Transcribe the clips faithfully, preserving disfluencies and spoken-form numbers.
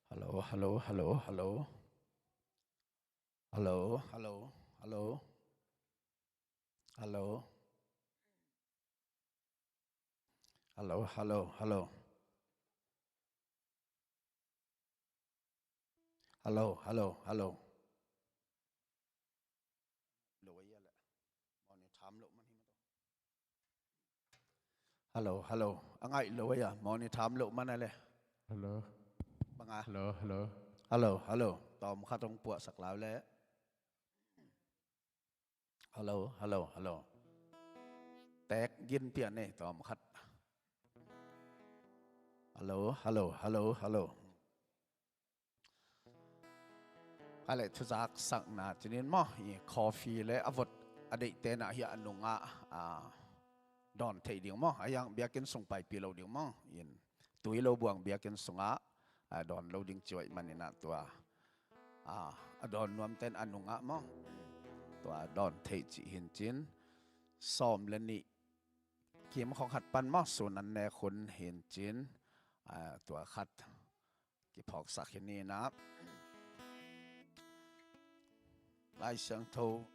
Hello, hello, hello, hello. Hello, hello, hello. Hello. Hello, hello, hello. Hello, hello, hello. Lo a ia le. Mawni tham lo man hi ma to. Hello, hello. A ngaih lo a ia. Mawni tham lo man a le. Hello. Banga. Hello, hello. Hello, hello. Tawm khat hong puahsak lau le. Hello, hello, hello. Tek gin pian ne tawm khat. Hello, hello, hello, hello. Kale thuzak sakna cinin maw, i coffee le a vot a deihte na hi a nungah, a, dawn theih ding maw. A yang biakinn sung paipih lo ding maw. In tui lo buang biakinn sungah, a, dawn lo ding ci uh ahih manin ah tua, a, a dawn nuamten a nungah maw. Tua dawn theih cih hi in cin. Sawm le nih kim khong khat pan maw, sun an nek hun hi in cin. A, tua khat kiphawksak hi ni in ah. Lai Siangtho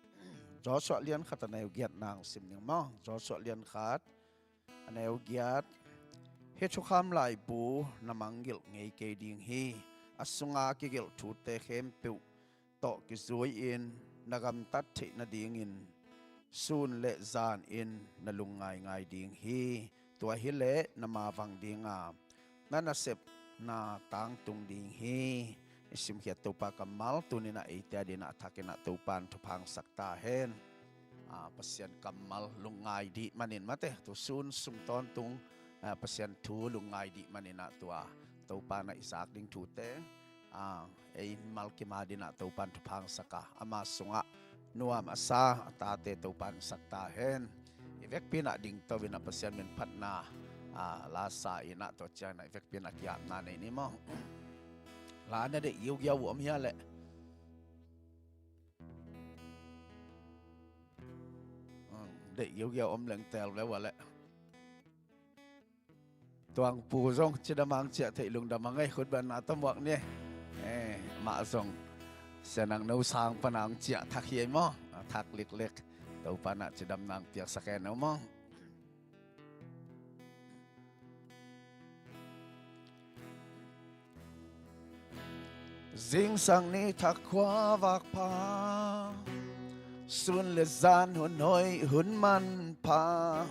Joshua lian khat a neu giat nang sim ning maw. Joshua lian khat a neu giat. Hih thukham laibu na mangngilh ngei kei ding hi. A sunga kigelh thute khempeuh tawh kizui-in na gamtat theih nadingin sun le zanin na lungngaingai ding hi. Tua hileh na mavang dinga na nasepna tangtung ding hi. I simkhiat Topa kammal tuni-in ah eite adingin ah a thakin ah Topa in thupha hong sak ta hen. A, Pasian kammal lungngai dih manin mate, tu sun sung tawntung, a, Pasian thu lungngai dih manin ah tua Topa in ah i zak ding thute, a, ei mal kim adingin ah Topa in thupha hong sak a, ama sungah nuam a sa a tate Topa in sak ta hen. I vekpi-in ah dingto-in ah Pasian min phatna, a, la sa in ah tua ciangin ah i vekpi-in ah ki-apna nei ni maw. La na deih giugiau uh om hia leh. Hmm, deih giugiau om leng teel ve ua leh. Tuangpu zong cidam ang ciah theih lungdam ang ei, khut beng na tamuak ni. Eh, mah zong Sia Nang No sang pan ang ciah thak hi ei maw. A, thak liklik. Topa in ah cidamna ang piaksak ei no maw. Zingsang ni thak khua vak pha, sun le zan hun hoih hun manpha,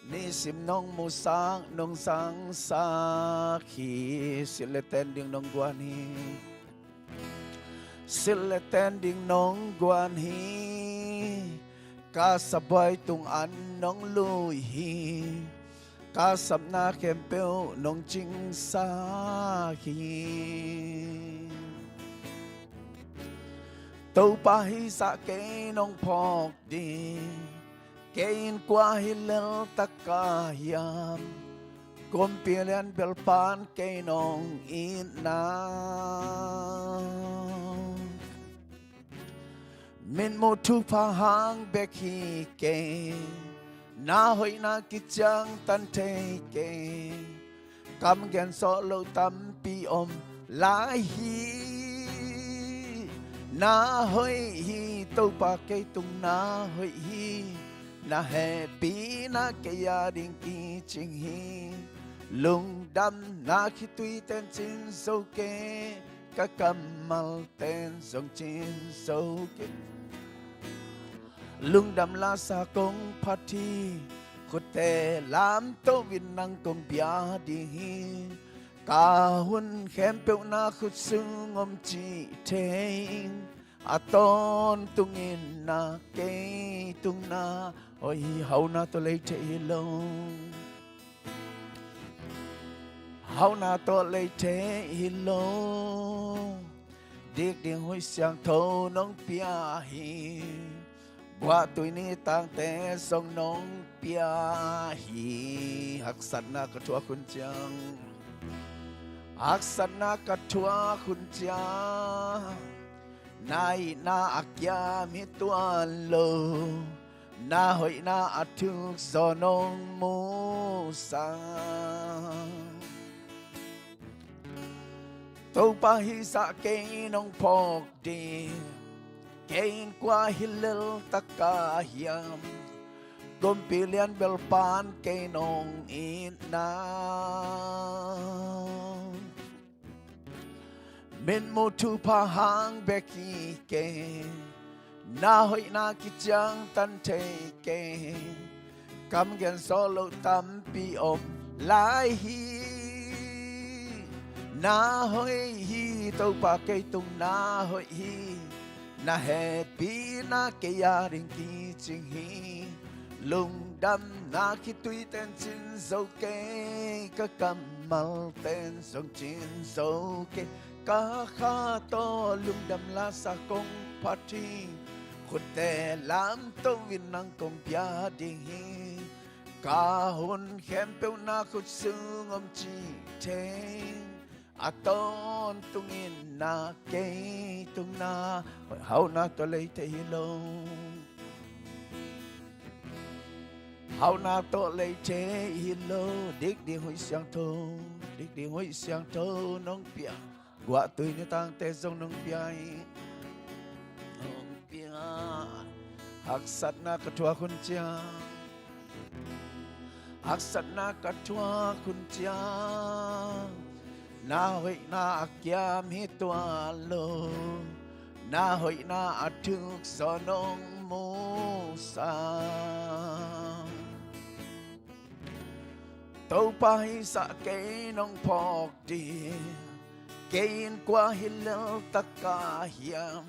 nisim nong musak nong zangsak hi. Silh le ten ding nong guan hi. Silh le ten ding nong guan hi. Ka sabuai tung an nong lui hi. Ka sapna khempeuh nong cingsak hi. Topa hih zah kei nong phawk ding, kei in kua hi lel tak ka hiam? Kumpi lian bel pan kei nong itna. Mitmuh thupha hang bek hi kei, na hoihna kiciangtan thei kei. Kam gen sawh loh tampi om lai hi. Na hoih hi Topa, kei tung na hoih hi. Na hehpihna kei ading kicing hi. Lungdamna khitui ten cin zo kei, ka kammal ten zong cin zo kei. Lungdam lasa kong phat hi, khutte lamto-in nang kong bia ding hi. Ka hun khempeuh na khut sung om cih thei, a tawntungin na kei tung na hoih hi. Hauhna tawh lei thei hi lo. Hauhna tawh lei thei hi lo. Dik ding huih siangtho nong pia hi. Buahtui ni tangte zong nong pia hi. Haksatna ka thuak hun ciang, haksatna ka thuak hun ciang, na itna a kiam hi tuan lo. Na hoihna a thuk zaw nong musak. Topa hihzah kei nong phawk ding, kei in kua hi lel taka hiam? Kumpi lianbel pan kei nong itna, mitmuh thupha hang bek hi kei. Na hoihna kiciangtan thei kei. Kam gen zawh loh tampi om lai hi. Na hoih hi, Topa kei tung na hoih hi. Na hehpihna kei a ding kicing hi. Lungdamna khitui ten cin zo kei, ka kammal ten zong cin zo kei. Ka kha tawh lungdam lasa kong phat hi. Khutte lamto in nang kong bia ding hi. Ka hun khempeuh na khut sung om ci thei. A tawntungin na kei tung na hoih, hauhna tawh lei thei hi lo. Hauhna tawh lei thei hi lo. Dik ding hoih siangtho, dik ding hoih siangtho nong pia. Guah tui ni tangte zong nong pia hi. Nong pia. Haksatna ka thuak hun ciang, haksatna ka thuak hun ciang, na hoihna a kiam hi tuan lo. Na hoihna a thuk zaw nong musa. Topa hihzah kei nong phawk ding, kei in kua hi lel taka hiam?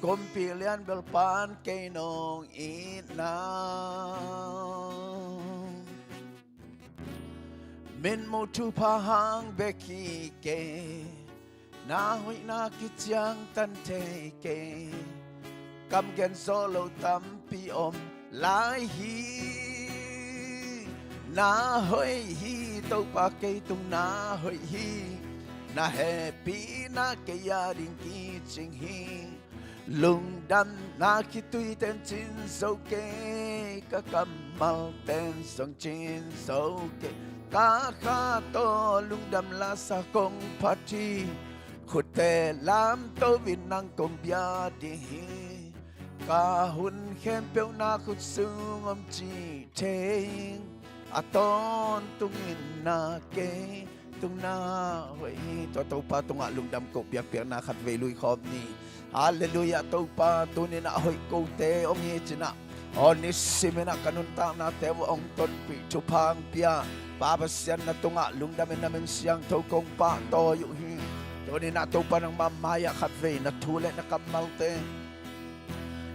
Kumpi lianbel pan kei nong itna, mitmuh thupha hang bek hi kei. Na hoihna kiciangtan thei kei. Kam gen zawh loh tampi om lai hi. Na hoih hi, Topa kei tung na hoih hi. Na hehpihna kei a ding kicing hi. Lungdamna khitui ten cin zo kei, ka kammal ten zong cin zo kei. Ka kha tawh lungdam lasa kong phat hi. Khutte lamto in nang kong bia ding hi. Ka hun khempeuh na khut sung om ci thei. A tawntungin na kei tung na hoih hi. Tua Topa tungah lungdam koh biakpiakna khatvei lui khawm ni. Halleluiah. Topa tuninah a hoih kote hong hi cinah, aw nisiminah ka nuntaknate uh hong tonpih thupha hong pia Pa Pasian na tungah lungdamin na min siangtho kong pahtawi uh hi. Tuninah Topa nangmah mai-ah khatvei na thu le na kammalte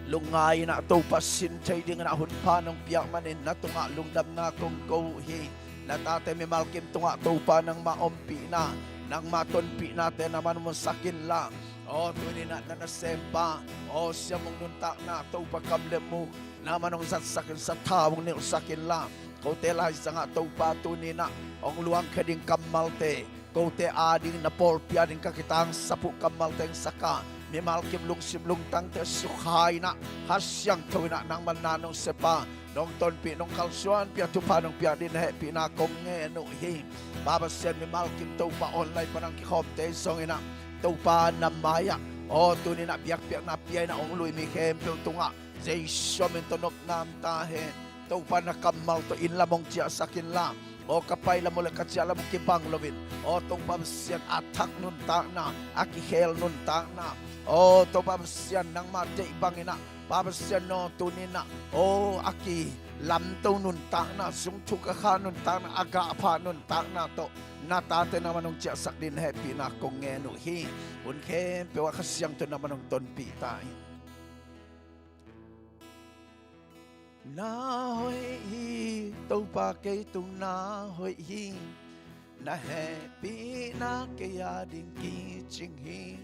lungngai inah Topa sin thei dinginah hunpha nong piak manin na tungah lungdamna kong ko uh hi. Na tate mimal kim tungah Topa nangmah ompihna, nangmah tonpihnate na man munsak inla, aw tuninah na nasempa, aw siamung nuntakna Topa kam le muk na man hong zatsakin sathau hong nilhsak inla, kote laizangah Topa tuninah hong luangkhia ding kammalte, kote ading na pawlpi ading ka kitangsap uh kammalte hong saka, mimal kim lungsim lungtangte sukha inah Kha Siangtho inah nangman na nong sepa, nong tonpih nong kalsuanpih a thupha nong piak ding na hehpihna kong ngen uh hi. Pa Pasian mimal kim Topa online pan hong kikhawmte zong inah Topa na mai-ah aw tuninah biakpiakna pia inah hong lui mi khempeuh tungah Jesu min tawh nopna om ta hen. Topa na kammal tawh inn lam hong ciahsak inla, aw ka pai lam uh le ka ciah lam uh kibang loin, aw Topa Pasian a thak nuntakna, a kikhel nuntakna, aw Topa Pasian nangmah deih banginah Pa Pasian aw tuninah aw a kilamto nuntakna, zungthuk a kha nuntakna, a gahpha nuntakna tawh na tate na man hong ciahsak ding hehpihna kong ngen uh hi. Hun khempeuh ah Kha Siangtho na man hong tonpih ta in. Na hoih hi, Topa kei tung na hoih hi. Na hehpihna kei a ding kicing hi.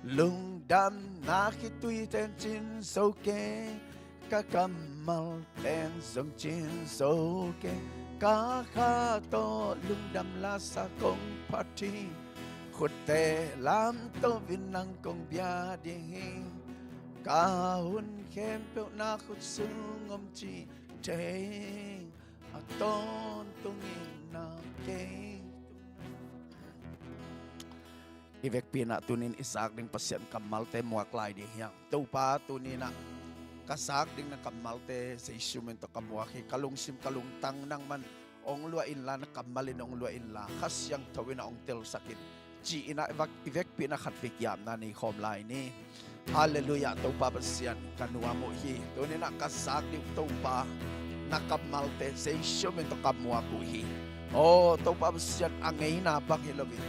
Lungdamna khitui ten cin zo kei, ka kammal ten zong cin zo kei. Ka kha tawh lungdam lasa kong phat hi. Khutte lamto in nang kong bia ding hi. Ka hun khempeuh na khut sung om ci thei. A tawntungin na kei. I vekpi in ah tuni in i zak ding Pasian kammalte muak lai ding hiam? Topa, tuni in ah ka zak ding na kammalte Jesu min tawh ka muak hi. Ka lungsim ka lungtang nangman hong luah inla, na kammal in hong luah inla, Kha Siangtho in ah hong telsak in, ci-in ah i vak-, i vekpi in ah khatvei ki-apna nei khawm lai ni. Halleluiah, Topa Pasian, ka nuam uh hi. Tuni in ah ka zak ding uh Topa, na kammalte Jesu min tawh ka muak uh hi. Aw Topa Pasian, a ngeina bang hi loin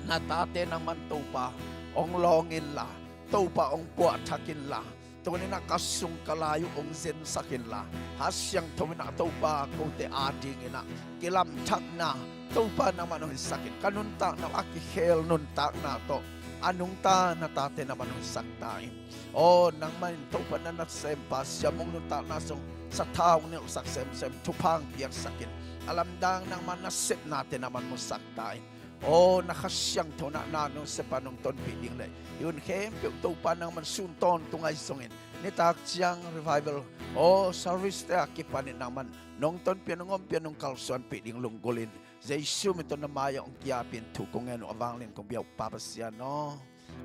na tate nangman Topa hong lawng inla, Topa hong puahthak inla, tuni in ah ka sung ka lai uh hong zensak inla, Kha Siangtho in ah Topa kote ading in ah kilamthakna Topa nangman hong hisak in, ka nuntakna uh a kikhel nuntakna tawh a nungta na tate nangman hong hisak ta in. Aw nangman in Topa na nasempa Sia Mung nuntakna zong sathau hong nilhsak semsem, thupha hong piaksak in, a lamdang nangman nasepnate nangman musak ta in. Aw na Kha Siangtho in ah na nong sepa nong tonpih ding le i hun khempeuh Topa nangman sun tawntung ahi zongin, nitak ciang revival aw service te a kipanin nangman nong tonpih, nong ompih, nong kalsuanpih ding lunggulh in, Jesu min tawh na mai-ah hong ki-apin thu kong ngen uh a vanglian kong biak uh Pa Pasian aw.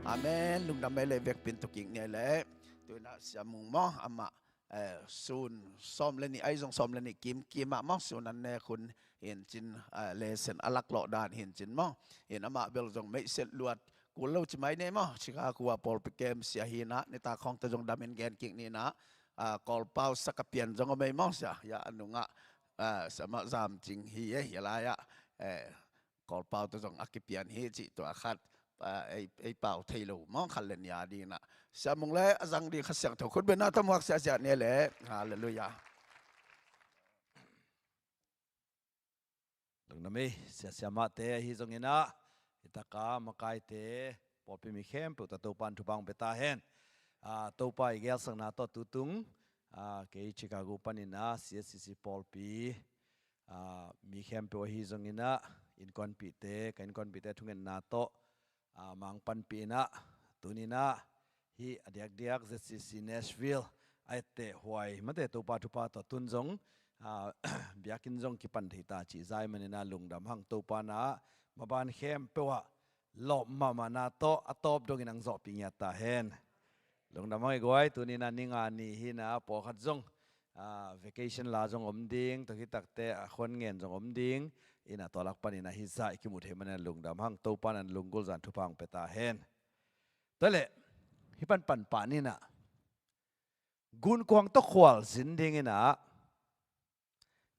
Amen. Lungdam ei le, vekpi in thukik ni ei le. Tuni in ah Sia Mung maw, amah eh, sun sawm le nih, ahi zong sawm le nih kimkim ah maw, sun an nek hun hi in cin, eh, lesson a laklawh dan hi in cin maw. Hi in amah bel zong meihset luat kul lo ci mai ni maw. Chicago ah pawlpi kem sia hi in ah, nitak khawng tawh zong damin gen kik ni in ah, ah, Kawlpau sak a pian zong om ei maw sia. Hi a nungah, ah, sama zam cing hi e, hi a lai-ah, eh, Kawlpau tawh zong a kipian hi cih tua khat, ah, ei, ei pau thei lo maw, khat le nih a ding in ah. Sia Mung le a zang ding Kha Siangtho khut bengna tawh muak siasia ni le. Halleluiah. Lungdam ei, sia siamahte ahi zongin ah, hi taka makaite, pawlpi mi khempeuh tawh Topa in thupha hong pia ta hen. Ah, Topa i gelsakna tawh tutung, ah, kei Chicago panin ah C S C C pawlpi, ah, mi khempeuh ahi zongin ah, innkuanpihte, ka innkuanpihte thungetna tawh, ah, mangpanpih in ah, tuni in ah, hih a diakdiak Z C C Nashville a etteh huai mate Topa thupha tawh tun zong, ah, biakinn zong kipan thei ta cih zai manin ah lungdam hang. Topa in ah maban khempeuh ah lawp mahmahna tawh a tawp dongin hong zawhpih ngiat ta hen. Lungdam hang i guai, tuni in ah ni nga ni hi in ah, pawlkhat zong, ah, vacation la zong om ding, tua khit takteh a khuan ngen zong om ding, in ah tua lak panin ah hih zah i kimu thei manin ah lungdam hang. Topa in ah lunggulh zah in thupha hong pia ta hen. Tua leh, hih pan pan pah ni in ah, gunkuang tawh khualzin ding in ah,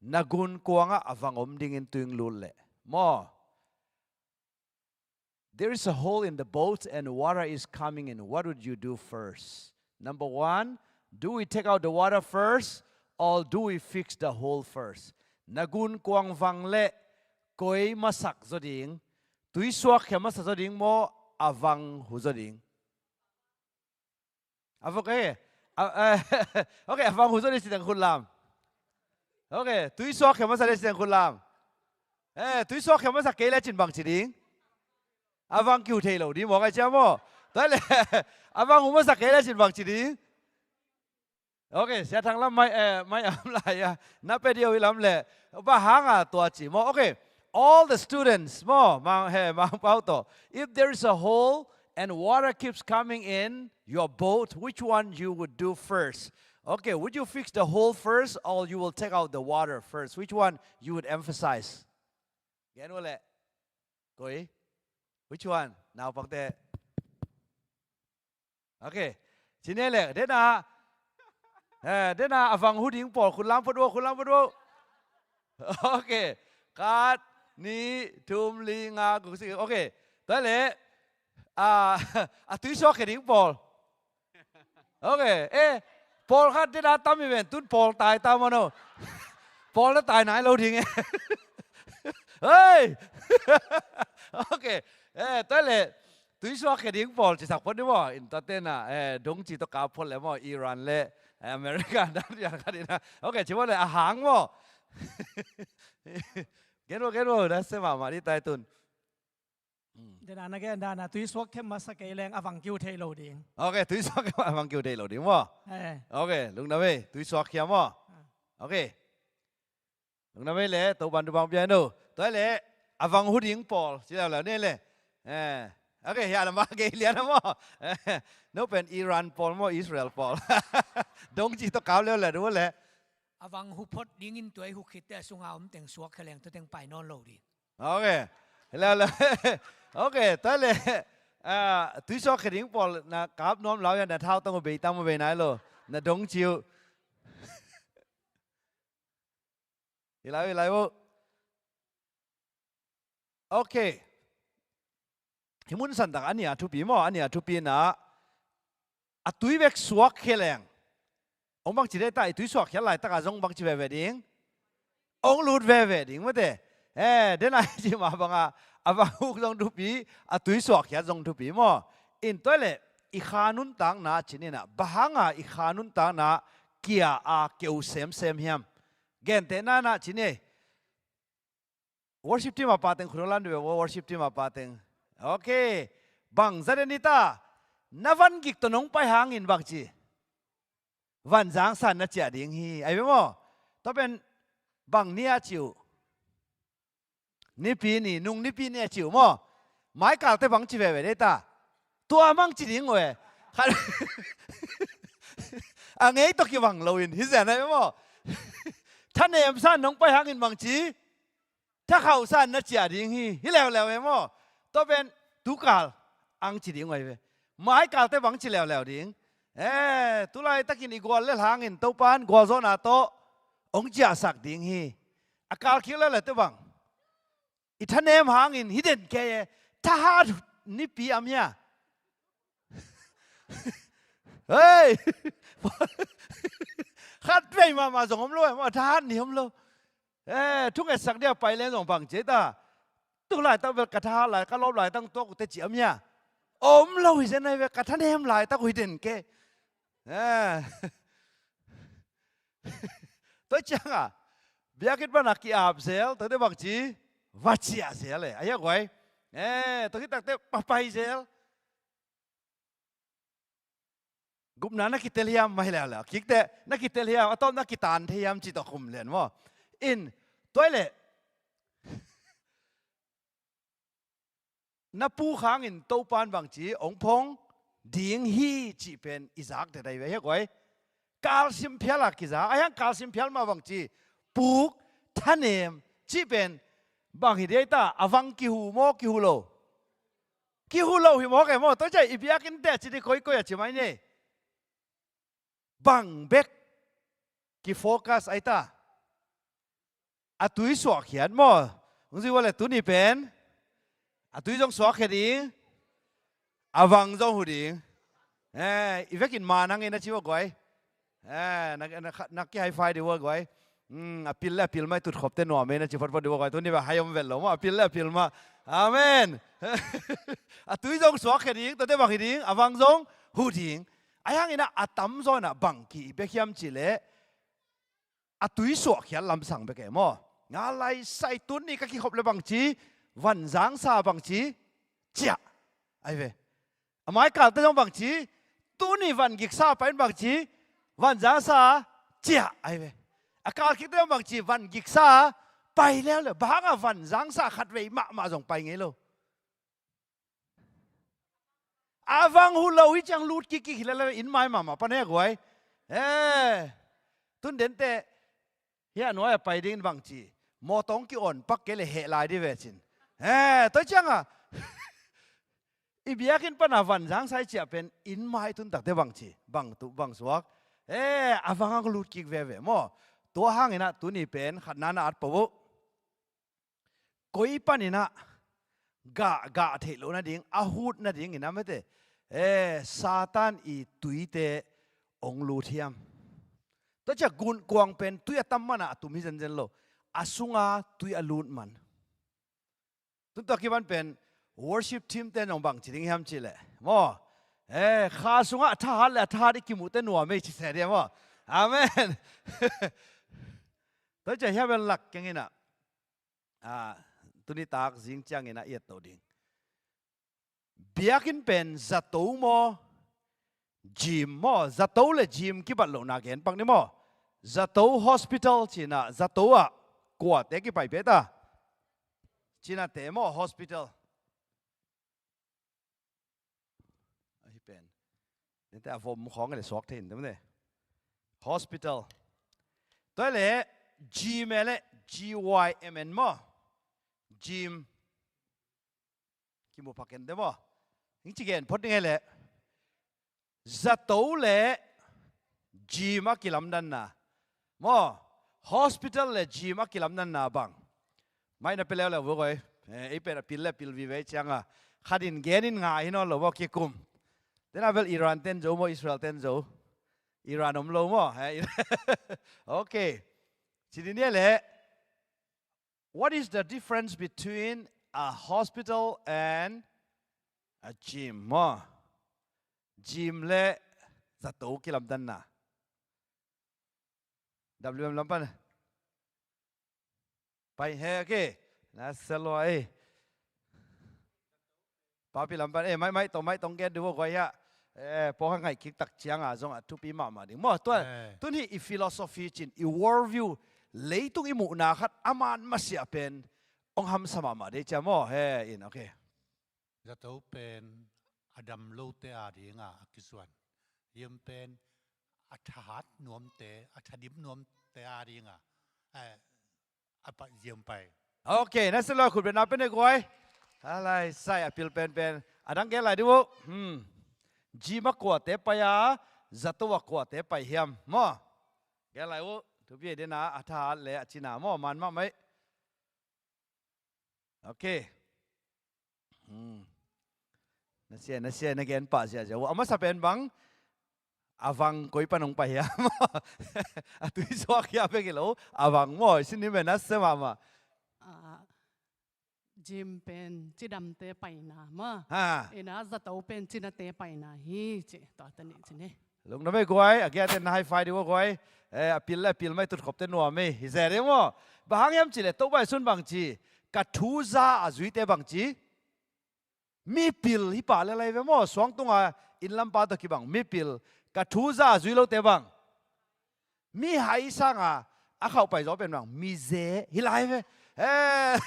na gunkuang ah a vang om dingin tuing lut leh maw, there is a hole in the boat and water is coming in. What would you do first? Number one, do we take out the water first or do we fix the hole first? Na gunkuang vang leh koi masak zaw ding, tui suakkhia masak zaw ding maw, a vang hu zaw ding? A vang, eh, a, eh, ok, a vang hu zaw ding ci teng khut lam. Ok, tui suakkhia masak ding ci teng khut lam. Eh, tui suakkhia masak kei le cin bang ci ding? A vang kiu thei lo ding maw, kai cia maw? Tua leh, a vang hu masak kei le cin bang ci ding? Ok, sia thang lam mai, eh, mai am lai a. Na pe ding uh hi lam leh. Bang hang a tua ci maw? Ok, all the students maw, Mang, he, Mangpau tawh. If there is a hole and water keeps coming in your boat, which one you would do first? Okay, would you fix the hole first or you will take out the water first? Which one you would emphasize? Gen uh leh. Koi? Which one? Naupangte. Ok. Ci ni leh, den a, eh, den a, a vang hu ding pawl, khut lam phot uh, khut lam phot uh. Ok. Khat, nih, thum, li, nga, guk, sik. Ok. Tua leh, a, a tui suakkhia ding pawl. Ok. Eh, pawlkhat den a tam hi ven, tun pawl tai ta maw no. Pawl na tai nai lo ding e. Hei! Ok. Eh, tua leh, tui suakkhia ding pawl ci sak phot ni maw, in tua ten a, eh, dong ci tawh kap phot leh maw, Iran le, eh, America dan rian khat in a. Ok, ci maw leh, a hang maw. Gen maw, gen maw, na se mahmah ding tai tun. Hmm. Den a na gen dan a, tui suakkhia masak kei leng a vang kiu thei lo ding. Ok, tui suakkhia a vang kiu thei lo ding maw. Eh. Ok, lungdam ei, tui suakkhia maw. Ah. Ok. Lungdam ei leh, Topa'n thupha hong pia hen aw. Tua leh, a vang hu ding pawl, ci leuleu ni leh. Eh, okay, hia lama gei lian a maw. Eh, no pen Iran pawl maw, Israel pawl. Dong ci tawh kap leu le, du le. A vang hu phot dingin tua i hu khit teh a sunga om teng suak khe leng tua teng pai nawn lo ding. Okay. Leu le. Okay, tua le. Ah, tui suak khe ding pawl na kap nuam lau hia, na thau tang uh bei tam uh bei nai lo. Na dong ci uh. Hi lai, hi lai uh. Okay. Hih mun santak a nih a thupi maw, a nih a thupi na. A tui bek suak khia leng. Hong bangci dei ta, i tui suak khia laitak a zong bangci veve ding. Hong lut veve ding mate. Eh, den a ci mah bang a, a vang huk zong thupi, a tui suak khia zong thupi maw. In tua le, i kha nuntakna ci ni na, bang hang a i kha nuntakna kia a keu semsem hiam. Gentehna na ci ni. Worship team a pa teng khut hong lan dih ve, worship team a pa teng. Okay. Bang za den hi ta. Na van gik tawh nong pai hangin bangci. Van zangsa na ciah ding hi. Ai ve maw. Tua pen bang ni a ci uh. Nipi ni, nung nipi ni a ci uh maw. Maikalte bangci veve dei ta. Tua mang ci ding uh e. Khat a ngei tawh kibang lo in, hi zen ai maw. Thanem san nong pai hangin bangci. Thakhauh san na ciah ding hi, hi leuleu e maw. Tua pen tukal ang ci ding uh ai ve. Maikalte bangci leuleu ding. Eh, tulaitakin i gual le hangin Topan gualzawhna tawh hong ciahsak ding hi. A kal khik le le tua bang. I thanem hangin hi den kei e. Thahat nipi am hia. Hei. Khat vei mahmah zong om lo e maw, thahat ni om lo. Eh, thungetsak dia pai len zong bang ci ta. Tulaitak bel ka thahat lai, ka lawp laitak tuak uh teh ci am hia. Om lo hi zen ai ve, ka thanem laitak uh hi den kei. Eh. Tua ciang a. Biakinn pan a ki-ap zel, tua teh bang ci. Va ciah zel e. A hia guai. Eh, tua khit tak teh papai zel. Gupna na kitel hiam, mai leuleu. Kik teh, na kitel hiam, a tawp na kitan thei hiam, ci tawh khum lian maw. In, tua le. Na puk hangin Topan bangci, hong phong ding hi cih pen i zak teh dai ve hi guai. Kalsim phial a kiza, a hiang kalsim phial mah bangci. Puk, thanem, cih pen bang hi dei ta, a vang kihu maw, kihu lo. Kihu lo hi mawk e maw, tua ciah i biakinn teh ci dih koikoi a ci mai ni. Bang bek kifocus ai ta. A tui suakkhiat maw. Hong zui ua le tuni pen. A tui zong suakkhia ding. A vang zong hu ding. Eh, i vekin man hang e na ci ua guai. Eh, na, na, na ki high five dih ua guai. Hmm, a pil le a pil mah i tutkhop teh nuam e na ci photphot dih ua guai. Tuni bang hai om vet lo maw, a pil le a pil mah. Amen. A tui zong suakkhia ding, tua teh bang hi ding, a vang zong hu ding. A hiang in a, a tamzaw in a bang ki bek hiam cih leh, a tui suakkhiat lamsang bek e maw. Nga lai sai tuni ka kikhop le bangci, vanzangsa bangci, ciah. Ai ve. A maikalte zong bangci, tuni vangiksa pai in bangci, vanzangsa, ciah. Ai ve. A kalkhikte zong bangci, vangiksa, pai leuleu. Bang hang a vanzangsa khatvei mahmah zong pai ngei lo. A vang hu lo hi ciang lut kikkik hi lele in mai mahmah pan he guai. Eh, tun dente hia nuai a pai dingin bangci. Mawtaw hong ki-on pak kei le heh lai dih ve cin. Eh, tua ciang a. I biakinn pan a vanzangsa i ciah pen in mai tun takte bangci. Bang tuh, bang suak. Eh, a vang hong lut kik veve maw. Tua hang in a tuni pen khatna na at pah uh. Koi panin a gah, gah theih loh nading, a hut nadingin a mete, eh, Satan i tuite hong lut hiam. Tua ciah gunkuang pen tui a tam man a a tum hi zenzen lo. A sunga tui a lut man. Tun tua kipan pen worship team te nong bangci ding hiam cih leh. Maw. Eh, kha sungah a thahat le a thahat i kimuh teh nuam ei ci se dih maw. Amen. Tua ciah hia bel lak keng in a. Ah, tuni tak zing ciangin a i et to ding. Biakinn pen zato maw, gym maw, zato le gym kibat lohna gen pak ni maw. Zato hospital cih in a, zato ah kuate kipai pia ta. Cih in a te maw hospital. Te a vom khawng le suak thei in te mate. Hospital. Tua le gym e le, G Y M N maw? Gym. Kimu phaken te maw? Hing ci gen phot ding e le. Zato le gym a kilamdanna maw? Hospital le gym a kilamdanna bang? Mai na pe leuleu vua koi. Eh, ei pen a pil le pil vive cianga khatin genin nga hi nawn lo maw kikum. Tena bel Iran ten zo maw, Israel ten zo? Iran om lo maw? Eh, okay. Ci ni le. What is the difference between a hospital and a gym maw? Gym le zato kilamdanna. W M lam pan. Pai he ke. Na selo ai. Papi lam pan. Eh, mai mai tong mai tong gen du koi ya. Eh, pawh ka ngaih kik tak cianga zong a thupi mahmah ding maw. Tua, eh, tun hi i philosophy cin, i worldview, leitung i muhna khat a man masiah pen hong hamsa mahmah dei cia maw. He in, okay. Zato pen a dam lote a dinga a kizuan. Gym pen a thahat nuamte, a thadim nuamte a dinga, eh, a pai, gym pai. Okay, na selo khut bena pen e guai. Alai sai a pil penpen. A dang gen lai di vo. Hmm. Gym a kuate pai a, zato a kuate pai hiam maw? Gen lai vo. Thupi dena a thahat le a cina maw, man mah mai. Okay. Hmm. Na sia, na sia, na gen pah sia sia. A masa pen bang, a vang koi pan hong pai hiam? A tui suak hiam bek hi lo, a vang maw, sin ni men na sia mahmah. Ah, gym pen cidamte paina maw. Ha. Ina zato pen cinate paina hi ci, tua ta ni ci ni. Lungdam e guai, a giaten na high five di vo guai. Eh, a pil le a pil mai tutkhopte nuam e. Hi ze ding maw. Bang hang hiam ci le, Topa Jesu'n bang ci? Ka thu za a zuite bang ci? Mipil hi pah le lai ve maw. Suang tunga inn lampa tawh kibang mipil. Ka thu za a zui lote bang? Mihai sanga a khauh pai zaw pen bang? Mize hi lai ve. Eh.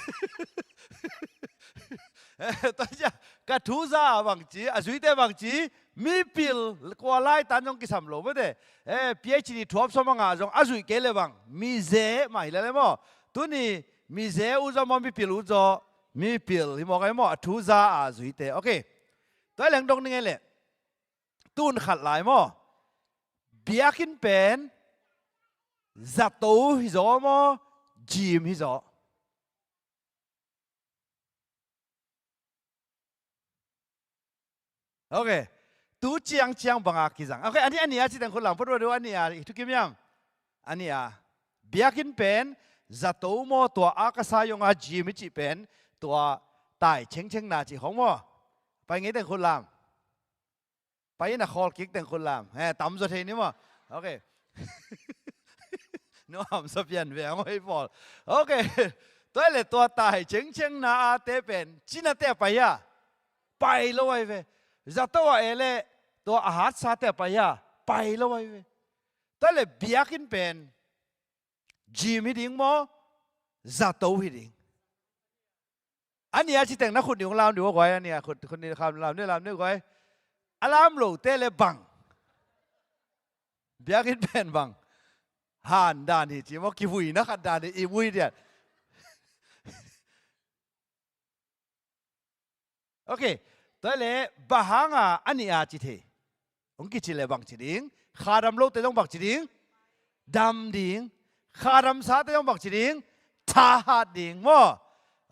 Eh, tua cia, ka thu za a bang ci, a zuite bang ci? Mipil. Kua laitan zong kisam lo mate. Eh, P H D thuap sawm a ngah zong a zuih kei le bang? Mize mah hi lai le maw. Tuni mize uh zaw maw, mipil uh zaw? Mipil hi mawk ai maw, a thu za a zuite. Okay. Tua leng dong ni ngei le. Tun khat lai maw. Biakinn pen zato hi zaw maw, gym hi zaw? Okay. Tu ciangciang banga kizang. Okay, a nih a nih a ci teng khut lam, phot ua du a nih a, i thukim hiam? A nih a. Biakinn pen zato maw, tua a ka sa yonga gym i cih pen tua tai chengchengna cih khong maw? Pai ngei teng khut lam. Pai in a khawl kik teng khut lam. He, tam zaw thei ni maw? Okay. Nuam sa pian ve ang hoi pawl. Okay. Tua le tua tai chengchengna a te pen cinate a pai a? Pai lo ai ve. Zato a e le tua a hatsate a pai a? Pai lo ai ve. Tua le biakinn pen gym hi ding maw, zato hi ding? A nih a ci teng na khut nih hong lam dih ua guai, a nih a khut, khut nih kham lam dih, lam dih guai. A lam lote le bang? Biakinn pen bang? Han dan hi ci maw, kivuina khat dan hi, i vui diat. Okay. Tua le bang hanga a nih a ci thei? Hong kici le bang ci ding? Kha dam lote zong bang ci ding? Dam ding. Kha damsate zong bang ci ding? Thahat ding maw?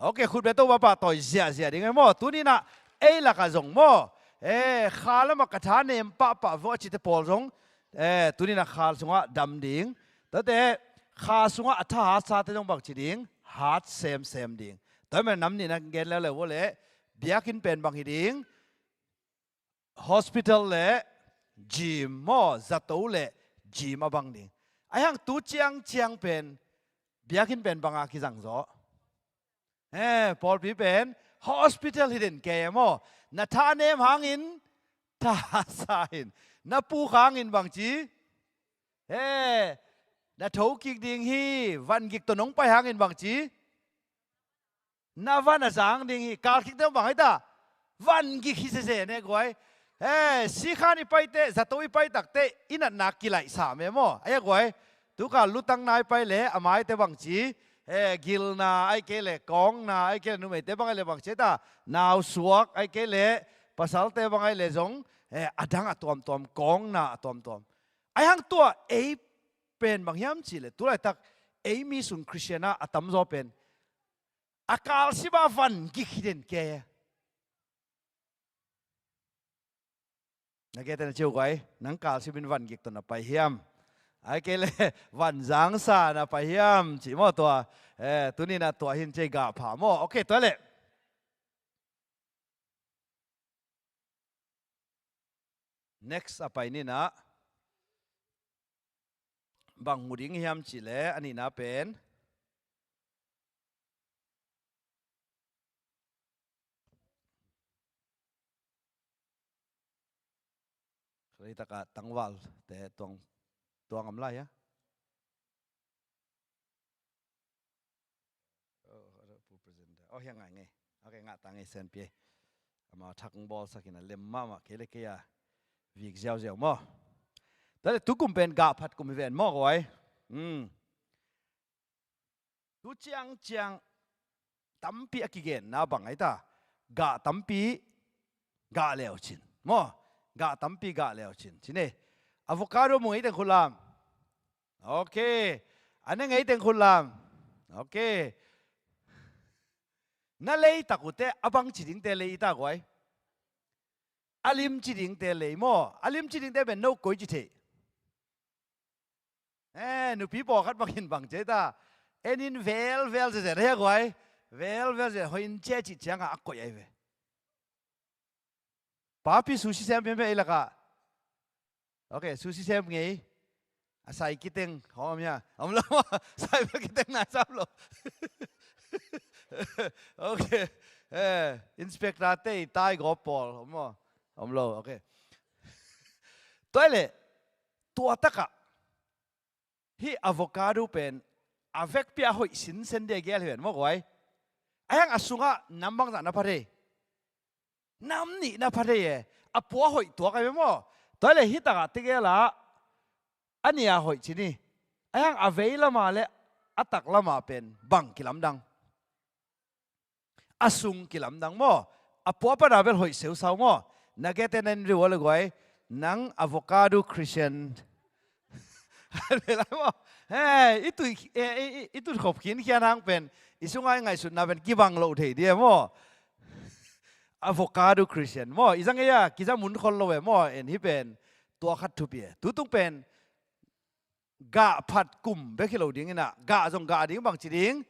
Okay, khut bia to pahpah tawi ziahziah ding e maw? Tuninah ei lakah zong maw? Eh, kha lamah ka tha nem pahpah vua a cite pawl zong, eh, tuninah kha sungah dam ding. Tate kha sungah a thahatsate zong bang ci ding? Hat semsem ding. Tua hi man nam nihna gen leuleu vua le, biakinn pen bang hi ding? Hospital le gym maw, zato le gym a bang ding. Ahi hang tu ciangciang pen biakinn pen banga kizang zaw? He, pawlpi pen hospital hi den kei e maw? Na tha nem hangin tha sa in. Na puk hangin bang ci? He, na tho kik ding hi, van gik tawh nong pai hangin bang ci? Na van a zang ding hi, kal kik deuh bang hi ta. Van gik hi sese ne guai. He, sikhan i paite, zato i pai takte, i natna kilaihsa me maw. Ahi a guai, tukal lutang nai pai le, a maite bangci, he, gilna, ahih kei le, kawngna, ahih kei le, numeite bang ahih le bangci ta, nausuak, ahih kei le, pasalte bang ahih le zong, he, a dang a tuamtuam, kawngna a tuamtuam. Ahi hang tua, ei pen bang hiam cih le, tulaitak, ei mi sung Christian a, a tamzaw pen, a kalsim a van gik hi den kei. Na gete na ci uh guai, nang kalsim in van gik tawh na pai hiam? Ahih kei le van zangsa na pai hiam? Cih maw tua. Eh, tuni na tua hi in cei gah pha maw. Ok, tua leh. Next a pai ni na. Bang mu ding hiam cih leh, a nihna pen. Khaleitak a tangvalte tuang, tuang om lai a. Oh, hiang ngai ngei. Ok, ngah ta ngei sen pia. Ama thak bawlsak in a lem mahmah kei le kei a vik ziauziau maw. Tua leh tukum pen gah phat kum hi ven maw guai. Hmm. Tu ciangciang tampi a kigenna bang ahi ta. Gah tampi gah leucin maw. Gah tampi gah leucin. Cine. Avocado mu ngei teng khut lam. Ok. A ne ngei teng khut lam. Ok. Na lei tak uh teh a bang ci dingte lei i ta guai. A lim ci dingte lei maw. A lim ci dingte pen no koi ci thei. Eh, nupi pawlkhat bangin bang ci ta. En in velvel zezet ahi a guai. Velvel zezet hoih in cia cih ciangah a koih ahi ve. Papi sushi sem pianpia ei lakah. Ok, sushi sem ngei. A sai kiteng khawng om hia? Om lo. Sai bel kiteng nai sam lo. Ok. Eh, inspector tei tai gawp pawl om maw? Om lo. Ok. Tua leh tua takah hih avocado pen a vekpi a hoih sinsen dia gel hi ven maw guai. Ahi hang a sungah nam bangzah na pha thei? Nam nih na pha thei e. A pua hoih tuak ahi ve maw. Tua leh hih takah tegel ah a nih a hoih ci ni. Ahi hang a vei lamah le a tak lamah pen bang kilamdang? A sung kilamdang maw. A pua pana bel hoih seusau maw. Na gete na in ri ua le guai. Nang avocado Christian. He, i tui, eh, i, i, i tut khop khinkhian hang pen i sunga i ngaihsutna pen kibang loh thei dia maw. Avocado Christian maw. I zang ei a kiza mun khol lo e maw. En hih pen tua khat thupi e. Tutung pen gah phat kum bek hi lo ding inah, gah zong gah ding bang ci ding.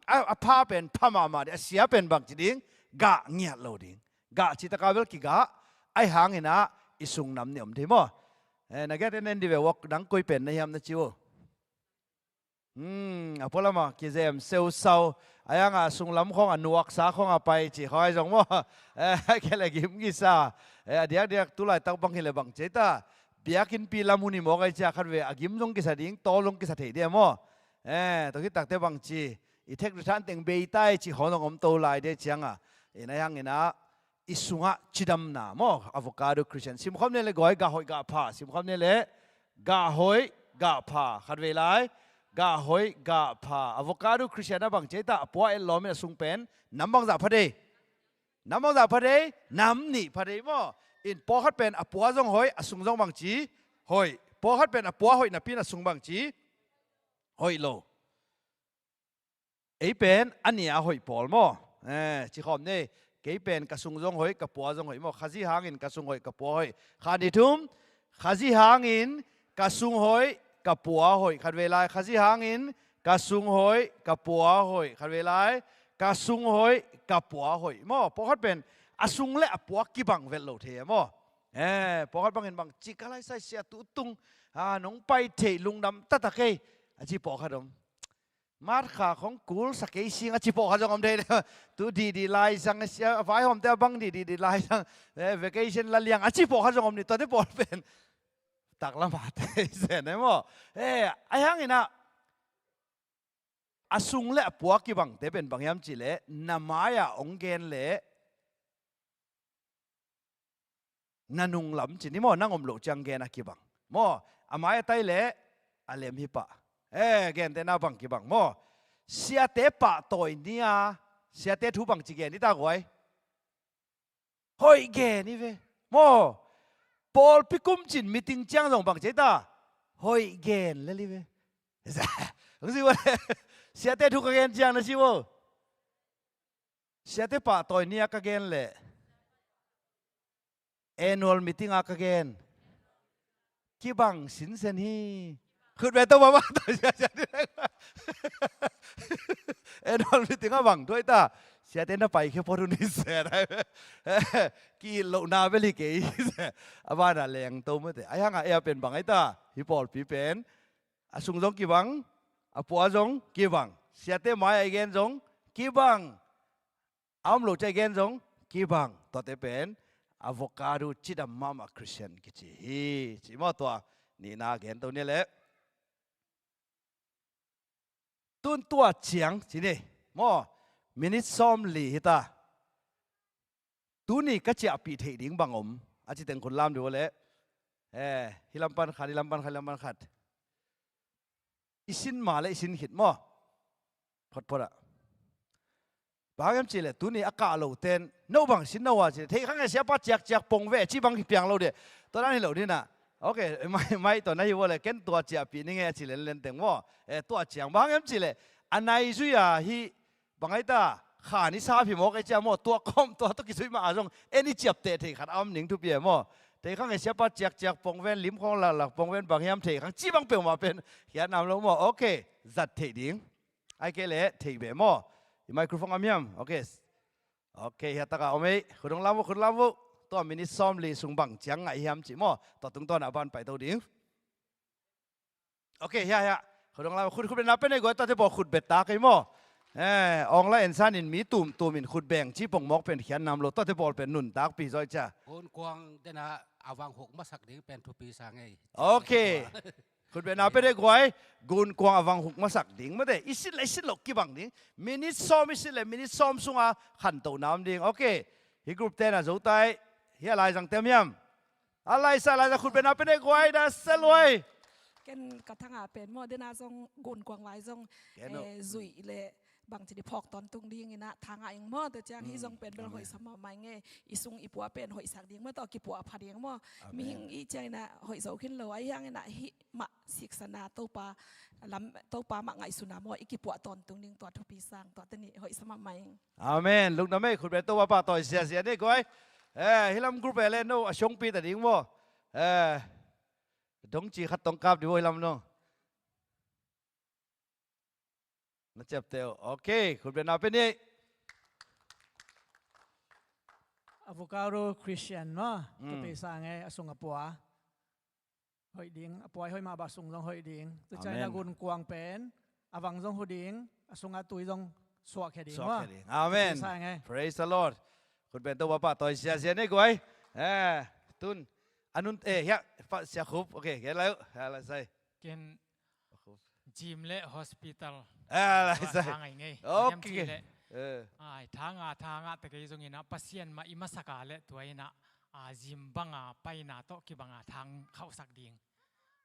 A, a pha pen pha mahmah ding, a sia pen bang ci ding, gah ngiat lo ding. Gah citaka bel kigah, ahi hang inah i sung nam nih om thei maw. Eh, na gete na in di ve uak, nang koi pen na hiam na ci uh. Hmm, a pualama kizem seusau. Ahi hanga sunglam khawng a nuaksa khawng a pai ci khawng ahi zong maw. Eh, kei le gim kisa. Eh, a diakdiak tulaitak bang hi le bang ci ta. Biakinnpi lam hun hi mawk ahi cia khat ve a gim zong kisa ding, tawl zong kisa thei dia maw. Eh, tua khit takte bang ci, i thek rithan teng bei tai ci khawng zong om to lai dia cianga. Eh, na hang inah, i sungah cidamna maw, avocado Christian. Simkhawm ne le guai, gah hoih gah pha. Simkhawm ne le, gah hoih gah pha. Khat vei lai, gah hoih gah pha. Avocado Christian a bang ci ta, a pua et lawm in a sung pen, nam bangzah pha dei. Nam bangzah pha dei, nam nih pha dei maw. In pawlkhat pen a pua zong hoih, a sung zong bang ci hoih. Pawlkhat pen a pua hoih napi in a sung bang ci hoih lo. Ei pen a nih a hoih pawl maw. Eh, ci khawm nei. Kei pen ka sung zong hoih, ka pua zong hoih maw. Khazih hangin ka sung hoih, ka pua hoih. Kha ni thum. Khazih hangin ka sung hoih, ka pua hoih. Khat vei lai. Khazih hangin ka sung hoih, ka pua hoih. Khat vei lai. Ka sung hoih, ka pua hoih. Maw, pawlkhat pen a sung le a pua kibang vet lo thei e maw. Eh, pawlkhat bangin bang ci ka lai sai sia tu tung. Ah, nong pai thei lungdam taktak ei. A ci pawlkhat om. Mat kha khong kul sa kei sing a ci pawlkhat zong om thei. Tu didi lai sang a sia, a vaihawmte a bang didi, didi lai sang. Eh, vacation la liang a ci pawlkhat zong om ni, tuate pawl pen. Taklamah te i zen e maw. Eh, ahi hang inah. A sung le a pua kibangte pen bang hiam cih leh, na mai-ah ong gen leh. na nunglam cin hi maw, nang om loh ciang gen a kibang maw. A mai a tai leh a lem hi pah. Eh, gente na bang kibang maw. Siate pahtawi ni a, siate thu bangci gen hi ta guai? Hoih gen hi ve maw. Pawlpi kum cin meeting ciang zong bangci hi ta? Hoih gen lel hi ve. Hong ci ua leh, siate thu ka gen ciang na ci ua, siate pahtawi ni a ka gen leh annual meeting a ka gen kibang sinsen hi. Khut beng to pahpah tawi siasia ni. Annual meeting a bang thu ai ta? Siate na paikhia phot un hi se. Ki-it lohna bel hi kei hi se. A banah leng to mate. Ahi hangah ei a pen bang ai ta? Hih pawlpi pen a sung zong kibang, a pua zong kibang, siate mai a i gen zong kibang, a om lo ciang i gen zong kibang. Tuate pen avocado cidam mahmah Christian kici hi, ci maw. Tua nihna gen to ni leh. Tun tua ciang ci ni maw, minute sawmli hi ta. Tuni ka ciahpih theih ding bang om a ci teng khut lam dih ua leh. Eh, hih lam pan khat, hih lam pan khat, hih lam pan khat. I sin ma leh i sin khit maw. Photphot ah. Bang hang hiam cih leh tuni a kah lote'n no bang sin na uh a cih leh, theih kha nge siapa ciakciak pong ve ci bang hi piang lo dih. Tua dan hi lo dih na. Ok, mai, mai tua na hi ua leh ken tua ciahpih ni nge a ci lenlen teng maw. Eh, tua ciang bang hang hiam cih leh a nai zui a hih bang ai ta, kha ni sa phi mawk ei cia maw, tua kawm tua tawh kizui mah a zong en i ciapteh theih khat a om ning thupi e maw. Theih kha nge siapa ciakciak pong ven, lim khawng laklak pong ven, bang hiam theih kha ci bang peuhmah pen khiatna om lo maw. Ok, zat theih ding. Ahih kei leh theih beh maw. I microphone om hiam? Ok. Ok, hiah takah om ei. Khut hong lam uh, khut lam uh. Tua minute sawmli sung bang ciang ngaih hiam cih maw. Tua tungtawn a ban paito ding. Ok, hiah, hiah. Khut hong lam uh, khut, khut betna pen ei guai, tuate pawl khut betta kei maw. Eh, awng la ensan in mi tum, tum in khut beng ci pong mawk pen khiatna om lo, tuate pawl pen nuntakpih zaw ei cia. Gunkuang dena a vanghuk masak ding pen thupi sa ngei. Ok. Khut betna pen ei guai, gunkuang a vanghuk masak ding mate, i sin leh i sin loh kibang ding. Minute sawm i sin leh minute sawm sunga khantohna om ding. Ok. Hih group ten a zo tai. Hiah laizang tem hiam? A laisa, laisa, khut betna pen ei guai, da sa luai. Ken ka thanga pen maw, dena zong gunkuang vai zong, ken uh, eh, zuih leh bangci dih phawk tawntung ding inah thanga ing maw, tua ciang hih zong pen bel hoihsa mahmah ing e. I sung i pua pen hoihsak ding maw, tua kipuah pha ding maw. Amen. Mihing i ciang inah hoih zo khin lo, ahi hang inah hih mah siksana Topa lam, Topa mah ngaihsuna maw, i kipuah tawntung ding tua thupi sang, tua teni hoihsa mahmah ing. Amen. Lungdam ei, khut beng Topa pahtawi siasia ni guai. Eh, hih lam group e leh no a siongpi ta ding maw. Eh, dongci khat tong kap dih maw hih lam no. Na ciapteh uh. Ok, khut betna pen ei. Avocado Christian maw. Mm. Tua pei sang ei, a sung a pua hoih ding, a pua hoih mah bang sung zong hoih ding. Tua ciang inah gunkuang pen a vang zong hu ding, a sunga tui zong suahkhia ding maw. Suahkhia ding. Amen. Tua pei sang ei. Praise the Lord. Khut beng Topa pahtawi siasia ni guai. Eh, tun. A nun, eh, hiah, pa sia khup. Ok, gen lai uh. Hiah lai sai. Ken gym le hospital. Ah, lai sai. Hang ai ngei. Ok. Hiam cih leh, eh, ai, thanga, thanga te kei zong inah Pasian mah i masak a leh tua inah, a, gym banga paina tawh kibanga thang khauhsak ding.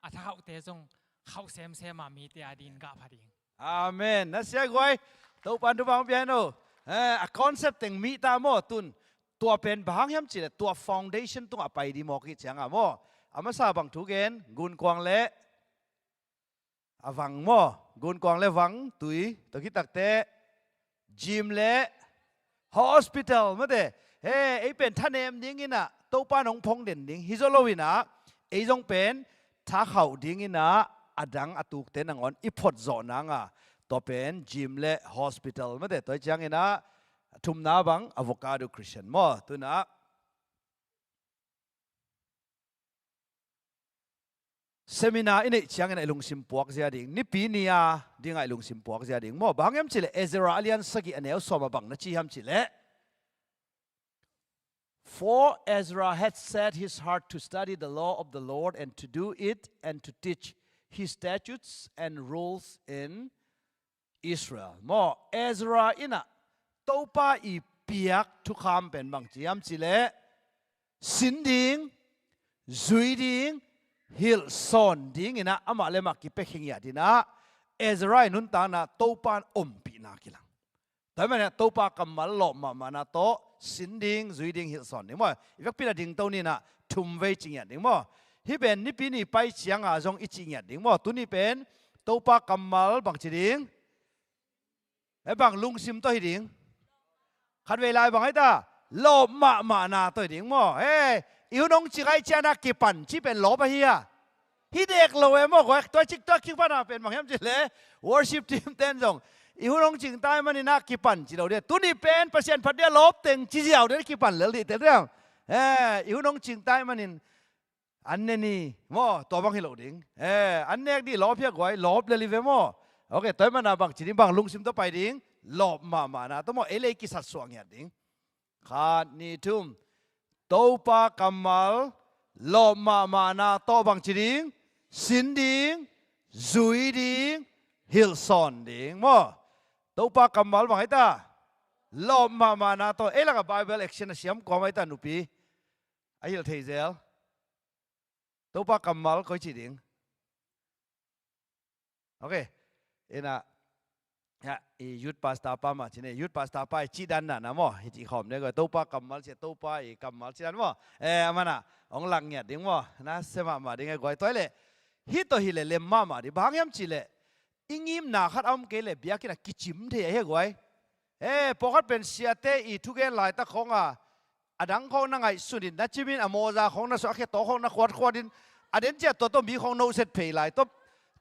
A thakhauhte zong khauh semsem a mite a din gah pha ding. Amen. Na sia guai. Topa in thupha hong pia hen aw. Eh, a concept teng mih ta maw tun. Tua pen bang hang hiam cih leh tua foundation tungah pai dih mawk hi cianga maw. A masa bang thu gen, gunkuang le a vang maw, gunkuang le vang, tui, tua khit takteh gym le hospital mate. He, ei pen thanem ding inah Topa in hong phong den ding hi zaw lo inah, ei zong pen thakhauh ding inah a dang a tukte nangawn i phot zawh nanga, tua pen gym le hospital mate. Tua hi ciang inah thumna bang avocado Christian maw. Tunah seminar i neih ciangin a i lungsim puak zia ding, Nipi ni a dingah i lungsim puak zia ding maw. Bang hang hiam cih leh Ezra a lian sagih a neu sawm a bang na ci hiam cih leh, "For Ezra had set his heart to study the law of the Lord and to do it and to teach his statutes and rules in Israel." Maw, Ezra inah Topa i piak thukham pen bang ci hiam cih leh, sin ding, zui ding, hilhsawn ding in ah amah le amah kipia khingiat in ah, Ezra i nuntakna Topa in ompihna kilang. Tua ahih manin ah Topa kammal lawp mahmahna tawh sin ding, zui ding, hilhsawn ding maw. I vekpi in ah dingto ni in ah thum vei ci ngiat ding maw. Hih pen Nipi ni pai ciang a zong i cih ngiat ding maw. Tuni pen Topa kammal bang ci ding? He, bang lungsim tawh hi ding? Khatvei lai bang hi ta? Lawp mahmahna tawh hi ding maw. He, i hun hong cing ahih ciangin ah kipan cih pen lawp ahi a? Hi dek lo e maw. Guai, tua cik tua kipan a pen bang hiam cih leh worship team ten zong i hun hong cing ta ahih manin ah kipan ci lo ding. Tuni pen Pasian phat ding a lawp teng ci ziau ding, kipan lel ding, tel ding. He, i hun hong cing ta ahih manin an ne ni maw, tua bang hi lo ding. Eh, an nek ding, lawp hi a guai, lawp lel hi ve maw. Ok, tua ahih manin ah bang ci ding, bang lungsim tawh pai ding? Lawp mahmahna tawh maw. Ei le ei kisatsuah ngiat ding. Khat, nih, thum. Topa kammal lawp mahmahna tawh bang ci ding? Sin ding, zui ding, hilhsawn ding maw. Topa kammal bang hi ta? Lawp mahmahna tawh. Ei lakah Bible Action a siam kua om hi ta, nupi? A hilh thei zel. Topa kammal koi ci ding? Ok. Ina, ya, i youth pastor pa mah ci ni, youth pastor pa i cih dan na, na maw, hi cih khawm ne ko, Topa kammal ci, Topa i kammal cih dan maw. Eh, a mana, hong lak ngiat ding maw, na se mahmah ding e guai. Tua hi leh, hih tawh hi leh lem mahmah ding, bang hang hiam cih leh, i ngimna khat a om kei leh biakinn ah kicim thei ahi a guai. Eh, pawlkhat pen siate i thugen laitak khawng a, a dang khawng na ngaihsun in, na cim in, a mawza khawng na suah, a khetawk khawng na khuatkhuat in, a den ciah tua tawh mi khawng no set phei lai, tua,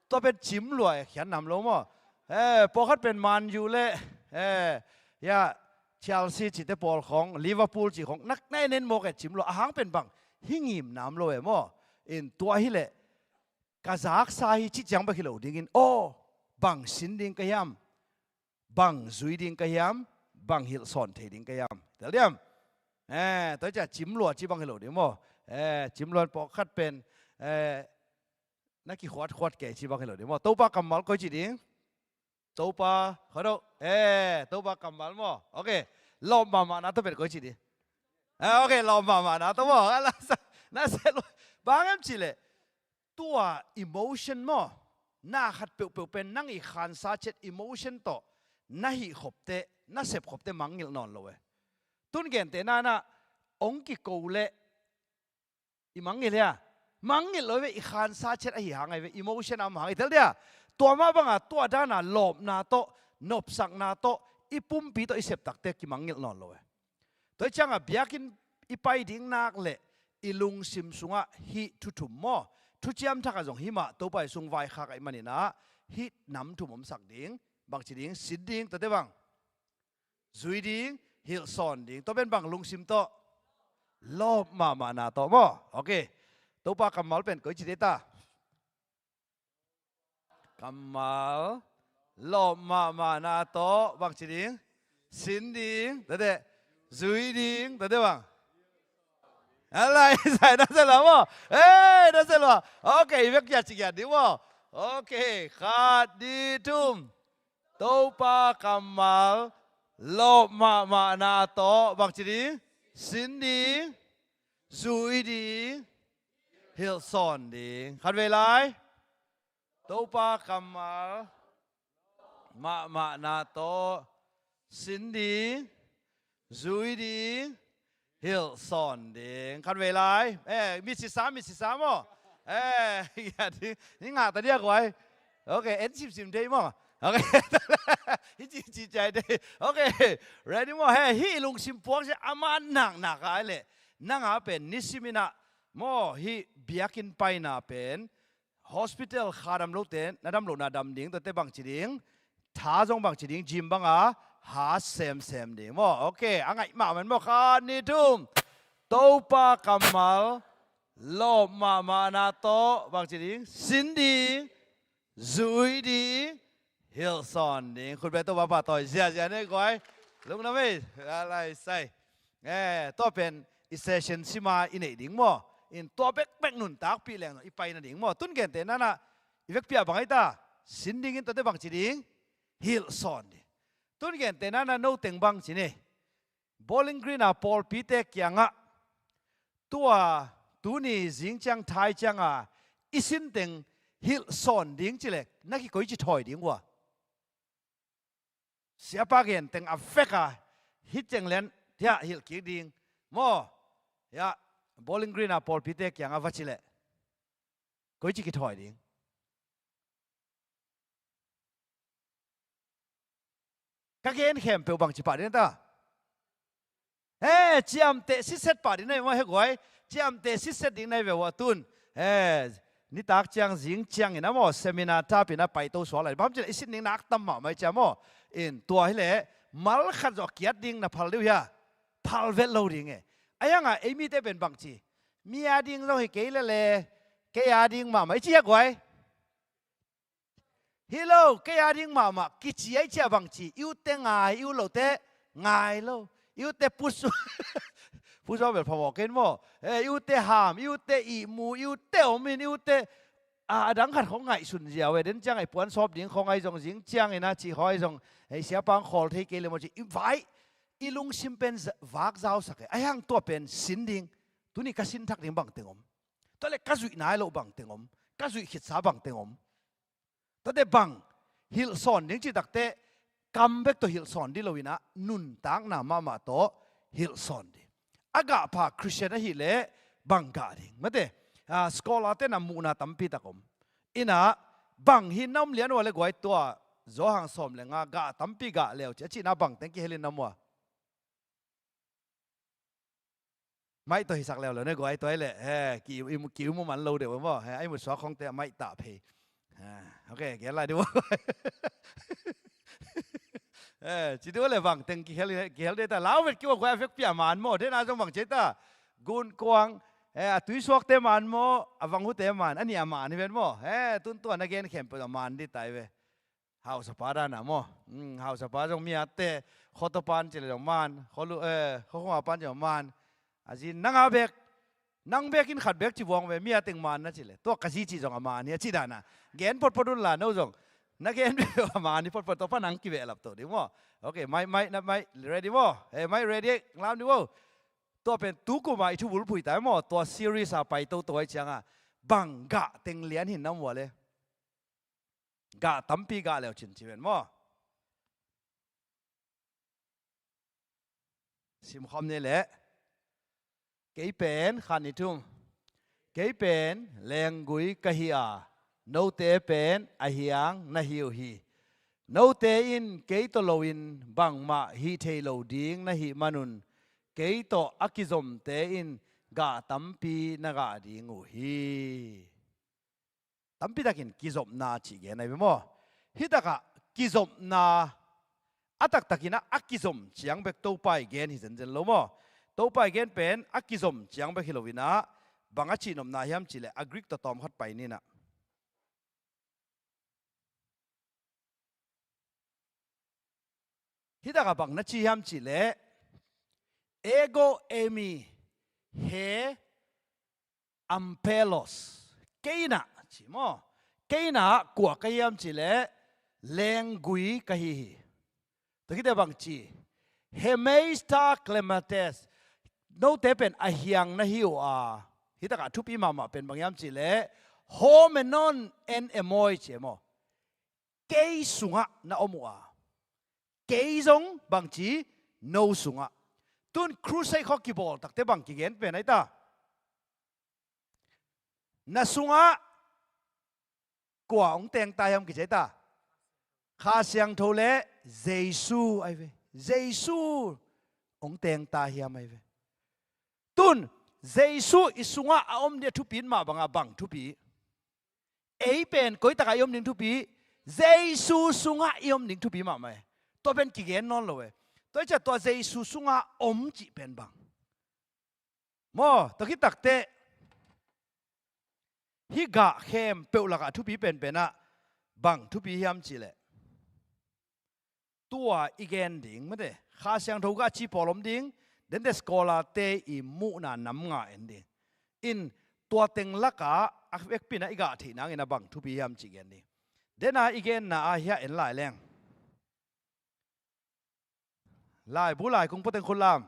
tua pen cim lua e, khian nam lo maw. Eh, pawlkhat pen Man U le, eh, ya, Chelsea cihte pawl khawng, Liverpool cih khawng, na, na en en mawk e, cim lua, a hang pen bang, hi ngim nam lo e maw. In tua hi leh, ka zaksa hi cih ciang bek hi lo dingin, aw, bang sin ding ka hiam? Bang zui ding ka hiam? Bang hilhsawn thei ding ka hiam? Tel diam? Eh, tua ciah cim lua ci bang hi lo ding maw. Eh, cim lua pawlkhat pen, eh, na kikhuatkhuat kei ci bang hi lo ding maw. Topa kammal koi ci ding? Topa, khuado. Eh, Topa kammal maw. Ok. Lawp mahmahna tawh pen koi ci ding? Eh, ok, lawp mahmahna tawh maw. Alah, sa, na se lua. Bang hiam cih leh, tua emotion maw, na khat peuhpeuh pen nang i khansa ciat emotion tawh na hih khop teh, na sep khop teh mangngilh nawn lo e. Tun gente na na hong kiko leh i mangngilh hia? Mangngilh lo e ve, i khansa ciat ahi hang ahi ve, emotion a om hang i tel dia. Tua mah banga tua dana lawpna tawh, nopsakna tawh, i pumpi tawh i sep tak teh kimangngilh nawn lo e. Tua hi cianga biakinn i pai ding nak leh i lungsim sungah hih thu thum maw, thuciam thakah zong hih mah Topa i sung vaikhak ahih maninah hih nam thum omsak ding. Bangci ding? Sin ding, tuate bang? Zui ding, hilhsawn ding. Tua pen bang lungsim tawh? Lawp mahmahna tawh maw? Ok. Topa kammal pen koici ding ta? Kammal lawp mahmahna tawh bangci ding? Sin ding, tuate. Zui ding, tuate bang? Alai sai na se lua maw? Ei, na se lua. Ok, i vek kia ci kia ding maw? Ok, khat, nih, thum. Topa kammal lawp mahmahna tawh bangci ding? Sin ding, zui ding, hilhsawn ding. Khatvei lai. Topa kammal mahmahna tawh sin ding, zui ding, hilhsawn ding. Khatvei lai. Eh, mit sisa, mit sisa maw? Eh, ya, ding, ni ngah ta dia guai. Ok, en simsim dei maw? Ok. Hici, hici cai dei. Ok, ready maw? He, hih lungsim puak sia ama naknak a leh. Nanga pen nisiminah maw, hih biakinn paina pen hospital kha dam lote na dam lohna dam ding, tuate bangci ding? Tha zong bangci ding? Gym banga ha semsem ding maw? Ok, a ngaih mahmah maw? Khat, nih, thum. Topa kammal lawp mahmahna tawh bangci ding? Sin ding, zui ding, hilhsawn ding. Khutbeh Topa pahtawi ziazia nei guai. Lungdam ei. Alai sai. Eh, tua pen i session sima i neih ding maw? In tua bekbek nuntakpih leng i pai nading maw? Tun gente nanah i vekpi ah bang ahi ta? Sin dingin, tuate bangci ding? Hilhsawn ding. Tun gente nanah noteng bangci ni? Bowling Green a pawlpite kiangah Tua tuni zing ciang thai cianga i sin teng hilh sawn ding ci leh na kikoici thawi ding uh a? Siapa gen teng a vek a, hih ciang lian hiah hilh kik ding maw? Hiah Bowling Green a pawlpite kiangah va ci leh koici kithawi ding? Ka gen khempeuh bangci pah ding na ta? He, ciamteh sitset pah ding na hi maw he guai? Ciamteh sitset ding na hi ve uh a tun. He, nitak ciang zing ciangin a maw, seminar tapin a paito suak lai. Bang hang hiam cih leh i sin ding nak tam mahmah hi cia maw? In tua hileh mal khat zawh kiat ding na phal deuh hia? Phal vet lo ding e. Ahi hanga ei mite pen bangci, mi a ding zong hi kei lele, kei a ding mahmah i ci hia guai? Hi lo, kei a ding mahmah kici a i ciah bangci, i utte ngai, i ut lote ngai lo. I utte pusu pusu a bel phamawh kei in maw? Eh, i utte ham, i utte ihmu, i utte om in, i utte a, a dang khat khong ngaihsun zia uh e. Den ciang ei puan sawp ding khong ahi zong, zing ciangin a cih khong ahi zong, ei siapa hong khawl thei kei le maw ci, i vai, i lungsim pen za-, vak zausak e. Ahi hang tua pen sin ding, tuni ka sin thak ding bangteng om? Tua leh ka zuih nai loh bangteng om? Ka zuih khitsa bangteng om? Tuate bang hilh sawn ding cih takteh kam bek tawh hilh sawn ding lo in a, nuntakna mahmah tawh hilh sawn ding. A gahpha Khristian ahih leh bang gah ding? Mate, a, scholar-te na muhna tampi tak om. In a, bang hi na om lian uh a le guai, tua Johan sawm le nga gah tampi gah leu ci a cihna bangteng kihel in na om uh a? Maih tawh hisak leuleu ne guai, tua hi leh, he, ki, i mu, ki mu man lo deuh maw? He, a i mutsuak khongte a maih tah phei. He, ok, gen lai deuh maw? He, ci deuh leh bangteng kihel, kihel deuh ta. Lau vet kei uh a guai, a vekpi a man maw? Dena zong bang ci ta? Gunkuang, he, a tuisuakte man maw? A vanghute man, a nih a man hi ven maw? He, tun tua na gen khempeuh a man ding ta hi ve. Hausapa dana maw? Hmm, hausapa zong mi atte, khuatopan ci le zong man, khualu, eh, khuakhunga pan ci zong man. A zi nanga bek, nang bek in khat bek ci vuang ve, mi a teng man na ci le. Tua ka zi ci zong a man hi a ci dana. Gen photphot un la no zong. Na gen bek a man hi photphot, tua pa nang kibehlap to ding maw? Ok, mai, mai, na mai, ready maw? Eh, mai ready, lam ding maw? Tua pen tu kuma i thubulphuh ta maw? Tua series a pai toto ai cianga. Bang gah teng lian hin na mua le. Gah tampi gah leu cin ci ven maw? Simkhawm ni leh. Kei pen, khan ni thum. Kei pen lenggui ka hi a, note pen a hiang na hi uh hi. Note in kei tawh loin bangmah hih thei lo ding na hih manun, kei tawh a kizomte in gah tampi na gah ding uh hi. Tampi takin kizopna cih gen ahi ve maw? Hih takah kizopna a taktakin ah a kizom ciang bek Topa i gen hi zenzen lo maw? Topa i gen pen a kizom ciang bek hi loin ah bang a cihnopna hiam cihleh a Greek tawh tawm khat pai ni nah. Hih takah bang na ci hiam cihleh, ego eimi he amphelos. Kei nah ci maw? Kei nah kua ka hiam cihleh lenggui ka hi hi. Tua khit teh bang ci? He meista klemates. Note pen a hiang na hi uh a. Hih takah thupi mahmah pen bang hiam cihleh ho menon en emoi ci maw? Kei sungah na om uh a. Kei zong bang ci? No sungah. Tun crusade khawng kibawl takte bang kigen pen ai ta? Na sungah kua hong teng ta hiam kici ai ta? Kha Siangtho le Jesu ai ve. Jesu hong teng ta hiam ai ve. Tun Jesu i sungah a om ding a thupi in mah bangah bang thupi? Ei pen koitakah i om ding thupi? Jesu sungah i om ding thupi mahmah e. Tua pen kigen nawn lo e. Tua i ciah tua Jesu sungah om cih pen bang? Maw, tua khit takteh hih gah khempeuh lakah thupi penpenah bang thupi hiam cihleh, tua i gen ding mate, Kha Siangtho gah ci pawl om ding, dente scholar-te i muhna nam nga en ding. In tua teng lakah a vekpi inah i gah theih nangin a bang thupi hiam cih gen ding. Dena i genna ah hiah en lai leng. Laibu laikung pua teng khut lam.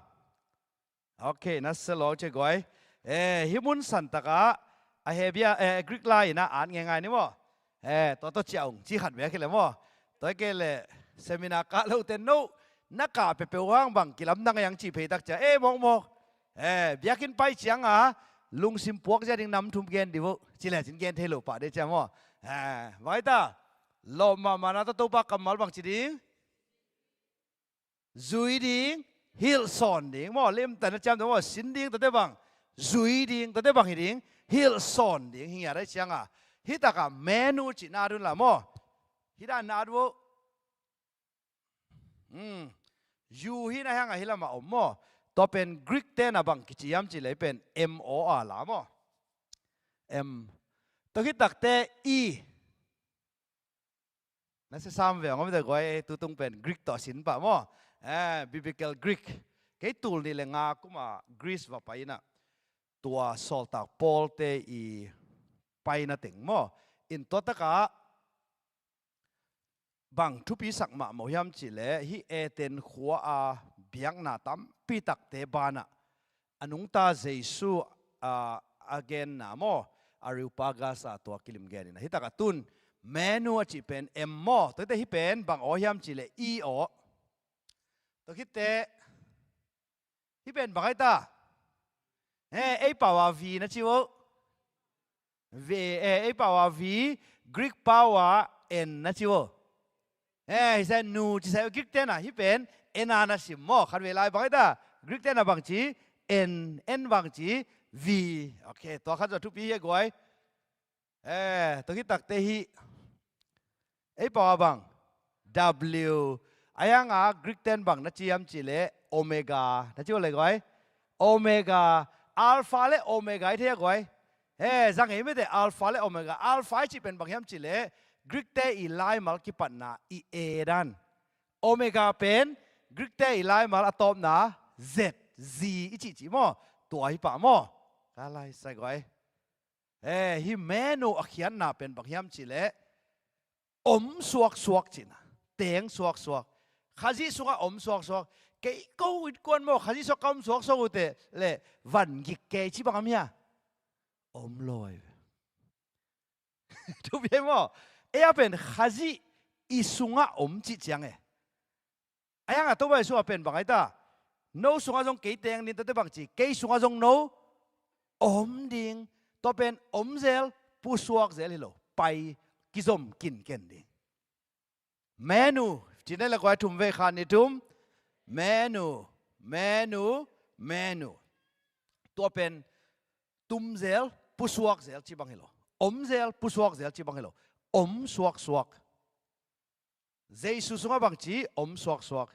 Ok, na se lo ce guai. Eh, hih mun santakah a Hebia, eh, Greek lai inah at ngeingai ni maw. Eh, tua tawh ciah ung ci khat bek hi le maw. Tua hi kei le seminar kah lote no na kah peuhpeuh hang bang kilamdang a iang cih pheitak ciah, eh, mawkmawk. Eh, biakinn pai cianga lungsim puak zia ding nam thum gen dih vo. Ci le cin gen thei lo pah dih ciah maw. Eh, bang hi ta. Lawp mahmahna tawh Topa kammal bang ci ding. Zui ding, hilh sawn ding maw. Limtan a ciam ding maw, sin ding tuate bang, zui ding tuate bang hi ding, hilh sawn ding hi ngiat a hi cianga. Hih takah menu cih na dun la maw. Hih dan na dun vo. Hmm. U hi na hiangah hih lamah om maw. Tua pen Greek te na bang kici hiam cih leh pen M O a la maw. M. Tua hih takte E. Na sia sam ve ngam te guai, tutung pen Greek tawh sin pah maw. Eh, biblical Greek. Kei tul nih le nga kuma Greece va pai inah. Tua sawltak Paul te i paina teng maw. In tua takah bang thupi sak mahmah hiam cih leh hih Eden khua a biakna tampi takte banah a nungta Jesu, ah, a genna maw, Areopagus ah tua kilim gen inah. Hih takah tun menu a cih pen M maw. Tua hite hih pen bang aw hiam cih leh E aw. Tua khit teh hih pen bang hi ta. Eh, ei pau a V na ci vo. V, eh, ei pau a V, Greek pau a N na ci vo. Eh, hi sa nu ci sa Greek te na, hih pen N a na sim maw. Khat vei lai bang hi ta. Greek te na bang ci, N, N bang ci, V. Ok, tua khat zaw thupi hi a guai. Eh, tua hih takte hih. Ei pau a bang. W. A hianga Greek ten bang na ci hiam cih leh omega na ci vo le guai. Omega, alpha le omega i thei a guai. Eh, zang ei mete alpha le omega. Alpha i cih pen bang hiam cih leh Greek te i laimal kipatna i A dan. Omega pen Greek te i laimal a tawpna Z, Z i cih cih maw. Tua hi pah maw. Ka lai sa guai. Eh, hih menu a khiatna pen bang hiam cih leh om suaksuak cihna, teng suaksuak. Khazih sungah om suaksuak. Kei ko innkuan maw, Khazih sungah ka om suaksuak uh teh leh van gik kei ci bang am hia. Om lo ai ve. Thupi ai maw. Ei a pen Khazih i sungah om cih ciang e. A hiangah Topa Jesu a pen bang ai ta. No sungah zong kei teng ding tuate bang ci. Kei sungah zong no om ding. Tua pen om zel, pusuak zel hi lo. Pai, kizom kinken ding. Menu, cine le kuai thum vei khan ni thum. Menu, menu, menu. Tua pen tum zel, pusuak zel ci bang hi lo. Om zel, pusuak zel ci bang hi lo. Om suaksuak. Jesu sungah bang ci om suaksuak.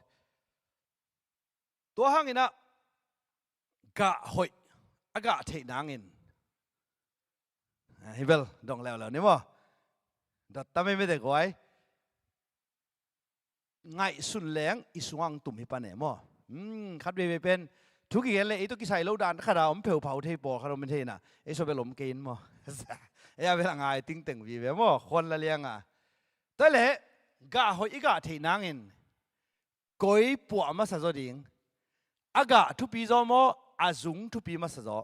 Tua hangin ah gah hoih a gah theih nangin. Ah, hi bel dong leuleu ni maw. Dot tamai mete guai. Ngaihsun leng i sungah ang tum hi pan e maw. Hmm, khat veivei pen thu kigen le ei tawh kisai lo dan khat a om pheuphau thei pawl khat om in thei na. Ei so bel om kei in maw. Ei a bel a ngai tingteng vive maw. Khuan la lianga. Tua le gah hoih i gah theih nangin koi puah masa zaw ding. A gah thupi zaw maw, a zung thupi masa zaw.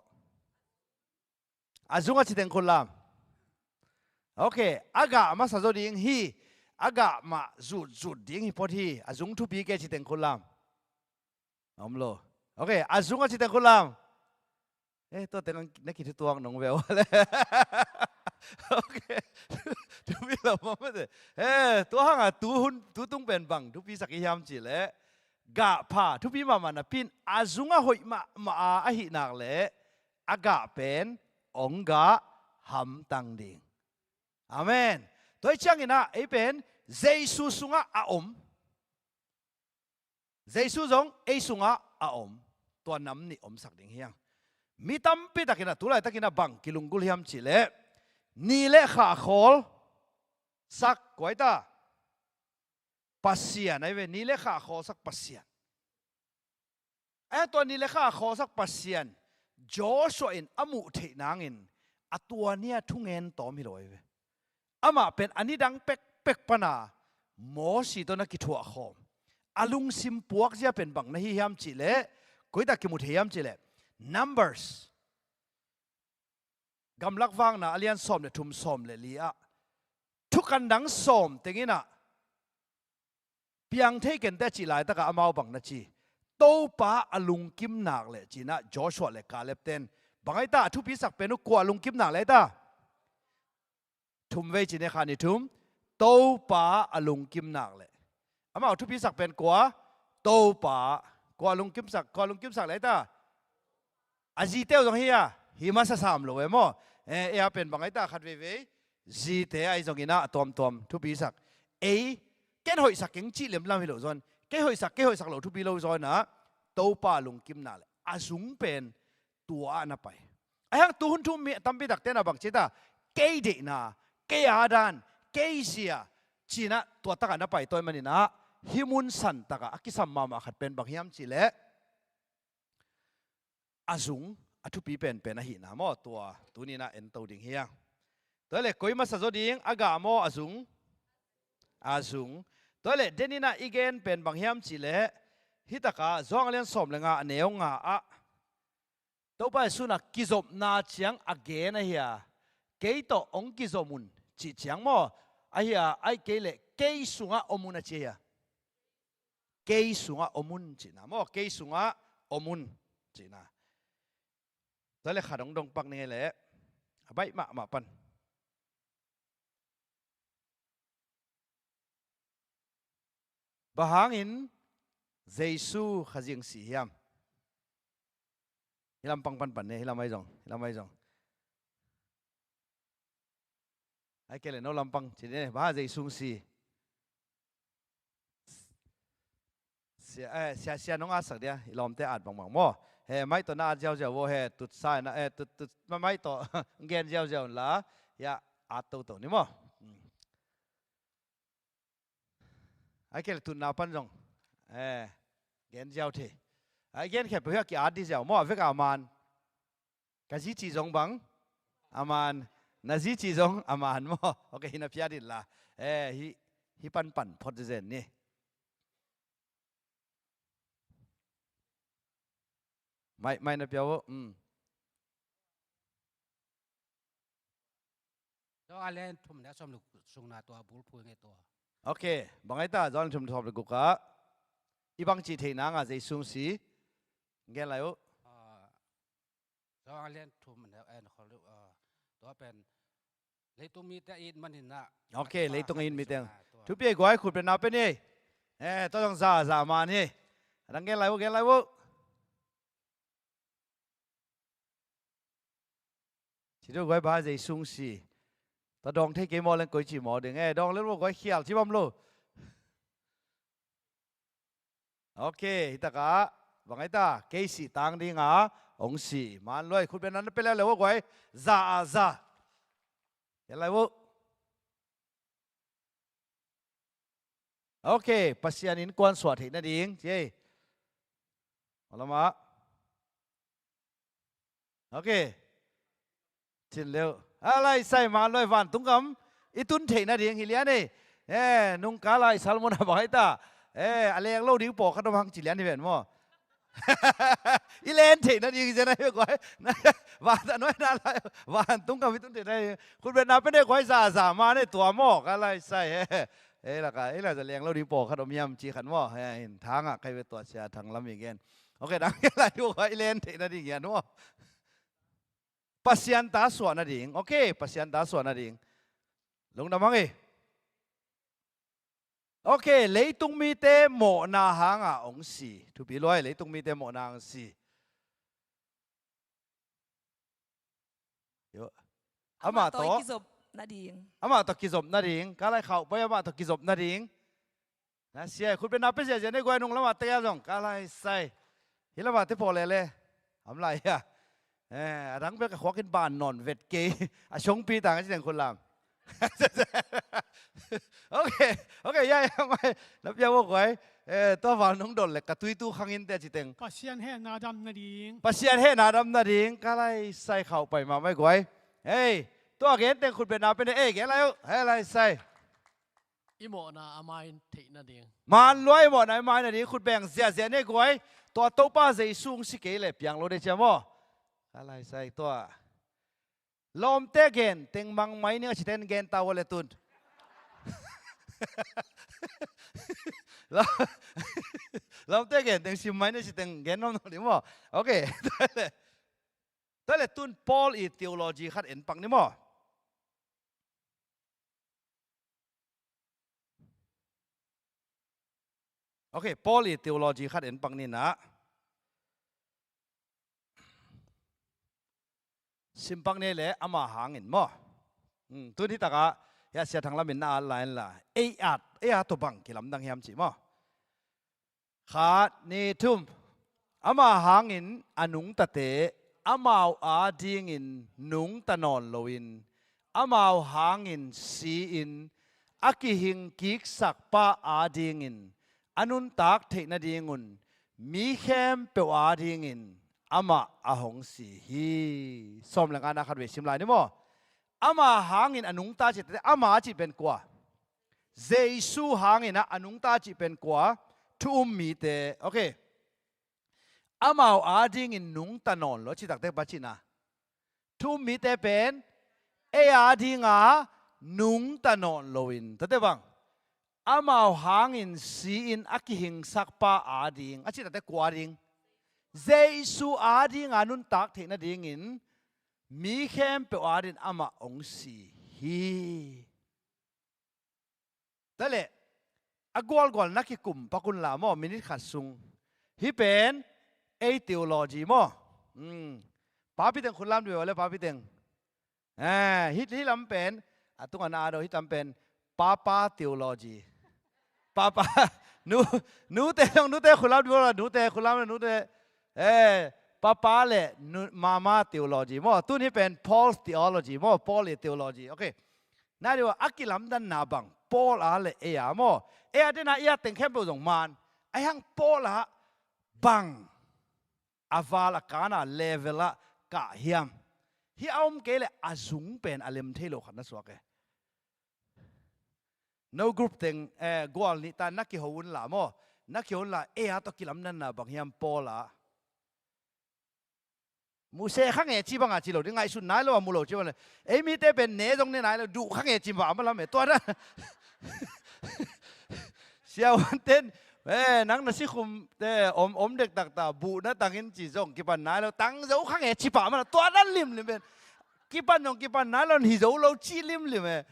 A zung a ci teng khut lam. Ok, a gah masa zaw ding hi. A gah mah zutzut ding hi phot hi. A zung thupi kei ci teng khut lam. Om lo. Ok, a zung a ci teng khut lam. Eh, tua teng na kithutuak nong ve uh le. Ok. Thupi lo mah mete. Eh, tua hanga tu hun, tu tung pen bang thupi sak i hiam cih leh gah pha thupi mahmah napi in a zung a hoih mahmah a ahih nak leh a gah pen ong gah hamtang ding. Amen. Tua hi ciangin ah ei pen Jesu sungah a om. Jesu zong ei sungah a om. Tua nam nih omsak ding hi hang. Mi tampi takin ah tu laitakin ah bang kilunggulh hiam cih leh ni le kha a khawl sak kua hi ta. Pasian ahi ve, ni le kha a khawl sak Pasian. Ahi tua ni le kha a khawl sak Pasian Joshua in a muh theih nangin a tua ni a thungen tawm hi lo ahi ve. Amah pen a nidang pekpek pana Mosi tawh na kithuah khawm. A lungsim puak zia pen bang na hi hiam cih leh, koi tak kimu thei hiam cih leh, Numbers Gamlak Vakna a lian sawm le thum, sawm le li ah thukan dang sawm teng in ah piang thei kei ning te a cih laitak ah amau bang na ci? Topa a lungkim nak leh ci-in ah Joshua le Caleb ten bang ahi ta? A thupisak pen uh kua a lungkim nak leh ahi ta? Thum vei ci ni, khat, nih, thum. Topa a lungkim nak leh. Amau thupisak pen kua? Topa. Kua lungkimsak, kua lungkimsak leh ahi ta? A zite uh zong hi a, hi masa sam lo e maw. Eh, ei a pen bang ahi ta? Khat veivei zite ahi zongin ah a tuamtuam thupisak. Ei, ken hoihsak keng cih lemlam hi lo zaw in, kei hoihsak, kei hoihsak lo thupi lo zaw in ah, Topa lungkim nak leh a zung pen tua ah na pai. Ahi hang tu hun thu mi tampi takte na bang ci ta? Kei deihna, kei a dan, kei zia ci-in ah tua tak ah na pai tawi manin ah, hih mun san tak ah a kisam mahmah khat pen bang hiam cih leh a zung a thupi penpen ahihna maw, tua tuni-in ah en to ding hi hang. Tua leh koi masa zaw ding, a gah maw, a zung? A zung. Tua leh den in ah i gen pen bang hiam cih leh, hih tak ah Johan a lian sawm le nga, a neu nga ah Topa Jesuh in ah kizopna ciang a gen ahi a, kei tawh hong kizom un cih ciang maw, ahi a, ahih kei leh kei sungah om un a ci ahi a. Kei sungah om un cihna maw, kei sungah om un cihna. Tua leh khat hong dong pak ning ei leh, a baih mahmah pan. Bang hangin Jesu Khazih hong si hiam? Hih lampang panpan ni, hih lam ahi zong, hih lam ahi zong. Ahih kei leh no lampang ci ni, bang hang Jesu hong si? Sia, eh, sia, sia nong atsak dia, i lawmte at bangbang maw. He, mic tawh na at ziauziau vo, he, tut sa na, eh, tut, tut, ma-, mic tawh gen ziauziau inla, ya, at toto ni maw. Hmm. Ahih kei leh tutna pan zong, eh, gen ziau thei. Ahih gen khempeuh hi a ki-at dih ziau maw, a vek a man. Ka zi cih zong bang a man, na zi cih zong a man maw. Ok, hi na phiat inla. Eh, hih, hih panpan phot zenzen ni. Mic, mic na pia vo. Hmm. Johan a lian thum, neu sawm le guk sungna tua bulphuh ing ei tua. Ok, bang ahi ta, Johan a lian thum, sawm le guk ah i bang cih theih nang a Jesu hong si? Gen lai uh. Ah, Johan a lian thum, neu, eh, khol, ah, tua pen leitung mite a it manin ah. Ok, leitung a it mite. Tua. Thupi ei guai, khut beng na pia ni. Eh, tua zong za, za man hi. A dang gen lai uh, gen lai uh. Ci dih guai, bang hang Jesu hong si? Tua dawng thei kei mawk leng koi ci mawk ding. Eh, dawng lel vo guai, khial ci bam lo. Ok, hih tak ah bang ahi ta? Kei sih tang ding a hong si. Man luai, khut beng na pia lel vo guai. Za a za. Gen lai vo. Ok, Pasian innkuan suah theih nading, ci ei. Maw lam ah. Ok. Cin leuh. A lai sai, man luai, vantung gam i tun theih nading hi lian ei. Eh, nung ka lai Salmon a bang ahi ta? Eh, a leng lo ding pawlkhat om hang ci lian hi ven maw. I len theih nading hi zen ahi guai. Van a nuai na lai, vantung gam i tun theih nading. Khut beng na pia ni guai, za, za man ei tua maw, ka lai sai. He, he, lak ah, ei lai za leng lo ding pawlkhat om hiam ci khat maw. He, in thang ah kai ve tua sia thang lam i gen. Ok, dang gen lai vo guai, i len theih nading hian maw. Pasian ta suah nading. Ok, Pasian ta suah nading. Lungdam hang ei. Ok, leitung mite mawhna hangah hong si. Thupi luai, leitung mite mawhna hong si. Yo. Amah tawh kizop nading. Amah tawh kizop nading. Ka lai khauh pai, amah tawh kizop nading. Na sia, khut beng na pia ziazia ni guai, nung lamah te a zong. Ka lai sai. Hih lamah te pawh lele. Am lai hia. Eh, a dang bek a khuak in ban nawn vet kei. A songpi tang a ci teng khut lam. Ok, ok, ya, ya, mai. Na pia vo guai. Eh, tua val nong dol le ka tuitu khang in te a ci teng. Pasian hehna dam nading. Pasian hehna dam nading. Ka lai sai, khauh pai mahmah ei guai. Hei, tua gen teng khut beng na pia ni. Eh, gen lai uh. Hei lai sai. I mawhna a mai theih nading. Man luai, i mawhna a mai nading, khut beng ziazia ni guai. Tua Topa Jesu hong si kei leh piang lo ding cia maw. Ka lai sai tua. Lawmte gen teng mang mai ning a ci ten gen ta ua le tun. Law-, lawmte gen teng sim mai ning a ci teng gen nuam nuam ni maw? Ok. Tua le, tua le tun Paul i theology khat en pak ni maw? Ok, Paul i theology khat en pak ni na. Sim pak ni le ama hangin maw? Hmm, tun hi takah, ya sia thang lamin na at la en la. Ei at, ei at tawh bang kilamdang hiam ci maw? Khat, nih, thum. Ama hangin a nungtate, amau adingin nungta nawn loin, amau hangin si-in, a kihing kiksak pa adingin, a nuntak theih nadingun, mi khempeuh adingin, amah a hong si hi. Sawm le ngana khat vei sim lai ni maw? Ama hangin a nungta cih teh, ama cih pen kua? Jesu hangin a, a nungta cih pen kua? Thu um mite. Ok. Amau adingin nungta nawn lo, cih takte pa cihna. Thu um mite pen, ei adinga nungta nawn loin. Tate bang. Amau hangin si-in a kihingsak pa ading. A cih takte kua ading? Jesu adinga nuntak theih nadingin, mi khempeuh adin amah hong si hi. Tua le, a gualgual na kikum pak un la maw, minute khat sung. Hih pen, ei theology maw. Hmm. Papi teng khut lam dih le papi teng. Eh, hih, hih lam pen, a tunga na ado, hih lam pen, papa theology. Papa, nu, nute, nute khut lam dih, nute khut lam, nute. Eh, papa le, nu, mama theology maw. Tun hih pen Paul theology maw, Paul i theology. Ok. Na dih ua, a kilamdanna bang, Paul a le ei a maw. Ei a dena ei a teng khempeuh zong man. Ahi hang Paul a bang, a val a kana level a kah hiam. Hih a om kei le a zung pen a lem thei lo khat na suak e. No group teng, eh, gual nih ta na kiho un la maw. Na kiho un la, ei a tawh kilamdanna bang hiam Paul a. Muhse kha nge ci banga ci lo ding, ngaihsut nai lo a mu lo ci bang le. Ei mite pen ne zong ne nai lo, duh kha nge ci bang a ma lam e, tua dan. Siavuanten, eh, nang na sikhum te om, om dektak ta, buh na tangin ci zong kipan nai lo, tang zo kha nge ci pah ma la, tua dan limlim pen. Kipan zong kipan nai lo, hi zo lo ci limlim e.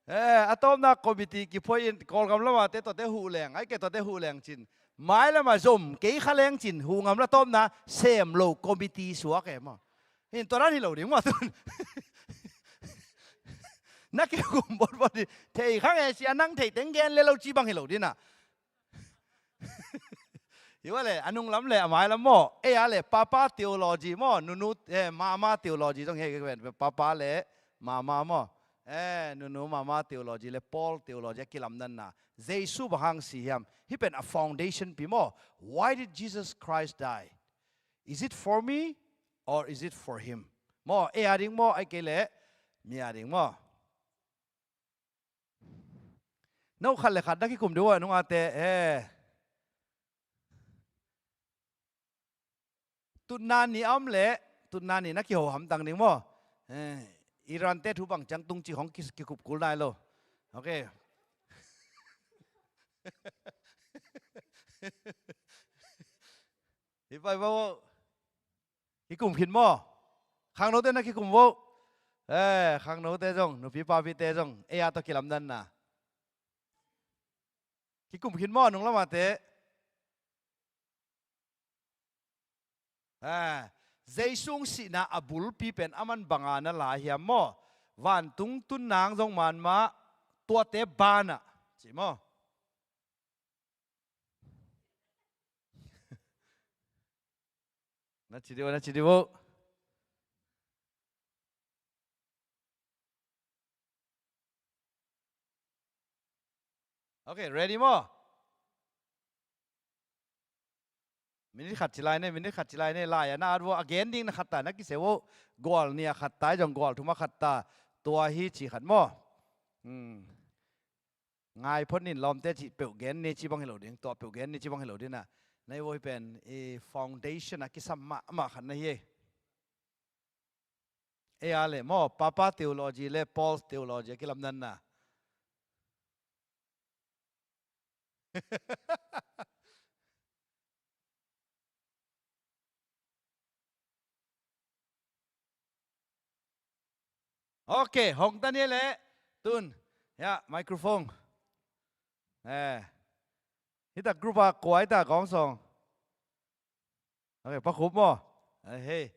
Eh, a tawpna committee kiphuai in, Kawlgam lama te tuate huh leng, ai ke tuate huh leng cin. Mai lama zom kei kha leng cin, huh ngam la tawpna sem lo committee suak e maw. Hin tua dan hi lo ding maw tun. Na kikum botbot ding, thei kha nge sia nang thei teng gen le lo ci bang hi lo ding a. Hi ua le, a nung lam le a mai lam maw. Ei a le papa theology maw, nunu, eh, mama theology zong hi a, papa le mama maw. Eh, nunu mama theology le Paul theology a kilamdanna. Jesu bang hang si hiam. Hih pen a foundation pi maw. Why did Jesus Christ die? Is it for me or is it for him? Maw, ei a ding maw, ai kei le mi a ding maw. No khat le khat na kikum deuh a nungate, eh. Tutna ni a om le, tutna ni na kiho hamtang ding maw. Eh, Iran te thu bang ciang tung ci hong ki, kikup kul nai lo. Ok. Hi pai maw. Kikum khin maw? Khangnote na kikum vo. Eh, khangnote zong, nupi papite zong, ei a tawh kilamdanna. Kikum khin maw, nung lamate? Eh, Jesu sihna a bulpi pen a man banga na la hiam maw? Vantung tun nang zong man mah, tuate banah. Ci maw? Na ci dih vo, na ci dih vo. Ok, ready maw? Minute khat ci lai ne, minute khat ci lai ne, lai a na at vo, a gen ding na khat ta, na kise vo, gual nih a khat ta, zong gual thum a khat ta, tua hi ci khat maw? Hmm. Ngai phot nin lawmte cih peuh gen ni ci bang hi lo ding, tua peuh gen ni ci bang hi lo ding a. Na hi vo hi pen, i foundation a kisam mahmah khat na hi e. Ei a le maw, Papa theology le Paul's theology a kilamdanna. Ok, hong ta ni le tun. Ya, microphone. Eh. Hita group a kua hita kong song. Ok, Pa Khup maw. Eh, hey.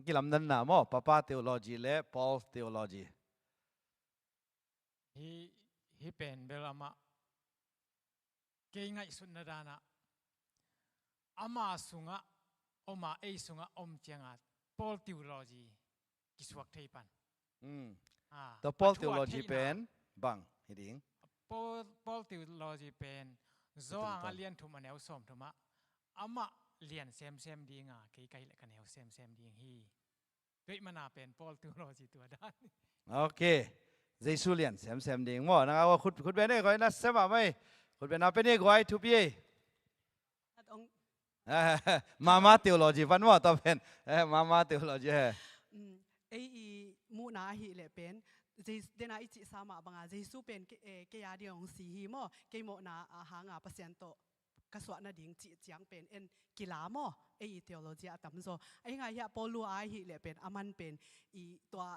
Kilamdanna maw, Papa theology le Paul's theology. Hi, hi pen bel amah kei ngaihsutna danah ama sungah om a, ei sungah om ciangah Paul theology kisuak thei pan. Hmm. Ah, tua Paul theology pen bang hi ding? Paul, Paul theology pen Johan a lian thum a neu sawm thum ah amah lian semsem ding a, kei ka hih leh ka neu semsem ding hi. Tua ahih mana pen Paul theology tua dan. Ok. Jesu lian semsem ding maw. Nang a khut, khut beng ne guai, na sem a mai. Khut beng na pen ne guai, thupi ei. Mama theology pan maw, tua pen. Eh, Mama theology he. Mm, ei i muhna ahih leh pen, Jes-, dena i cih sa mah banga, Jesu pen ke-, eh, kei a ding hong si hi maw, kei mawhna a hanga Pasian tawh ka suah nading cih ciang pen en kila maw, ei i theology a tamzaw. Ei ngai hiah Paul lu a ahih leh pen, aman pen, i tua,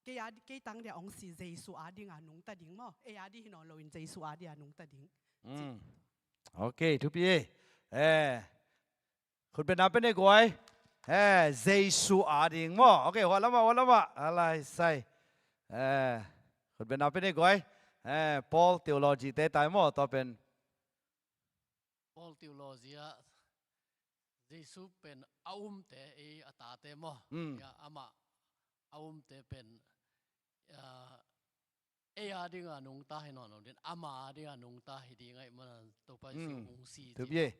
kei a, kei tang dia hong si Jesu a dinga nungta ding maw, ei a ding hi nawn loin Jesu a dinga nungta ding. Mm. Ok, thupi ei. Eh, khut beng na pen ne guai. Eh, Jesu a ding maw. Ok, hua lamah, hua lamah. Alai sai. Eh, khut beng na pen ne guai. Eh, Paul theology te tai maw, tua pen. Paul theology ah Jesu pen a umte, ei a tate maw. Mm. Ya, amah a umte pen, ah, ei a dinga nungta hi nawn lo ding, ama a dinga nungta hi ding ahih mana Topa Jesu hong si thupi ei.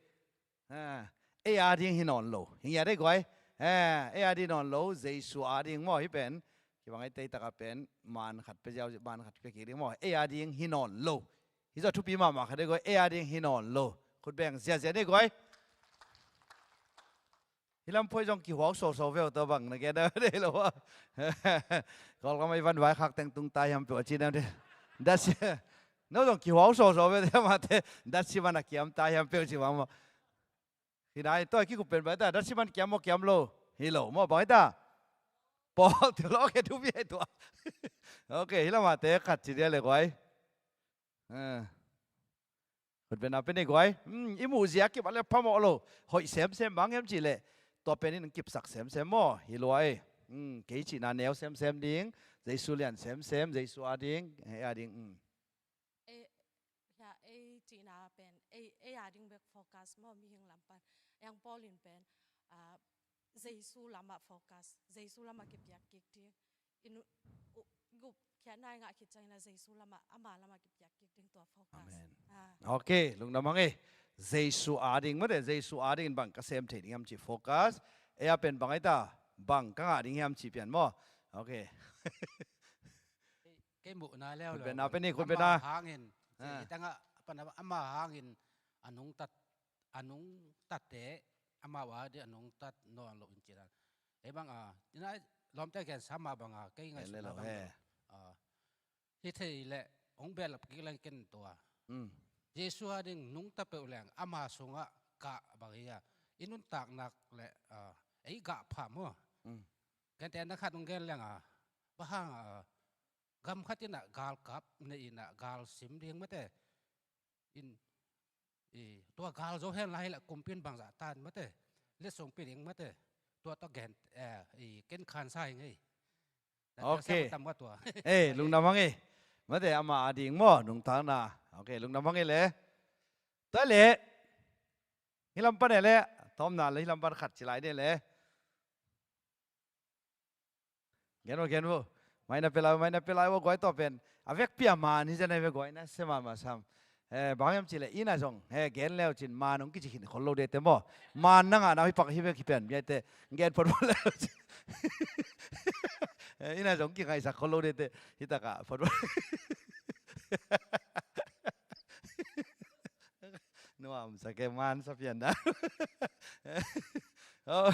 Ha, ei a ding hi nawn lo. Hi ngiat ei guai. Ha, ei a ding nawn lo, Jesu a ding maw hi pen. Kibang ei tei taka pen, man khat pe ziau, man khat pe kik ding maw. Ei a ding hi nawn lo. Hi zaw thupi mahmah khat ei guai, ei a ding hi nawn lo. Khut beng ziazia ei guai. Hi lam phuai zong kihuau soso veu tawh bang na gen dei lo a. Kawlgam a i van vaikhak teng tung ta hiam peuh a ci na dei. Datsi, no zong kihuau soso veu te mate, datsi man a kiam ta hiam peuh ci bang maw. Hi nai, tua kikup pen bang ta, datsi man kiam maw kiam lo. Hi lo, maw bang ta. Paul te lo ke thupi ai tua. Ok, hi lam a te khat ci dia le guai. Eh. Khut beng na pen ei guai. Hmm, i muh zia kip a le phamawh lo. Hoih semsem bang hiam cih leh. Tua pen in kipsak semsem maw. Hi lua ei. Hmm, kei cihna neu semsem ding. Jesu lian semsem, Jesu a ding, ei a ding. Hmm. Ei, ya, ei cihna pen, ei, ei a ding bek focus maw, mihing lam pan. Ei ang Paul in pen, ah, Jesu lamah focus, Jesu lamah kipiak kik ding. In u-, gup khiatna i ngah khit ciangin a Jesu lamah, ama lamah kipiak kik ding tua focus. Amen. Ah. Ok, lungdam hang ei. Jesu a ding mate, Jesu a dingin bang ka sem thei ding hiam cih focus. Ei a pen bang ei ta, bang ka ngah ding hiam cih pian maw. Ok. Kei muhna leu lo. Khut beng na pen ni, khut beng na. Ama hangin, ah, i tangah, pan ama hangin a nungtat, a nungtatte, ama wa di a nungtat nawn lo in ci dan. Ei bang a, ina lawmte gen sa mah bang a, kei ngaihsutna bang a. Hi thei leh, hong behlap kik leng ken tua. Mm. Jesu a ding nungta peuh leng, ama sungah kah bang hi a. I nuntak nak leh, ah, ei gah pha maw. Mm. Gentehna khat hong gen leng a, bang hang a, gam khat in a galkap nei in a galsim ding mate. In, i, tua gal zo hen lai hi leh kumpi in bangzah tan mate. Letsong pia ding mate. Tua tawh gen, eh, i, ken khansa hi ngei. Ok. Tam ka tua. Eh, lungdam hang ei. Mate ama a ding maw, nungtakna. Ok, lungdam hang ei le. Tua le. Hi lam pan ei le. Tawmna le hi lam pan khat ci lai ni le. Gen vo, gen vo. Mai na pia lai, mai na pia lai vo guai tua pen. A vekpi a man hi zen a hi ve guai na, sem a ma sam. Eh, bang hiam cih leh, inn ah zong, eh, gen leu cin man hong kici khin khol lo dete maw. Man na ngahna hi pak hi ve kipian, mi aite, gen phot phot leu cin. Eh, inn ah zong kingaihsak khol lo dete, hi takah phot phot. Nuam Take man sa pian na. Oh,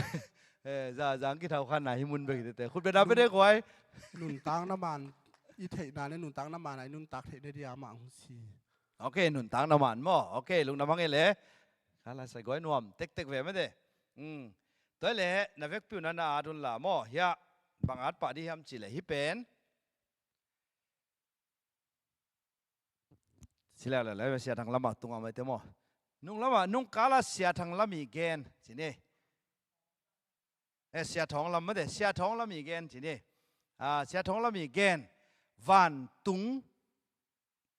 eh, za zang kithau khan na hi mun bek hi tete. Khut bia na pe de guai. Nuntak na man i theihna le nuntak na man a i nuntak theih na dia mah hong si. Ok, nuntak na man maw. Ok, lungdam hang e le. Kala sa guai nuam tektek ve mete. Hmm. Tua le na vekpi un na na at un la maw. Hia bang at pah di hiam ci le hi pen. Sila la la Sia Thang Lam a tung a mai te maw. Nung lam a nung kala Sia Thang Lam i gen ci ni. Eh, Sia Thawng Lam mate, Sia Thawng Lam i gen ci ni. Ah, Sia Thawng Lam i gen. Vantung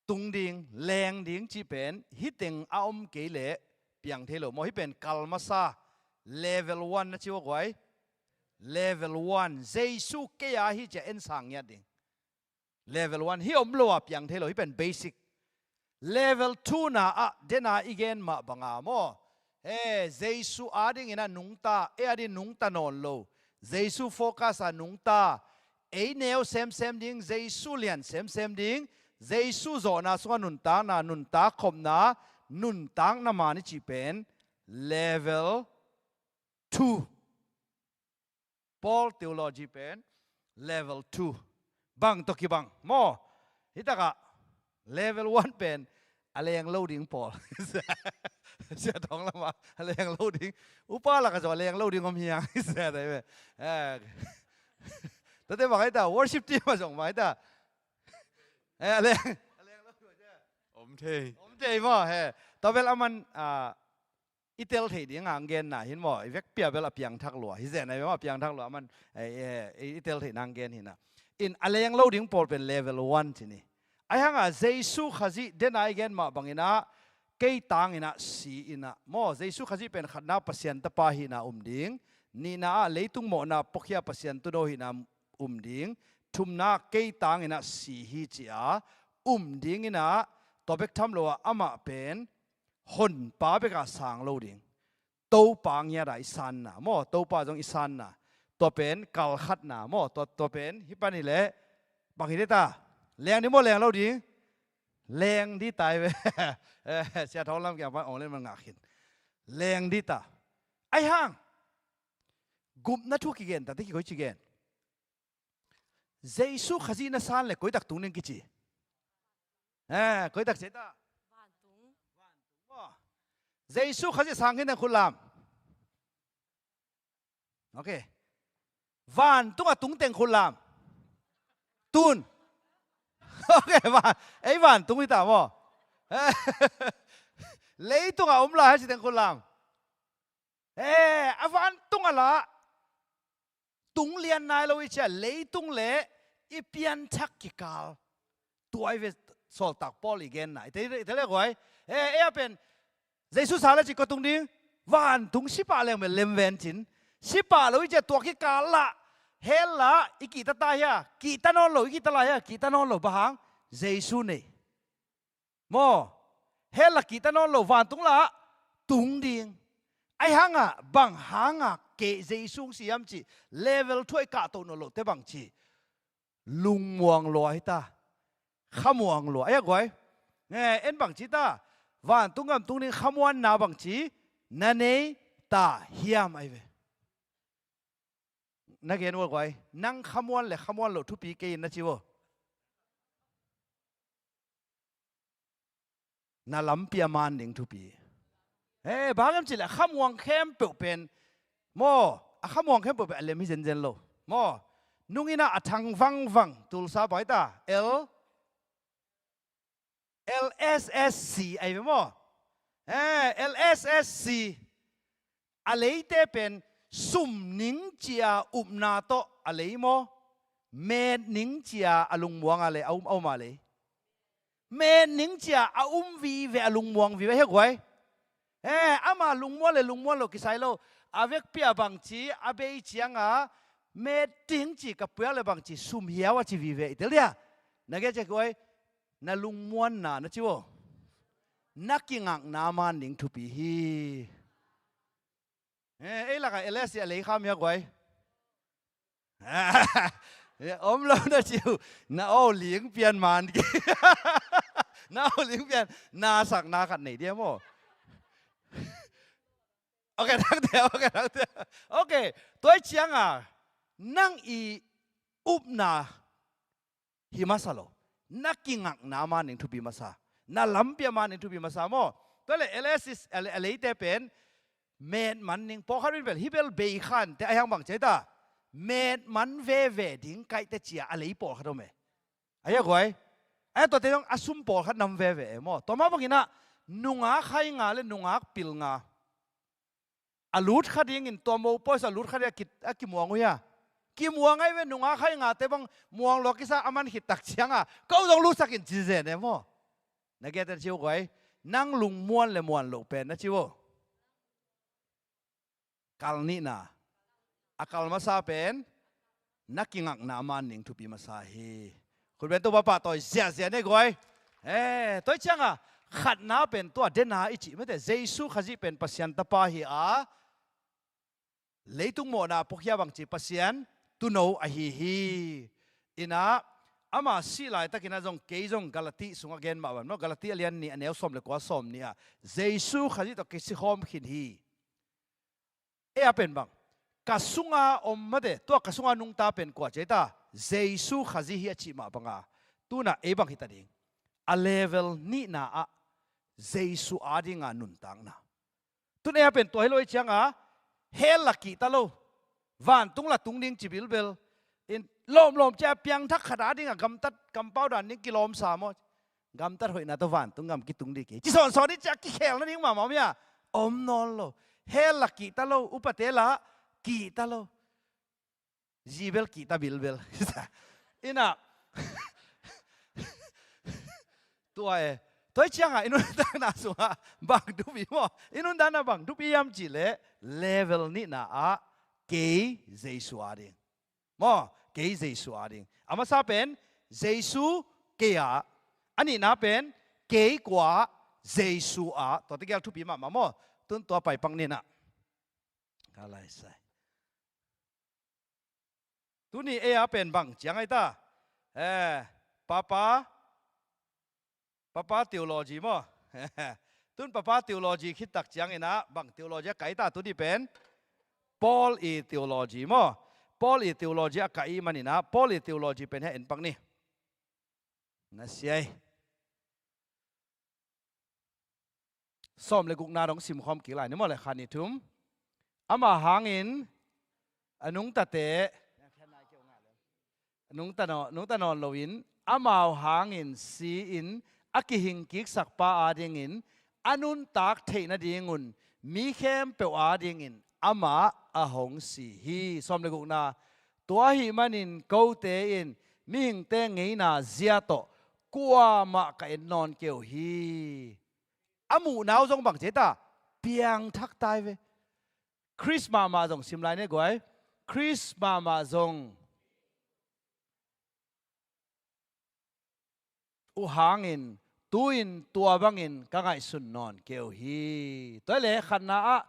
tung ding, leng ding ci pen hi teng a om kei le piang thei lo maw. Hi pen kal masa level one na ci ua guai. Level one Jesu kei a hi cia en sang ngiat ding. Level one hi om lo a piang thei lo, hi pen basic. Level two na ah dena i gen mah banga maw. He, Jesu a dingin a nungta, e a ding nungta nawn lo. Jesu focus a nungta, ei neu semsem ding, Jesu lian semsem ding, Jesu zawhna sungah nuntakna, nuntak khopna, nuntakna man i cih pen level two. Paul theology pen level two. Bang tawh kibang maw. Hitakah level one pen a leng lo ding pawl. Sia Thawng Lam a a leng lo ding. Upa lakah zong a leng lo ding om hiang. Sia dai ve. Eh. Tate bang aita worship team a zong bang aita. Eh, a leng. A leng lo ding. Om thei. Om thei maw he. Tua bel a man, ah, i tel theih ding a ang genna hin maw, i vekpi a bel a piangthak lua. Hi zen a bel a piangthak lua, a man, eh, eh, i tel theih na ang gen hina. In a leng lo ding pawl pen level one ci ni. Ahi hanga Jesu Khazih dena i gen mah bangin ah, kei tangin ah si in ah. Maw, Jesu Khazih pen khatna Pasian Tapa hina um ding. Nihna ah leitung mawhna puakhia Pasian Tuuno hina um ding. Thumna kei tangin ah si hi ci a um dingin ah, tua bek tham lo ah amah pen Honpa bekah sang lo ding. Topa ngiat a i sanna maw, Topa zong i sanna. Tua pen kalkhatna maw, tua, tua pen hi pan hi leh bang hi dita. Leng ding maw, leng lo ding. Leng dita hi ve. Eh, Sia Thawng Lam kiang pan ong len man ngak khin. Leng dita. Ahi hang gupna thu kigen ta te kikoi ci gen. Jesu Khazih na san le koitak tung ding kici. Eh, koitak ci ta. Vantung. Vantung maw. Jesu Khazih sang khin teng khut lam. Ok. Vantung a tung teng khut lam. Tun. Ok, van, ei vantung hi ta maw. Leitung a om lai hi ci teng khut lam. Eh, a vantung a lah tung lian nai lo i cia, leitung le i pianthak kikal. Tua i ve sawltak Paul i genna. I te, i te le guai. Eh, eh, a pen Jesu sa le ci kua tung ding. Vantung sipah leng ve lem ven cin. Sipah lo i cia tua kikal lah. Hell lah i kihta ta hia. Kihta nawn lo, i kihta lai hia. Kihta nawn lo, bang hang. Jesu nei. Maw, hell lah kihta nawn lo, vantung lah tung ding. Ahi hanga bang hanga kei Jesu hong si hiam ci, level two a i kahtoh nawn loh te bang ci. Lungmuang lua hi ta. Khamuang lua. Ahi a guai. Eh, en bang ci ta. Vantung gam tung ding khamuanna bang ci. Na nei ta hiam ahi ve. Na gen ua guai, nang khamuan le khamuan loh thupi kei in na ci ua. Na lampi a man ding thupi. Eh, bang hang hiam ci le khamuang khempeuh pen. Maw, a khamuang khempeuh pen a lem hi zenzen lo. Maw, nung in ah a thang vangvang, Tulsa pai ta, L, L S S C ahi ve maw. Eh, L S S C. A leite pen sum ning cia upna tawh a lei maw. Met ning cia a lungmuang a lei, a um, a um a lei. Met ning cia a um vive, a lungmuang vive, hi a guai. Eh, ama lungmuan le lungmuan lo kisai lo. A vekpi a bangci, a bei cianga, met ding ci ka puiak le bangci, sum hiau a ci vive, i tel dia. Na gen cia guai, na lungmuanna na ci ua. Na kingakna man ding thupi hi. Eh, ei laka L S C a lei kham hi a guai. Om lo na ci uh, na aw ling pian man ki. Na aw ling pian, na sakna khat nei dia maw. Ok, nangte, ok, nangte. Ok, tua hi cianga nang i upna hi masa lo. Na kingakna man ning thupi masa. Na lampi a man ning thupi masa maw. Tua le L S is, a le, a leite pen met man ning pawlkhat in bel hi bel bei khante a hiang bang ci ta. Met man veve ding kaihte cia a lei pawlkhat om e. A hia guai. A hia tuate zong a sum pawlkhat nam veve e maw. Tua mah bangin ah nungak hai nga le nungak pil nga a lut kha dingin tua mopawi sa a lut kha ding a ki, a kimuang uh hia? Kimuang ai ve, nungak hai ngate bang muang lua kisa a man khit tak cianga ko zong lutsak in ci zen e maw. Na gete na ci uh guai. Nang lungmuan le muan loh pen na ci uh. Kal nihna. A kal masa pen na kingakna man ning thupi masa hi. Khutben Topa pahtawi ziahziah ni guai. Eh, tua hi cianga khatna pen tua dena i cih mate Jesu Khazih pen Pasian Tapa hi a, leitung mawhna a puakhia bangci Pasian tuuno ahi hi. Inah ama sih laitakinah zong kei zong Galati sungah gen mah ban maw, Galati a lian nih a neu sawm le kua sawm nih ah Jesu Khazih tawh kei sikhawm khin hi. Ei a pen bang ka sunga om mate, tua ka sunga nungta pen kua ci ei ta? Jesu Khazih hi a cih mah banga tunah ei bang hita ding? A level nihna ah Jesu adinga nuntakna. Tun ei a pen tua hi lo i cianga hell la kihta lo, vantung la tung ding ci bilbel. In lawmlawm cia piangthak khat adinga gamtat kampau dan ding kilawmsa maw? Gamtat hoihna tawh vantung gam kitung ding kei ci sawnsawn ding cia kikhel nading mahmah om hia? Om nawn lo. Hell la kihta lo, upate la kihta lo. Zi bel kihta bilbel. Inah tua e. Tua hi cianga i nuntakna sungah bang dupi maw? I nuntakna bang dupi hiam cihleh level nihna ah kei Jesu ading. Maw, kei Jesu ading. A masa pen Jesu kei ah. A nihna pen kei kua ah, Jesu ah. Tua tegel thupi mahmah maw? Tun tua paipak ninah ka laisai. Tuni ei a pen bang ciang ai ta? Eh, Papa, Papa Theology maw? Tun Papa Theology khittak cianginah bang theology a kai ta? Tuni pen Paul i theology maw? Paul i theology a kai i maninah Paul i theology pen hia en pak ni. Na siai. Sawm le gukna dong simkhawm kik lai ni maw le khan i thum. Ama hangin a nungtate nungta nawn, nungta nawn loin amau hangin si-in a kihing kiksak pa adingin a nuntak theih nadingun mi khempeuh adingin amah a hong si hi. Sawm le gukna. Tua ahih manin kote in mihingte ngeina zia tawh kuamah ka en nawn kei uh hi. A muhna uh zong bang ci ei ta? Piangthak tai ve. Khrist mahmah zong sim lai ne guai. Khrist mahmah zong uh hangin tu-in tua bangin ka ngaihsun nawn kei uh hi. Tua le khatna ah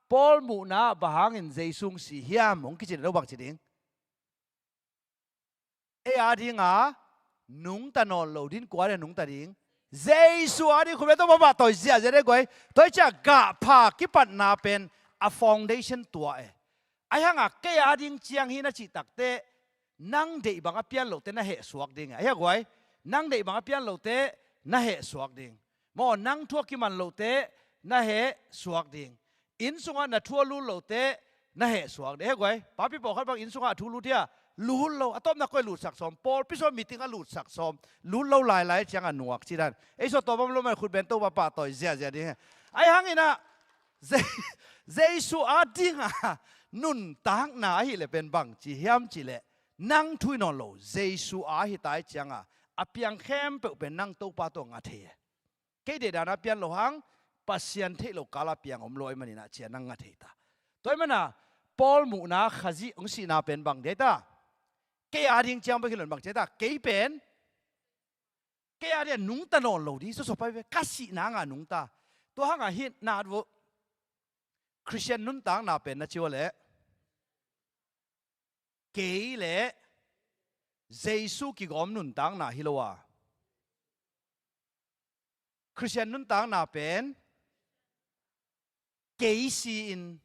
Paul muhna ah bang hangin Jesu hong si hiam hong kici na lo bang ci ding? Ei a dinga nungta nawn lo din kua le nungta ding? Jesu a ding. Khutbeng tawh pahpah tawi ziahziah dei guai. Tawi cia gahpha kipatna pen a foundation tua e. Ahi hanga kei a ding ciang hi na cih takteh nang deih bang a pian lote na heh suak ding e. Ahi a guai, nang deih bang a pian lote na heh suak ding. Maw, nang thu a kiman lote na heh suak ding. Inn sungah na thu a lut lote na heh suak ding. Heh guai, papi pawlkhat bang inn sungah a thu lut hia? Lut lo. A tawpna koi lutsak sawm? Pawlpi sungah meeting a lutsak sawm? Lut lo lailai cianga nuak ci dan. Ei sawt tawh bam lo mai khutbeng tawh pahpah tawi ziahziah ding he. Ahi hanginah Je-, Jesu a dinga nuntakna ahileh pen bang ci hiam cihleh nang thu hi nawn lo, Jesu a hi tai cianga a piang khempeuh pen nang Topa tawh nga thei e. Kei deihdan a pian lo hang, Pasian theih lo kala piang om lo ahih maninah cia nang nga thei ta. Tua ahih mana Paul muhna Khazih hong sihna pen bang dia ta? Kei a ding ciang bek hi lo in bang cia ta? Kei pen kei a ding a nungta nawn lo ding sawsawpai ve, ka sihna nga nungta. Tua hanga hih na at vuh. Khristian nuntakna pen na ci ua leh kei le Jesu kigawm nuntakna hi lo a, Khristian nuntakna pen kei si-in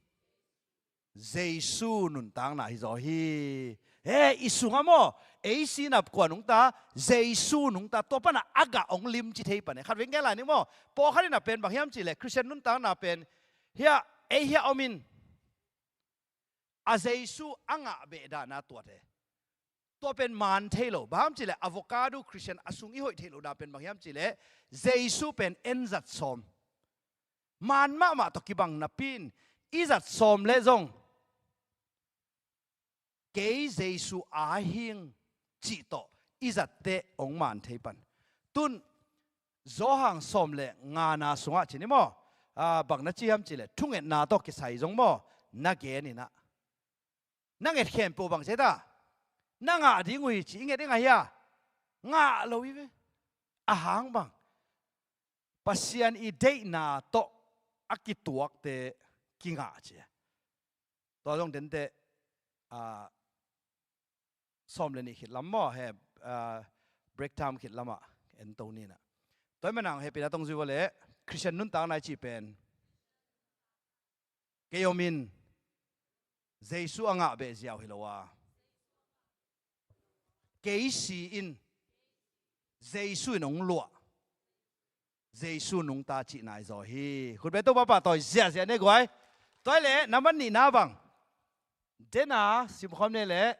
Jesu nuntakna hi zaw hi. He, i sungah maw, ei si-in a kua nungta, Jesu nungta, tua pana a gah hong limci thei pan e. Khat vei gen lai ning maw, pawlkhat in a pen bang hiam cih leh Khristian nuntakna pen, hiah, ei hiah om in, a Jesu a ngah beh dan a tuat e. Tua pen maan thei lo. Bang hiam cih leh avocado Khristian a sung i hoih theih loh dan pen bang hiam cih leh Jesu pen en zat sawm. Maan mahmah tawh kibang napi in i zat sawm leh zong kei Jesu a hing cih tawh i zat teh hong maan thei pan. Tun Johan sawm leh ngana sungah ci ni maw, ah, bang na ci hiam cih leh thungetna tawh kisai zong maw, na gen in ah, na nget khempeuh bang ci ta, na ngah ding uh hi ci, i nget i ngah hia? Ngah lo hi ve. A hang bang? Pasian i deihna tawh a kituakte kingah ci. Tua zong dente, ah, sawm leh nih khit lam maw, he, ah, break time khit lamah en to ni in ah. Tua ahih manin hehpihna tawh zui vua leh, Khristian nuntakna i cih pen kei om in Jesu a ngah beh ziau hi lo a, kei si-in Jesu in hong luah, Jesu nungta cihna hi zaw hi. Khutbeng Topa pahtawi ziahziah ni guai. Tua ahih leh na man nihna bang, dena simkhawm ni leh,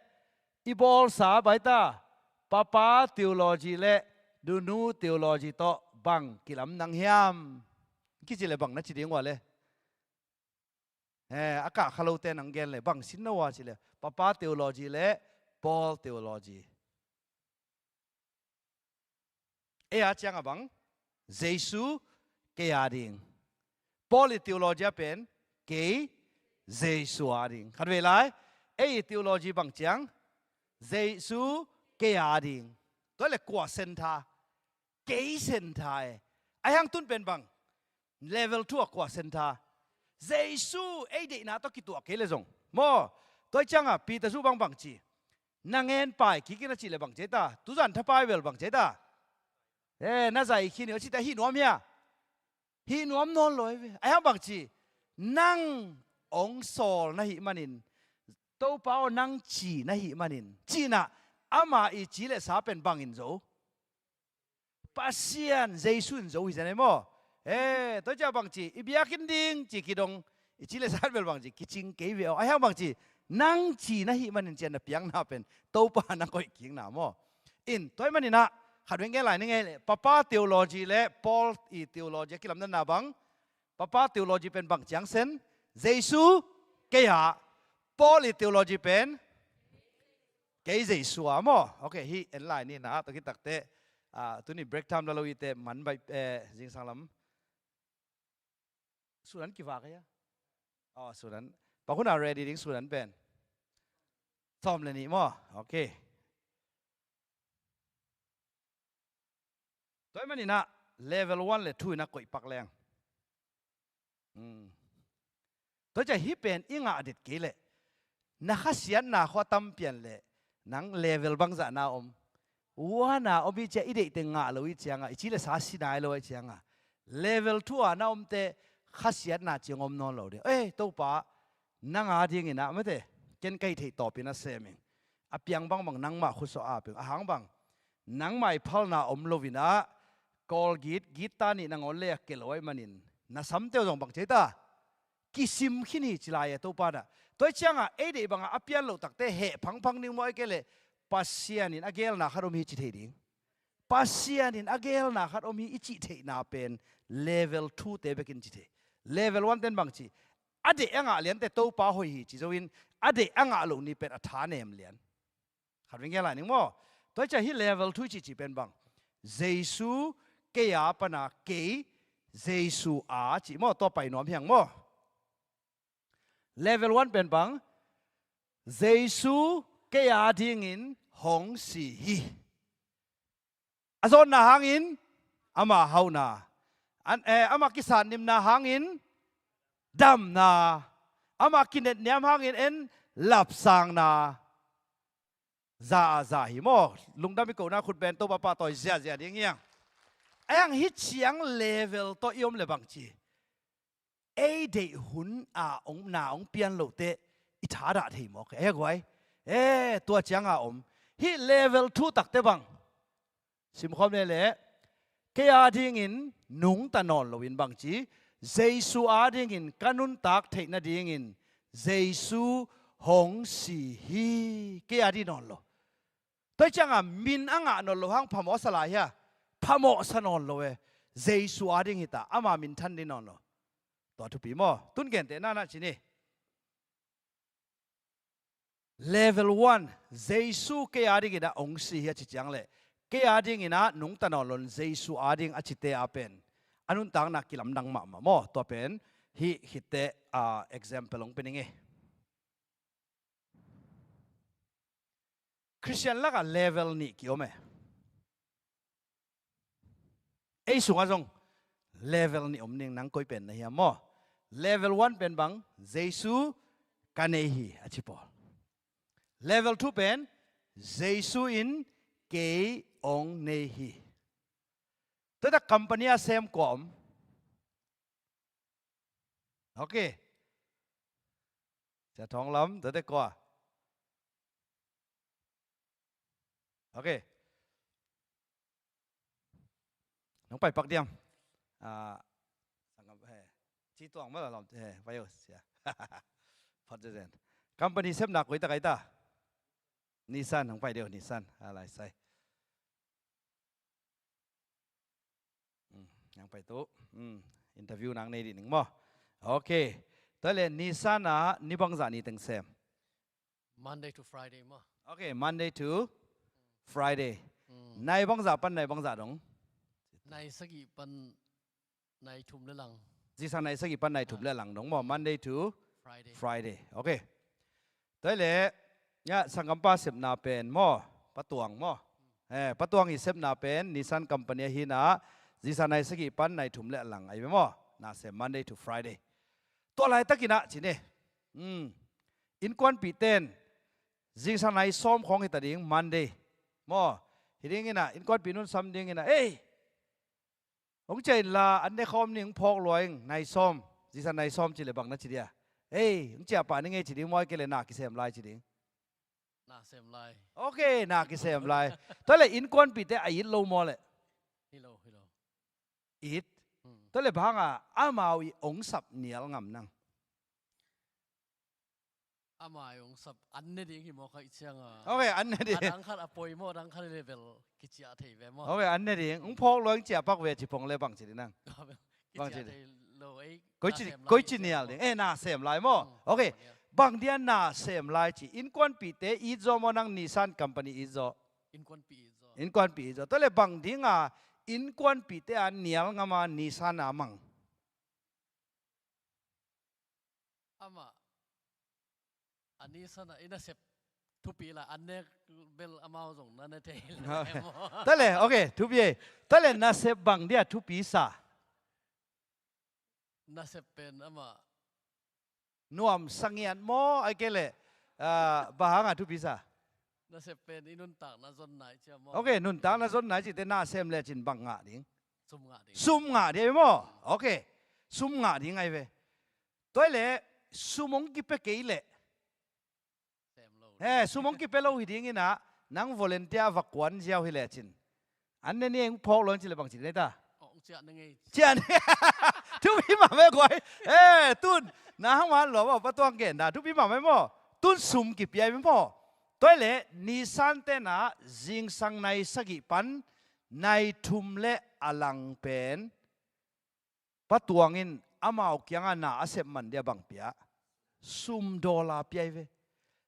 i bawlsa baita, papa theology leh nunu theology tawh bang kilamdang hiam? Kici leh bang na ci ding uh a leh? Eh, a kah kha lote nang gen leh bang sin na uh a cih leh, papa theology leh Paul theology. Ei a ciangah bang, Jesu kei a ding. Paul i theology a pen kei Jesu a ding. Khat vei lai, ei i theology bang ciang, Jesu kei a ding. Tua leh kua centre? Kei centre e. Ahih hang tun pen bang, level two a kua centre? Jesu ei deihna tawh kituak kei leh zong maw. Tua ahih ciangah Peter zong bang bang ci, na ngen pai kik in a cih leh bang ci ta, tuzan thapai bel bang ci ta, eh, na zai khin hi a cih ta, hih nuam hia? Hih nuam nawn lo hi ve. Ahih hang bang ci, nang hong sawl na hih manin, Topa aw nang ci na hih manin, ci-in ah, ama i ci leh sa pen bang in zo? Pasian, Jesu in zo hi zen e maw. Eh, tua ciang bang ci, i biakinn ding ci kidong, i ci leh sa bel bang ci, kicing kei ve aw. Ahih hang bang ci, nang ci na hih manin ci-in na piakna pen Topa na koih kikna maw. In, tua ahih manin ah, khat vei gen lai ni ngei leh, papa theology leh Paul i theology a kilamdanna bang, papa theology pen bang ciang sen, Jesu kei a. Paul i theology pen kei Jesu a maw. Ok, hih en lai ni in ah, tua khit takteh, ah, tuni break time la lo i teh man baih, eh, zingsang lam. Sunan kivak a hia? Oh, sunan. Bang hun a ready ding sunan pen? Sawm leh nih maw. Ok. Tua ahih manin ah level one leh two in ah koih pak leng. Hmm. Tua ciang hih pen i ngah det kei leh, na khasiatna khua tam pian leh, nang level bangzah na om? One a om hi ciang, i deih teng ngah lo hi ciangah, i ci leh sa si nai lo hi ciangah, level two a na omte khasiatna ciang om nawn lo ding. Eh, Topa, nang a dingin ah mate, ken ka hih theih tawpin a sem ing. A piang bangbang nangmah khutsawh a piang. A hang bang, nangmah i phalna om loin ah, Colgate, gita nih nangawn lei a ke lo ahih manin, na samte uh zong bang ci ta, kisim khin hi ci lai e Topa in ah. Tua ahih ciangah ei deih bangah a pian loh takteh heh phangphang ding maw, ahih kei leh Pasian in a gelna khat om hi ci thei ding. Pasian in a gelna khat om hi i cih theihna pen level two te bekin ci thei. Level one ten bang ci, a deih a ngah liante Topa hoih hi ci zo in, a deih a ngah loh ni pen a thanem lian. Khat vei gen lai ning maw. Tua ahih ciang hih level two i cihcih pen bang, Jesu kei a pana kei Jesu a cih maw, tua pai nuam hi hang maw. Level one pen bang, Jesu kei a dingin hong si hi. A zawnna hangin ama hauhna, an, eh, ama kisatnimna hangin damna, ama kinetniam hangin en lapsangna za a za hi maw. Lungdam i kohna khut beng Topa pahtawi ziahziah ding hi hang. Ahih hang hih ciang level tawh i om leh bang ci, ei deih hun a ong na ong pian loh teh i thadah thei mawk hi. E guai, e tua cianga om hih level thu takte bang simkhawm le leh, kei adingin nungta nawn loin bangci, Jesu adingin ka nuntak theih nadingin Jesu hong si hi. Kei ading nawn lo. Tua cianga min a ngah nawn lo hang phamawhsa lai hia? Phamawhsa nawn lo e. Jesu ading hita, ama minthan ding nawn lo. Tua thupi maw? Tun gentehna na ci ni. Level one, Jesu kei adingin a ong si hi a ci ciang leh, kei adingin a nungta nawn loin Jesu ading a cite a pen a nuntakna kilamdang mahmah maw? Tua pen hih hitteh a example ong pe ning e. Christian lakah level nih kiom e. Ei sungah zong level nih om ning, nang koi pen na hiam maw? Level one pen bang, Jesu ka nei hi a ci pawl. Level two pen, Jesu in kei ong nei hi. Tua tak company a sem kua om? Ok. Sia Thawng Lam, tua te kua? Ok. Nong pai pak diam. Ah, sanggam, he. Ci tuang ma la lam, he, pai o, sia. Phot zen zen. Company sepna koi ta kai ta? Nissan, nong pai deuh, Nissan. Ah, lai sai. Hmm, nang pai tu. Hmm, interview nang nei dih ning maw? Ok. Tua le Nissan ah ni bangzah ni teng sem? Monday to Friday maw? Ok, Monday to Friday. Hmm. Nai bangzah pan nai bangzah dong? Nai sagih pan nai thum le lang. Zingsang nai sagih pan nai thum le lang dong maw? Monday to Friday. Friday. Ok. Tua le, ya, sanggampa sepna pen maw? Patuang maw? Eh, Patuang i sepna pen Nissan company ahi na, zingsang nai sagih pan nai thum le lang ahi ve maw? Na sem Monday to Friday. Tua laitakin ah ci ni. Hmm. Innkuanpih ten zingsang nai sawm khawng hita ding Monday maw? Hi dingin ah, innkuanpih nun sam dingin ah, ei, hong ciah inla, an ne khawm ning, phawk lua ing, nai sawm, zingsang nai sawm ci le bang na ci dia? Ei, hong ciah pah ning ei ci ding maw, ai kei le na kisem lai ci ding? Na sem lai. Ok, na kisem lai. Tua le innkuanpihte a it lo maw le? Hi lo, hi lo. It. Hmm. Tua le bang hanga amau i ong sap nial ngam nang? Ama i ong sap an ne ding hi maw, ka i cianga. Ok, an ne ding. A dang khat a poi maw, a dang khat level kiciah thei ve maw. Ok, an ne ding. Ung phawk lua ing ciah pak ve ci pong le bang ci ding nang? Bang ci ding. Kiciah thei lo ei. Koi ci, na sem lai koi ci maw. Nial ding. Eh, na sem lai maw. Hmm, ok. Bang dia na sem lai ci. Innkuanpihte it zaw maw, nang Nissan company it zaw? Innkuanpih it zaw. Innkuanpih it zaw. Tua le bang dinga innkuanpihte a nial ngam a Nissan a mang? Amah a Nissan ah i nasep thupi la, an nek bel amau zong na ne thei lo e maw. Tua le, ok, thupi ei. Tua le nasep bang dia thupi sa? Nasep pen amah nuam sa ngiat maw, ai kei le, ah, bang hanga thupi sa? Nasep pen i nuntakna zonna i cia maw. Ok, nuntakna zonna i cite na sem lecin bang ngah ding? Sum ngah ding. Sum ngah ding ai ve maw? Ok. Sum ngah ding ai ve. Tua i le sum hong kipia kei le. Sem lo. He, sum hong kipia lo hi dingin ah, nang volunteer va kuan ziau hi lecin. An ne ni eng phawk lo ci le bang ci ding ta? Oh, ciah ne ngei. Ciah ne. Thupi mah ve guai. Eh, tun. Na hang man lo maw, Patuang gen da. Thupi mah ve maw. Tun sum kipia ve maw. Tua i le, Nissan tena, zingsang nai sagih pan, nai thum le a lang pen. Patuang in amau kianga na a sep man dia bang pia? Sum dollar pia i ve.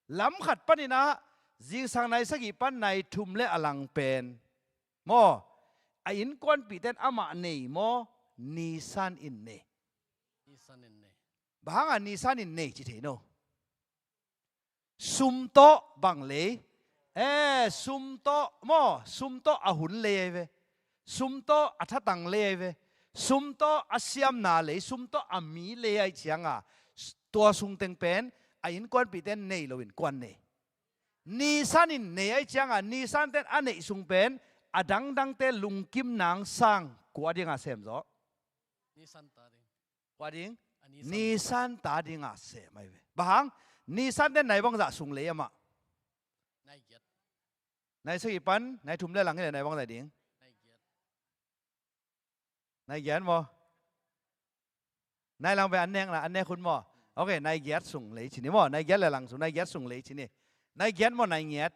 Lam khat panin ah, zingsang nai sagih pan nai thum le a lang pen. Maw, a innkuanpihten amah nei maw, Nissan in nei? Nissan in nei. Bang hanga Nissan in nei ci thei no? Sum tawh bang lei? Eh, sum tawh maw, sum tawh a hun lei ai ve. Sum tawh a thatang lei ai ve. Sum tawh a siamna lei, sum tawh a mi lei ai cianga, tua sungteng pen a innkuanpihten nei loin kuan nei? Nissan in nei ai cianga, Nissan ten a neih sung pen a dangdangte lungkim nang sang kua dinga sem zaw? Nissan ta ding. Kua ding? Nisan ta dinga sem ahi ve. Bang hang? Nisan ten nai bangzah sung lei amah? Nai giat. Nai sagih pan nai thum le lang hi le nai bangzah ding? Nai giat. Nai giat maw? Nai lang pen an nek na, an nek hun maw? Ok, nai giat sung lei ci ni maw? Nai giat le lang sung, nai giat sung lei ci ni. Nai giat maw, nai ngiat?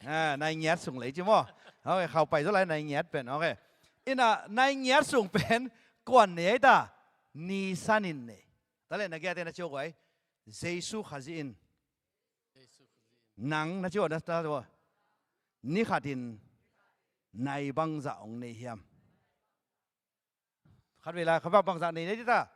Ah, nai ngiat sung lei ci maw? Ok, khau pai zaw lai nai ngiat pen. Ok. Ina nai ngiat sung pen kuan nei ai ta? Nisan in nei. Tua le na giat te na ci uh guai. Jesu Khazih in. Nang na ci uh na, na ci uh. Ni khat in nai bangzah hong nei hiam? Khat vei lai, khat bang, bangzah nei nei dih ta.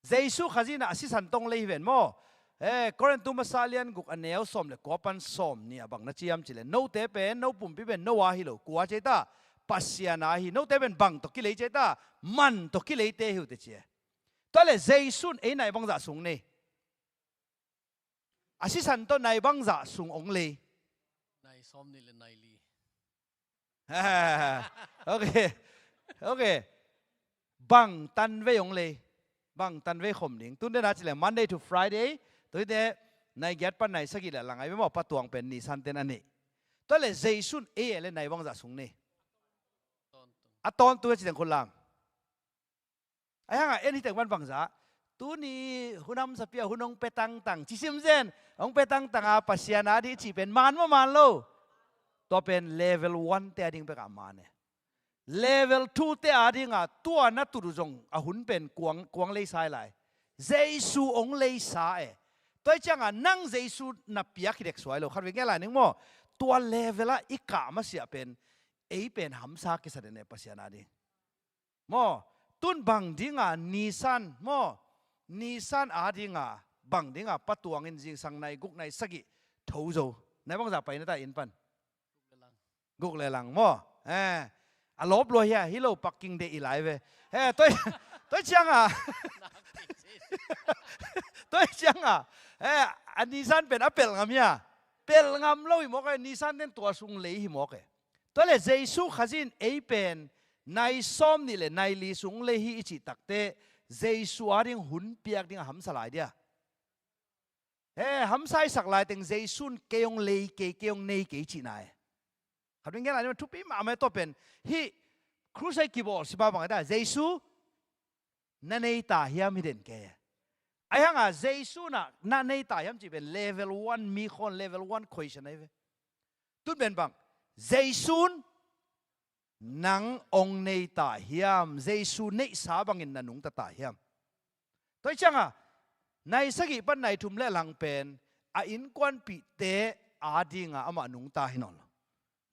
Jesu Khazih in a sisan tawh hong lei hi ven maw? Eh, Korintu masa lian guk a neu sawm le kua pan sawm nih a bang na ci hiam ci le, note pen, no pumpi pen, no a hi lo, kua ci ai ta? Pasian a hi. Note pen bang tawh kilei ci ai ta? Man tawh kileite hi uh teh ci e. Tua le Jesu in ei nai bangzah sung nei? A sisan tawh nai bangzah sung hong lei? Nai sawm nih le nai li. Ok. Ok. Bang tan vei hong lei? Bang tan vei khom ding? Tun den a ci le Monday to Friday. Tun te nai giat pan nai sagih le lang ai ve maw, patuang pen Nisan ten a nei. Tua le Jesu in ei le nai bangzah sung nei? A tawntung a ci teng khut lam. Ahi hanga en hi teng pan bangzah? Tuni hun hamsapi a hun hong pia tangtang ci sim zen. Hong pia tangtang a Pasian a ding i cih pen man maw, man lo? Tua pen level one te a ding bek a man e. Level two te a dinga tua na tut uh zong a hun pen kuang, kuang leisa lai. Jesu hong leisa e. Tua hi cianga nang Jesu na piak hi dek suai lo. Khat vei ngen lai ning maw? Tua level ah i kah masiah pen ei pen hamsa kisa den e Pasian a ding. Maw, tun bang dinga Nisan, maw, Nisan a dinga bang dinga patuang in zingsang nai guk nai sagih tho zo. Nai bangzah pai na ta inn pan? Guk le lang maw? Eh, a lawp lua hia, hi lo pakking deh i lai ve. Eh, toi, toi cianga. Toi cianga. Eh, a Nisan pen a pelh ngam hia? Pelh ngam lo hi mawk e, Nisan ten tua sung lei hi mawk e. Tua le Jesu Khazih in ei pen nai sawm nih le nai li sung lei hi i cih takteh Jesu a ding hun piak ding a hamsa lai dia. He, hamsa i sak lai teng Jesu in kei hong lei kei, kei hong nei kei cihna e. Khat vei ngen lai ni, thupi mahmah e. Tua pen hih crusade kibawl sipa bang e ta, Jesu na nei ta hiam hi den kei e. Ahi hanga Jesu na, na nei ta hiam cih pen level one mi khawn, level one question ahi ve. Tun pen bang, Jesu in nang hong nei ta hiam? Jesu neihsa bangin na nungta ta hiam? Tua hi cianga nai sagih pan nai thum le lang pen a innkuanpihte a dinga amah nungta hi nawn lo.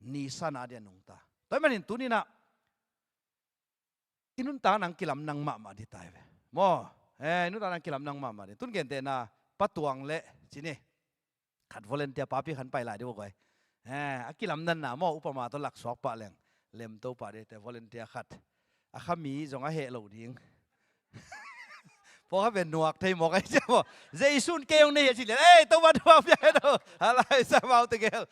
Nisan a ding a nungta. Tua hi manin tuninah i nuntak nang kilamdang mahmah ding ta hi ve. Maw? Eh, i nuntak nang kilamdang mahmah ding. Tun gentehna patuang le cini khat volunteer papi khan pai lai ding uh guai. Eh, a kilamdanna maw, upama tawh laksuak pah leng lemto pah ding te volunteer khat. A kha mi zong a heh lo ding. Pawh kha pen nuak thei mawk ahi cia maw. Jesu in kei hong nei hi a ci lian. Ei, Topa, Topa, piak hen aw. A lai sa mau tegel.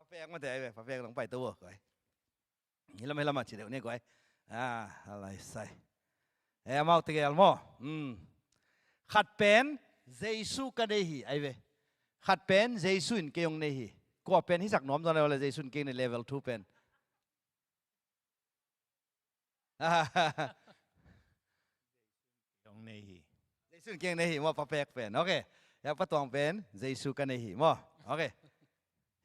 Papek mate ai ve, papek dong pai to uh guai. Hilam, hilam a ci deuh ni guai. Ah, a lai sai. Eh, amau tegel maw. Hmm. Khat pen Jesu ka nei hi ai ve. Khat pen Jesu in kei hong nei hi. Kua pen hisak nuam zaw na le Jesu in kei nei level two pen. Hong nei hi. Jesu in kei hong nei hi maw, papek pen. Ok. Hia patuang pen Jesu ka nei hi maw. Ok.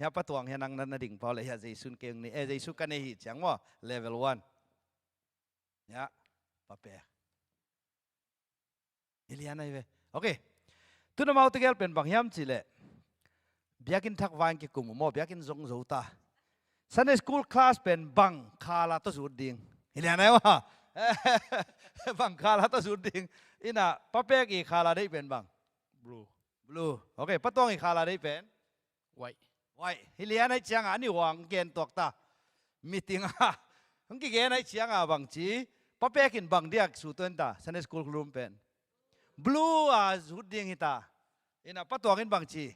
Hia patuang hia nang na, na ding pau le hia Jesu in kei hong nei, eh, Jesu ka nei hi ciang maw. Level one. Hia papek. Hi lian ai ve. Ok. Tun amau tegel pen bang hiam cih leh biakinn thak vai kikum uh maw, biakinn zong zo ta. Sunday school class pen bang khala tawh zut ding? Hi lian ai maw. Bang khala tawh zut ding? Ina, papek i khala deih pen bang? Blue. Blue. Ok, patuang i khala deih pen? White. White. Hi lian ai cianga a ni huang gen tuak ta. Meeting a hong kigen ai cianga bang ci, papek in bang diak su tuan ta, Sunday school room pen? Blue a zut ding hi ta. Ina, patuang in bang ci?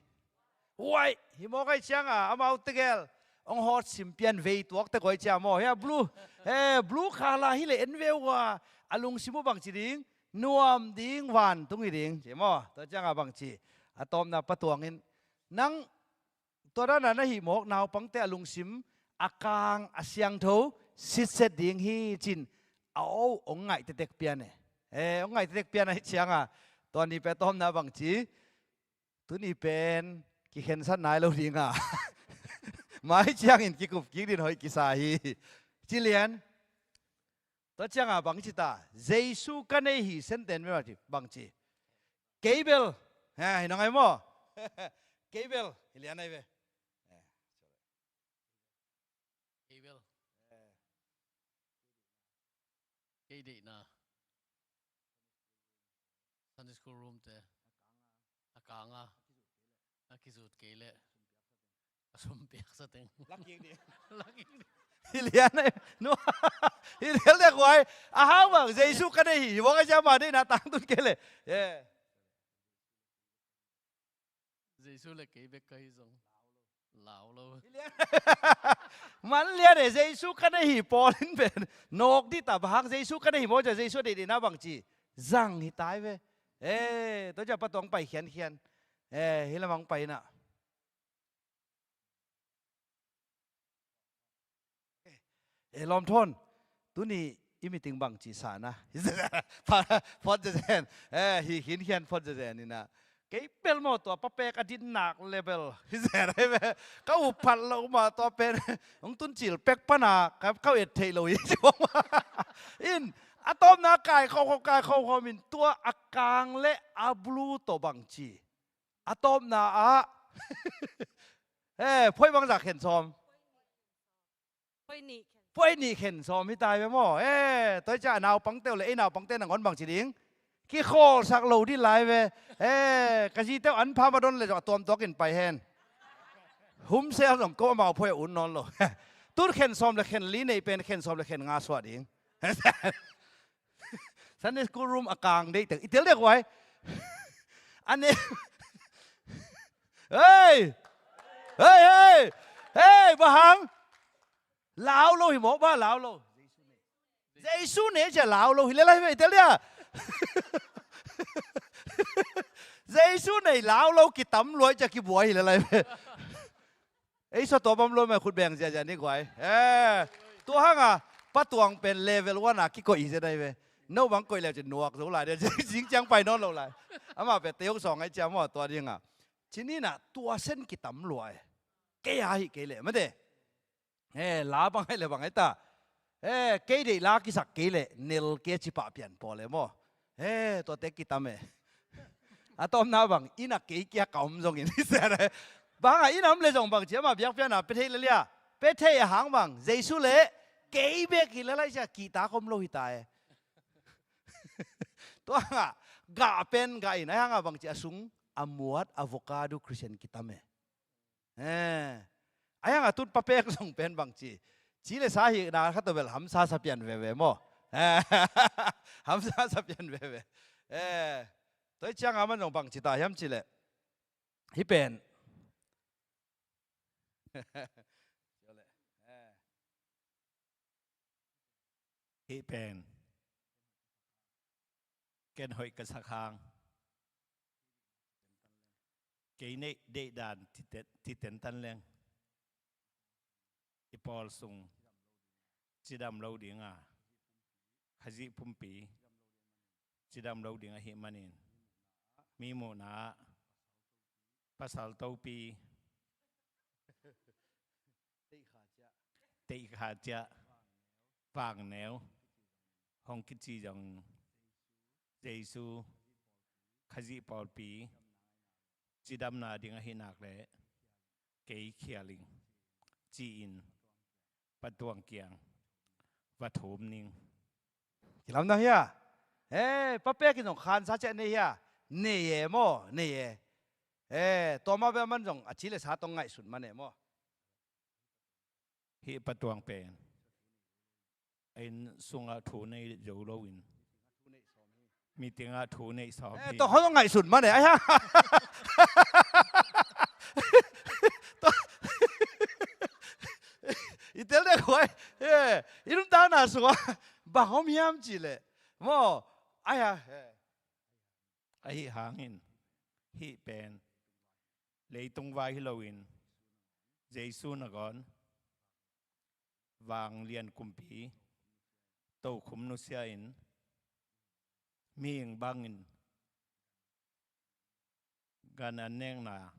White. Hi mawk ai cianga amau tegel Hong hawt sim pian vei tuak te koi cia maw. Hia blue, he blue khala hi le en veu a, a lungsim uh bangci ding, nuam ding, vantung hi ding ci maw. Tua cianga bangci, a tawpna patuangin, nang tua dana na hih mawk naupangte a lungsim a kang a siangtho sitset ding hi cin, a o hong ngaih tetek pian e. E, hong ngaih tetek pian ahi cianga, tua ni pe tawpna bangci, tuni pen kikhensat nai lo dinga mai ciangin kikup kik din hoih kisa hi. Ci lian. Tua cianga bangci ta, Jesu ka nei hi senten bel bangci, kei bel. Ha, hi nong ai maw? Kei bel hi lian ai ve. Kei bel. Kei deihna Sunday school room te a kanga a kizut kei leh a sum piaksa teng. Lakik ding. Lakik ding. Hi lian ai. No. Hi lian le kuai. A hau bang Jesu ka nei hi. Hi bang a cia ma deihna tangtun kei leh. Yeah. Jesu le kei bek ka hi zong lau lo. Man lian e, Jesu ka nei hi pawl in pen nawk dih ta, bang hang Jesu ka nei hi maw cia Jesu a deihdeihna bangci zang hi tai ve. E, tua cia patuang pai khiankhian. E, hi lamang pai na. E, lawmthawn, tuni i meeting bangci sa na? Phot zezen. E, hi khinkhian phot zezen ina. Kei bel maw tua papek a dinnak level hi zen ai ve. Ka up phat lo ma tua pen hong tun cil pek pana ka, ka et theih lo hi ci bang ma. In, a tawpna kai khaukhau, kai khaukhau min tua a kang le a bulu tawh bangci. A tawpna ah. E, phoih bangzah khen sawm. Phoih nih khen sawm hi tai ve maw. E, tua cia naupangte uh le ei naupangte nangawn bangci ding. Kikhawlsak lo dih lai ve. E, ka zite uh an pha ma don le zong a tuamtuak in pai hen. Humsel zong ko amau phoih a un nawn lo. Tun khen sawm le khen li nei pen khen sawm le khen nga suah ding. Sunday school room a kang deih teng i tel dek uai. A ne. Hei! Hei, hei! Hei, bang hang? Lau lo hi mawk ba, lau lo. Jesu ne cia lau lo hi le lai ve i tel dia. Jesu nei lau lo kitam luai cia kibuai hi le lai ve. Ei sa tua bam lo mai khut beng ziazia ni guai. E, tua hanga patuang pen level one a kikoih hi zia dai ve. No bang koih leu cin nuak zo lai dia, zing ciang pai nawn lo lai. Ama pe teu sawng ai cia maw tua dinga. Cinina tua sen kitam luai. Kei a hi kei leh mate. E, la bang ai le bang ai ta. E, kei deih la kisak kei leh nel kei cipah pian pawl e maw. E, tuate kitam e. A tawpna bang inn a kei kia ka om zongin hi sia e. Bang a inn a om le zong bang cia ma biakpiakna pe thei le lia. Pe thei a hang bang Jesu le kei bek hi le lai sia kihta ka om lo hi ta e. Tua hanga gah pen gah in a hanga bang cia sung a muat avocado Christian kitam e. E, a hanga tun papek zong pen bang ci. Ci le sa hi na kha to bel hamsa sa pian veve maw. E, hamsa sa pian veve. E, toi cianga man zong bang ci ta hiam ci le. Hi pen. Hih pen ken hoih ka sak hang kei neih deihdan titen, titen tan leng i pawl sung cidam lo dinga Khazih pumpi cidam lo ding ahih manin mi muhna ah pasal topi teihkha ciah vangneu hong kici zong Jesu Khazih pawlpi cidamna ding ahih nak leh kei khial ing ci-in patuang kiang va thum ning. Kilamdang hia? He, papek in zong khansa ciah nei hia? Nei e maw, nei e. He, tua ma bia man zong a ci le sa tong ngaihsun man e maw. Hih patuang pen a inn sungah thu nei zo loin meeting ah thu neih sawm hi. Tua khong ngaihsun man e. Ai ha. Na sungah bang om hiam cih leh, maw, ai ha, eh. Ahi hangin hih pen leitung vai hi loin, Jesu nangawn vanglian kumpi tokhom nusia-in mihing bangin gan an nekna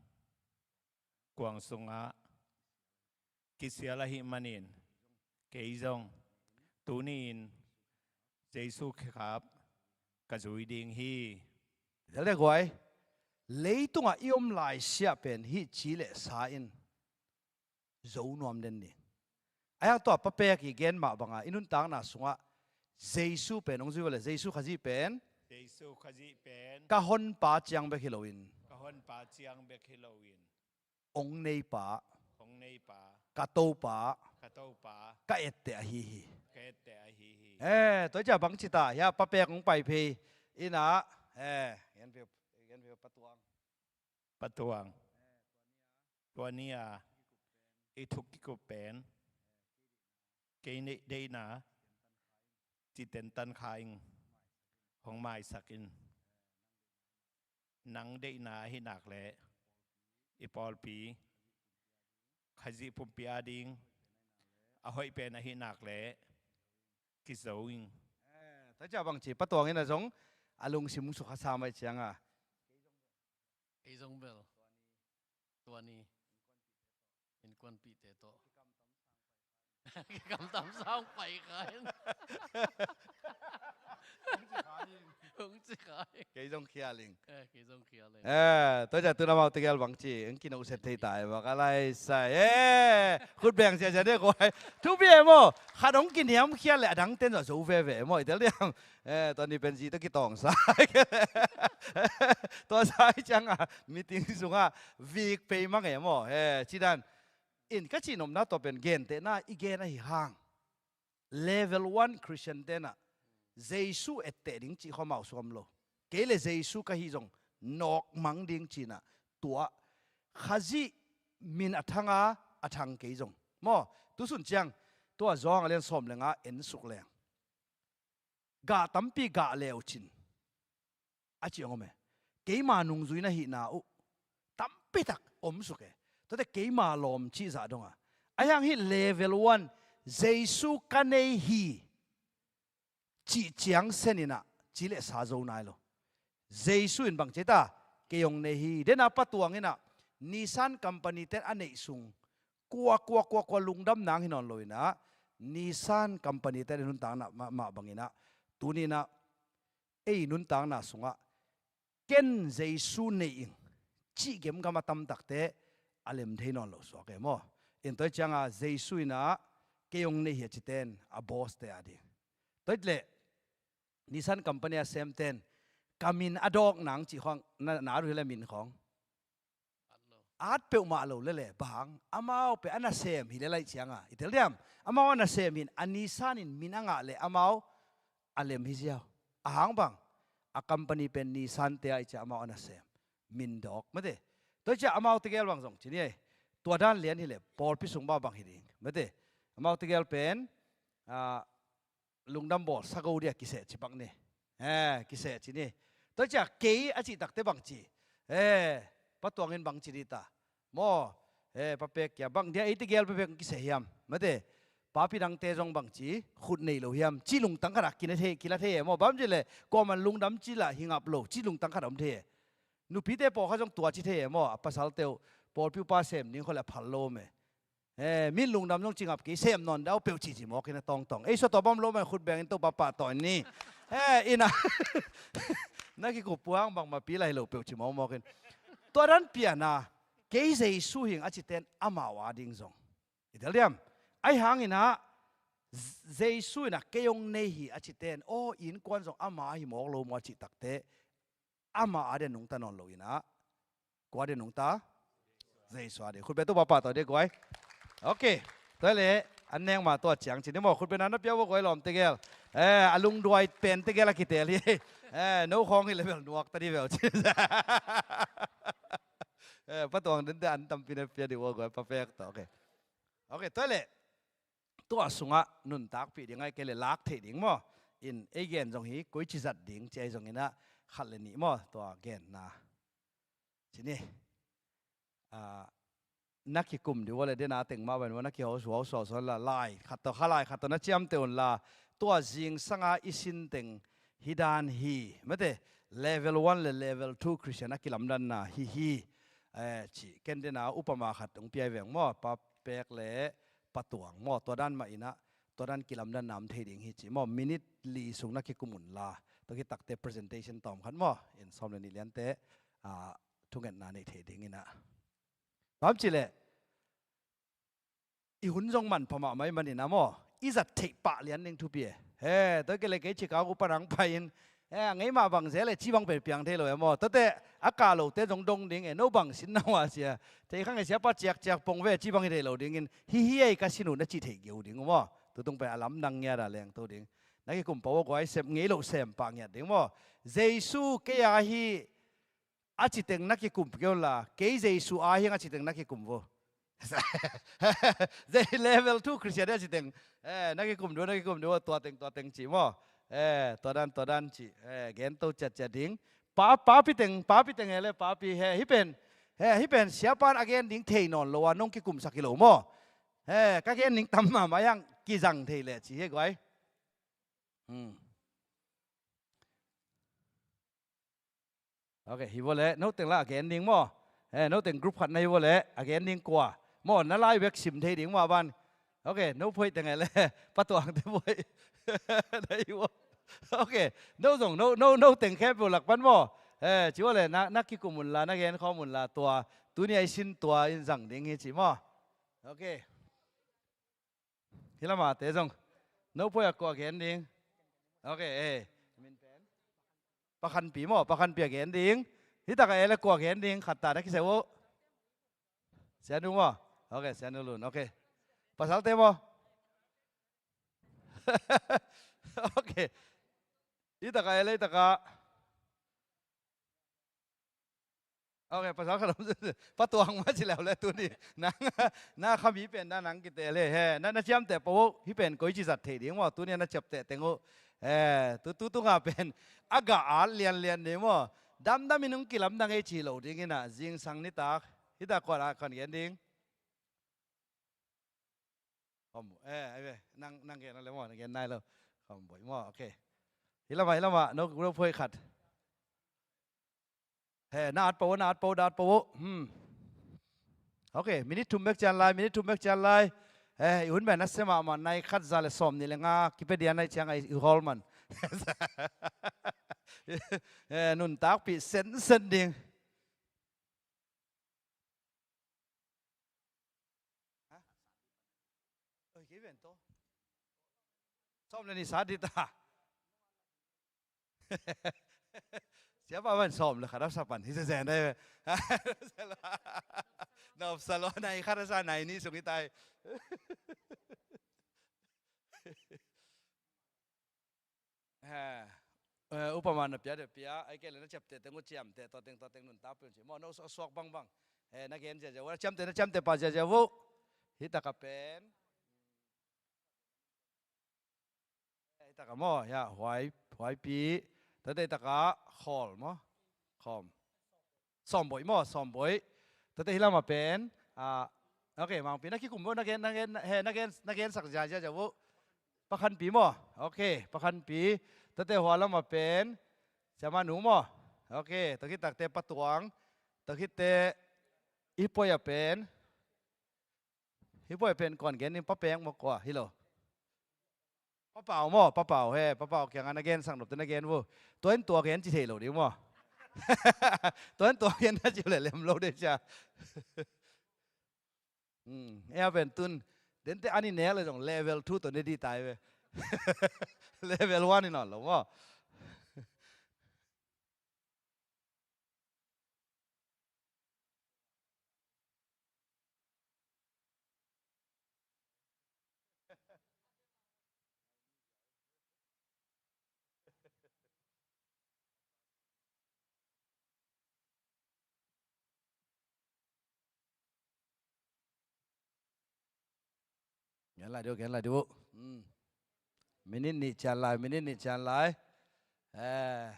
kuang sungah kisial ahih manin, kei zong tuni-in Jesu khap ka zui ding hi. Tel deh guai, leitungah i om laisiah pen hih ci le sa in zo nuam den ni. Ahi hang tua Pa Pek i gen mah banga i nuntakna sungah Jesu pen hong zui vua leh, Jesu Khazih pen, Jesu Khazih pen ka honpa ciang bek hi loin, ka honpa ciang bek hi loin, hong neipa, hong neipa, ka Topa, ka Topa, ka etteh ahi hi. Ka etteh ahi hi. Eh, tua ciang bang ci ta hia, Pa Pek hong pai phei in ah, eh, gen phei, gen phei Pa Tuang. Pa Tuang. Tua ni-a i thuk kikup pen, kei deihna cih teng tan kha ing, hong maisak in. Nang deihna ahih nak leh i pawlpi Khazih pumpi ading a hoih pen ahih nak leh kizo ing. Eh, tua ciang bang ci, Pa Tuang in ah zong a lungsim sukha sam ahih ciangin, kei zong bel tua ni innkuanpihte tawh kikamtam sang pai kha in. Hong ci kha ing. Kei zong khial ing. Eh, kei zong khial ing. Eh, tua ciang tu-in amau tegel bang ci, hong kinohset thei ta e, bang a lai sa e. Eh, khut beng siasia deh guai. Thupi e maw. Khat hong kiniamkhiat leh a dangte'n zong zo veve maw, i tel diam. Eh, tua ni pen zi tawh kitawngsa. Tua sa ahih ciangin meeting sungah vik pei mang e maw. Eh, ci dan in ka cih nopna tua pen gentehna i gen ahih hang, level one Christian te'n ah Jesu etteh ding cih khawng amau sung om lo. Kei leh Jesu ka hih zong nawkmang ding ci-in ah, tua Khazih min a thang a, a thang kei zong maw. Tu sun ciang tua Johan a lian sawm le nga en suk leng, gah tampi gah le uh cin a ci hong om e. Keima nungzui na hihna uh tampi tak om suk e. Tuate keima lawm cih zah dong a, ahi hang hih level one Jesu ka nei hi cih ciang sen in ah ci le sa zo nai lo. Jesu in bang ci ta, kei hong nei hi. Dena Pa Tuang in ah Nissan company te'n a neih sung kua, kua, kua, kua lungdam nang hi nawn lo in ah, Nissan company te'n i nuntakna mah, mah bang in ah, tuni in ah ei nuntakna sungah ken Jesu nei ing cih gemgam a tamtakte a lem thei nawn lo suak e maw. In tua ciangin Jesu in ah kei hong nei hi a cite'n a boss te ading. Tua leh Nissan company a semte'n ka min a dawk nang cih khawng na, na duh hi leh min khawng at peuhmah lo lele, bang amau pen a nasem hi lel ahih ciangin, i tel diam, amau a nasem hi in, a Nissan in min a ngah leh amau a lem hi ziau. A hang bang, a company pen Nissan te ahih ciang amau a nasem, min dawk mate. Tua ciang amau tegel bang zong ci ni e. Tua dan lian hi leh pawlpi sung mah bang hi ding mate. Amau tegel pen, ah, lungdam bawl sa go dia kiseh ci pak ni. Eh, kiseh ci ni. Tua ciang kei a cih takte bang ci. Eh, Pa Tuang in bang ci di ta maw. Eh, Pa Pek kia bang dia ei tegel Pa Pek kiseh hiam mate. Papi dangte zong bang ci, khut nei lo hiam cih lungtang khat a kila thei, kila thei e maw. Bang ci leh kuaman lungdam cih lah hi ngap lo cih lungtang khat a om thei e. Nupite pawlkhat zong tua ci thei e maw. A pasalte uh pawlpi upa sem ding khawng leh a phal lo meh. Eh, min lungdam zong ci ngap kei, sem nawn dau peuh ci ci mawk in a tawngtawng. Ei, sua tua bang om lo mah, khut beng in Topa pahtawi ni. Eh, in ah na kikup puang bangmah pi lai lo peuh ci mawkmawk in. Tua dan pian a, kei Jesu hi ing a cite'n amau ading zong, i tel diam, ahi hangin ah Jesu in ah kei hong nei hi a cite'n, aw, innkuan zong ama ahi mawk lo maw a cih takte, ama ading nungta nawn lo in ah, kua ading nungta? Jesu ading. Khut beng, Topa pahtawi dih guai. Ok. Tua leh an nek ma tua ciang ci ni maw, khut beng na na pia uh guai lawm tegel. Eh, a lungduai pen tegel a kitel hi. Eh, no khawng hi leh bel nuak ta di bel ci. Eh, Pa Tuang dente an tampi na pia di uh guai, Pa Pek tawh. Ok. Ok, tua leh tua sungah nuntakpih ding ahih kei leh lak theih ding maw? In ei gen zong hi, koici zat ding ci ahi zongin ah khat le nih maw, tua genna ci ni. Ah, na kikum dih uh a leh dena teng mah bang maw, na kiho suau suau suau la, lai khat tawh, kha lai khat tawh na ciamteh un la, tua zingsanga i sin teng hi dan hi, mate, level one le level two Christian a kilamdanna hi hi, eh, ci ken dena upama khat hong piai veng maw, Pa Pek le Pa Tuang maw, tua dan mah in ah, tua dan kilamdanna om thei ding hi ci maw, minute li sung na kikum un la, tua khit takte presentation tawm khat maw, in sawm le nih liante, ah, thungetna nei thei dingin ah. Bang ci leh, i hun zong manpha mahmah ahih manin ah maw, i zat theih pah lian ding thupi e. He, tua kei leh kei Chicago pan hong pai-in, he, a ngei mah bang zel e ci bang pen piang thei lo e maw. Tuate a kah lote zong dong ding e, no bang sin na uh a sia. Thei kha ngei, siapa ciakciak pong ve ci bang hi thei lo dingin, hi hi ei ka sin uh na cih theih geu ding uh maw. Tutung pen a lamdang ngiat a lengto ding. Na kikum pah uh a, guai, sem ngei loh sem pah ngiat ding maw. Jesu kei a hi a ci teng na kikum kei un la, kei Jesu a hi ing a ci teng na kikum vo. Level two Christian a ci teng, eh, na kikum dih uh, na kikum dih uh, tua teng, tua teng ci maw. Eh, tua dan, tua dan ci, eh, gen to ciatciat ding. Pa, papi teng, papi teng he le, papi he, hih pen, he, hih pen siapa in a gen ding thei nawn lo a, nong kikumsak hi lo maw. He, ka gen ding tam mahmah hiang, kizang thei leh ci hi guai. Hmm. Ok, hi vo le, no teng la a gen ding maw. Eh, no teng group khat na hi vo le, a gen ding kua. Maw, na lai bek sim thei ding maw a ban. Ok, no phoih teng e le, Pa Tuang te phoih. Na hi vo. Ok, no zong, no, no, no teng khempeuh lak pan maw. Eh, ci vo le, na, na kikum un la, na gen khawm un la, tua, tuni a i sin tua in zang ding hi ci maw. Ok. Hi lamah te zong. No phoih a kua gen ding. Ok, eh. Min pen? Pa Khanpi maw, Pa Khanpi a gen ding. Hi takah e le kua gen ding, khat ta na kiseu uh. Sianu maw? Ok, Sianu Lun, ok. Pasalte maw? Ok. Hi takah e le, hi takah. Ok, pasal khat om, Pa Tuang mah ci leu le tuni. Nang, na kha mi pen na nang kite le he. Na, na ciamteh pah uh, hih pen koici zat thei ding maw, tuni na ciamteh teng uh. He, tu, tu, tu nga pen a gah at lianlian ding maw. Damdam in hong kilamdang ei ci lo ding in ah, zingsang nitak. Hi ta kuan a kan gen ding. Khawm, eh, ai ve, nang, nang gen le maw, nang gen nai lo. Khawm boih maw, ok. Hi lamah, hi lamah, no, no phoih khat. He, na at pah uh, na at pah uh, na at pah uh. Hmm. Ok, minute thum bek cian lai, minute thum bek cian lai. He, i hun pen nasia mahmah, nai khat za le sawm nih le nga, kipia dia nai ciang a i hawl man. He, nuntakpih sensen ding. Ha? Oi, kei ven to. Sawm le nih sa dih ta. Siapa van sawm le khat a sa pan hi zenzen dai ve. Nop sa lo, nai khat a sa, nai nih sung hi tai. He, eh, upama na pia deuh pia, ahih kei leh na ciamteh teng uh ciamteh, tua teng, tua teng nuntakpih un ci. Maw, no suak, suak bangbang. He, na gen ziazia uh, na ciamteh, na ciamteh pah ziazia uh. Hi takah pen. Hi takah maw, ya, huai, huaipi. Tate hi takah khawl maw. Khawm. Sawm boih maw, sawm boih. Tate hi lamah pen, ah, ok, Mangpi, na kikum vo, na gen, na gen, he, na gen, na gensak ziazia vo. Pa Khanpi maw, ok, Pa Khanpi. Tate hua lamah pen, Siamah Nu maw, ok, tua khit takte Pa Tuang, tua khitte i phoih a pen, Hi phoih pen kuan gen ding, Pa Peng maw, kua hi lo. Pa Pau maw, Pa Pau, he, Pa Pau kiangah na gensak nopte na gen vo. Tua in tua gen ci thei lo ding maw. Tua in tua gen na ci uh leh lem lo ding cia. Hmm, ei a pen tun, dente an i nek leh zong level two tawh ne dih tai ve. Level one in awn lo maw. Gen lai dih uh, gen lai dih uh. Hmm. Minute nih cian lai, minute nih cian lai. Eh.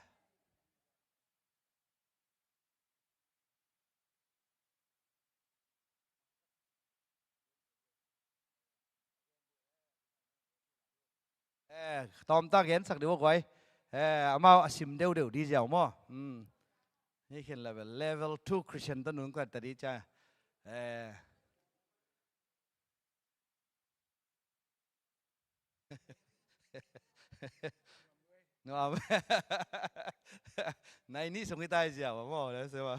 Eh, tawmtak gensak dih uh guai. Eh, amau a sim deuhdeuh dih ziau maw. Hmm. Hih khin level, level two Christian tawh nungta dih cia. Eh. Nuam. Nai nih sung hi tai ziau maw, le se maw.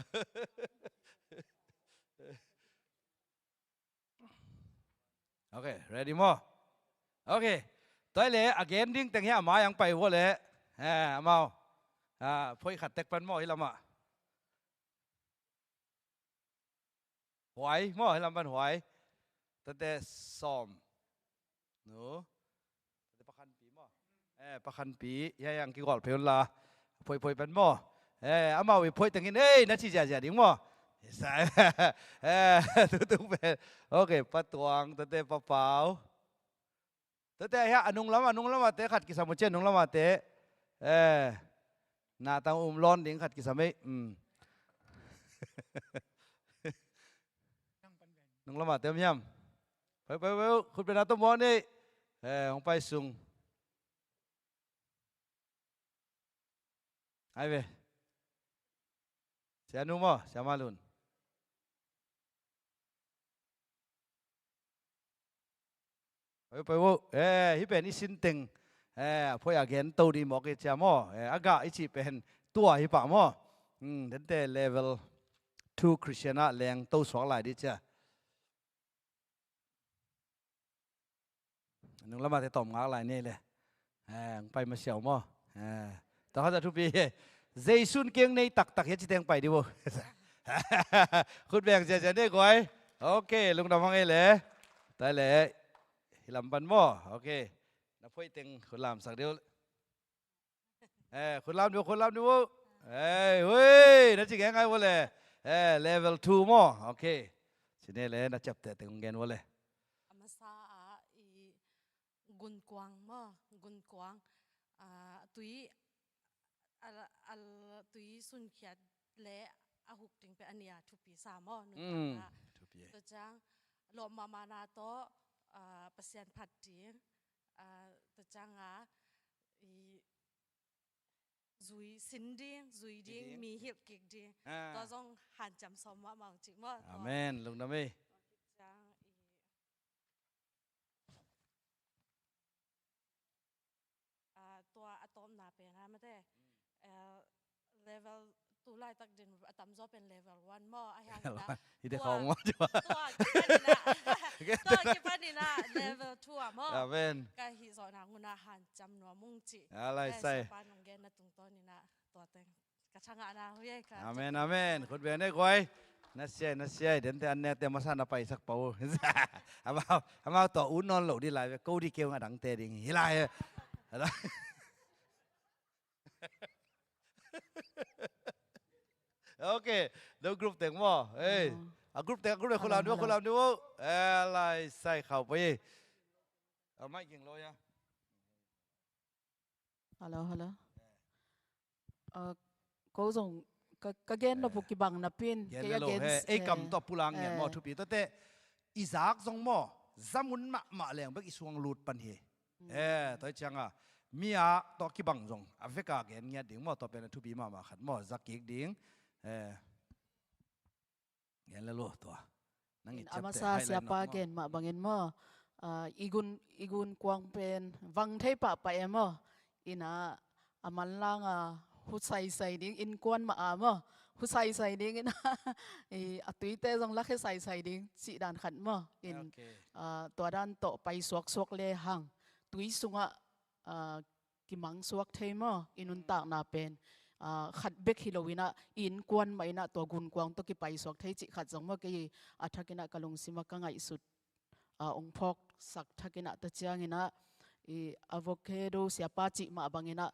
Ok, ready maw? Ok. Tua le a gen ding teng hi a mai ang pai vua le. Eh, amau. Ah, phoih khat tek pan maw hi lamah. Huai maw, hi lam pan huai. Tate sawm. Nu. Tate pakhanpi maw. Eh, pakhanpi. Hiai ang kigol phei un la. Phoih, phoih pan maw. Eh, amau i phoih tengin, eh, na ci ziazia ding maw. Eh, tutung pen. Ok, patuang, tate papau. Tate hiah a nunglam, a nunglam a te khat kisam uh cian nunglam a te. Eh, na tang um lawn ding khat kisam ei. Hmm. Nunglam a te om hiam. Pai, pai, pai, khut bena tom bawn ei. Eh, hong pai sung. Ai ve. Sianu maw, Siama Lun. Pai, pai, pai, eh, hih pen i sin teng. Eh, a phoih a gen to dih mawk i cia maw. Eh, a gah i cih pen tua hi pah maw. Hmm, dente level two Christian ah leng to suak lai dih cia. Nunglam a te tawm ngak lai nei le. Eh, ang pai masiau maw. Eh, tua khat a thupi hi. Jesu'n keng nei taktak hi a ci teng pai dih uh. Khut beng ziazia nei guai. Ok, lungdam hang ei le. Tai le. Hi lam pan maw. Ok. Na phoih teng khut lamsak dih uh. Eh, khut lam dih uh, khut lam dih uh. Eh, hui, na ci gen ngai vua le. Eh, level two maw. Ok. Ci nei le, na ciapteh teng gen vua le. A masa ah i gunkuang maw, gunkuang. Ah, tui, a, a, tui sunkhiat le a huk ding pen a nih a thupi sa maw, nuntak ah. Thupi. Tua ciang, lawp mahmahna tawh, ah, Pasian phat ding. Ah, tua ciang a, i zui sin ding, zui ding, mi hilh kik ding. Ah. Tua zong hanciam sawm mahmah cih maw. Amen, lungdam ei. Tua khit ciang i, ah, tua a tawpna pen a mate. Ah, level two laitak din a tamzaw pen level one maw, a hiang ina. Hite khawng maw, tua kipan ina. Tua kipan ina level two ah maw. Amen. Ka hih zawhna ngun a hanciam nuam ung cih. A lai sai. Siapa nong genna tungtawn ina tua teng. Ka thangahna hui ei ka. Amen, amen. Khut beng nei guai. Na siai, na siai. Dente an nekte masa na paisak pah uh. Amau, amau tua un nawn lo dih lai ve. Ko dih keu a dangte ding hi lai. Ok, no group teng maw. Ei, a group teng, a group teng, khut lam dih uh, khut lam dih uh. Eh, lai sai khau pai. A mai ging lo ya. Hello, hello. Ah, ko zong ka, ka gen nop uh kibang napin. Gen le lo, ei kam tawh pulak ngiat maw, thupi. Tuate i zak zong maw, za mun mahmah leng bek i suang lut pan hi. Eh, tua hi cianga mi a tawh kibang zong a veka gen ngiat ding maw, tua pen a thupi mahmah khat maw, za kik ding. Eh, gen le lo tua. A masa siapa gen mah bangin maw, ah, i gun, i gunkuang pen vang thei pahpah e maw. Ina a manlang a hu saisai ding, innkuan mah a maw, hu saisai ding ina, i, a tuite zong lakhia saisai ding cih dan khat maw. In, ah, tua dan tawh pai suaksuak le hang tui sungah, ah, kimangsuak thei maw, i nuntakna pen, ah, khat bek hi lo ina, i innkuan mah ina tua gunkuang tawh kipaisuak thei cih khat zong maw, kei a thak ina ka lungsim a ka ngaihsut, ah, ong phawksak thak ina ta ciang ina, i avocado siapa cih mah bang ina,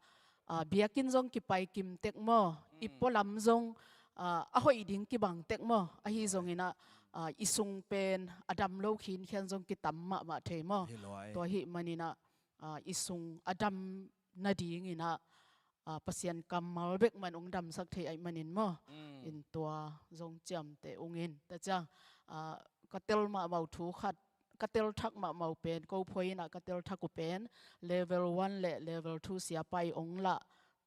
ah, biakinn zong kipai kim tek maw, i pualam zong, ah, a hoih ding kibang tek maw, ahi zong ina, ah, i sung pen a dam lo khinkhian zong kitam mahmah thei maw? Hi luai. Tua ahih maninah, ah, i sung a dam nadinginah, ah, Pasian kammal bek man hong damsak thei ahih manin maw? Mm. In tua zong ciamteh ungin. Tua ciang, ah, ka tel mahmah uh thu khat, ka tel thak mahmah uh pen, ko phoinah ka tel thak uh pen, level one le level two siapa i hong lah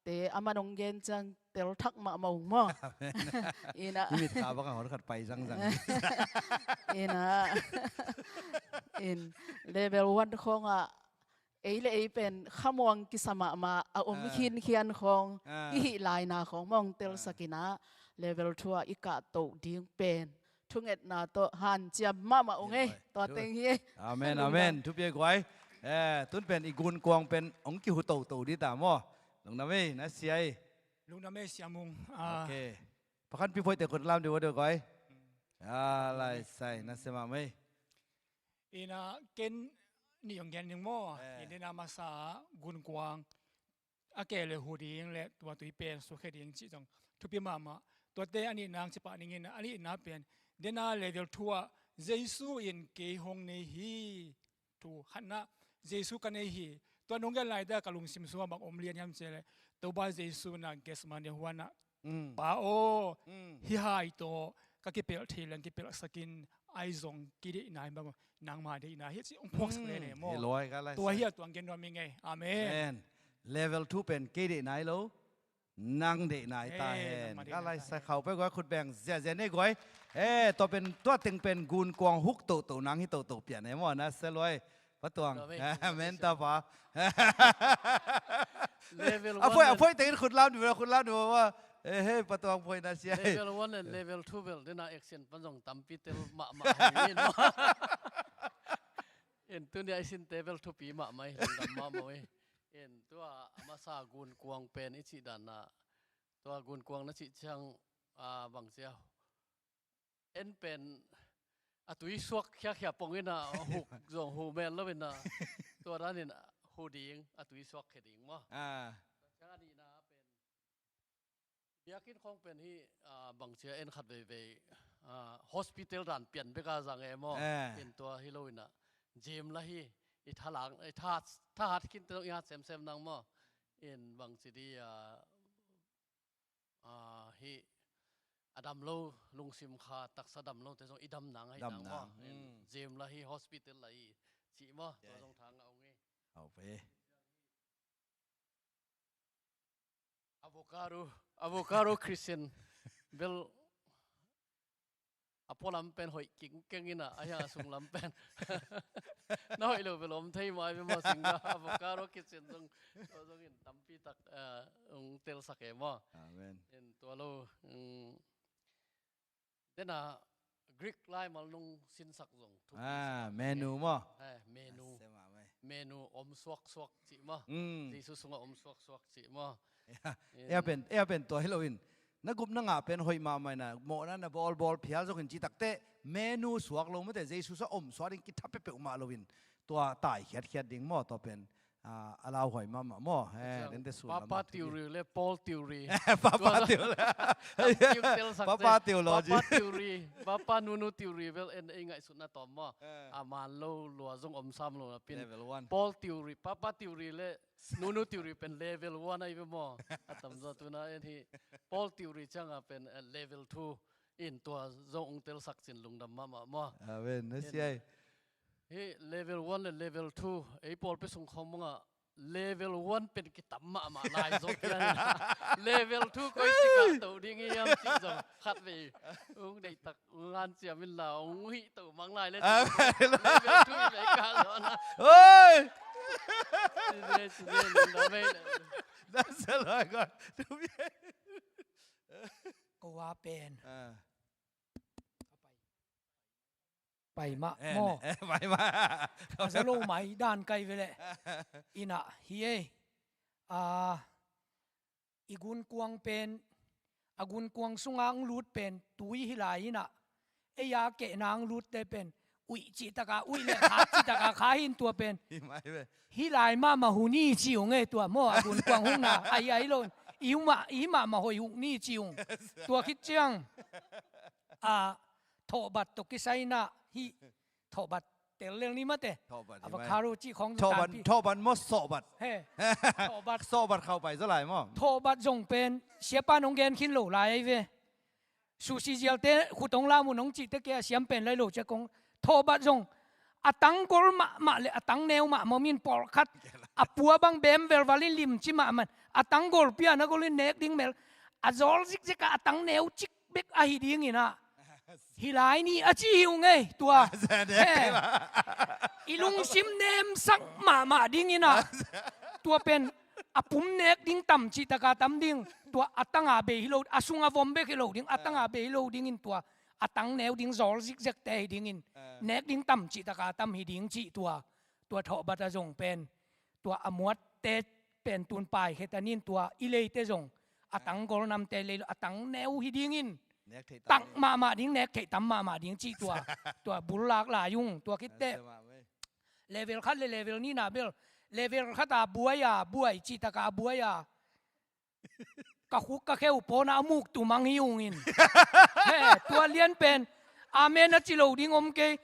te, aman hong gen ciang tel thak mahmah uh maw? Amen. Inah. Hih mitkha bang a hon khat pai zangzang. Inah. In level one khawngah ei le ei pen khamuang kisa mahmah a om, ah, khinkhian khawng, ah, i hih laina khawng mawng telsak, ah, inah level two ah i kahtoh ding pen thungetna tawh hanciam mahmah ung ei. Hi luai. Tua teng hi ei. Amen, amen. Thupi ei guai. Eh, tun pen i gunkuang pen hong kihu toto dita maw? Lungdam ei, na sia ei. Lungdam ei, Sia Mung. Ah. Ok. Pakhanpi phoite khut lam dih ua dih guai. Mm. Ah, lai sai, na sia mahmah ei. Inah ken nih hong gen ding maw? Eh. In dena masa gunkuang a ke le hu ding le tua tui pen suakhia ding cih zong thupi mahmah. Tuate a nihna hong cipah ningin a nihna pen dena level two ah Jesu in kei hong nei hi. Thu khatna Jesu ka nei hi. Tua nong gen laite ka lungsim sungah bang om lian hiam cih leh Topa Jesu na Gethsemane huanah, mm, Pa aw, mm, hih hai tawh ka kipelh thei leng kipelhsakin, ahi zong kei deihna hi bang nangma deihna hi ci hong phuaksak, mm, lele maw? Hi luai, ka lai sai. Tua hi a tuang gen nuam ing ei. Amen. Amen. Level two pen kei deihna hi lo, nang deihna hi ta hen. Ei, nangma deihna hi ta hen. Ka lai sai khau pe guai, khut beng ziazia nei guai. Eh, tua pen, tua teng pen gunkuang huk toto nang hi toto pian ei maw, na sia luai. Pa Tuang. Amen, ta pa. Level one. A phoi, a phoi tengin khut lam dih ua, khut lam dih ua. Eh, hei, Pa Tuang phoi na sia. Level one and level two bel dena action pan zong tampi tel mahmah hi in maw? In tuni a i sinte bel thupi mahmah hi, lungdam mahmah hi. In tua a masa gunkuang pen i cih dan a, tua gunkuang na cih ciang, ah, bang cia, en pen a tui suak khiakhia pong inah huk zong hu mel lo inah, tua danin hu ding, a tui suak khia ding maw? Ah. Ciang a nihna pen biakinn khawng pen hih, ah, bang cia en khat veivei, ah, hospital dan pian bek a zang e maw? Eh. In tua hi lo inah gym la hi, i thalang, i thahat, thahat khin te zong i hat semsem nang maw? In bang ci di, ah, ah, hih a dam lo, lungsim kha taksa dam lo te zong i dam nang ahi nang maw? Dam nang. Hmm. Gym la hi, hospital la hi cih maw? Tua zong thang a ung hi. Au pe. Avocado, avocado Christian bel a pualam pen hoih kingkeng inah, a hia a sunglam pen na hoih lo bel om thei mai ve maw, sing na avocado kitchen zong, zong in tampi tak, eh, hong telsak e maw? Amen. In tua lo, mm, dena Greek laimal nong sinsak zong thupi. Ah, menu maw? Eh, menu. Ase mah mai. Menu om suaksuak cih maw? Mm. Jesu sungah om suaksuak cih maw? Ea, pen, ea pen tua hi lo in. Na gup na ngah pen hoih mahmah ina, mawhna na bawlbawl phial zongin cih takteh menu suak lo mate, Jesu sa om suak ding kitha peuhpeuh mah lo in. Tua tai khiatkhiat ding maw, tua pen, ah, a lauhuai mahmah maw. Eh, dente sun Papa theory le Paul theory. Papa theory. Papa theology. Papa theory. Papa nunu theory. Well, en ei ngaihsutna tawm maw. Eh. A man lo lua zong om sam lo na pin. Level one. Paul theory, Papa theory le nunu theory pen level one ahi ve maw? A tamzaw tuna en hi Paul theory cianga pen, eh, level two in tua zong ong telsak cin lungdam mahmah maw? Amen. Na siai. Hi level one le level two ei pawlpi sung khawng manga level one pen kitam mahmah lai zaw pian. Level two koi ci kah to ding hiam cih zong khat vei ung deihtak ung hanciam in la ung hih to mang lai le. Amen. Level two vei kah zaw na. Oi! Cine, cine, lungdam ei le. That's a lot, God. Ko a pen. Ah. Pai mah maw. Pai mah. A za lo mai dan kai ve leh. Ina hi ei. A, i gunkuang pen, a gunkuang sunga ang lut pen tui hi lai ina. Ei a kehna ang lutte pen uih cih taka uih le kha cih taka kha hin tua pen. Hi mai ve. Hi lai mahmah hu ni ci ung e tua maw, a gunkuang hukna. Ai, ai lo. I hu mah, i hi mahmah hoih huk ni ci ung. Tua khit ciang. A, Thawhbat tawh kisai in ah hih thawhbat tel lel ni mate. Thawhbat hi mai. Avocado cih khawng thawhbat, tanpi. Thawhbat maw, sawhbat? He. Thawhbat. Sawhbat khauh pai zaw lai maw? Thawhbat zong pen siapa nong gen khin lo lai ahi ve. Sushi zialte khut hong lam un hong cihte kei a siam pen lai lo ciah kong. Thawhbat zong a tanggol mahmah le a tangneu mahmah om in, pawlkhat a pua bang beem velval in limci mahmah in, a tanggol pia na gol in nek ding mel a zawl zikzek a, a tangneu cik bek ahi ding in ah, hi lai ni a ci hi ung ei tua. He. I lungsim nemsak mahmah ding in ah, tua pen a pum nek ding tam cih taka tam ding, tua a tanga bei hi lo, a sunga vom bek hi lo ding, a tanga bei hi lo ding in tua a tangneu ding zawl zikzekte hi ding in, nek ding tam cih taka tam hi ding cih tua, tua thawhbat a zong pen, tua a muatte pen tun paikhe ta nin tua i leite zong a tanggol namte lei lo, a tangneu hi ding in, nek theih tam tak ding mahmah ding, nek theih tam mahmah ding cih tua, tua bul lak lai ung, tua khit teh. Level khat le level nihna bel, level khat a buai a, buai cih taka a buai a, ka khuk ka kheu pawn a muk tumang hi ung in. He, tua lian pen amen a ci lo ding om kei.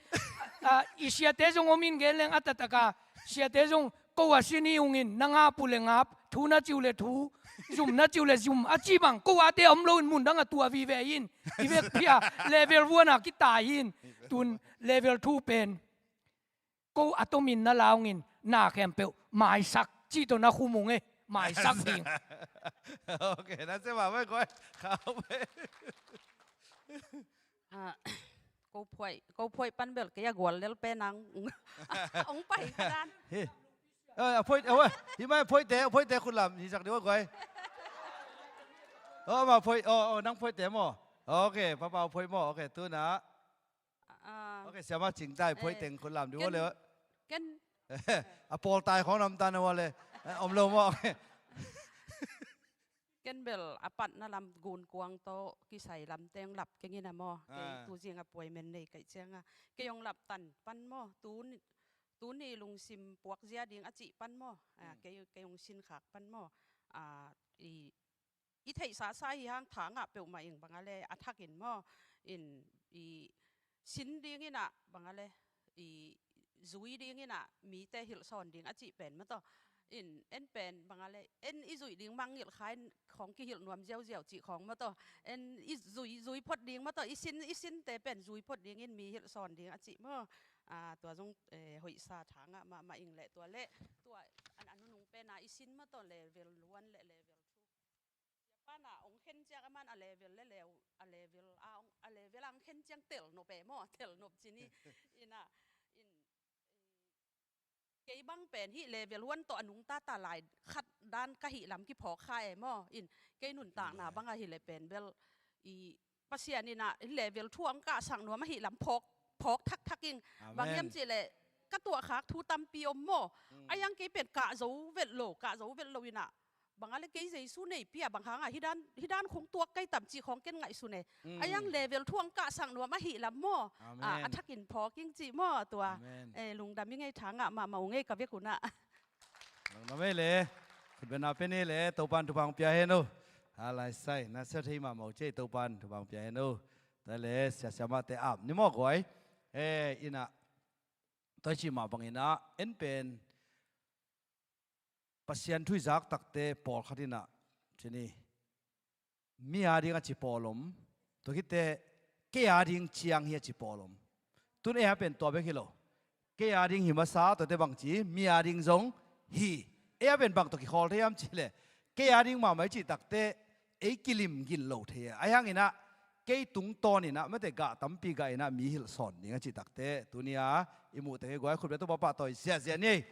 A, i siate zong om in gen leng a tataka siate zong ko a sin hi ung in, na ngap uh le ngap, thu na ci uh le thu, zum na ci uh le zum a ci bang, ko ate om lo in mun dang a tua vive in. I vekpi a level vuan a kitai in. Tun level thu pen ko a tomin na laungin na khempeuh maisak cih tawh na khum ung e, maisak ding. Ok, na se ma mai koi. Khau pe. Ah, ko phuai, ko phuai pan bel kei a gual lel pe nang. Ong pai ka dan. Hi. Eh, a phuai, eh, hi mai phuai te, phuai te khut lam hi sak ding koi. Oh, ma phuai, oh, oh, nang phuai te maw. Ok, papa phuai maw. Ok, tuna. Ah, ok, siama cingtai phuai teng khut lam ding ua le. Ken a pawl tai khawng namtan ua le. Eh, om lo maw? Ken bel a patna lam gunkuang tawh kisai lam teng lap keng in a maw. Kei tu zing a puai men nei kaih cianga kei hong lap tan pan maw. Tuni, tuni lungsim puak zia ding a cih pan maw. Ah, kei, kei hong sin khak pan maw. Ah, i i theihsa sa hi hang tha ngah peuhmah ing bang a le a thakin maw, in i sin ding in ah bang a le i zui ding in ah mite hilh sawn ding a cih pen maw taw. In en pen bang a le en i zuih ding mangngilh kha in khawng kihilh nuam ziauziau cih khawng maw taw. En i zui, zui phot ding maw taw, i sin, i sinte pen zui phot ding in mi hilh sawn ding a cih maw. Ah, tua zong, eh, hoihsa tha ngah mahmah ing le tua le tua an a nunung pen a i sin maw taw level one le level two. Siapa na ong khen ciang a man a level le leu, a level a ong, a level a ong khen ciang tel nop e maw, tel nop ci ni. In ah, in, kei bang pen hih level one tawh a nungta ta lai khat dan ka hih lam kiphawk kha e maw. In kei nuntakna bang a hi le pen bel i Pasian in ah level two ang kahsak nuam ahi lam phawk, phawk thakthak ing. Bang hiam cih leh ka tuahkhak thu tampi om maw. A iang kei pen kah zo vet lo, kah zo vet lo in ah bang a le kei Jesu neipi ah bang hang ah hih dan, hih dan khong tuak kai tam cih khawng ken ngaihsun e. A iang level two ang kahsak nuam ahi lam maw. Ah, a thakin phawk ing cih maw tua. Eh, lungdam ing ei, tha ngah mahmah ung ei ka vek un ah. Lungdam ei le. Khutbetna pen ei le, Topan thupha hong pia hen o. A lai sai na sia thei mahmah uh cei, Topan thupha hong pia hen o. Tua le sia, siamahte ap ni maw guai. Eh, in ah tua i cih mah bangin ah en pen Pasian thu i zak takte pawlkhat in ah ci ni, mi a ding a ci pawl om. Tua khit teh kei a ding ciang hi a ci pawl om. Tun ei a pen tua bek hi lo. Kei a ding hi masa, tuate bang ci, mi a ding zong hi. Ei a pen bang tawh kikhawl thei hiam cih leh kei a ding mahmah i cih tak teh ei kilim gin lo thei a. Ahi hangin ah kei tungtawn in ah mate gah tampi gah in ah mi hilh sawn ding a cih tak teh tuni a i muh teng hi guai, khutbet uh pahpah tawi ziahziah ni.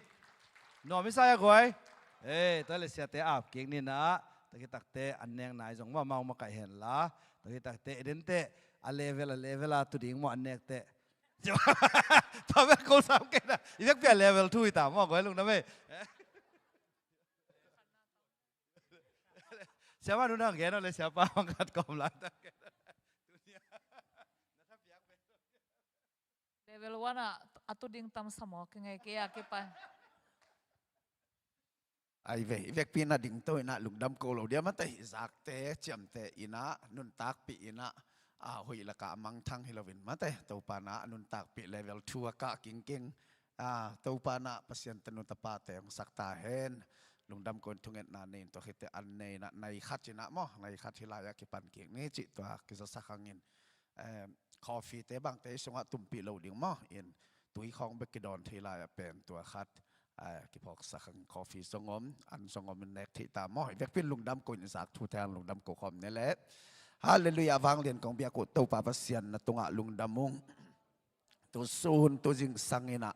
Nuam i sa hia guai? Eh, tua le siate ap kik ni in ah, tua khit tak teh an nek nai zong mahmah makaih hen la. Tua khit tak teh i den teh a level, a level a tu ding maw an nek teh. Tua bek ko sam kei na. I bek pia level two hi ta maw guai, lungdam ei. Siapa nuna gen o le siapa mangkat kom lang ta. Level one ah a tu ding tam sa maw, kei ngei kei a kipan. Ai ve, i vekpi na ding to in ah lungdam ko lo dia mate, i zakte, ciamte in ah, nuntakpih in ah, a hoih lakah a mangthang hi loin mate, Topa na a nuntakpih level two a kah kingking, a, Topa na Pasian tanu tapate hong sak ta hen. Lungdam ko in thungetna nei in, tua khit teh an nei na, nai khat in ah maw, nai khat hih lai-ah kipan kik ni cih tua kizasak hangin, em, coffee te bangte i sungah tumpih lo ding maw in, tui khawng bek kidawn thei lai-ah pen tua khat, eh, kiphawksak hang, coffee zong om, an zong om in nek theih ta maw. I vekpi in lungdam ko in, i zak thute hang lungdam ko khawm ni leh. Halleluiah, vanglian kong biak uh Topa Pasian, na tungah lungdam ung. Tu sun tu zingsang in ah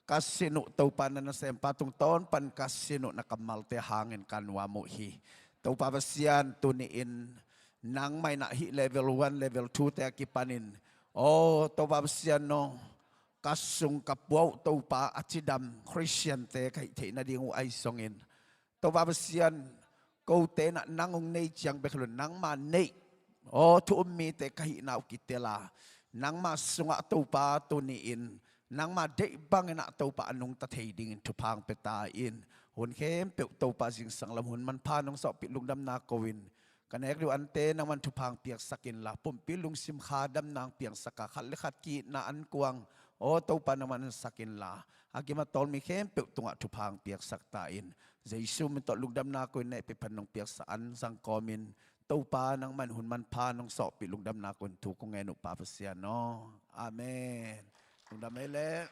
ka sin uh Topa, na nasempa tungtawn pan ka sin uh, na kammalte hangin ka nuam uh hi. Topa Pasian, tuni-in nangmah in ah hih level one, level two te a kipanin, aw Topa Pasian aw, ka sung ka pua uh Topa, a cidam Khristiante ka hih theih nading uh ahi zongin, Topa Pasian, kote in ah nang hong nei ciang bek hi lo, nangma neih, aw thu um mite ka hihna uh kitel a, nangma sungah Topa tuni-in nangma deih bangin ah Topa a nungta thei dingin thupha hong pia ta in. Hun khempeuh Topa zingsang lam hun manpha nong sawhpih lungdamna ko in, ka nek ding uh ante nangman thupha hong piaksak inla, pumpi lungsim kha damna hong piangsak a, khat le khat ki-itna ankuang, aw Topa nangman honsak inla, a kim a tawl mi khempeuh tungah thupha hong piaksak ta in. Jesu min tawh lungdamna ko in, nehpih pan nong piaksak an zang kawmin, Topa nangman hun manpha nong sawhpih lungdamna ko in thu kong ngen uh Pa Pasian aw. Amen. Lungdam ei leh.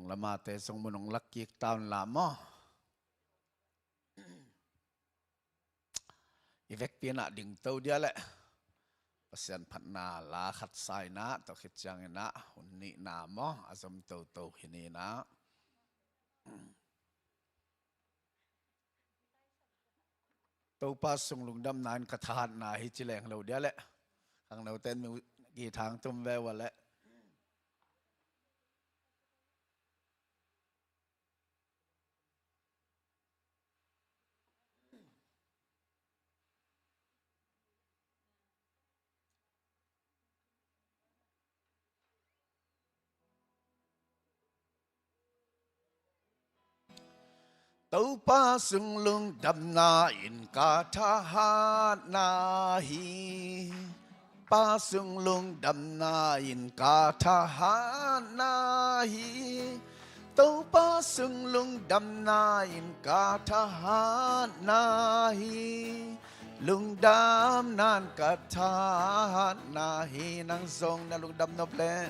Lamate zong mun hong lak kik ta un la maw. I vekpi in ah dingto dia leh Pasian phatna la khat sa in ah, tua khit ciangin ah hun nihna maw, a zom toto hi ni in ah. Topa sung lungdamna in ka thahatna hi ci leng lo dia leh, khangnote in mu guitar tum ve ua leh. Topa sung lungdamna in ka thahatna hi. Pa sung lungdamna in ka thahatna hi. Topa sung lungdamna in ka thahatna hi. Lungdamna in ka thahatna hi. Nang zong na lungdam nop leh,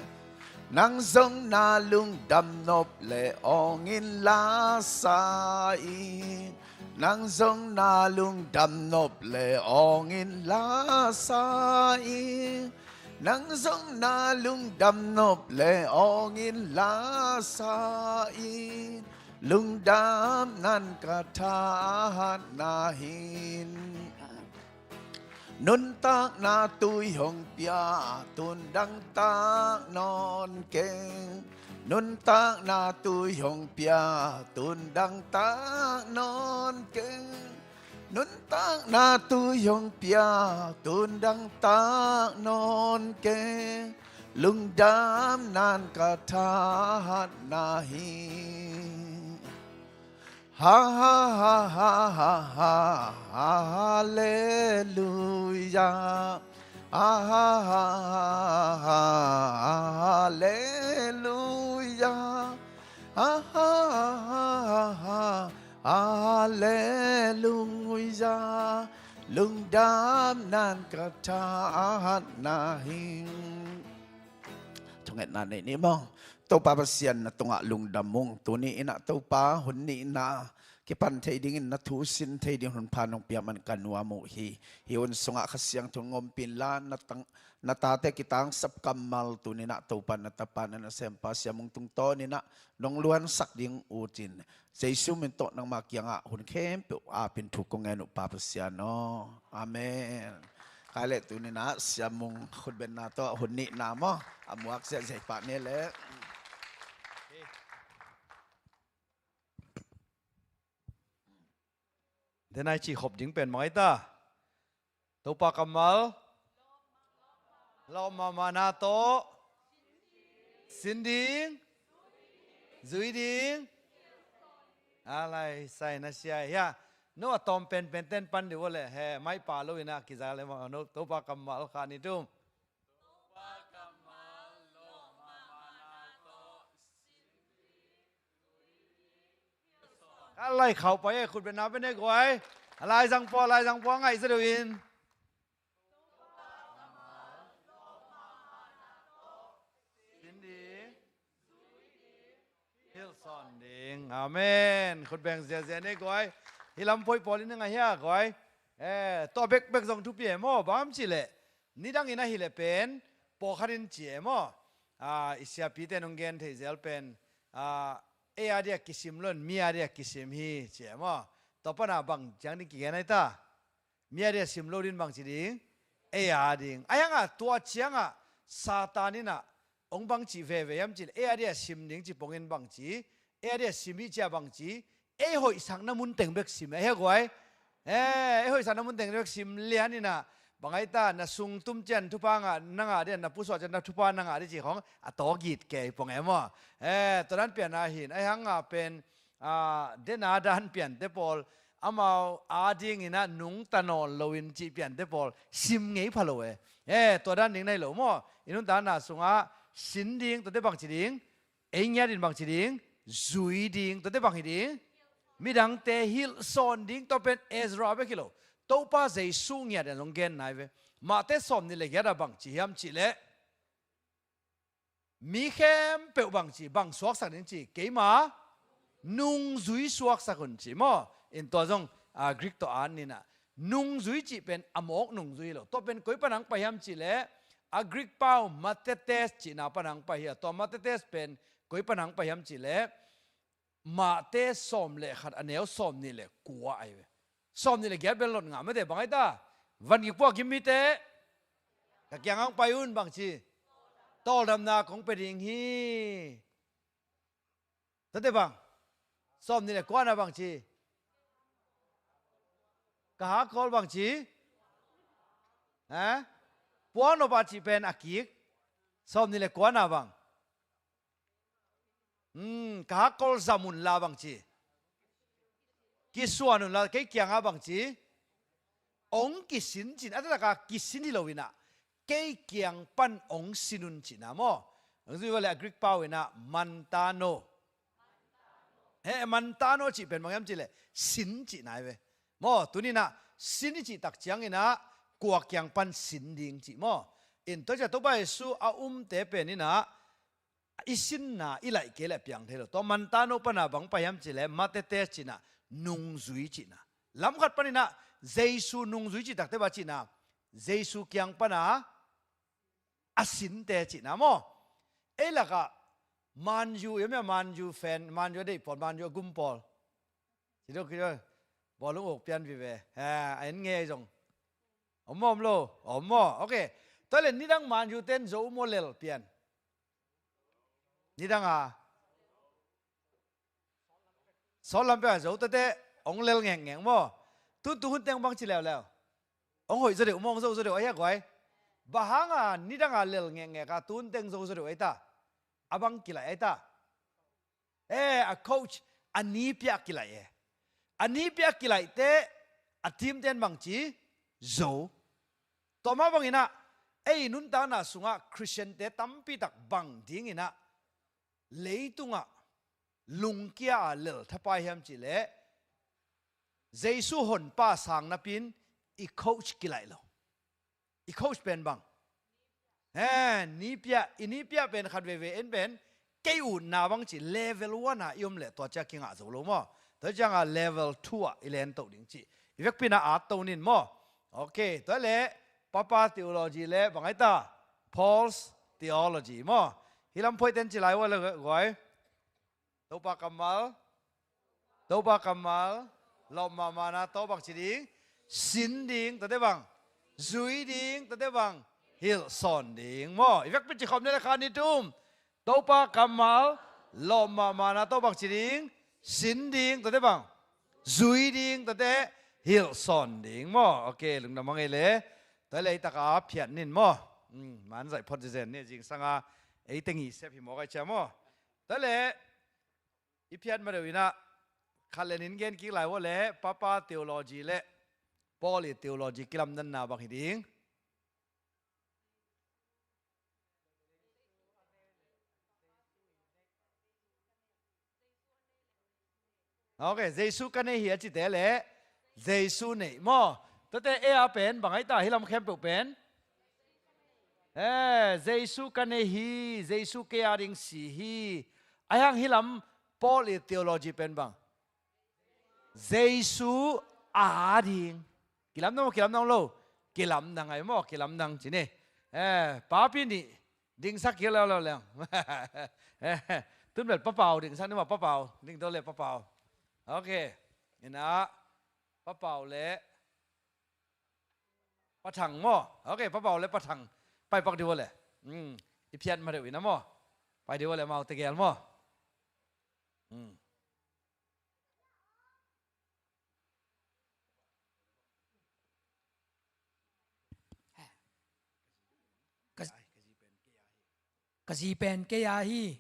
nang zong na lungdam nop leh ong in la sa in. Nang zong na lungdam nop leh ong in la sa in. Nang zong na lungdam nop leh ong in la sa in. Lungdamna in ka thahatna hi. Nuntakna tui hong pia, tun dang tak nawn keng. Nuntakna tui hong pia, tun dang tak nawn keng. Nuntakna tui hong pia, tun dang tak nawn keng. Lungdamna in ka thahatna hi. Ha, ha, ha, ha, ha, ha, halleluia. Ha, ha, ha, ha, ha, halleluia. Ha, ha, ha, ha, ha, ha, halleluia. Lungdamna in ka thahatna hi. Thungetna nei ni maw. Topa Pasian, na tungah lungdam ung. Tuni in ah Topa, hun nihna kipan thei dingin, na thu sin thei ding hun pha nong pia man ka nuam uh hi. Hih hun sungah Kha Siangtho in ompih inla, na tang, na tate kitangsap kammal tuni in ah Topa, na tapa, na nasempa Sia Mung tungtawn in ah nong luansak ding ut in, Jesu min tawh nangma kiangah hun khempeuh apin thu kong ngen uh, Pa Pasian aw. Amen. Khai leh tuni in ah Sia Mung khutbenna tawh hun nihna maw, a muak ziahziah hi pah ni leh. Denai cih khop ding pen bang hi ta? Topa kammal, lawp mahmahna tawh sin ding, zui ding. A lai sai na sia hia. No a tawm penpen ten pan dih uh leh he, maih pah lo in ah kiza leh maw, no Topa kammal kha ni tum. Ka lai khauh pai e, khutbenna pen e guai. A laizang pua, laizang pua ngaih zaw deuh in. Sin ding, hilhsawn ding. Amen. Khut beng ziahziah ni guai. Hih lam phoih pawl in a ngaih hia guai. Eh, tua bekbek zong thupi e maw, bang hiam cih leh nidang in ahih leh pen pawlkhat in ci e maw. Ah, i siapite in hong gen thei zel pen, ah, ei a dia kisim lo in mi a dia kisim hi ci e maw. Tua pan a bang ciang ding kigen ahi ta? Mi a dia sim lo ding bang ci ding? Ei a ding. Ahi hang a tua ciang a Satan in a hong bang cih veve hiam cih leh, ei a dia sim ding ci pong in bang ci, ei a dia sim hi ci a bang ci, ei hoihsakna mun teng bek sim e, ahi a guai. Eh, ei hoihsakna mun teng bek sim lian in a, bang ahi ta, na sung tum ciang thupha ngah, na ngah ding, na pusuah ciang na thupha na ngah ding ci khong a tawh git kei pong e maw. Eh, tua dan pian a hin, ahi hang a pen, ah, dena dan piante pawl, amau a ding in a nungta nawn lo in cih piante pawl sim ngei pha lo e. Eh, tua dan ding na hi lo maw. I nuntakna sungah sin ding, tuate bang ci ding? Ei ngiat in bang ci ding? Zui ding, tuate bang hi ding? Midangte hilhsawn ding, tua pen Ezra bek hi lo. Topa Jesu ngiat in zong gen nai ve. Matthai sawmnih leh giat ah bang ci hiam cih leh, Mi khempeuh bangci, bang suaksak ding ci, keima nungzui suaksak un ci maw. In tua zong, a, Greek tawh an ninah, nungzui cih pen a mawk nungzui hi lo. Tua pen koi pan hong pai hiam cih leh, a Greek pau mathetes cihna pan hong pai hi a. Tua mathetes pen koi pan hong pai hiam cih leh, Mate sawm le khat a neu sawm nih le kua ahi ve. Sawm nih le giat bel lot ngah mate, bang ahi ta? Van kik puak kim mite, ka kiang hong pai un bangci, tawldamna kong pia ding hi. Tate bang? Sawm nih le kuana bangci? Ka hak kawl bangci? Ha? Puak nop a cih pen a kik. Sawm nih le kuana bang? Hmm, ka hak kawl zam un la bangci? Kisuan un la, kei kianga bangci? Ong kisin cin, a taktak a kisin hi lo inah, kei kiang pan ong sin un cihna maw. Ong zui vale a Greek pau inah mantano. He, mantano cih pen bang hiam cih leh sin cihna hi ve. Maw, tuninah sin i cih tak cianginah kua kiang pan sin ding cih maw. In tua ciah Topa Jesu a umte pen inah i sinna i laih kei leh piang thei lo. Tua mantano pana bang pai hiam cih leh mathetes cihna, nungzui cihna. Lamkhat paninah Jesu nungzui cih takte bang cihna, Jesu kiang pana a sinte cihna maw. Ei lakah Man U, i om hia Man U fan, Man U a deih pawl, Man U a gum pawl? Ci dok, ci dok. Bawlung uk pian vive. Ha, a en ngei zong. Om maw, om lo? Om maw? Ok. Tua le nidang Man U ten zo maw lel pian? Nidang a. Sawt lam pia zo tete, ong lel ngekngek maw. Tun tu hun teng bang ci leuleu. Ong hoih zaw deuh maw, ong zo zaw deuh ahi a guai. Bang hanga nidang a lel ngekngek a tun teng zo zaw deuh ahi ta? A bang kilaih ahi ta? Eh, a coach, a nipiah kilaih e. A nipiah kilaihte, a team ten bangci zo. Tua mah banginah, ei nuntakna sungah Khristiante tampitak bang dinginah, leitungah lungkia a lel thapai hiam cih leh, Jesu honpa sang napin i coach kilaih lo. I coach pen bang? He, nipiah, i nipiah pen khat veve en pen, kei utna bang cih level one ah i om leh tua ciah kingah zo lo maw. Tua ciangah level two ah i lentoh ding cih. I vekpinah at to nin maw. Ok, tua leh Papa theology le bang ahi ta? Paul's theology maw. Hi lam phoih ten ci lai ua le guai. Topa kammal, Topa kammal, lawp mahmahna tawh bang ci ding, sin ding, tate bang, zui ding, tate bang, hilh sawn ding maw. I vekpi ci khawm ni le kha ni tum. Topa kammal, lawp mahmahna tawh bang ci ding, sin ding, tate bang, zui ding, tate hilh sawn ding maw. Ok, lungdam a ngei le. Tua le ei taka phiat nin maw. Hmm, man zaih phot zezen ni zingsanga ei teng i sep hi maw kai cia maw. Tua le i phiat ma deuh inah, khat le nin gen kik lai ua le, Papa theology le Paul i theology kilamdanna bang hi ding. Ok, Jesu ka nei hi a cite le, Jesu neih maw. Tate e a pen, bang ahi ta, hi lam khempeuh pen. Eh, Jesu ka nei hi, Jesu kei a ding si hi. Ahi hang hi lam Paul i theology pen bang. Jesu a ding. Kilamdang maw, kilamdang lo? Kilamdang ahi maw, kilamdang ci ni. Eh, papi nih dingsak kik leuleu leng. Eh, tun bel papau dingsak ni maw, papau. Ding to le papau. Ok. Inah, papau le pathang maw. Ok, papau le pathang. Pai pak di ua le. Hmm. I phiat ma deuh inah maw. Pai di ua le mau tegel maw. Hmm. Ka, ka zi pen kei a hi.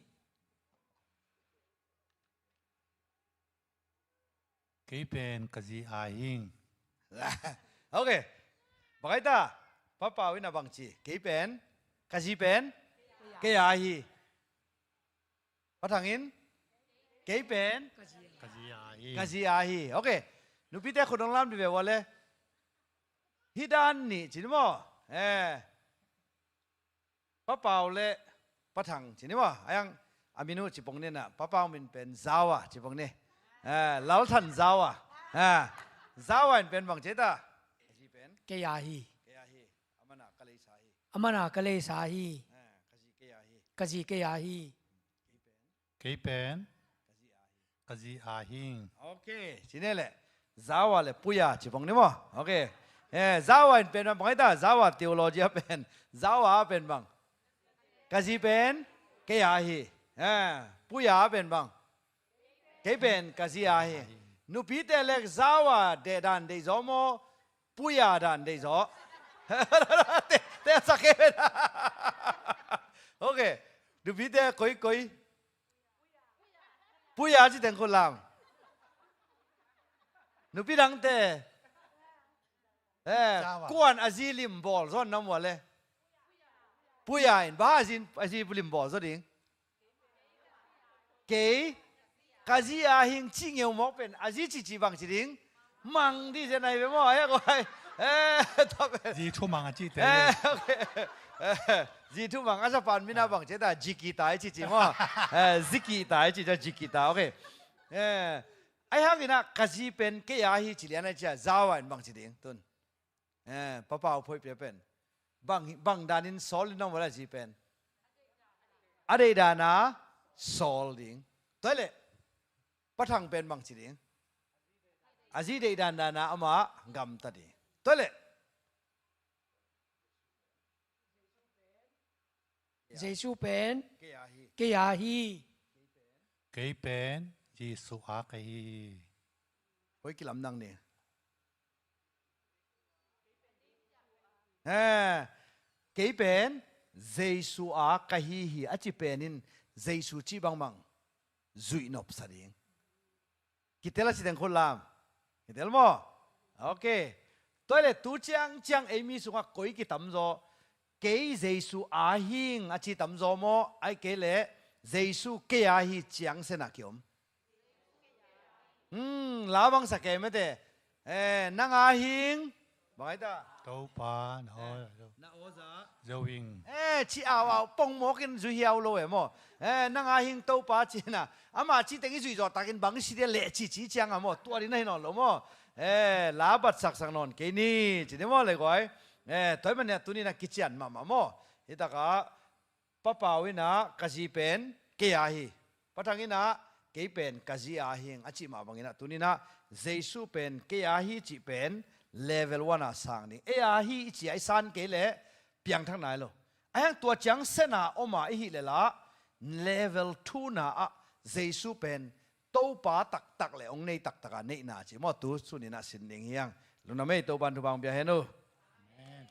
Kei pen ka zi a hi. Ok. Bang ahi ta? Papau inah bang ci? Kei pen, ka zi pen kei a hi. Pathang in, kei pen ka zi a hi. Ka zi a hi. Ok. Nupite khut hong lam di ve ua le. Hi dan nih ci ni maw. Eh. Papau le Pa Thang ci ni maw. A yang a min uh ci pong ni na, Pa Pau min pen Zawa ci pong ni. Eh, Lal Than Zawa. Eh, Zawa in pen bang ci ta? Ka zi pen? Kei a hi. Kei a hi. A man a ka lei sa hi. A man a ka lei sa hi. Eh, ka zi kei a hi. Ka zi kei a hi. Kei pen? Ka zi a hing. Ok, ci ne le. Zawa le Puya ci pong ni maw. Ok. Eh, Zawa in pen bang, bang ta? Zawa theology a pen. Zawa a pen bang. Ka zi pen kei a hi. Eh, Puya a pen bang. Kei pen ka zi a hi. Nupite le Zawa dehdan deih zaw maw, Puya dan deih zaw? Te, te sa kei pen. Ok. Nupite koi, koi. Puya ci teng khut lam. Nupi dangte. Eh, Zawa. Kuan a zi lim bawl zaw nam ua le? Puya in. Bang a zi, a zi lim bawl zaw ding? Kei, ka zi a hing ci ngeu mawk pen, a zi cici bang ci ding? Mang di zen ahi ve maw, eh, koi. Eh, tua pen. Zi Thu Mang a ci te. Eh, ok. Eh, Zi Thu Mang, a Japan min a bang ci ta, Zikita i cici maw. Eh, Zikita i cici, Zikita, ok. Eh, ahi hangin ah, ka zi pen kei a hi ci lian a cia, Zawa in bang ci ding, tun. Eh, Pa Pau Phoih Pia pen. Bang, bang danin sawl in nong vala zi pen. A deih dana sawl ding. Tua le. Pa Thang pen bang ci ding. A zi deih dan dana amah gamta ding. Tua le. Jesu pen. Kei a hi. Kei a hi. Kei pen Jesu a ka hi hi. Koi kilam nang ni. Eh, kei pen Jesu a ka hi hi a ci pen in Jesu cih bangbang zuih nopsa ding. Kitel a ci teng khut lam. Kitel maw? Ok. Tua le tu ciangciang ei mi sungah koi kitam zaw? Kei Jesu a hing a ci tam zaw maw? Ai kei le Jesu kei a hi ciang sen a kiom. Hmm, la bang sa kei mete. Eh, nang a hing. Bang ai ta? Topa, na aw, eh, na aw za. Zo hing. Eh, ci au au pong mawkin zui hiau lo e maw. Eh, nang a hing Topa ci na. Ama ci teng i zui zaw takin bang si dia le ci ci ciang a maw. Tua di na hi nawn lo maw. Eh, la bat sak sak nawn kei ni. Ci ni maw le guai. Eh, tua i man nia tuni na kician mahmah maw. Hi takah Pa Pau in ah ka zi pen kei a hi. Pa Thang in ah kei pen ka zi a hing a cih mah bangin ah tuni in ah Jesu pen kei a hi cih pen level one a sang ding. Ei a hi i ci a i san kei leh piangthak nai lo. A hiang tua ciang sen a om a i hih leh lah level two na ah Jesu pen Topa taktak le hong nei taktak a neihna ci maw tu sun in ah sin ding hi hang. Lungdam ei, Topa in thupha hong pia hen uh. Amen.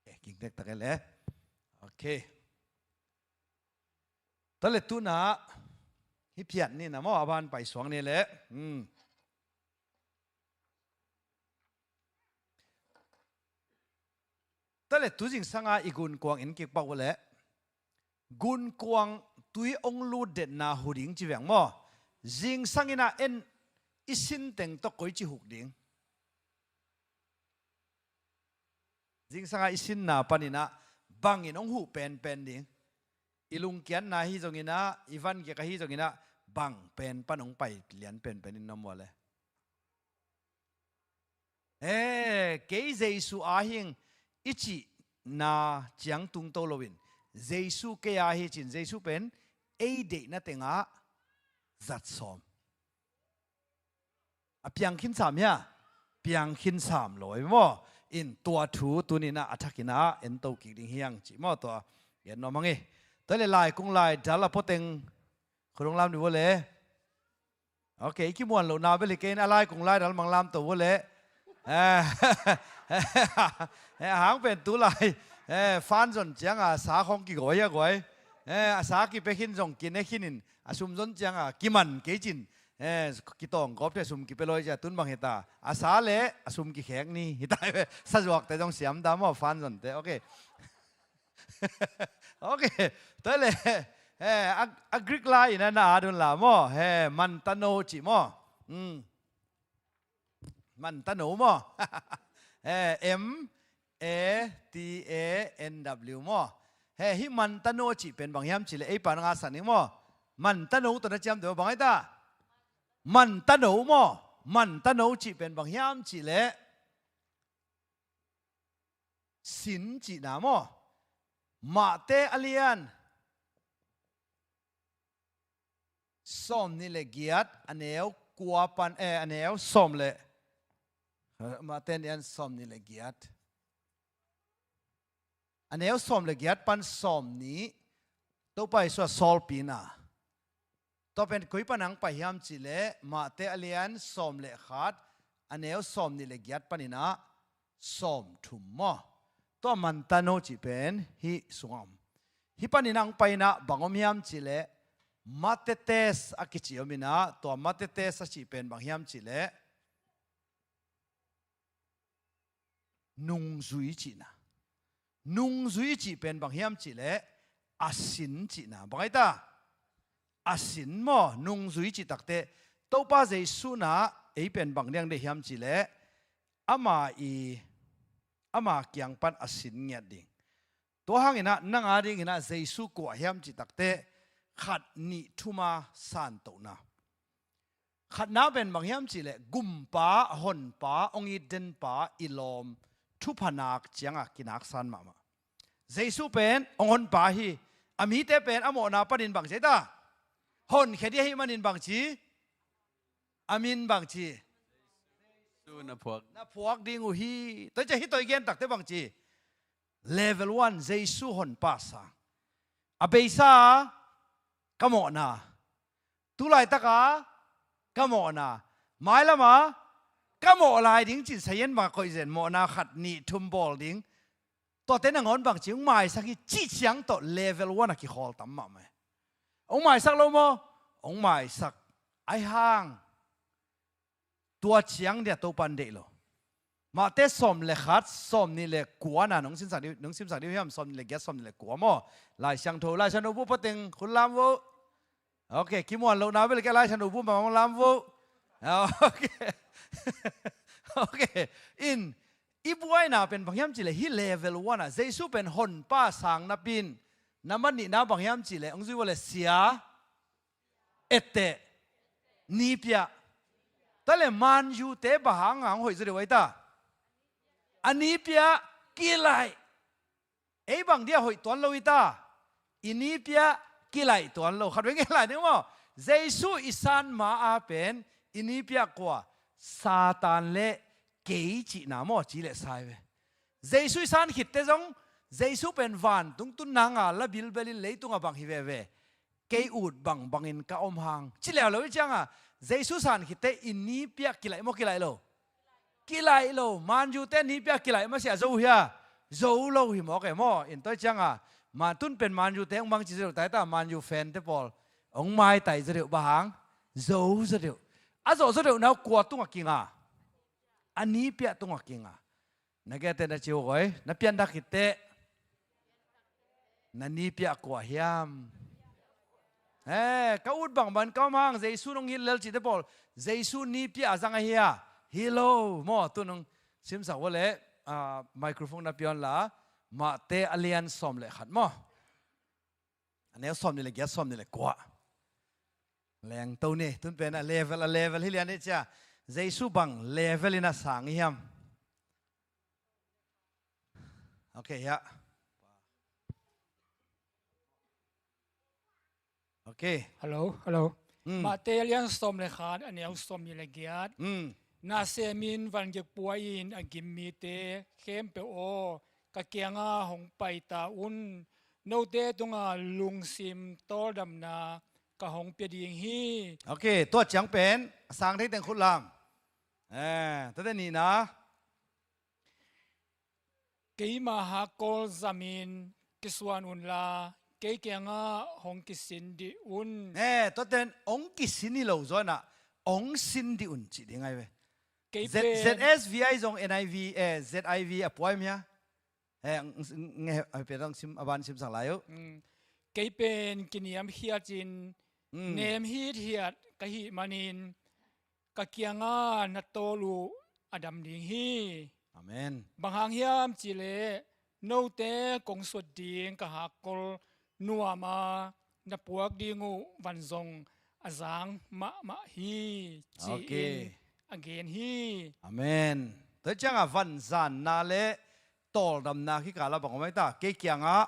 Eh, ging tektak e le. Ok. Tua le tu in ah hih phiat ni na maw, a ban pai suak ni le. Hmm. Tua le tu zingsang a i gunkuang en kik pak uh leh gunkuang tui hong lut detna hu ding ci veng maw? Zingsang in ah en i sin teng tawh koici huk ding? Zingsang a i sinna panin ah bangin hong huh penpen ding? I lungkiatna hi zongin ah, i van kiak ahi zongin ah, bang pen pan hong pai lian penpen in na mual e? Eh, kei Jesu a hing i cihna ciang tungto loin Jesu kei a hi cin Jesu pen ei deihna tengah zat sawm. A piang khin sam hia? Piang khin sam lo ei maw? In tua thu tuni in ah a thakin ah en to kik ding hi hang cih maw, tua en nuam hang hi. Tua le lai kung lai dal a poteng khudong lam ni vua le. Ok, i kimuan lohna bel hi kei in a lai kung lai dal mang lam to vua le. Eh, eh, a hang pen tu lai, eh, fan zon ciang a sa khong kigawi a gawi. Eh, a sa kipia khin zong kine khin in a sum zon ciang a kiman kei cin. Eh, kitawng gawp te sum kipia lawi cia tun bang hi ta. A sa le a sum kikhek ni hi ta ve. Sa zuak te zong siam ta maw, fan zon te. Ok. Ok. Tua le, eh, a, a Greek lai in a na at un la maw. He, mantano cih maw. Hmm. Mantano maw. Eh, M A T A N W maw. He, hih mantano cih pen bang hiam cih leh ei pan nga san ning maw. Mantano tawh na ciamteh maw, bang ai ta. Mantano maw. Mantano cih pen bang hiam cih leh sin cihna maw. Mate a lian sawm nih le giat, a neu kua pan, eh, a neu sawm le, Mate a lian sawm nih le giat, a neu sawm le giat pan sawm nih, Topa Jesu a sawlpina. Tua pen koi pan ang pai hiam cih leh, Mate a lian sawm le khat, a neu sawm nih le giat panin ah sawm thum maw. Tua mantano cih pen hih sungah om. Hih panin ang pai in ah bang om hiam cih leh, matetes a kici om in ah, tua matetes a cih pen bang hiam cih leh, nungzui cihna. Nungzui cih pen bang hiam cih leh, a sin cihna. Bang ai ta? A sin maw. Nungzui cih takteh, Topa Jesu in ah ei pen bang diang deih hiam cih leh, ama i, ama kiang pan a sin ngiat ding. Tua hang in ah nang a ding in ah Jesu kua hiam cih takteh, khat nih thum a santohna. Khatna pen bang hiam cih leh, gumpa, honpa, hong it denpa, i lawm thupha nak ciang a kinaksan mahmah. Jesu pen hong honpa hi. A mite pen a mawhna panin bang ci ai ta? Honkhia ding ahih manin bang ci? A min bang ci? Jesu na phuak. Na phuak ding uh hi. Tua ciang hih tawh i gen takteh bang ci? Level one, Jesu honpa sang. A beisa ka mawhna. Tu laitak a ka mawhna. Mailam a ka mawh lai ding cih sayen bang a koih zen, mawhna khat nih thum bawl ding. Tuate nangawn bang ci, hong maisak hi cih ciang tawh level one a kikhawl tam mahmah. Hong maisak lo maw? Hong maisak. Ai hang tua ciang dia Topa in deih lo. Mate sawm le khat, sawm nih le kua na nong simsak ding, nong simsak ding uh hiam, sawm nih le giat, sawm nih le kua maw. Lai Siangtho, Lai Siangtho bu pateng khut lam vo. Ok, kimuan lohna bel kia Lai Siangtho bu bang lam vo. Ok. Ok. In, i buaina pen bang hiam cih leh, hih level one ah Jesu pen honpa sang napi in, na man nihna bang hiam cih leh, hong zui vo leh sia, etteh, nipiak. Tua leh Man U te bang hang a hong hoih zaw deuh ai ta? A nipiak kilaih. Ei bang dia hoih tuan lo hi ta? I nipiak kilaih tuan lo. Khat vei ngen lai ning maw. Jesu i san ma a pen i nipiak kua? Satan le kei cihna maw, ci leh sai ve. Jesu i san khitte zong, Jesu pen vantung tun nang a la bilbel in leitung a bang hi veve. Kei ut bangbangin ka om hang. Ci leuleu i ciang a, Jesu san khitte i nipiak kilaih maw, kilaih lo? Kilaih lo. Man U te nipiak kilaih masiah zo hia? Zo lo hi mawk e maw. In tua i ciang a, man tun pen Man U te hong bang ci zaw deuh tai ta, Man U fan te pawl. Hong maitai zaw deuh bang hang? Zo zaw deuh. A zawh zaw deuhna uh kua tungah kinga? A nipiak tungah kinga. Na gete na ci uh koi, na pianthak khitte. Na nipiak kua hiam? Eh, ka ut bangbang ka om hang, Jesu nong hilh lel cihte pawl. Jesu nipiak a zang ahi a? Hi lo. Maw, tu nong simsak vo leh, ah, microphone na pia un la, Mate a lian sawm le khat maw. A neu sawm nih le giat, sawm nih le kua. Lengto ni, tun pen a level, a level hi lian hi cia. Jesu bang level in a sang i hiam? Ok, ya. Ok. Hello, hello. Mm. Mate a lian sawm le khat, a neu sawm nih le giat. Mm. Nasem in vangik pua in a gim mite khempeuh aw, ka kianga hong pai ta un. Note tunga lungsim tawldamna ka hong pia ding hi. Ok, tua ciang pen a sang thei teng khut lam. Eh, tate nihna. Keima hakkol zamin kisuan unla, kei kiangah hong kisin dih un. Eh, tua ten hong kisin hi lo zaw inah, hong sin dih un cih ding ahi ve. Kei Z-, pen Z S V I zong N I V, eh, Z I V a puai mia. He, ng, ng, nge, a, pen dang sim, a ban simsak lai uh. Mm. Kei pen kiniamkhiat in, mm, nem hithiat ka hih manin, ka kiangah na tawl uh a dam ding hi. Amen. Bang hang hiam cihleh, note kong suat ding ka hakkol nuam a, na puak ding uh van zong a zang mahmah hi, ci-in, okay, a gen hi. Amen. Tua ciangah vanzanna le tawldamna kikalah bang om ai ta? Kei kiangah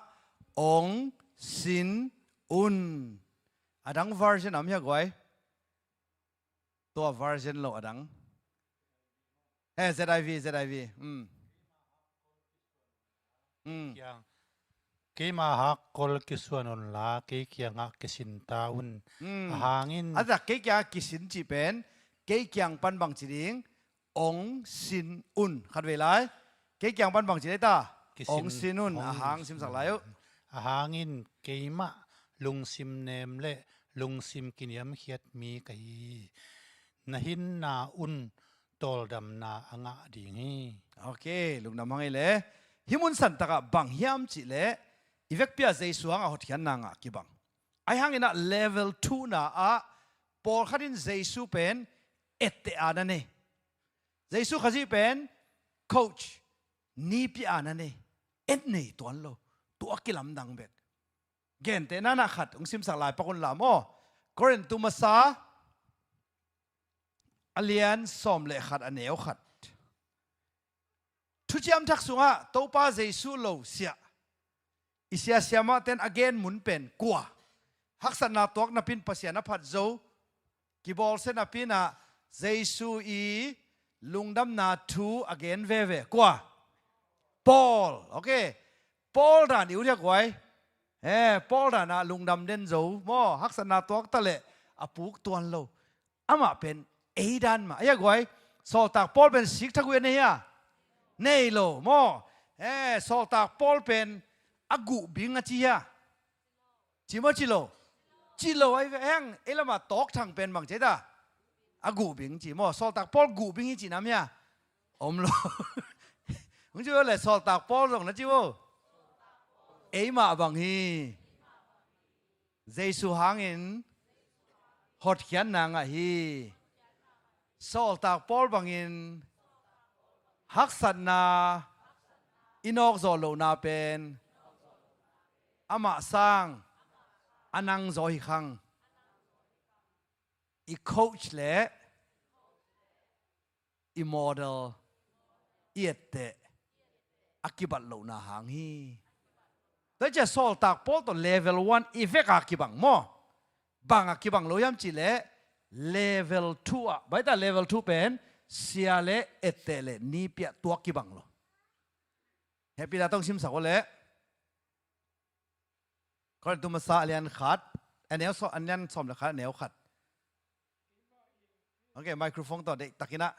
ong sin un. A dang version om hia guai? Tua version lo a dang. Eh, Z I V, Z I V. Mm. Mm. Kiang. Keima hakkol kisuan unla, kei kiangah kisin ta un. Mm. A hangin. A tak kei kiangah kisin cih pen, kei kiang pan bang ci ding, ong sin un. Khat vei lai. Kei kiang pan bang ci ding ta? Kisin. Ong sin un. Ong. A hang simsak lai uh. A hangin keimah lungsim nem le lungsim kiniamkhiat mi ka hi hi. Na hinna un tawldamna a ngah ding hi. Ok, lungdam hang ei le. Hih mun santakah bang hiam cihleh, i vekpi-a Jesu hangah hotkhiatna ngah kibang. Ahi hanginah level two na ah pawlkhat in Jesu pen etteh a na nei. Jesu Khazih pen coach, nipi a na nei. Et nei tuan lo. Tua kilamdang bek. Gentehna na khat hong simsak lai pak un la maw. Korintu masa a lian sawm le khat a neu khat. Thuciam Thak sungah Topa Jesu lo siah i sia siamahten a gen mun pen kua? Haksatna tuak napi-in Pasian a phat zo, kibawlsia napi-in ah Jesu i lungdamna thu a gen veve. Kua? Paul. Ok. Paul dan i ut hia guai? Eh, Paul dan ah lungdam den zo maw, haksatna tuak ta leh a puk tuan lo. Amah pen ei dan mah. Ahi a guai, sawltak Paul pen sikthagui a nei hia? Nei lo maw. Eh, sawltak Paul pen a guh bing a ci hia? Ci maw, ci lo? Ci lo. Ahi ve heng, ei lamah tawkthang pen bang ci ta? A guh bing ci maw. Sawltak Paul guh bing hi ci nam hia? Om lo. Hong ci lo le, sawltak Paul zong na ci vo. Eimah bang hi. Jesu hangin hotkhiatna ngah hi. Sawltak Paul bangin haksatna i nawkzawh lohna pen amah sang a nangzaw hi khang. I coach le i model, i etteh a kibat lohna hang hi. Tua hi ciah sawltak Paul tawh level one i vek a kibang maw? Bang a kibang lo hiam cihleh level two ah. Baita level two pen sia le etteh le nipi ah tua kibang lo. Hehpihna tawh simsak uh leh. Korintu masa a lian khat, a neu sawm, a lian sawm le khat, a neu khat. Ok, microphone tawh deihtakin ah.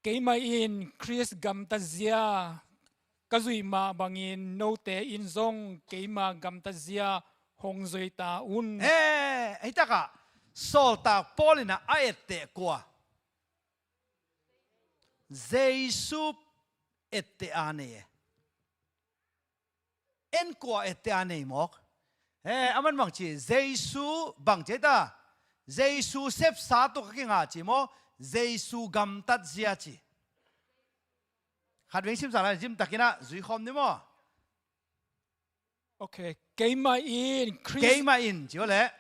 Keimah in Khrist gamtatzia ka zuih mah bangin note in zong keima gamtatzia hong zui ta un. Eh, hih takah sawltak Paul in ah a etteh kua? Jesu etteh a nei e. En kua etteh a nei mawk? Eh, aman bang ci, Jesu bang ci ta? Jesu sepsa tawh ka kingah ci maw? Jesu gamtatzia ci. Khat veng simsa lai, zimtakin ah zuikhawm ni maw? Ok. Keimah in Khrist, keimah in ci uh leh.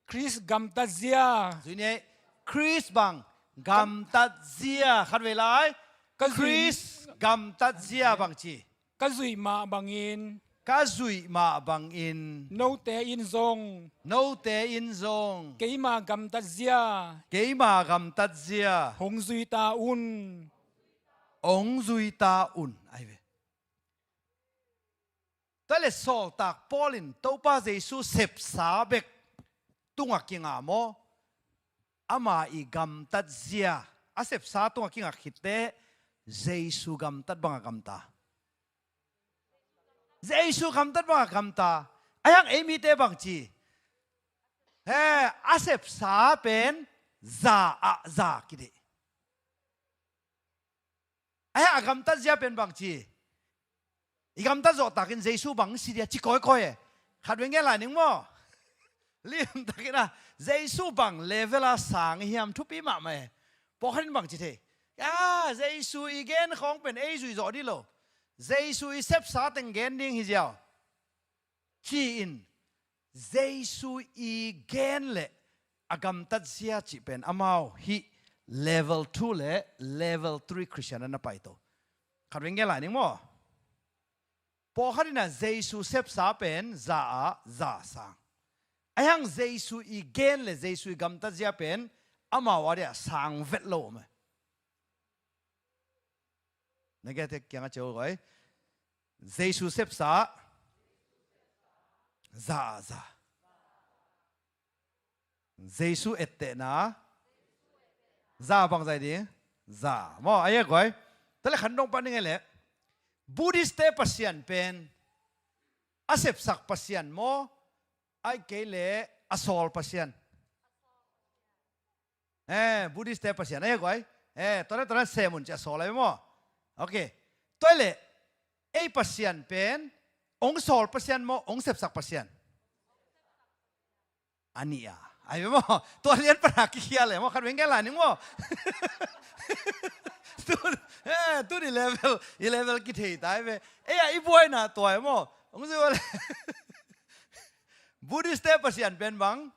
Khrist gamtatzia. Zui ni, Khrist bang gamtatzia. Khat vei lai. Ka zuih, Khrist gamtatzia bang ci. Ka zuih mah bangin. Ka zuih mah bangin. Note in zong. Note in zong. Keima gamtatzia. Keima gamtatzia. Hong zui ta un. Hong zui ta un. Ahi ve. Tua le sawltak Paul in Topa Jesu sepsa bek tungah kingah maw? Ama i gamtatzia, a sepsa tungah kingah khitteh Jesu gamtat bangah gamta. Jesu gamtat bangah gamta. Ahi hang ei mite bang ci? He, a sepsa pen za ah za kideih. Ahi a gamtat zia pen bang ci? I gamtat zawh takin Jesu bang si dia ci kawikawi e. Khat vei ngen lai ning maw? Limtakin a Jesu bang level a sang i hiam thupi mahmah e. Pawlkhat in bang ci thei? A, Jesu i gen khawng pen ei zui zawh dih lo. Jesu i sepsa teng gen ding hi ziau. Ci-in Jesu i gen le a gamtat zia cih pen amau hih level two le level three Christian an na paito. Khat vei ngen lai ning maw? Pawlkhat in a Jesu sepsa pen za a za sang. Ahi hang Jesu i gen le Jesu i gamtat zia pen amau a dia sang vet lo om e. Na gete kiang a ceu koi. Jesu sepsa za a za. Jesu ettehna za bang zai ding? Za. Maw, a ia koi. Tale khan dong pan ning e le. Buddhist te Pasian pen a sepsak Pasian maw? Ai kei le a sawl Pasian. Eh, Buddhist te Pasian a ia koi. Eh, tore tore semun ci a sawl ai maw? Okay. Toi le ei Pasian pen ong sawl Pasian maw, ong sepsak Pasian? A nih a. Ai ve maw? Tua lian pana kikhia le maw? Khat vei ngen lai ning maw? Tu, eh, tu ni level, i level kithei tai ve. Ei a i buaina tua e maw? Ong zui le. Buddhist te Pasian pen bang?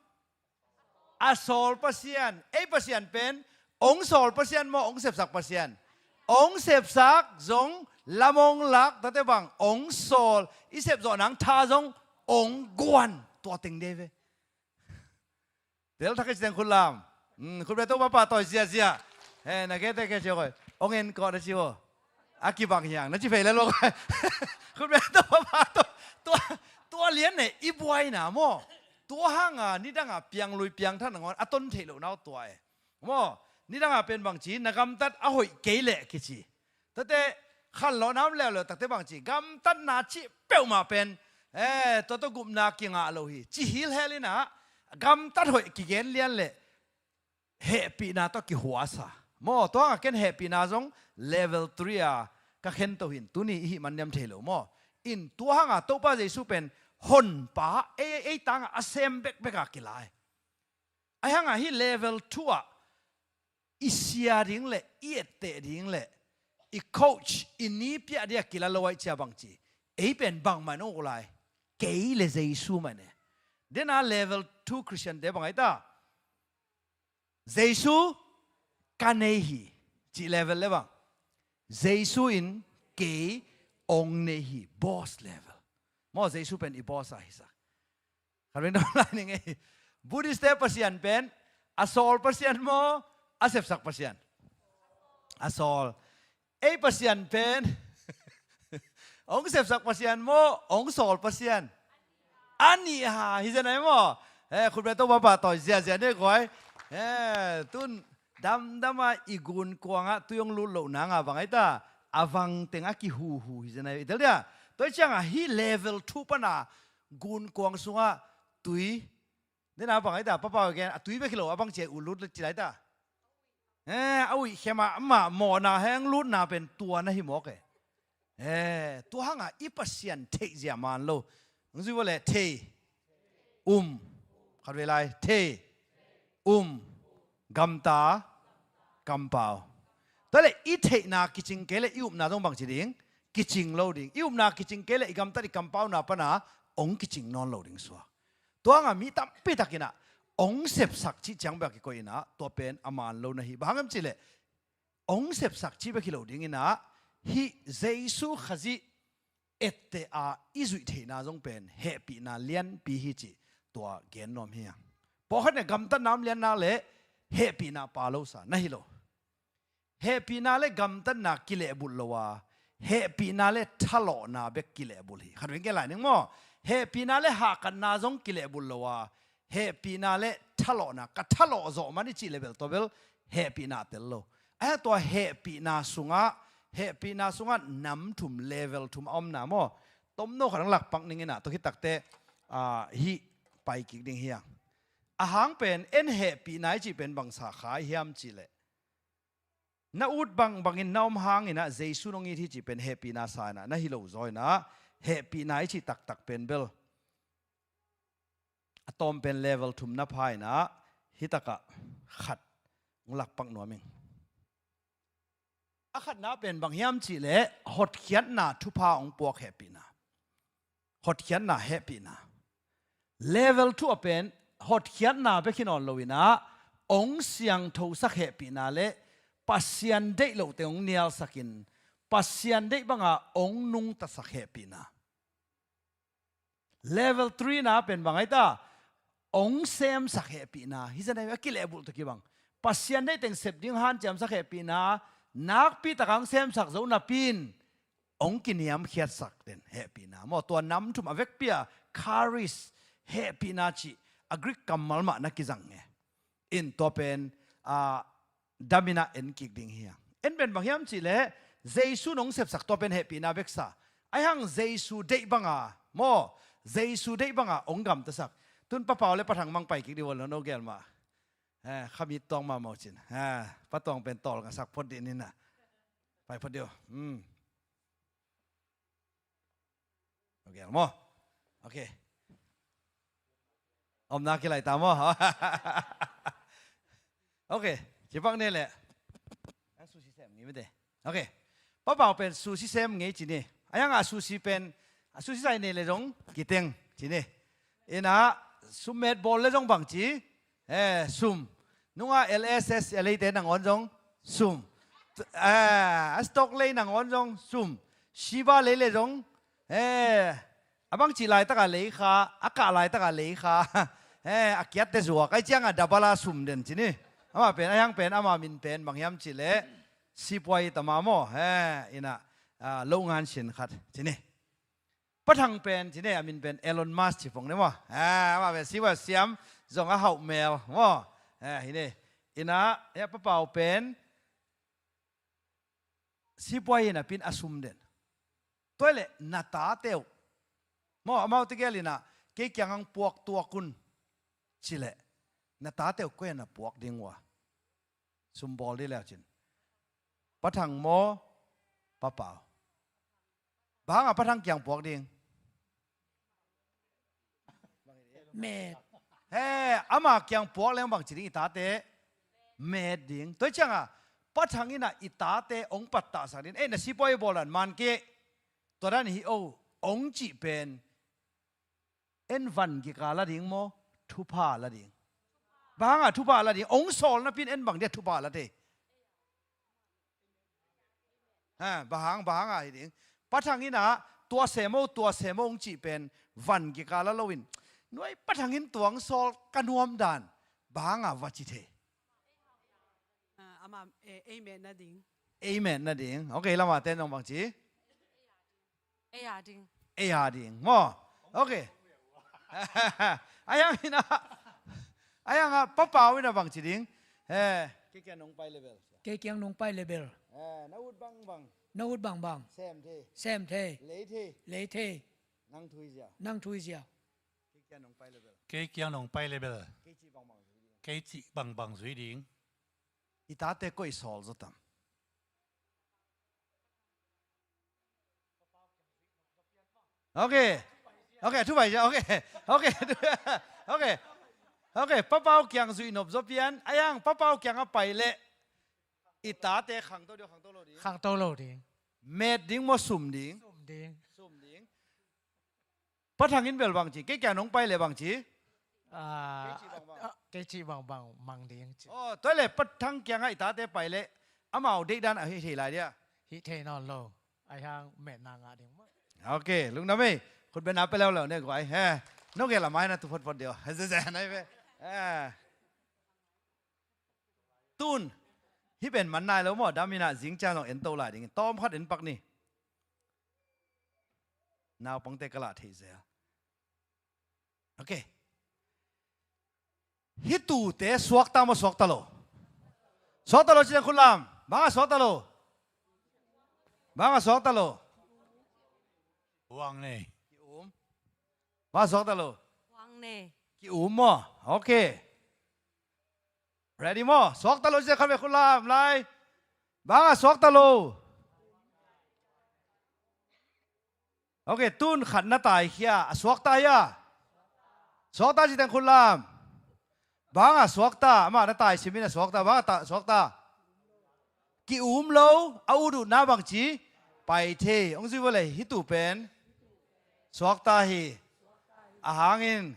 A sawl Pasian. Ei Pasian pen ong sawl Pasian maw, ong sepsak Pasian? Ong sepsak zong lam ong lak, tate bang ong sawl. I sep zawh nang tha zong ong guan. Tua teng de ve. Tel thak i ci teng khut lam. Hmm, khut bia to papa toi ziazia. Eh, na kete ke cio koi. Ong en kawh na ci vo. A kibang hiang na ci phei le lo koi. Khut bia to papa to. Tua, tua lian ne i buaina maw? Tua hanga nidanga piang lui piang than nangawn a ton theih loh nau tua e. Maw, nidanga pen bang ci, na gamtat a hoih kei leh kici. Tate khanlawhna om leuleu takte bang ci, gamtatna cih peuhmah pen, eh, tua tawh gupna kingah lo hi. Ci hilhel inah gamtat hoih kigen lian le hehpihna tawh kihuasa. Maw, tua hanga ken hehpihna zong level three a ka khen to hin, tuni i hih man niam thei lo maw? In tua hanga Topa Jesu pen honpa ei, ei tanga a sem bekbeka kilai. Ahi hanga hih level two ah i sia ding le i etteh ding le i coach i nipiah dia kila lo aih cia bang ci. Ei pen bangmah in ong uk lai. Kei le Jesu mah ne. Dena level two Christian te bang aita? Jesu ka nei hi. Cih level le bang? Jesu in kei ong nei hi. Boss level. Maw, Jesu pen i boss a hisak. Khat veng dong lai ning ei. Buddhist te Pasian pen a sawl Pasian maw, a sepsak Pasian? A sawl. Ei Pasian pen ong sepsak Pasian maw, ong sawl Pasian? A nih ha, hi zen ai maw? Eh, khut bia to papa toi ziazia ne koi. Eh, tun damdama i gunkuanga tui ong lut loh nanga bang aita? A vang teng a kihuhu hi zen ai. I tel dia. Toi cianga hih level two pana gunkuang sunga tui. Dena bang aita, papa ken a tui bek hi lo, a bang cia uh lut le ci lai ta. Eh, a uih khema mah mawhna heng lutna pen tua na hi mawk e. Eh, tua hanga i Pasian theih zia man lo. Ang zui vawh le thei. Um. Khat vei lai. Thei. Um. Gamta. Kampau. Tua le i theihna kicing kei le i upna zong bang ci ding? Kicing lo ding. I upna kicing kei le i gamtat i kampauna pana ong kicing nawn lo ding suak. Tua hanga mi tampi takinah ong sepsak cih ciang bek a kikoih inah tua pen a man lo na hi. Bang hang em cih leh ong sepsak cih bek hi lo dinginah hih Jesu Khazih etteh a i zuih theihna zong pen hehpihna lianpi hi cih tua gen nuam hi a. Pawlkhat nih gamtatna om lianna le hehpihna pa losa na hi lo. Hehpihna le gamtatna kilehbulh lo a, hehpihna le thalawhna bek kilehbulh hi. Khat veng ke lai ning maw? Hehpihna le hahkatna zong kilehbulh lo a, hehpihna le thalawhna, ka thalawh zawh man i cih le bel tua bel hehpihna tel lo. Ahi tua hehpihna sungah, hehpihna sungah nam thum, level thum a omna maw? Tomno khat ang lakpak ninginah tua khitakte, ah, hih pai kik ding hiang. A hang pen en hehpihna i cih pen bangsa kha i hiam cih leh na ut bangbangin na om hangin ah Jesu nong it hi cih pen hehpihna sa in ah na hi lo zaw in ah, hehpihna i cih taktak pen bel a tawm pen level thum na pha in ah, hi takah khat hong lakpak nuam ing. A khatna pen bang hiam cih leh hotkhiatna thupha hong puak hehpihna. Hotkhiatna hehpihna. Level two ah pen hotkhiatna bek hi nawn lo in ah, hong siangthosak hehpihna le Pasian deih lote hong nialsakin, Pasian deih banga hong nungtasak hehpihna. Level three na pen bang ai ta? Hong semsak hehpihna. Hi zan ai a kilehbulh tawh kibang. Pasian deih teng sep ding hanciamsak hehpihna. Nakpi taka hong semsak zo napi in hong kiniamkhiatsak den hehpihna. Maw, tua nam thum a vekpi a charis, hehpihna cih a Greek kammal mah na kizang e. In tua pen, ah, dam in ah en kik ding hi hang. En pen bang hiam cih leh Jesu nong sepsak tua pen hehpihna bek sa. Ai hang Jesu deih banga, maw, Jesu deih banga hong gamtasak. Tun Pa Pau le Pa Thang mang pai kik dih ua lo, no gel mah. Eh, khamit tuang mah mawk cin. Eh, Pa Tuang pen tawl ngasak phot dih ni na. Pai phot dih uh. Hmm. Ok, maw? Ok. Omna kilai ta maw? Ok. Ci pak ne leh. Ang sushi sem ngei mite. Ok. Pa Pau pen sushi sem ngei ci ni. A yang a sushi pen, a sushi sai ne leh zong kiteng ci ni. In ah sum met bawl leh zong bang ci. Eh, sum. Nunga L S S L A te nangawn zong sum. Eh, a stock lei nangawn zong sum. Shiba lei leh zong, eh, a bang cih laitaka lei kha, a kah laitaka lei kha. Eh, a kiatte zuak. Ai cianga double a sum den ci ni. Amah pen, a hiang pen, ama min pen bang hiam cih leh Sipuai Tama maw. Eh, in ah, ah, lo ngan sin khat ci ni. Pa Thang pen ci ne, a min pen Elon Musk ci pong ne maw. Ah, amah pen siva siam zong a hauh mel maw. Ah, hi ne. In ah, eh, Pa Pau pen sipuai hi napi in a sum den. Tua leh na tate uh. Maw, amau tegel in ah kei kiang hong puak tuak un ci leh na tate uh koi a na puak ding ua? Sum bawl dih leu cin. Pa Thang maw, Pa Pau? Bang hanga Pa Thang kiang puak ding? Met. He, ama kiang puak leng bang ci ding, i tate met ding. Tua cianga Pa Thang in ah i tate hong pattahsak ding. Eh, na sipuai bawl dan man kei. Tua dan hi o, hong cih pen en van kikal a ding maw, thupha la ding? Bang hanga thupha la ding? Hong sawl napi in en bang dia thupha la thei? Ha, bang hang, bang hanga hi ding? Pa Thang in ah tua sem o, tua sem o hong cih pen van kikal a lo in, nuai Pa Thang in tua hong sawl ka nuam dan bang hanga va ci thei? Ah, ama, eh, ei met nading. Ei met nading. Ok, lama ten nong bang ci? Ei a ding. Ei a ding maw? Ok. A hiang in ah, a hiang ah Pa Pau in ah bang ci ding? Eh, kei kiang nong pai leh bel. Kei kiang nong pai leh bel. Eh, na ut bangbang. Na ut bangbang. Sem thei. Sem thei. Lei thei. Lei thei. Nang thu hi ziau. Nang thu hi ziau. Kei kiang nong pai leh bel. Kei kiang nong pai leh bel. Kei cih bangbang zui ding. Kei cih bangbang zui ding. I tate koi sawl zaw tam? Ok. Ok, thu pai cia. Ok. Ok. Ok. Ok, Pa Pau kiang zuih nop zaw pian. A hiang Pa Pau kiang a pai leh i tate khangto ding, khangto lo ding? Khangto lo ding. Met ding maw, sum ding? Sum ding. Sum ding. Pa Thang in bel bang ci, kei kiang nong pai leh bang ci? Ah, kei cih bangbang, ah, kei cih bangbang mang ding ci. Oh, tua leh Pa Thang kiangah i tate pai leh amau deihdan a hih thei lai dia? Hih thei nawn lo. A hiang metna ngah ding maw. Ok, lungdam ei. Khut beng na pia leuleu ne guai. He. No gel a mai na tu photphot deuh. He, zezeh nai ve. He. Tun. Hih pen man nai lo maw, dam in ah zing ciang zong en to lai ding. Tawm khat en pak ni. Naupangte ka lah theih zel. Ok. Hih tute suakta maw, suakta lo? Suakta lo ci leng khut lam. Bang a suakta lo? Bang a suakta lo? Uang ne. Ki-um. Bang a suakta lo? Uang ne. Ki-um maw? Ok. Ready maw? Suakta lo ci leng khat vei khut lam lai. Bang a suakta lo? Ok, tun khat na taikhia, a suakta hia? Suakta ci teng khut lam. Bang a suakta, amah na taisim in a suakta, bang a ta, suakta? Ki-um lo, a ututna bangci pai thei. Hong zui vua le, hih tu pen suakta hi. A hangin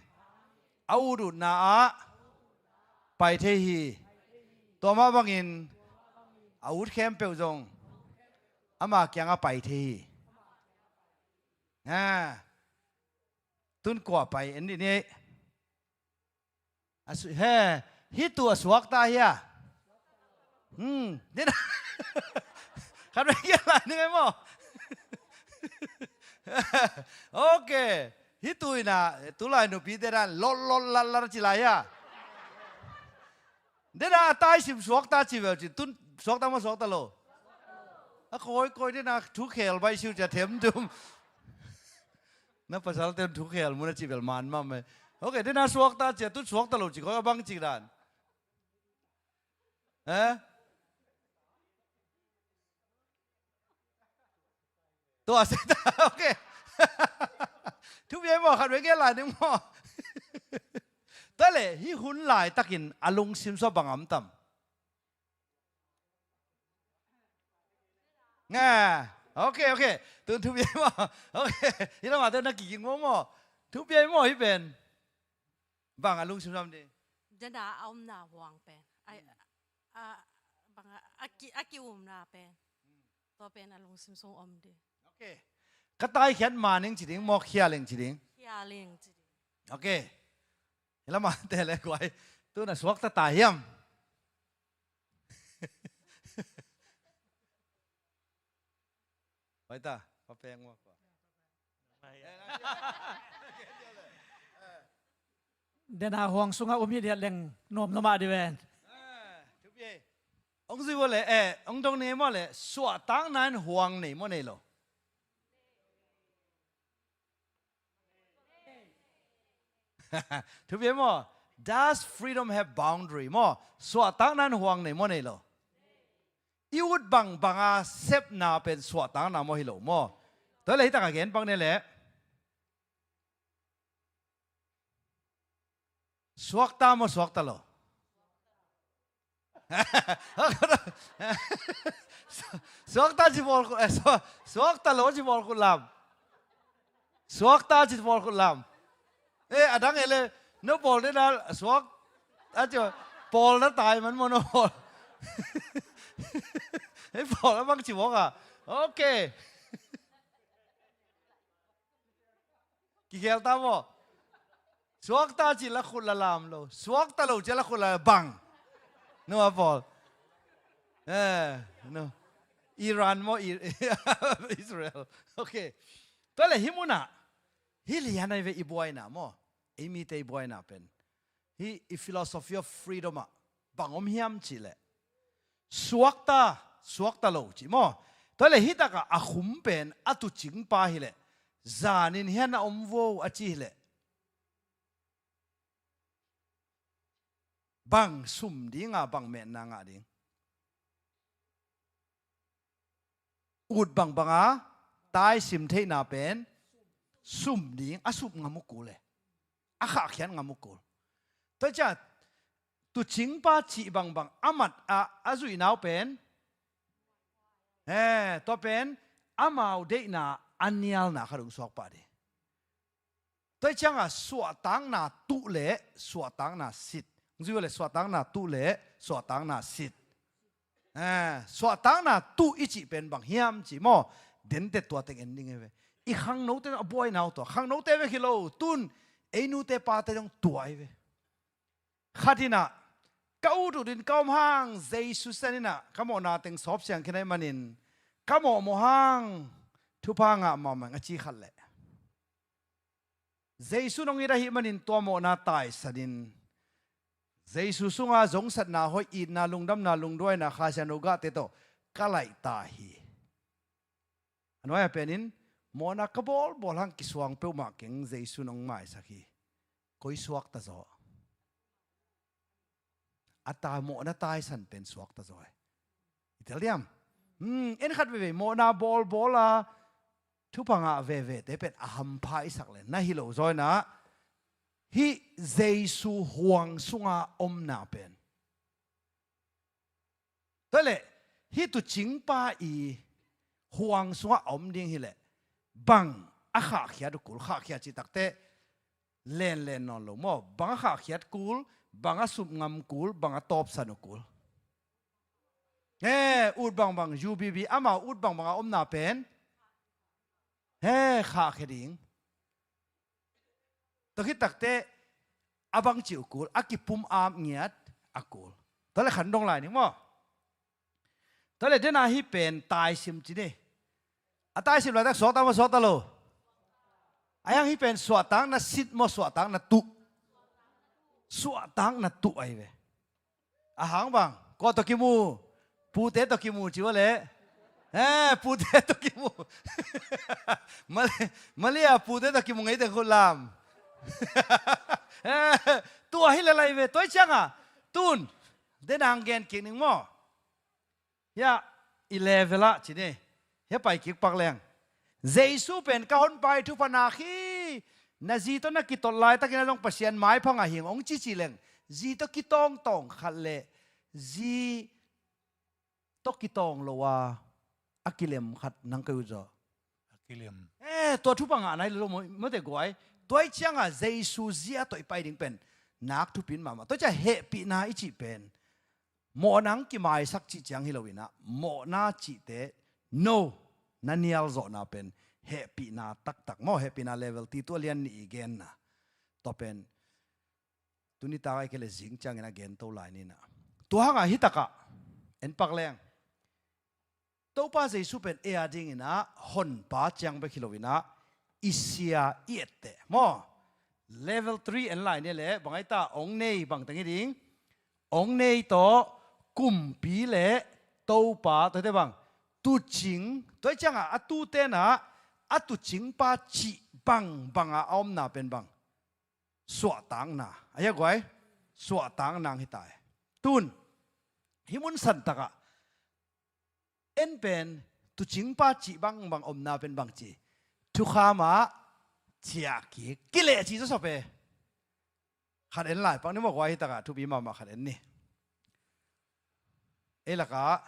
a ututna ah pai thei hi. Tua mah bangin a ut khempeuh zong ama kiangah pai thei hi. Ha. Tun kua pai en dih ni. A su-, he, hih tu a suakta hia? Hmm, dena. Khat vei kia lai ning ai maw? Ok. Hih tu ina, tu lai nupi dena lol lol lal lal ci lai hia? Dena a taisim suakta ci veu ci, tun suakta maw suakta lo? A koi koi dena thu khel bai siu cia them tum. Na pasalte un thu khel mun a ci bel man mah mai. Ok, dena suakta cia, tun suakta lo ci koi a bang ci dan. Eh? Tua seta, ok. Thupi ai maw, khat vei kia lai ning maw. Tua le, hih hun laitakin a lungsim sua bang a om tam? Nga. Ok, ok. Tun thupi ai maw. Ok. Hih lamah tun na kiging maw maw. Thupi ai maw hih pen. Bang a lungsim sua om ding? Dena a omna huang pen. Ai, a, bang a, a ki, a ki-umna pen. Tua pen a lungsim sung om ding. Ok. Ka taikhiat ma ning ci ding maw, khia leng ci ding? Khia leng ci ding. Ok. Hih lamah te le guai. Tun a suakta ta hiam? Pai ta, pa peng ua kua. Dena huang sungah um hi diat leng nuam lua mah di ven. Ah, thupi ei. Hong zui vua le, eh, hong dong nei maw le, suahtakna in huang nei maw nei lo? Thupi ei maw? Does freedom have boundary maw? Suahtakna in huang nei maw nei lo? I ut bangbanga sepna pen suahtakna maw hi lo maw? Tua le hih takah gen pak ni le. Suakta maw suakta lo? Suakta ci bawl khut, eh, sua-, suakta lo ci bawl khut lam. Suakta ci bawl khut lam. Eh, a dang e le, no bawl de na suak, a ci bawl na tai man maw no bawl. Eh, bawl a bang ci bawl ka. Ok. Kikhel ta maw? Suakta ci la khut la lam lo. Suakta lo ci la khut la bang. No a bawl. Eh, no. Iran maw, I-, Israel. Ok. Tua le hih munah. Hih lian ai ve i buaina maw. Ei mite i buaina pen. Hih i philosophy of freedom ah bang om hiam cih leh, suakta, suakta lo cih maw? Tua le hih takah a khum pen a tucingpa hi leh, zanin hian a om vo a ci hi leh, bang sum dinga bang metna ngah ding? Ut bangbanga taisim theihna pen sum ding, a sum ngam uh kul e. A khahkhiat ngam uh kul. Tua ciah tucingpa cih bangbang a mat ah a zuihna uh pen, he, tua pen amau deihna a nialna khat hong suak pah ding. Tua ciangah suahtakna tuh le suahtakna sit. Zui le suahtakna tuh le suahtakna sit. Eh, suahtakna tuh i cih pen bang hiam cih maw? Dente tua teng en ding e ve. I khangnote a buaina uh tua. Khangnote ve khi lo, tun ei nute pate dong tua i ve. Khat inah, ka ut utin ka om hang, Jesu sian inah, ka mawhna teng sawp siang khin ahih manin, ka mawhmawh hang, thupha ngah mahmah ing a ci khat leh. Jesu nong it ahih manin tua mawhna taisanin, Jesu sunga zongsatna hoih, itna, lungdamna, lungduaina, Kha Siangtho gahte tawh ka laihta hi. A nuai-a penin, mawhna ka bawlbawl hang kisuang peuhmah keng, Jesu nong maisak hi. Koi suakta zaw? A ta mawhna taisan pen suakta zaw hi. I tel diam? Hmm, en khat veve mawhna bawlbawl a thupha ngah vevete pen a hampha i sak le na hi lo zaw inah, hih Jesu huang sunga omna pen. Tua leh hih tuucingpa i huang sungah a om ding hileh bang a khahkhiat uh kul, khahkhiat cih takteh lenlen nawn lo maw? Bang a khahkhiat kul, bang a sup ngam kul, bang a tawpsan uh kul? He, ut bangbang, U B B amau ut bangbang a omna pen he, khahkhia ding. Tua khit takteh a bangci uh kul, a kipum ap ngiat a kul. Tua leh khan dong lai ning maw? Tua leh dena hih pen taisim ci ni. A taisim laitak suakta maw, suakta lo? A hiang hih pen suahtakna sit maw, suahtakna tuh? Suahtakna tuh ahi ve. A hang bang, kua tawh kimu? Pute tawh kimu ci ua leh. He, pute tawh kimu. Mali, mali a pute tawh kimu ngei teng khut lam. He, tua hi leh lai ve, tua hi cianga tun dena hang gen kik ning maw? Hiah i level ah ci ni. Hiah pai kik pak leng. Jesu pen ka honpa hi, thupha nak hi. Na zi tawh na kitawng laitakin a zong Pasian maipha ngah hi ing hong cici leng, zi tawh kitawngtawng khat leh zi tawh kitawng lo a a kilem khat nang ka ut zaw. A kilem. Eh, tua thupha ngah nai lo maw, mawte guai. Tua hi cianga Jesu zia tawh i pai ding pen nak thupi in mahmah. Tua ciang hehpihna i cih pen mawhna hong kimaisak cih ciang hi lo inah, mawhna cihte no, na nial zawhna pen hehpihna taktak maw, hehpihna level ti tua lian nih i genna. Tua pen tuni tak a i kei le zing ciangin a gen to lai ni inah. Tua hangah hih takah en pak leng. Topa Jesu pen ei a dinginah honpa ciang bek hi lo inah i sia i etteh maw? Level three en lai ni leh bang ahi ta? Hong nei, bang teng hi ding? Hong nei tawh kumpi le Topa, tua hi teh bang? Tuucing. Tua hi ciangah a tuutenah a tuucingpa cih bangbangah a omna pen bang? Suahtakna. A hia guai? Suahtakna hong hi ta hi. Tun hih mun santakah en pen tuucingpa cih bangbang omna pen bangci? Thukham ah ciah kik, kileh cih zaw sawp e. Khat en lai pak ni maw guai, hih takah thupi mahmah khat en ni. Ei lakah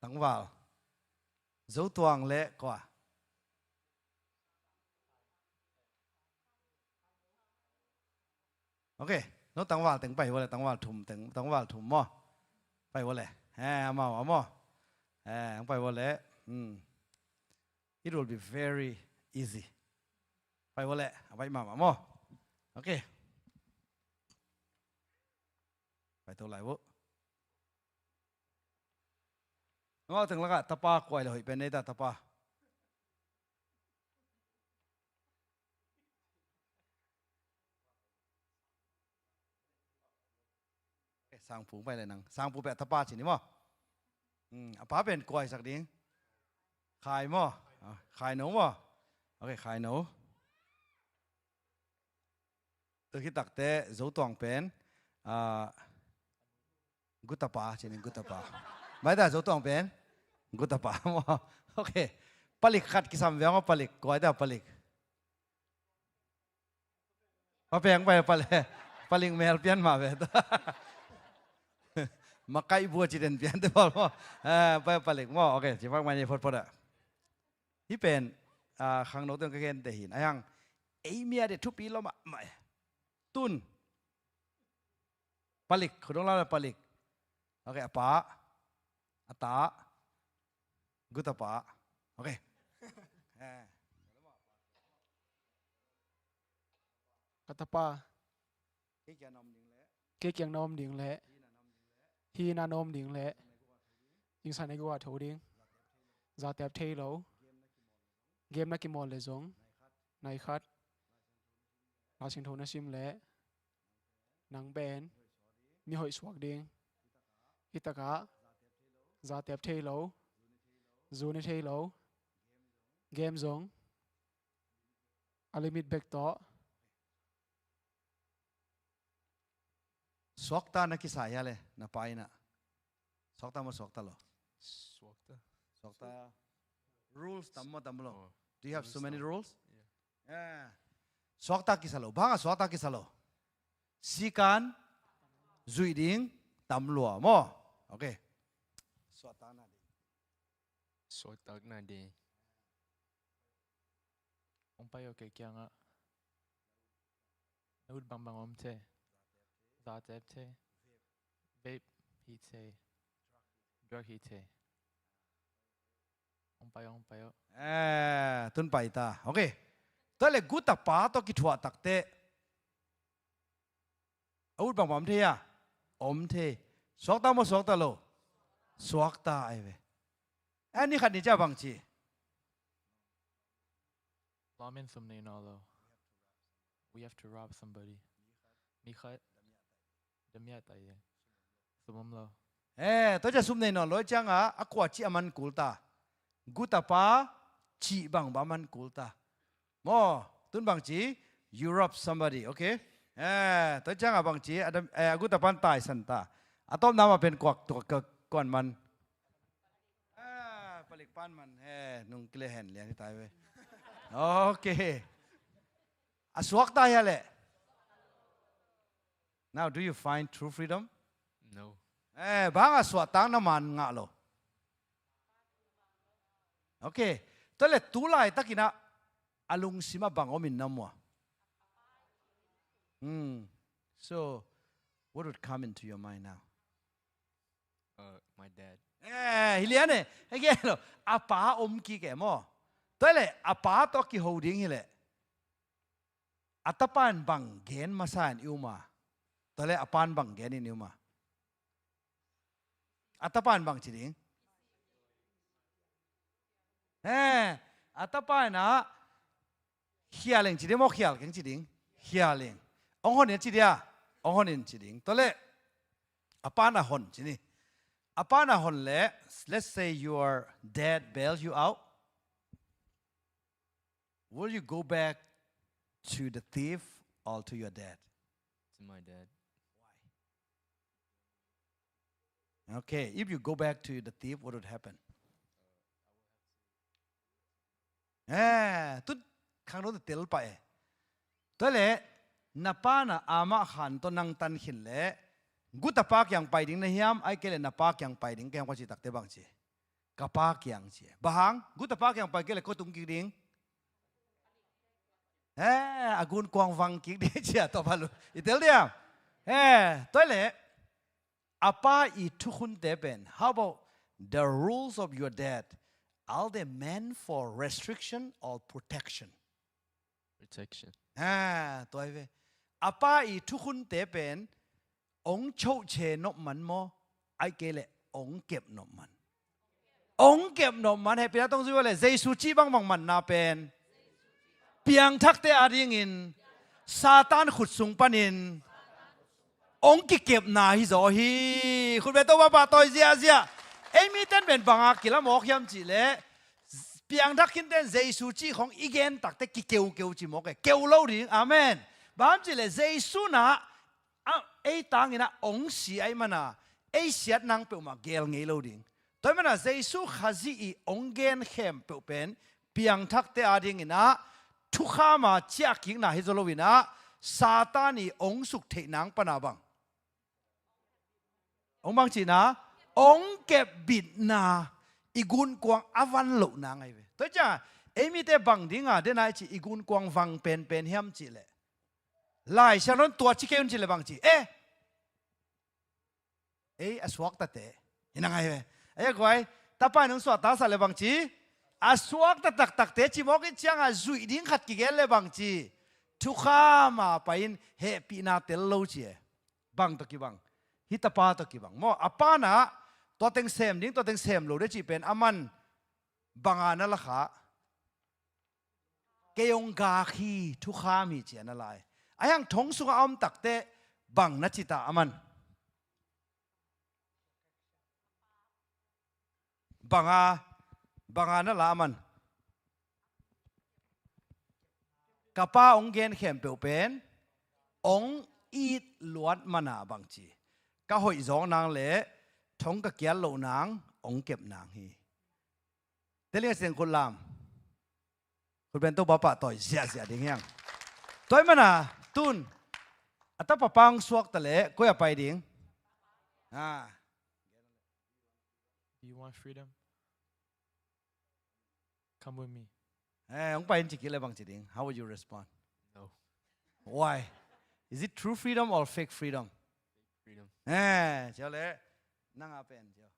tangval, Zotuang le kua? Ok, no tangval teng pai ua le, tangval thum teng, tangval thum maw? Pai ua le. Eh, amau a maw? Eh, hong pai ua le. Hmm. It will be very easy. Pai ua le, a baih mahmah maw? Ok. Pai to lai uh. Amau teng lakah tapa kuai le hoih pen nei ta, tapa. Eh, Sangpu pai le nang. Sangpu peh tapa ci ni maw? Hmm, a pa pen kua hisak ding? Khai maw? Ah, Khai no maw? Ok, Khai no. Tua khit takteh Zotuang pen, ah, Gutapa, ci ni, Gutapa. Baih ta, Zotuang pen Gutapa maw? Ok. Palik khat kisam veng aw, Palik. Kua hi ta, Palik? Pa peng pai, Palik. Palik mel pian mah ve. Makaih bua ci den pian te pawl maw? Eh, pai Palik maw? Ok, ci pak mai ni photphot ah. Hih pen, ah, khangno teng ka gen te hin. A hiang, ei mi a de thupi lo mahmah e. Tun Palik, khudong la Palik. Ok, a pa, a ta, Gutapa. Ok. Eh. Ka tapa. Kei kiang na om ding le. Hi na na om ding le. Zingsang na guk a tho ding. Zatep thei lo. Game na kimawl le zong. Nai khat. Lai Siangtho na sim le. Nang pen mi hoih suak ding. Hih takah zatep thei lo, zu ne thei lo, game zong a limit bek tawh. Suakta na kisa hia le na pa innah? Suakta maw, suakta lo? Suakta. Suakta. Rules tam maw, tam lo? Oh, do you have so many rules? Yeah. Suakta kisa lo. Bang a suakta kisa lo? Sikan zuih ding tam lua maw? Okay. Suakta na ding. Suakta na ding. Hong pai aw kei kiangah. Na ut bangbang om thei. Za tep thei. Vape hi thei. Drug hi thei. Hong pai aw, hong pai aw. Eh, tun pai ta. Okay. Tua le gu tapa tawh kithuah takte. A ut bangbang om thei a? Om thei. Suakta maw, suakta lo? Suakta ai ve. Eh, ni khat ni ciah bang ci? Lawmen sum nei nawn lo. We have to rob somebody. Mi khat. Damiah tai e. Sum om lo. Eh, tua ciah sum nei nawn lo ciangah a kua cih a man kul ta? Gu tapa cih bangbang a man kul ta. Maw, tun bang ci? You rob somebody, okay? Eh, tua ciangah bang ci? A dam, eh, a gu tapan taisan ta. A tawpna mah pen kuak tua ka kuan man. Ah, palik pan man. Eh, nung kile hen lian hi tai ve. Okay. A suakta hia leh? Now, do you find true freedom? No. Eh, bang a suahtang na man ngah lo? Okay. Tua le tu laitakin ah a lungsim ah bang om in na mu a? Hmm. So, what would come into your mind now? Uh, my dad. Eh, hi lian e. Hei gen lo. A pa om kik e maw? Tua le a pa tawh kiho ding hi leh. A tapa in bang gen masa in i um a? Tua le a pa in bang gen in i um a? A tapa in bang ci ding? Eh, a tapa in ah, khial ing ci ding maw, khial keng ci ding? Khial ing. Hong hon in ci dia? Hong hon in ci ding. Tua le a pa in a hon ci ni. A pa in a hon le, let's say your dad bail you out. Will you go back to the thief or to your dad? To my dad. Why? Okay, if you go back to the thief, what would happen? Eh, tu khang lo tel pah e. Tua le, na pa na amah khan tawh nang tan khin le, gu tapa kiang pai ding na hiam, ai kei le na pa kiang pai ding ka hiam ka cih takte bang ci? Ka pa kiang ci. Bang hang, gu tapa kiang pai kei le kua tung kik ding? Eh, a gunkuang vang kik ding ci a tawh bang lo. I tel diam? Eh, tua le, a pa i thukhunte pen, how about the rules of your dad? Are they meant for restriction or protection? Protection. Ah, tua hi ve. A pa i thukhunte pen, ong chohche nop man maw, ai kei le ong kep nop man? Ong kep nop man, hehpihna tawh zui ua le, Jesu cih bangbang manna pen. Piangthakte adingin, Satan khut sung panin, ong kikepna hi zaw hi. Khut ve Topa pahtawi ziahziah. Ei miten pen banga kila mawk hiam cih leh, piangthak khinten Jesu cih khong i gen takte kikeukeu ci mawk e. Keu lo ding. Amen. Bang hang cih leh Jesu na, a, ei tangin a ong si ai mana, ei siat nang peuhmah gel ngei lo ding. Tua hi mana Jesu Khazih i ong gen khempeuh pen, piangthakte adingin a, thukham a ciahkikna hi zaw loin a, Satan i ong suk theih nang pana bang. Ong bang cihna, ong kepbitna, i gunkuang a van lohna ngai ve. Tua ciang, ei mite bang dinga, dena i ci i gunkuang vang penpen hiam cih leh. Lai Siangtho in tua ci kei un cih leh bang ci. Eh, ei a suaktate hi na ngai ve. Ei a guai, tapa in hong suahta sa le bang ci? A suakta taktakte ci mawk in cianga zuih ding khat kigen le bang ci? Thukham a pai in hehpihna tel lo ci e. Bang tawh kibang? Hih tapa tawh kibang. Maw, a pa na, tua teng sem ding, tua teng sem lo de cih pen, aman banga na la kha? Kei hong gak hi, thukham hi ci a na lai. Ahi hang thong sungah a om takte bang na ci ta aman? Banga, banga na la aman? Ka pa hong gen khempeuh pen hong it luat mana bang ci? Ka hoih zawk nang le thong ka kiat loh nang, hong kep nang hi. Telia seng khut lam. Khut beng Topa pahtawi ziahziah ding hiang. Tua ahih manin tun a tapa pang suakta leh koi-ah pai ding? Ah. Do you want freedom? Come with me. Eh, hong pai in ci kei leh bang ci ding? How would you respond? No. Why? Is it true freedom or fake freedom? Freedom. Eh, ci-a leh nang a pen ci-a.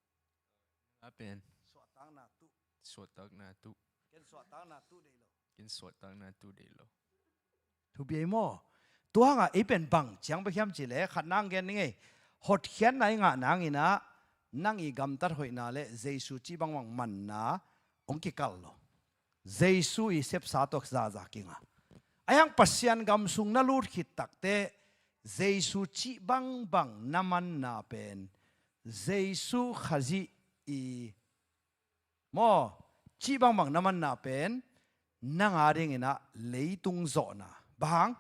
A pen. Suahtakna tuh. Suahtakna tuh. Ken suahtakna tuh deih lo. Ken suahtakna tuh deih lo. Thupi ei maw? Tua hangah ei pen bang ciang bek hiam cih leh khat nang gen ning ei. Hotkhiatna i ngah nangin ah nang i gamtat hoihna leh Jesu cih bangbang manna hong kikal lo. Jesu i sepsa tawh zaza kingah. Ahi hang Pasian gam sung na lut khit takteh Jesu cih bangbang na manna pen Jesu Khazih i maw, cih bangbang na manna pen nang a dingin ah leitung zawhna. Bang hang?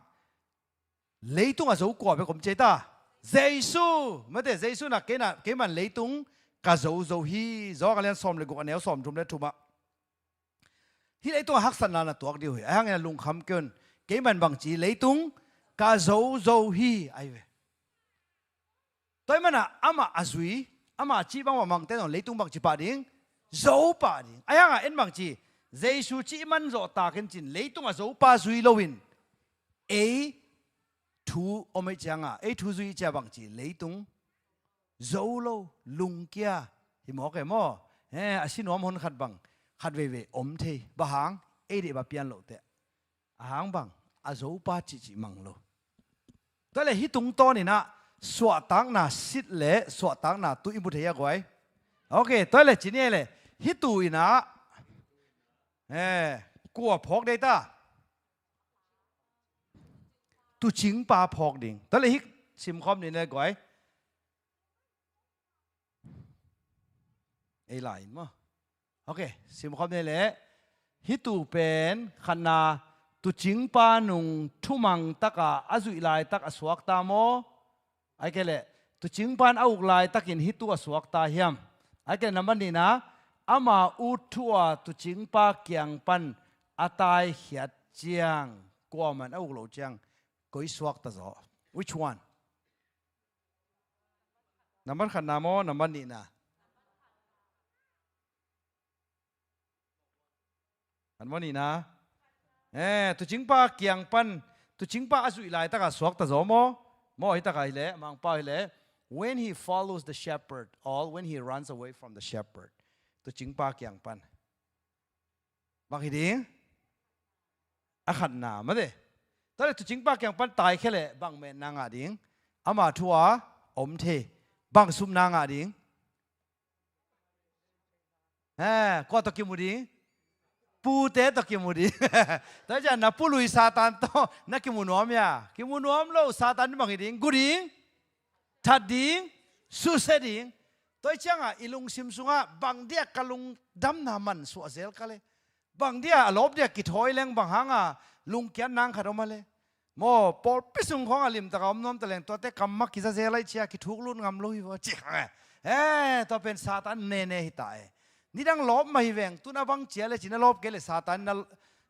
Leitung a zo kua bek om ci ei ta? Jesu. Mate, Jesu in ah kei na, keiman leitung ka zo zo hi. Johan a lian sawm le guk, a neu sawmthum le thumah, hih leitung a haksatna na tuak ding uh hi. Ahi hangin ah lungkham kei un. Keiman bang ci, leitung ka zo zo hi, ahi ve. Tua ahih manin ah amah a zui, amah cih bangbang mangte zong leitung bangci pah ding? Zo pah ding. Ahi hangah en bangci, Jesu cih i man zawh takin cin leitung a zo pa zui loin ei thu om ahih ciangah, ei thu zui ahih ciang bangci, leitung zo lo, lungkia hi mawk e maw? Eh, a si nuam hun khat bang khat veivei om thei. Bang hang? Ei deih bang pian loh teh. A hang bang? A zo pa cihcih mang lo. Tua leh hih tungtawnin ah suahtakna sit le suahtakna tuh i mu thei a guai. Ok, tua leh ci ni ei leh hih tu in ah, eh, kua phawk ding ei ta? Tuucingpa phawk ding. Tua leh hih simkhawm ni ei leh guai. Ei lai in maw? Ok, simkhawm ni ei leh. Hih tu pen khatna, tuucingpa nung thumang takah a zuih laitak a suakta maw? Ahih kei leh tuucingpa in a uk laitakin hih tu a suakta hiam? Ahih kei leh nambat nihna, ama ut thu a tuucingpa kiang pan a taikhiat ciang, kuaman a uk loh ciang koi suakta zaw? Which one? Nambat khatna maw, nambat nihna? Nambat nihna. Eh, tuucingpa kiang pan, tuucingpa a zuih laitakah suakta zaw maw? Maw, hih takah hi leh, Mangpau hi leh, when he follows the shepherd, or when he runs away from the shepherd. Tuucingpa kiang pan. Bang hi ding? A khatna mate. Tua leh tuucingpa kiang pan taikhia leh bang metna ngah ding? Ama thu a om thei. Bang supna ngah ding? Eh, kua tawh kimu ding? Pute tawh kimu ding. Tua ciang na pu lui Satan tawh na kimu nuam hia? Kimu nuam lo. Satan bang hi ding? Gu ding, that ding, susia ding. Tua ciangah i lungsim sungah bang dia ka lungdamna mansuah zel ka le? Bang dia a lawp dia kithawi leng bang hanga lungkiat nang khat om a le? Maw, pawlpi sung khawngah limtaka om nuam ta leng tuate kammal kiza zel a i cia kithuk lut ngam lo hi vaw ci khang e. Eh, tua pen Satan nene hi ta e. Nidang lawp mah hi veng, tun a bang cia le cin a lawp kei le Satan na,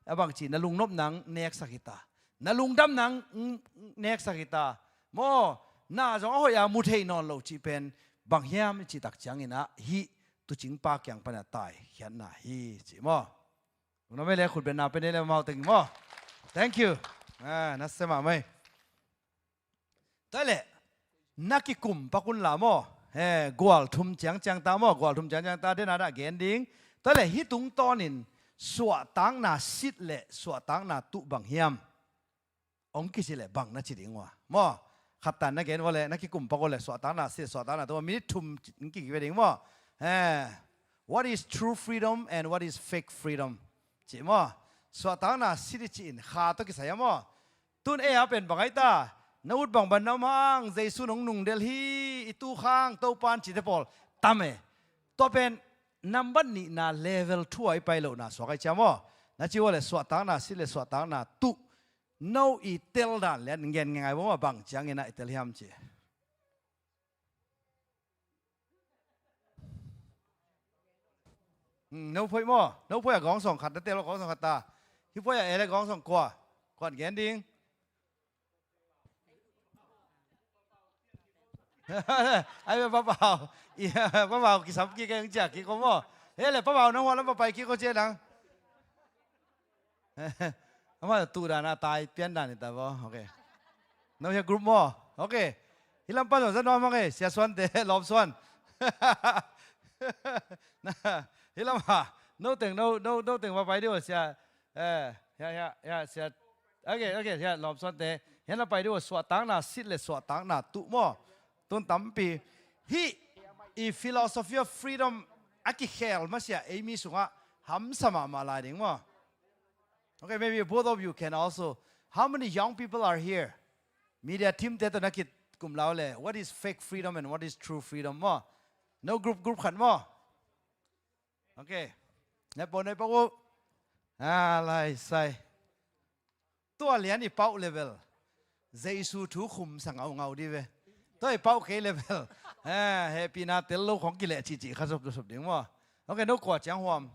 a bang ci na lungnop nang neksak hi ta. Na lungdam nang, mm, neksak hi ta. Maw, na zong a hoih a mu thei nawn lo cih pen bang hiam i cih tak ciangin ah hih tuucingpa kiang pana taikhiatna hi ci maw? Lungdam ei le khut bengna pen ei le mau teng maw? Thank you. Ah, na sem ah mai. Tua leh na kikum pak un la maw? He, gual thum ciangciang ta maw? Gual thum ciangciang ta, den a dah gen ding. Tua leh hih tungtawnin suahtakna sit le suahtakna tuh bang hiam? Hong kici leh bang na ci ding ua maw? Khattan na gen ua leh na kikum pak ua leh suahtakna sit, suahtakna tuh, minute thum in kikip ding maw? He, what is true freedom and what is fake freedom? Ci maw? Suahtakna sit i ci-in kha tawh kisai a maw? Tun ei a pen bang ai ta? Na ut bangban na om hang, Jesu nong nungdel hi, i tu khang Topan cite pawl tam e. Tua pen nambat nihna level thu a i pai lohna suak ai cia maw? Na ci ua leh suahtakna sit le suahtakna tuh no i tel dan le ngen ngai maw, bang ciangin a i tel hiam ci. No phoih maw? No phoih a gawng sawng khat na tel, gawng sawng khat ta. Hih phoih a ele gawng sawng kua? Kuan gen ding. Ai ve, Pa Pau. Ia, Pa Pau kisam kik eng cia kik ko maw? He le, Pa Pau nang hua lam pa pai kik ko cia nang. Ama tu dan a tai pian dan ni ta bo. Okay. No hia group maw? Okay. Hi lam pan zong zan nuam hang e, Sia Suan te, Lawm Suan. Hi lam a, no teng, no, no, no teng va pai dih o, Sia. Eh, hia, hia, hia, Sia. Okay, okay, hia, Lawm Suan te. Hia na pai dih o, suahtakna sit le suahtakna tuh maw? Tun tampi. Hih i philosophy of freedom a kikhel masiah ei mi sungah hamsa mahmah lai ding maw? Okay, maybe both of you can also. How many young people are here? Media team te tawh na kikum lai uh leh, what is fake freedom and what is true freedom maw? No group, group khat maw? Okay. Na pau, na pau uh. Ah, lai sai. Tua lian i pauh level. Jesu thu khum sa ngaungau dih ve. Tua i pauh kei level. Eh, hehpihna tel lo khong kileh cihcih kha sop sop ding maw? Okay, no kua ciang huam?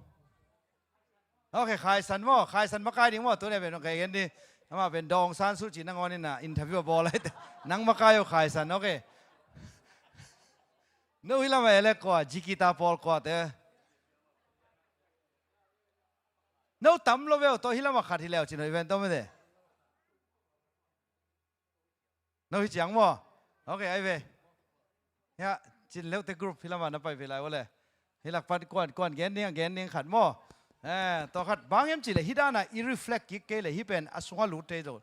Okay, Khai San maw? Khai San makai ding maw? Tuni a pen okay gen dih. Amah pen Daw Aung San Suu Kyi nangawn in a interview a bawl lai te. Nang makai uh Khai San, okay. No hih lam a ele kua, Zikita Pawl kua te. No tam lo ve uh, tawh hih lam a khat hi leu cin hoih ven tawh mete. No hi ciang maw? Okay, ai ve. Hia, cin leute group hih lam a na pai ve lai uh le. Hih lak pan kuan, kuan gen ding, gen ding khat maw? Eh, tawh khat bang hiam cih leh hih dan a i reflect kik kei leh hih pen a sung a lut thei zo.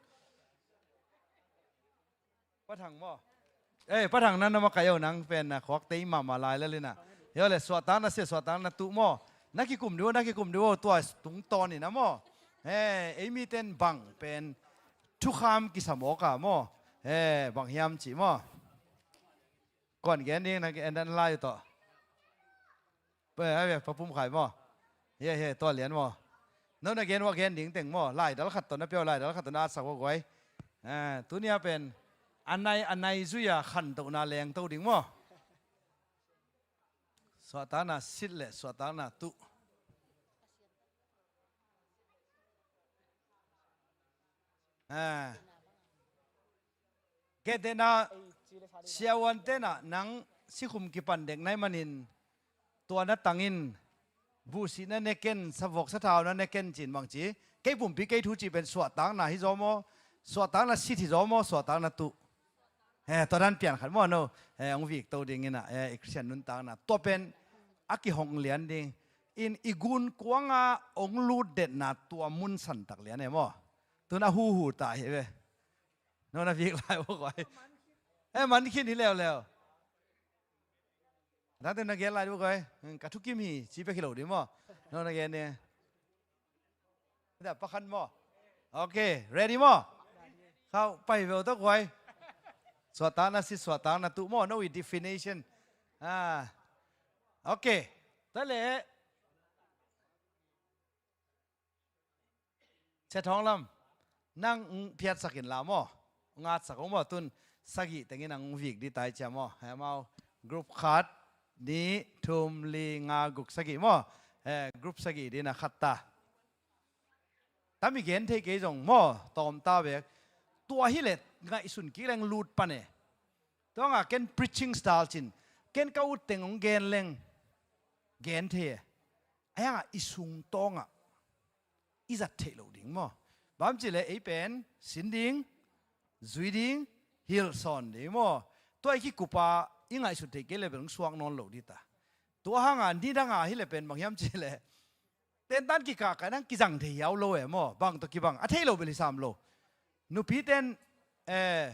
Pa Thang maw? Eh, Pa Thang, na na makai uh, nang pen na khuak tei mahmah lai lel in a. Hia le, suahtakna sit, suahtakna tuh maw? Na kikum dih uh, na kikum dih uh, tua tungtawn in a maw? Eh, ei mite in bang pen thukham kisa mawk a maw? Eh, bang hiam cih maw? Kuan gen ding, na gen dan lai uh tawh. Pa, ai ve, Pa Pum Khai maw? Hia, hia, tua lian maw? No na gen uh a gen ding teng maw? Laidal khat tawh na pia uh, laidal khat tawh na atsak uh guai. Eh, tuni a pen a nai, a nai zui a khantohna lengto ding maw? Suahtakna sit le suahtakna tuh. Eh. Gentehna, siavuante in a nang sikhum kipan dek nai manin tua na tang in, buhsih na ne ken, savok sathau na ne ken cin bang ci. Kei pumpi kei thu cih pen suahtakna hi zaw maw? Suahtakna sit hi zaw maw? Suahtakna tuh. Eh, tua dan pian khat maw no? Eh, hong vikto ding in a, eh, i Khristian nuntakna tua pen a kihong lian ding in, i gunkuang a hong lut detna tua mun santak lian e maw? Tun a huhu ta hi ve. No na vik lai uh guai. Eh, man khin hi leuleu. Dangte na gen lai uh guai. Hmm, ka thukim hi, ci pek hi lo ding maw? No na gen ni. Da pakhan maw? Okay, ready maw? Khau, pai ve uh tawh guai. Suahtakna sit, suahtakna tuh maw, no i definition. Ah. Okay. Ta le. Sia Thawng Lam, nang hong phiatsak in la maw? Hong atsak hong maw? Tun sagih tengin hong vik dih tai cia maw? He, amau group khat, nih, thum, li, nga, guk, sagih maw? He, group sagih dih na khat ta. Tam i gen thei kei zong maw? Tawm ta bek. Tua hi leh ngaihsun kik leng lut pan e. Tua nga ken preaching style cin, ken ka ut teng hong gen leng gen thei e. A hiangah i sung tawngah i zat theih loh ding maw? Bang ci leh ei pen sin ding, zui ding, hilh sawn ding maw? Tua i kikup a i ngaihsut theih kei leh bel hong suak nawn lo dih ta. Tua hanga nidanga hi leh pen bang hiam ci leh tentan kikah ka nang kizang thei hiau lo e maw? Bang tawh kibang a thei lo bel hi sam lo. Nupiten, eh,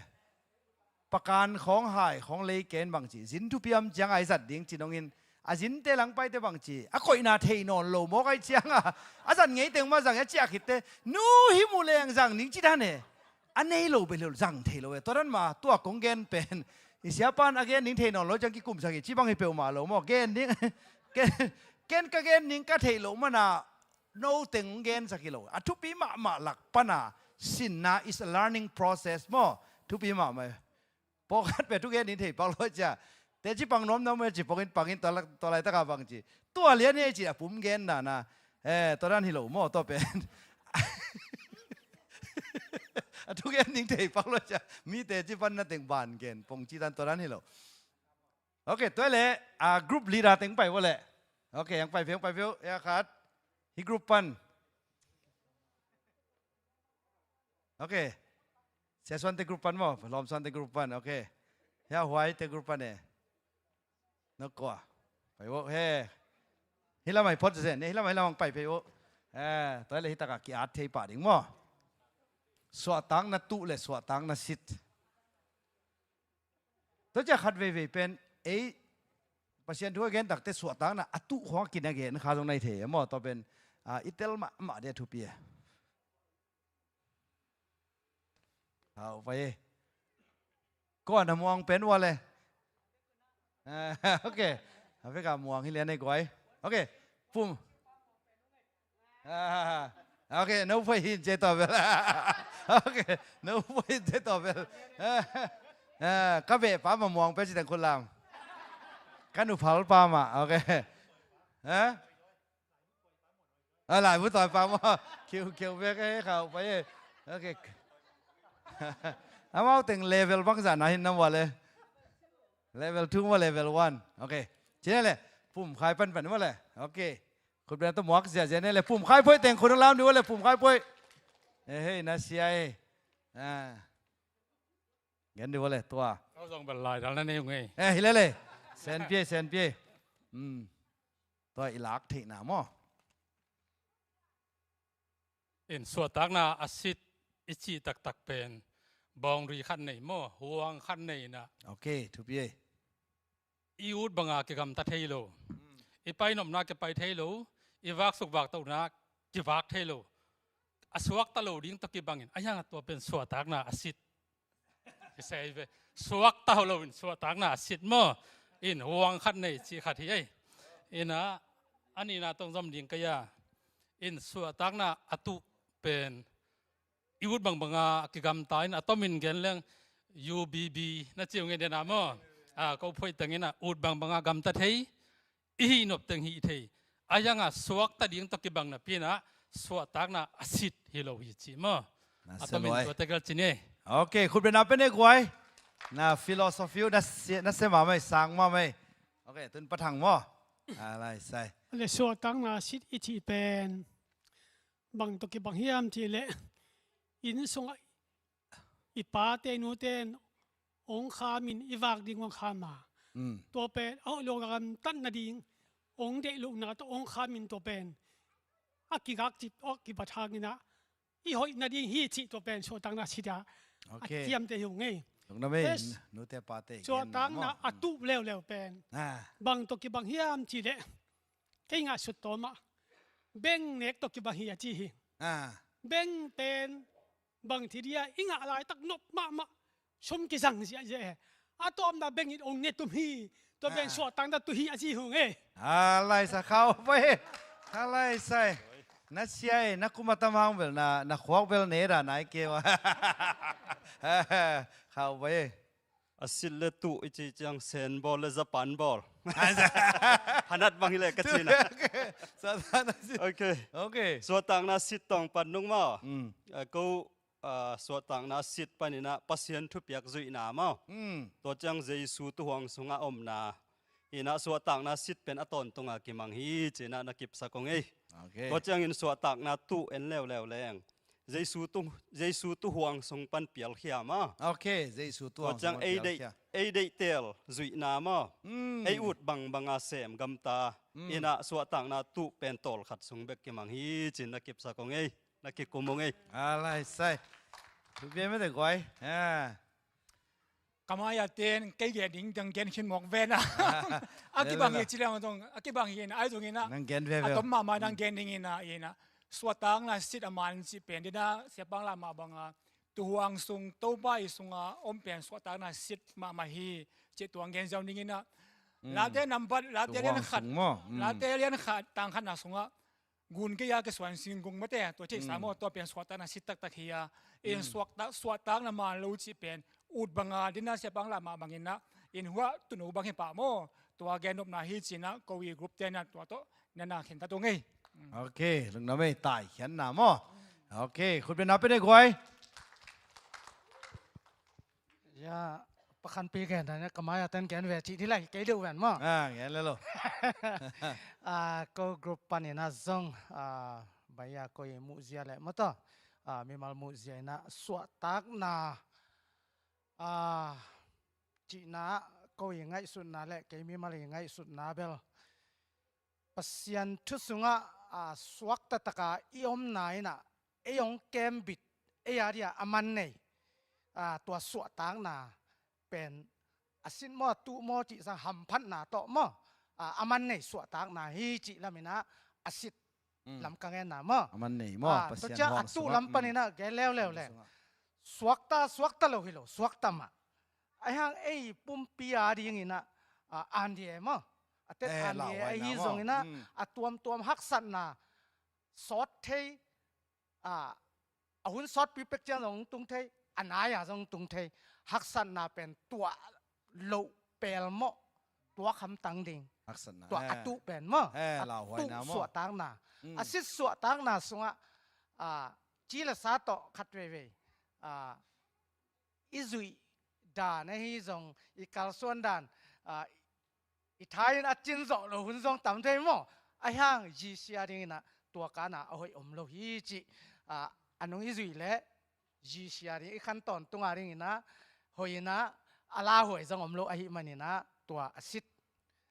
pakan khawng hai khawng lei ken bang ci, zin thupiam ciang a i zat ding ci nongin, a zinte langpaite bang ci, a koihna thei nawn lo mawk ai cianga a zat ngei teng mah zang e, a ciah khitte nu hi mu leng zang ning ci dan e. A nei lo bel hi lo, zang thei lo e. Tua dan mah tua kong gen pen i siapan a gen ning thei nawn lo ciang kikumsak hi ci bang hi peuhmah lo maw? Gen ning ken, ken ka gen ning ka theih loh mana no teng hong gensak hi lo. A thupi mahmah lak pana sinna is a learning process maw? Thupi mahmah. Pawlkhat pen thugen ding thei pak lo cia. Teci pang nuam nuam e ci pongin pangin tua la-, tua laitakah bang ci. Tua lian e ci a pum gen nana. Eh, tua dan hi lo maw, tua pen. A thugen ding thei pak lo cia. Mi teci panna teng ban gen pong ci dan tua dan hi lo. Ok, tua le, a group leader teng pai vo le. Ok, ang pai veu, pai veu, ya khat. Hi group pan. Ok. Sia Suan te group pan maw, Lawm Suan te group pan, ok. Ya Huai te group pan e. No kua. Pai vo, he. Hi lamai phot zen, hi lamai lamang pai pai vo. Eh, tua le hi taka ki at thei pa ding maw. Suahtakna tuh le suahtakna sit. Tua cia khat veivei pen, ei, Pasian thu a gen takte suahtakna a tuh khong a kina gen kha zong nai thei, maw, tua pen, a, i tel mahmah dia thupi e. Hau, pai e. Kua na muang pen ua le. Ok. A veka muang hi lian ei guai. Ok. Pum. Ah, ok, no poi hin ce tua bel. Ok, no poi hin ce tua bel. Ah, ka beh pa ma muang pe ci teng khut lam. Ka nu phal pa ma, ok. Ha? A lai bu toi pa ma. Kiu, kiu bek e khau pa e. Ok. Amau teng level bang zan a hin nam wa le. Level two ma level one. Ok. Ci ne le. Pum khai pan pan ma le. Ok. Khut bena tawh muak ziahziah ne le pum khai phoih teng khut hong lam dih ua le pum khai phoih. Eh, hei, na sia e. Ah. Gen dih ua le tua. Kau zong bel lai dal na nei ung ei. Eh, hi le le. Sen pia, sen pia. Hmm. Tua i lak theihna maw. In suahtakna a sit i cih taktak pen boundary khat nei maw, huang khat nei na. Ok, thupi ei. I ut banga kigamta thei lo. I painopna kipai thei lo. I vaksuk vaktohna kivak thei lo. A suakta lo ding tawh kibangin a hiang a tua pen suahtakna a sit. I sei ve. Suakta lo in suahtakna a sit maw. In huang khat nei cih khat hi ei. Ina a nihna tong zom ding ka ia. In suahtakna a tuh pen i ut bangbanga a kigamta in a tomin gen leng U B B na ciu nge dena maw. A, ko phoih tengin a ut bangbanga gamta thei, i hih nop teng hih thei. A yanga suakta ding tawh kibang napi-in a suahtakna a sit hi lo hi ci maw. A tomin tua tegel ci ni. Ok, khut bena pen e guai. Na philosophy uh na sia, na sia mahmah ei, sang mahmah ei. Ok, tun pathang maw. A lai sai. Le suahtakna a sit i cih pen bang tawh kibang hiam cih leh inn sungah i pate nute in hong khamin i vak ding hong kham a. Mm. Tua pen a hoih lo gamtat nading hong deih lohna tawh hong khamin tua pen a kigak cip awk kibat hangin ah i hoih nading hi cih tua pen suahtakna sit ah a ciamteh hi ung ei. Lungdam ei, nute pate suahtakna a tuh leuleu pen bang tawh kibang hiam cih leh kei ngah sut tawm ah beng nek tawh kibang hi a ci hi. Beng pen bang ci dia i ngah laitak nop mahmah sum kizang ziahziah e. A tawpna beng in ong ne tum hi. Tua beng suahtakna tuh hi a ci hung e. A laisa khau pai. A laisa e. Na sia e, na kum a tam hang bel na, na khuak bel ne da nai keu a. Khau pai e. A sit le tuh i ci ciang Sen bawl le Japan bawl. Hanat bang hi le ka cina. Ok. Suahtakna sit tawng pan nung maw. Ko suahtakna sit paninah Pasian thupiak zuihna maw. Tua ciang Jesu tuhuang sungah omna inah suahtakna sit pen a tawntunga kimang hi cinah na kipsak ong ei. Tua ciangin suahtakna tuh en leuleu leng Jesu tu, Jesu tuhuang sung pan pialkhia maw. Ok, Jesu tuhuang sung pan pialkhia. Ei deihtel zuihna maw. Ei ut bangbanga sem gamta inah suahtakna tuh pen tawlkhat sung bek kimang hi cin na kipsak ong ei. Na kikum ung ei. A laisai. Thupi mete guai. Ka mai-a ten kei gen ding dang gen khin mawk ven a. A kibang hi ci leng zong a kibang hi ina ai zong ina. Nang gen veve. A tom mahmah nang gen ding ina ina. Suahtakna sit a man cih pen dina siapang lam mah banga tuhuang sung Topa i sunga om pen suahtakna sit mahmah hi cih tuang gen ziau ding ina. Late nambat, Late lian khat, Late lian khat tang khatna sungah gun kei a kisuan singkung mate tua cih sa maw, tua pen suahtakna sit taktak hi a. In suahtak, suahtakna man lo cih pen ut banga dina siapang lam mah bangin ah in huah tunu bang hi pah maw. Tua gen nopna hi ci-in ah ko i group te in ah tua tawh na na khen ta tung ei. Ok, lungdam ei, taikhiatna maw. Ok, khut beng na pen ei guai. Ya, pakhanpi gen dan ka mai-a ten gen ve cih dih lai kei deuh ven maw. Ah, gen le lo. Ah, ko group panin ah zong, ah, bai-a ko i muhzia le maw taw, ah, mimal muhzia in ah suahtakna, ah, cihna, ko i ngaihsutna le kei mimal i ngaihsutna bel Pasian thu sungah, ah, suakta taka i omna in ah ei hong kembit, ei a dia a man nei, ah, tua suahtakna pen a sit maw, a tuh maw cih sang hamphatna tawh maw, ah, a man nei suahtakna hi cih lam in ah a sit lam ka ngenna maw. A man nei maw, ah, Pasian tua ciang a tuh lam panin ah gen leuleu le. Suakta, suakta lo hi lo, suakta mah. Ahi hang ei pumpi a dingin ah, ah, andia maw. A tet andia ahi zongin ah, a tuamtuam haksatna sawt thei, ah, a hun sawtpi pek ciang zong tung thei, a nai-a zong tung thei. Haksatna pen tuah loh pelmawh, tuak hamtang ding. Haksatna, tuah a tuh pen maw, a tuh suahtakna. A sit suahtakna sungah, ah, ci le sa tawh khat veivei, ah, i zuih dan ahi zong, i kalsuan dan, ah, i tha in a cin zawh lo hun zong tam thei maw. Ahi hang G C a dingin ah tua kana a hoih om lo hi cih, ah, a nung i zuih leh G C a ding i khan tawntung a dingin ah hoih in ah a lauhuai zong om lo ahih manin ah tua a sit,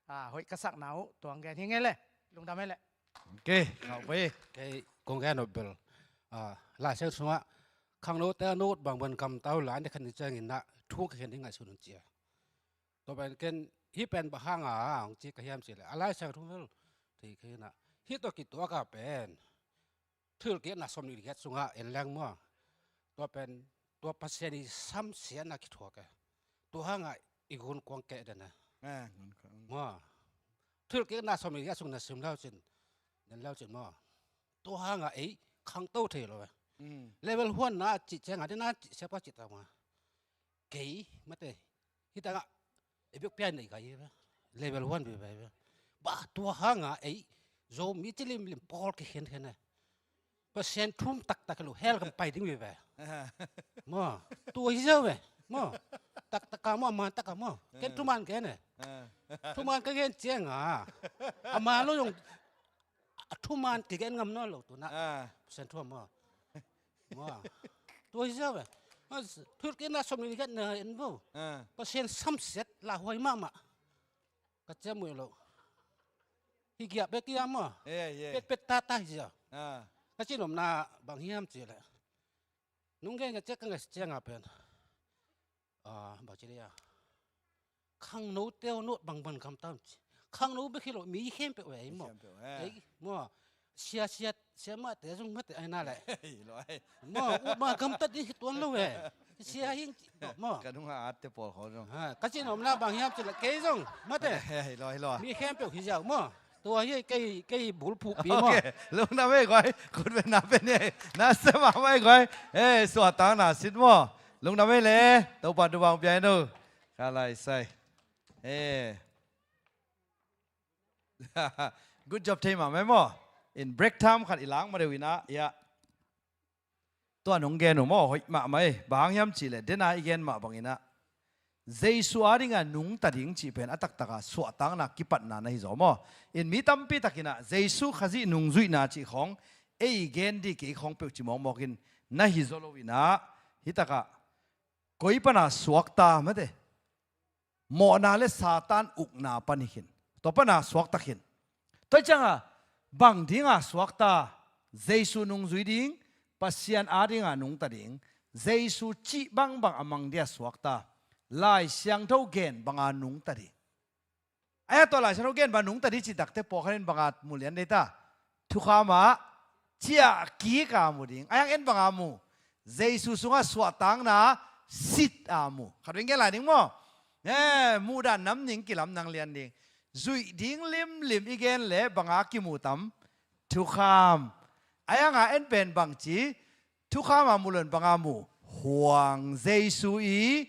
ah, hoih ka sakna uh tua hong gen hi ngei le. Lungdam ei le. Ok, khauh pai. Kei kong gen nop bel, ah, Lai Siangtho sungah khangnote a nut bangbang gamta uh la, an dikhan ni ciangin ah thu ka khen ding ngaihsun un ci a. Tua pen ken hih pen bang hanga hong ci ka hiam cih leh, a Lai Siangtho bel thei kei in ah, hih tawh kituak a pen Thuhilhkikna sawmnih le giat sungah en leng maw, tua pen tua Pasian i samsiatna kithuak e. Tua hangah i gunkuang keh den e. Maw, Thuhilhkikna sawmnih le giat sung na sim le uh cin, en le uh cin maw, tua hangah ei khangto thei lo e. Level one na cih ciangah den a cih siapa cih tak maw. Kei mate, hih tangah i biakpiak nei ka hi ve. Level one veve ve. Bah, tua hangah ei Zomi ci limlim pawl kikhenkhen e. Pasian thu um taktak hi lo, hell gam pai ding veve. Maw, tua hi ziau ve. Maw, taktaka maw, a man taka maw, ken thuman gen e. Thuman ka gen ciangah a man lo zong a thuman kigen ngam nawn lo tu-in ah. Pasian thu a maw. Maw, tua hi ziau ve. Thuhilhkikna sawmnih le giat na en vo. Pasian samsiat lauhuai mahmah. Ka ciam uh lo. Hi giah bek hi a maw. Petpet tata hi ziau. Ka cih nopna bang hiam cih leh, nung gen ka ciang, ka ngaihsut ciangah pen, ah, bang ci ding a, khangnote uh nut bangbang gamta un ci. Khangno bek hi lo, mi khempeuh e ei maw. Ei maw, sia, sia, siamahte zong mate ai na leh, maw, ut ma gamtat ding hi tuan lo e. Sia hi maw. Ka nungah atte pawl khawng zong, ka cih nopna bang hiam cih leh kei zong mate, mi khempeuh hi ziau maw. Tua hi kei, kei bulphuhpi maw. Ok, lungdam ei guai. Khut beng na pen ei, na sem a mai guai. Ei, suahtakna sit maw. Lungdam ei le. Topa thupha hong pia hen aw. Ka lai sai. Good job thei mahmah ei maw. In break time khat i lak ma deuh in ah, ya. Tua nong gen uh maw, hoih mahmah ei. Bang hang hiam cih leh, den a i gen mah bangin ah, Jesu a dingah nungta ding cih pen a taktak a suahtakna kipatna na hi zaw maw. In mi tampi takin ah Jesu Khazih nungzuihna cih khawng ei gen ding kei khawng peuh ci mawkmawk in na hi zaw lo in ah, hih takah koi pana suakta mate, mawhna le Satan ukna pan hi khin. Tua pana suakta khin. Tua ciangah bang dinga suakta? Jesu nungzui ding, Pasian a dinga nungta ding, Jesu cih bangbang a mang dia suakta, Lai Siangtho gen banga nungta ding. Ahi a tua Lai Siangtho gen banga nungta ding cih takte pawlkhat in banga mu lian dei ta? Thukham ah ciah kik a mu ding. Ahi hang en banga mu? Jesu sungah suahtakna sit a mu. Khat vei gen lai ding maw. Eh, muhdan nam ning kilam nang lian ding. Zuih ding limlim i gen leh banga kimu tam? Thukham. Ahi hanga en pen bangci? Thukham a mu loin banga mu? Huang Jesu i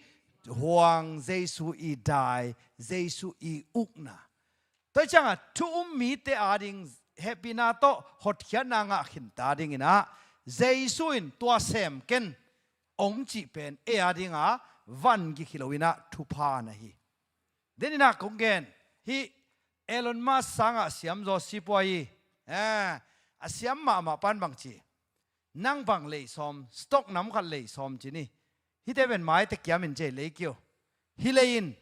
huang, Jesu i dai, Jesu i ukna. Tua ciangah thu um mite ading hehpihna tawh hotkhiatna ngah khinta dinginah Jesu in tua sem ken ong cih pen ei adinga vangik hi loinah thupha na hi. Deninah kong gen hih Elon Musk sangah siamzaw sipua hi. Eh, a siam mahmah pan bang ci, nang bang lei sawm, stock nam khat lei sawm ci ni. Hihte pen maite kiamin ci ei lei kio. Hi lei in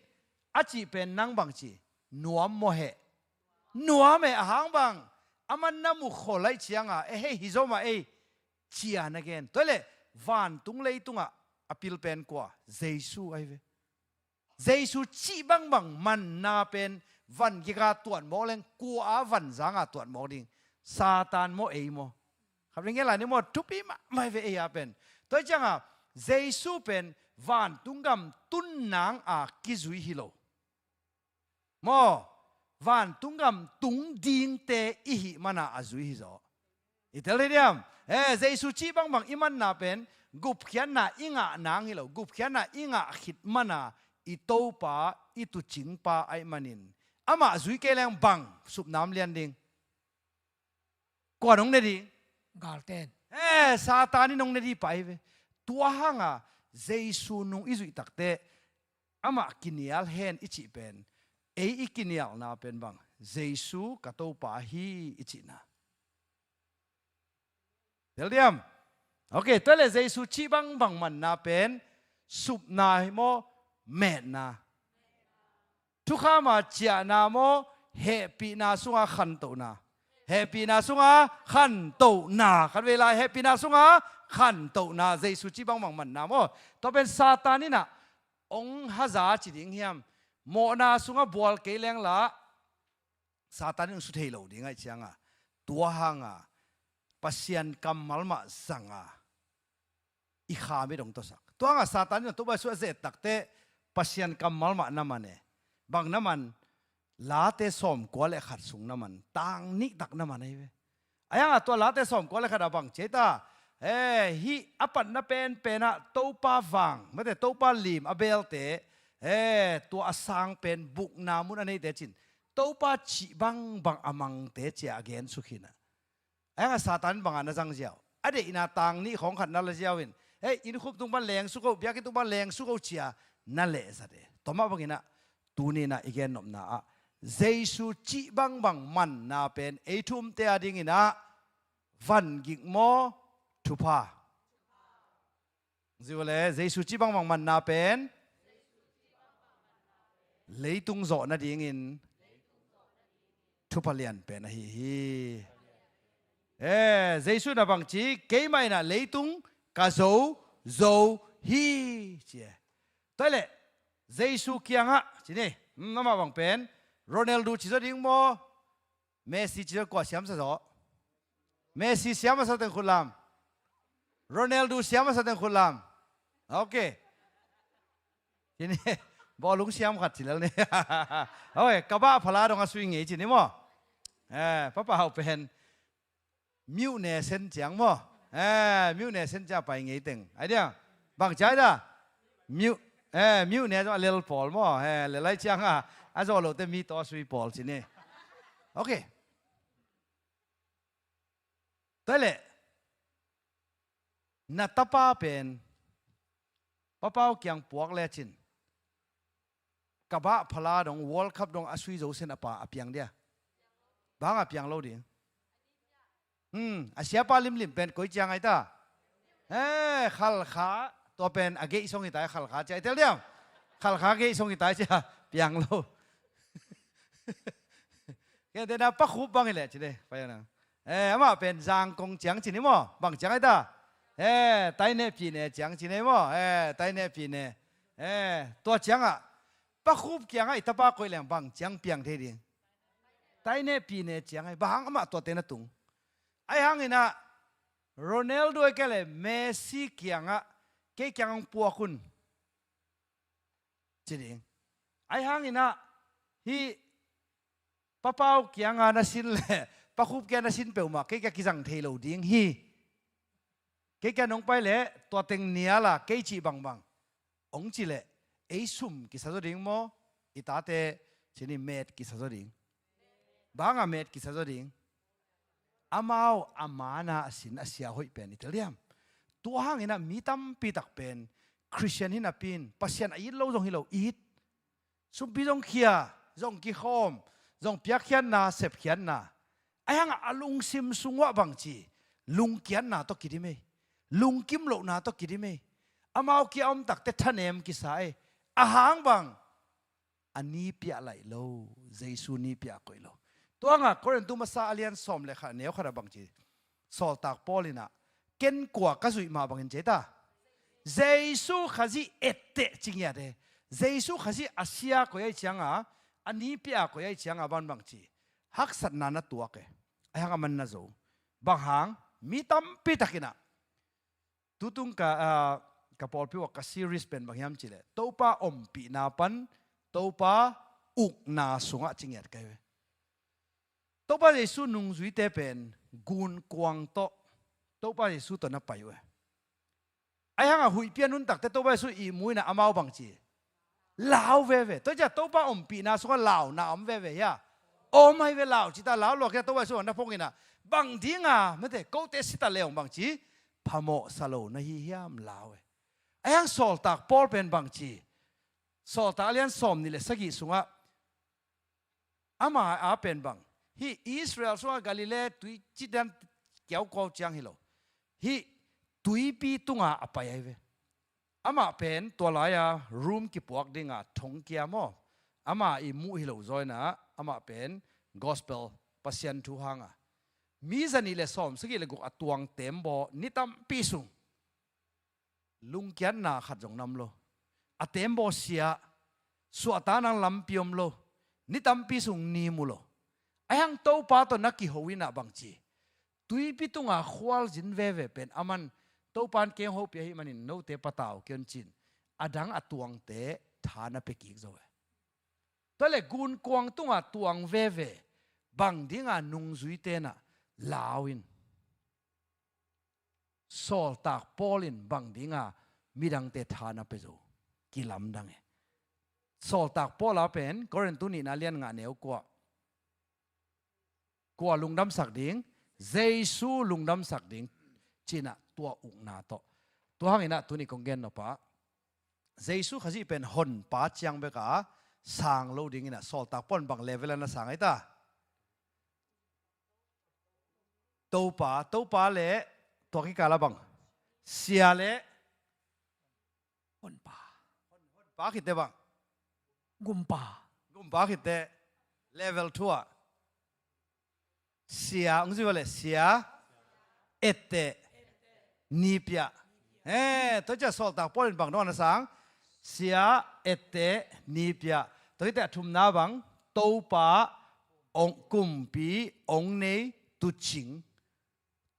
a cih pen nang bang ci, nuam maw heh? Nuam eh, a hang bang, a man na mu khol aih cianga e hei hi zo mah ei cia na gen. Tua hileh vantung leitungah a pil pen kua? Jesu ahi ve. Jesu cih bangbang manna pen vangika tuat mawk leng kua a vanzanga tuat mawk ding? Satan maw ei maw? Khat vei ngen lai ni maw, thupi mahmah ve ei a pen. Tua hi cianga Jesu pen vantung gam tunnang a kizui hi lo. Maw, vantung gam tung dingte i hih mana a zui hi zaw. I tel thei diam? Eh, Jesu cih bangbang i manna pen gupkhiatna i ngah nang hi lo, gupkhiatna i ngah khit mana i Topa, i tuucingpa aih manin amah zui kei leng bang supna om lian ding? Kua nong ne ding? Galten. Eh, Satan in nong ne ding pah hi ve. Tua hanga Jesu nung i zuih takte amah kinial hen i cih pen, ei i kinialna pen bang? Jesu ka Topa hi i cihna. Tel diam? Ok, tua hileh Jesu cih bangbang manna pen supna hi maw, metna? Thukhama ciahna maw, hehpihna sunga khantohna? Hehpihna sunga khantohna. Khat vei lai, hehpihna sunga khantohna. Jesu cih bangbang manna maw? Tua pen Satan innah ong haza ci ding hiam? Mawhna sungah bual kei lengla Satan in ong su thei lo ding aih cianga, tua hanga Pasian kammal mah zanga i kha mit ong tuasak. Tua hanga Satan in a tubai su a zet takte Pasian kammal mah na man e. Bang na man? Late sawmkua le khat sung na man, tang nih tak na man ahi ve. Ahi hanga tua Late sawmkua le khat a bang ci ei ta? Eh, hih a patna penpenah Topa vang, mate Topa lim a belte, eh, tua a sang pen bukna mun a neite cin Topa cih bangbang a mangte cia a gen sukhinah. Ahi hanga Satan bangah na zang ziau? A deihna tang nih khawng khat na la ziau in, hei, innkhum tung pan leng suk o, biakinn tung pan leng suk o cia na lehzat e. Tua mah banginah tuninah i gennopna ah Jesu cih bangbang manna pen ei thu umte a dinginah vangik maw, thupha? Ziu le, Jesu cih bangbang manna pen leitung zawh nadingin thupha lian pen ahi hi. Eh, Jesu na bang ci? Keimah innah leitung ka zo zo hi, ci e. Tua hileh Jesu kiangah ci ni. Hmm, amah bang pen Ronaldo ci zaw ding maw, Messi ci zaw, kua siam sa zaw? Messi siam a sa teng khut lam. Ronaldo siam a sa teng khut lam. Ok. Ci ni, bawlung siam khat ci lel ni. Ok, ka bah phala dong a sui ngei ci ni maw? Eh, papa hau pen miuh ne sen ciang maw? Eh, miuh ne sen ciang pai ngei teng. Ai dia, bang ciai da? Miuh, eh, miuh ne zong a lel pawl maw? Eh, lel ai cianga a zawh lote mi tawh a sui pawl ci ni. Ok. Tua hileh na tapa pen papau kiang puak lecin ka bah phala dong World Cup dong a sui zo sen a pa a piang dia? Bang a piang lo ding? Hmm, a siapa limlim pen koi ciang ai ta? Eh, Khalkha, tua pen a geih song hi ta, Khalkha cia i tel diam? Khalkha geih song hi ta cia, piang lo. Kei tena Pa Khup bang hi leh ci de, pa nang. Eh, amah pen Zangkong ciang ci ni maw? Bang ciang ai ta? Eh, Taineh Pine ciang ci ni maw? Eh, Taineh Pine. Eh, tua ciangah Pa Khup kiangah i tapa koih leng bang ciang piang thei ding? Taineh Pine ciang ai. Bang hang amah tuate na tung? Ai hanginah Ronaldo ai kei le Messi kiangah kei kiang hong puak un ci ding. Ai hanginah hih Pa Pau kianga na sin le Pa Khup kianga na sin peuhmah kei kia kizang thei lo ding hi. Kei kia nong pai leh tua teng niala kei cih bangbang ong ci leh Ei sum kisa zaw ding maw? I tate cini met kisa zaw ding. Bang a met kisa zaw ding. Amau a mana a sin a sia hoih pen i tel diam? Tua hangin ah mi tampi tak pen Khristian hi napi in Pasian a it lo zong hi lo, it. Sumpi zong khia, zong kikhawm, zong piakkhiatna, sepkhiatna. Ahi hangah a lungsim sung uah bangci lungkiatna tawh kidim ei. Lungkim lohna tawh kidim ei. Amau kia om takte thanem kisa ei. A hang bang? A ni piah laih lo, Jesu ni piah koih lo. Tua hangah Korintu masa a lian sawm le khat a neu khat a bangci Sawltak Paul in ah ken kua ka zuih mah bangin ci ei ta. Jesu Khazih etteh ci ngiat e. Jesu Khazih a sia koih ahih cianga, a ni piah a koih ahih cianga bang bangci haksatna na tuak e. Ahi hang a man na zo. Bang hang? Mi tampi takin ah Tutung ka, ah, ka pawlpi uah ka series pen bang hiam cih leh Topa ompihna pan Topa ukna sungah ci ngiat ka hi ve. Topa Jesu nungzuite pen gunkuang tawh Topa Jesu tawh na pai uh e. Ahi hangah huihpi a nuntakte Topa Jesu ihmu in ah amau bangci lau veve. Tua ciah Topa ompihna sungah launa om veve hia? Om ahi ve, lau cita lau lua kei a Topa Jesu na phong in ah bang dinga mate kote sita leong bangci phamawhsa lo na hi hiam? Lau e. Ahi hang Sawltak Paul pen bangci, Sawltak a lian sawm nih le sagih sungah ama a pen bang, hih Israel sungah Galilee tui cidan kiaukuau ciang hi lo, hih tuipi tunga a pai ahi ve. Amah pen tua lai-a room kipuak dinga thongkia maw, ama i muh hi lo zaw in ah amah pen gospel, Pasian thu hanga mi zanih le sawm sagih le guk a tuang tembaw ni tampi sung lungkiatna khat zong nam lo. A tembaw sia, suahtakna lampi om lo. Ni tampi sung ni mu lo. Ahi hang Topa tawh na kiho in ah bangci tuipi tunga khualzin veve pen aman Topa in kei hong hopih ahih manin note patau kei un ci-in a dang a tuangte tha na pia kik zo e. Tua le gunkuang tunga tuang veve bang dinga nungzuite in ah lau in. Sawltak Paul in bang dinga midangte tha na pia zo? Kilamdang e. Sawltak Paul a pen Korintu nihna lian nga neu kua, kua lungdamsak ding? Jesu lungdamsak ding ci-in ah tua ukna tawh. Tua hangin ah tuni kong gen nop ah Jesu Khazih pen honpa ciang beka sang lo dingin ah Sawltak Paul in bang level a na sang ahi ta? Topa, Topa le tua kikal a bang? Sia le Honpa. Honpa khitte bang? Gumpa. Gumpa khitte level two ah. Sia, hong zui le sia, etteh, ni piah. Eh, tua ciah Sawltak Paul in bang dong a na sang? Sia, etteh, ni piah. Tua khitte a thumna bang? Topa, ong kumpi, ong nei, tucing.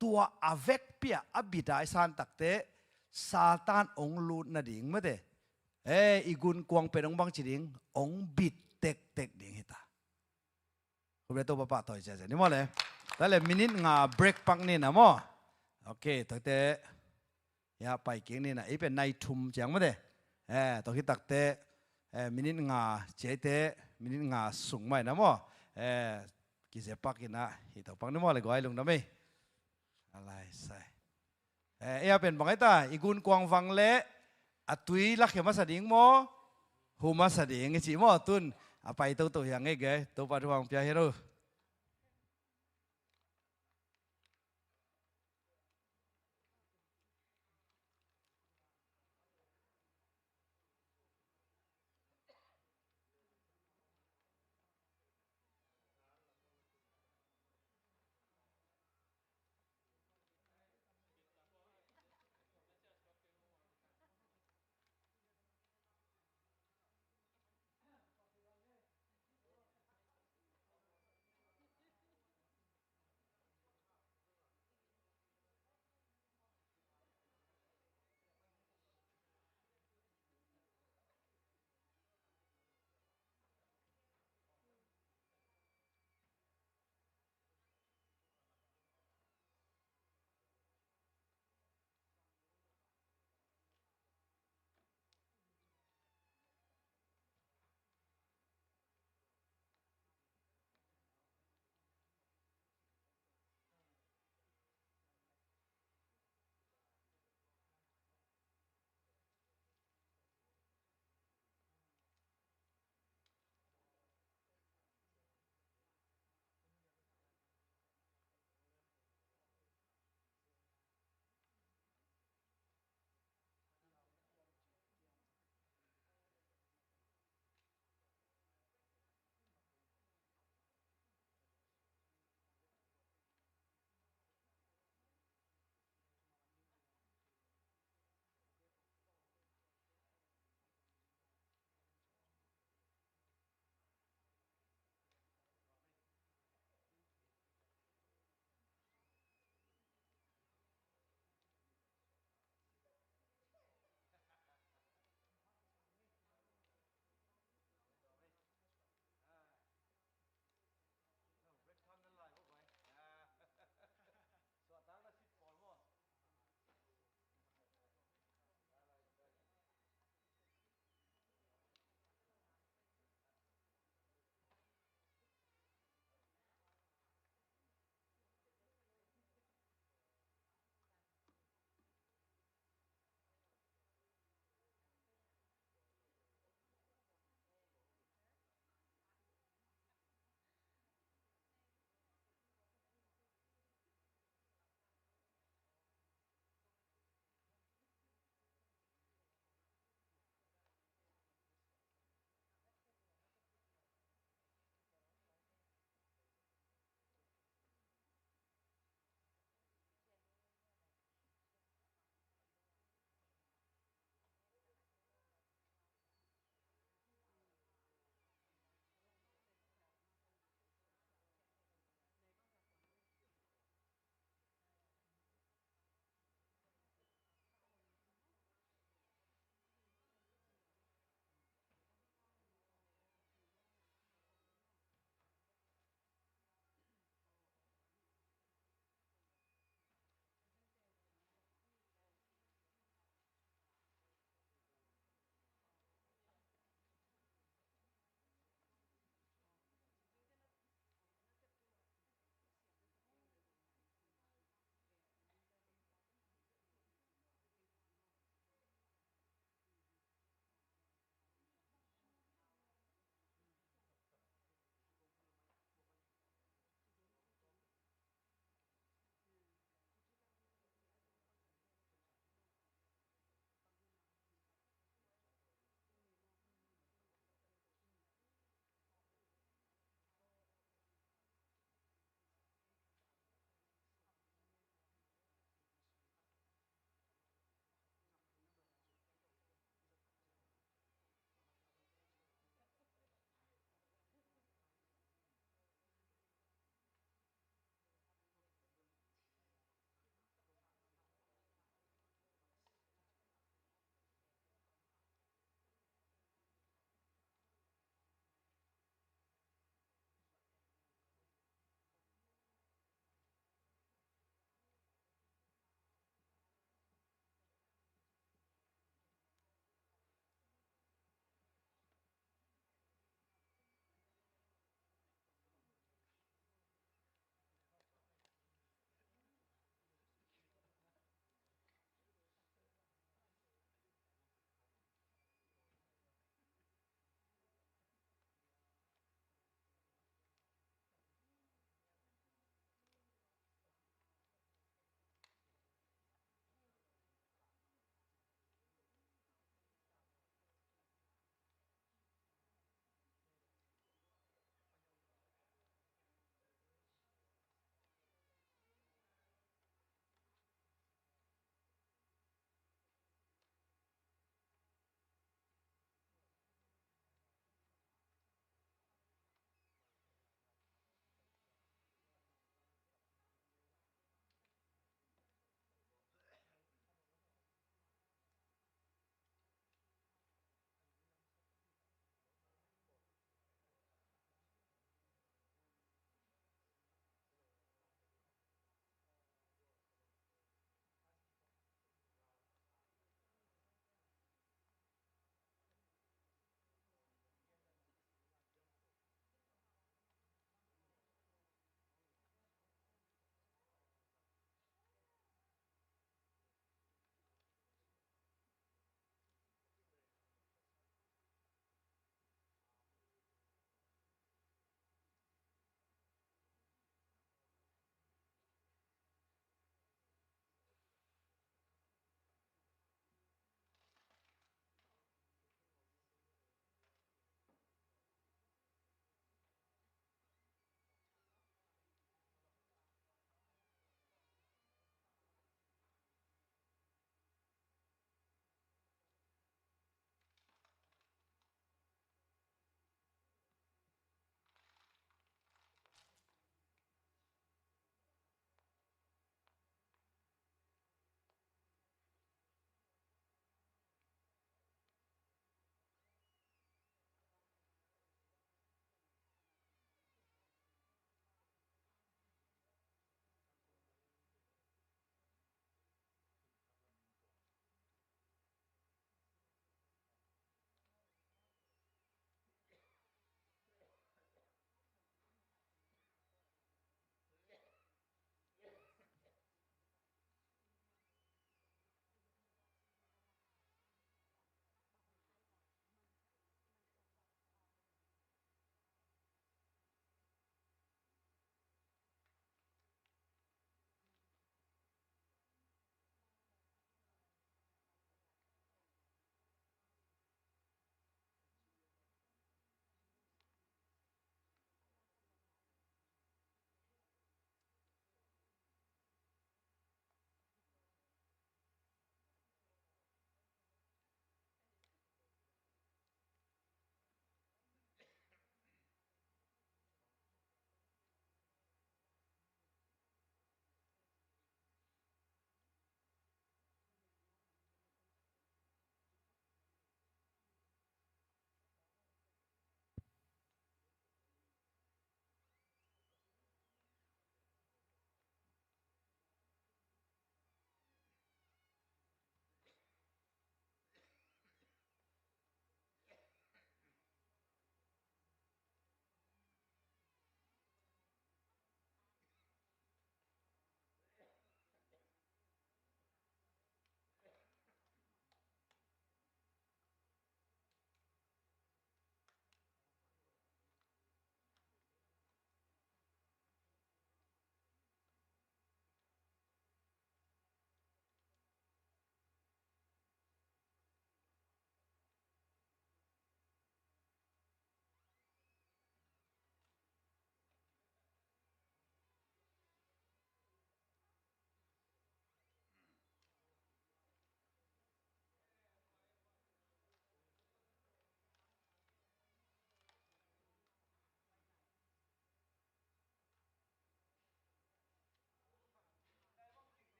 Tua a vekpi-a a bit a i san takte Satan ong lut nading mate. Eh, i gunkuang pen ong bangci ding, ong bit tektek ding hita. Khuble Topa pahtawi ciacia ni maw le. Tua le minute nga break pak ni na maw. Ok, tua te. Ya, pai kik ni na, i pen nai thum ciang mate. Eh, tua khit takte, eh, minute nga ciaite, minute nga sung mai na maw. Eh, kize pak ina, hi to pak ni maw le guai lungdam ei. Alai sai. Eh, ya pen bang ai ta, i gunkuang vang le, a tui lakhia masa ding maw, hu masa ding i ci maw, tun, a pai toto hiang ei ge, Topa thu hang pia hi lo.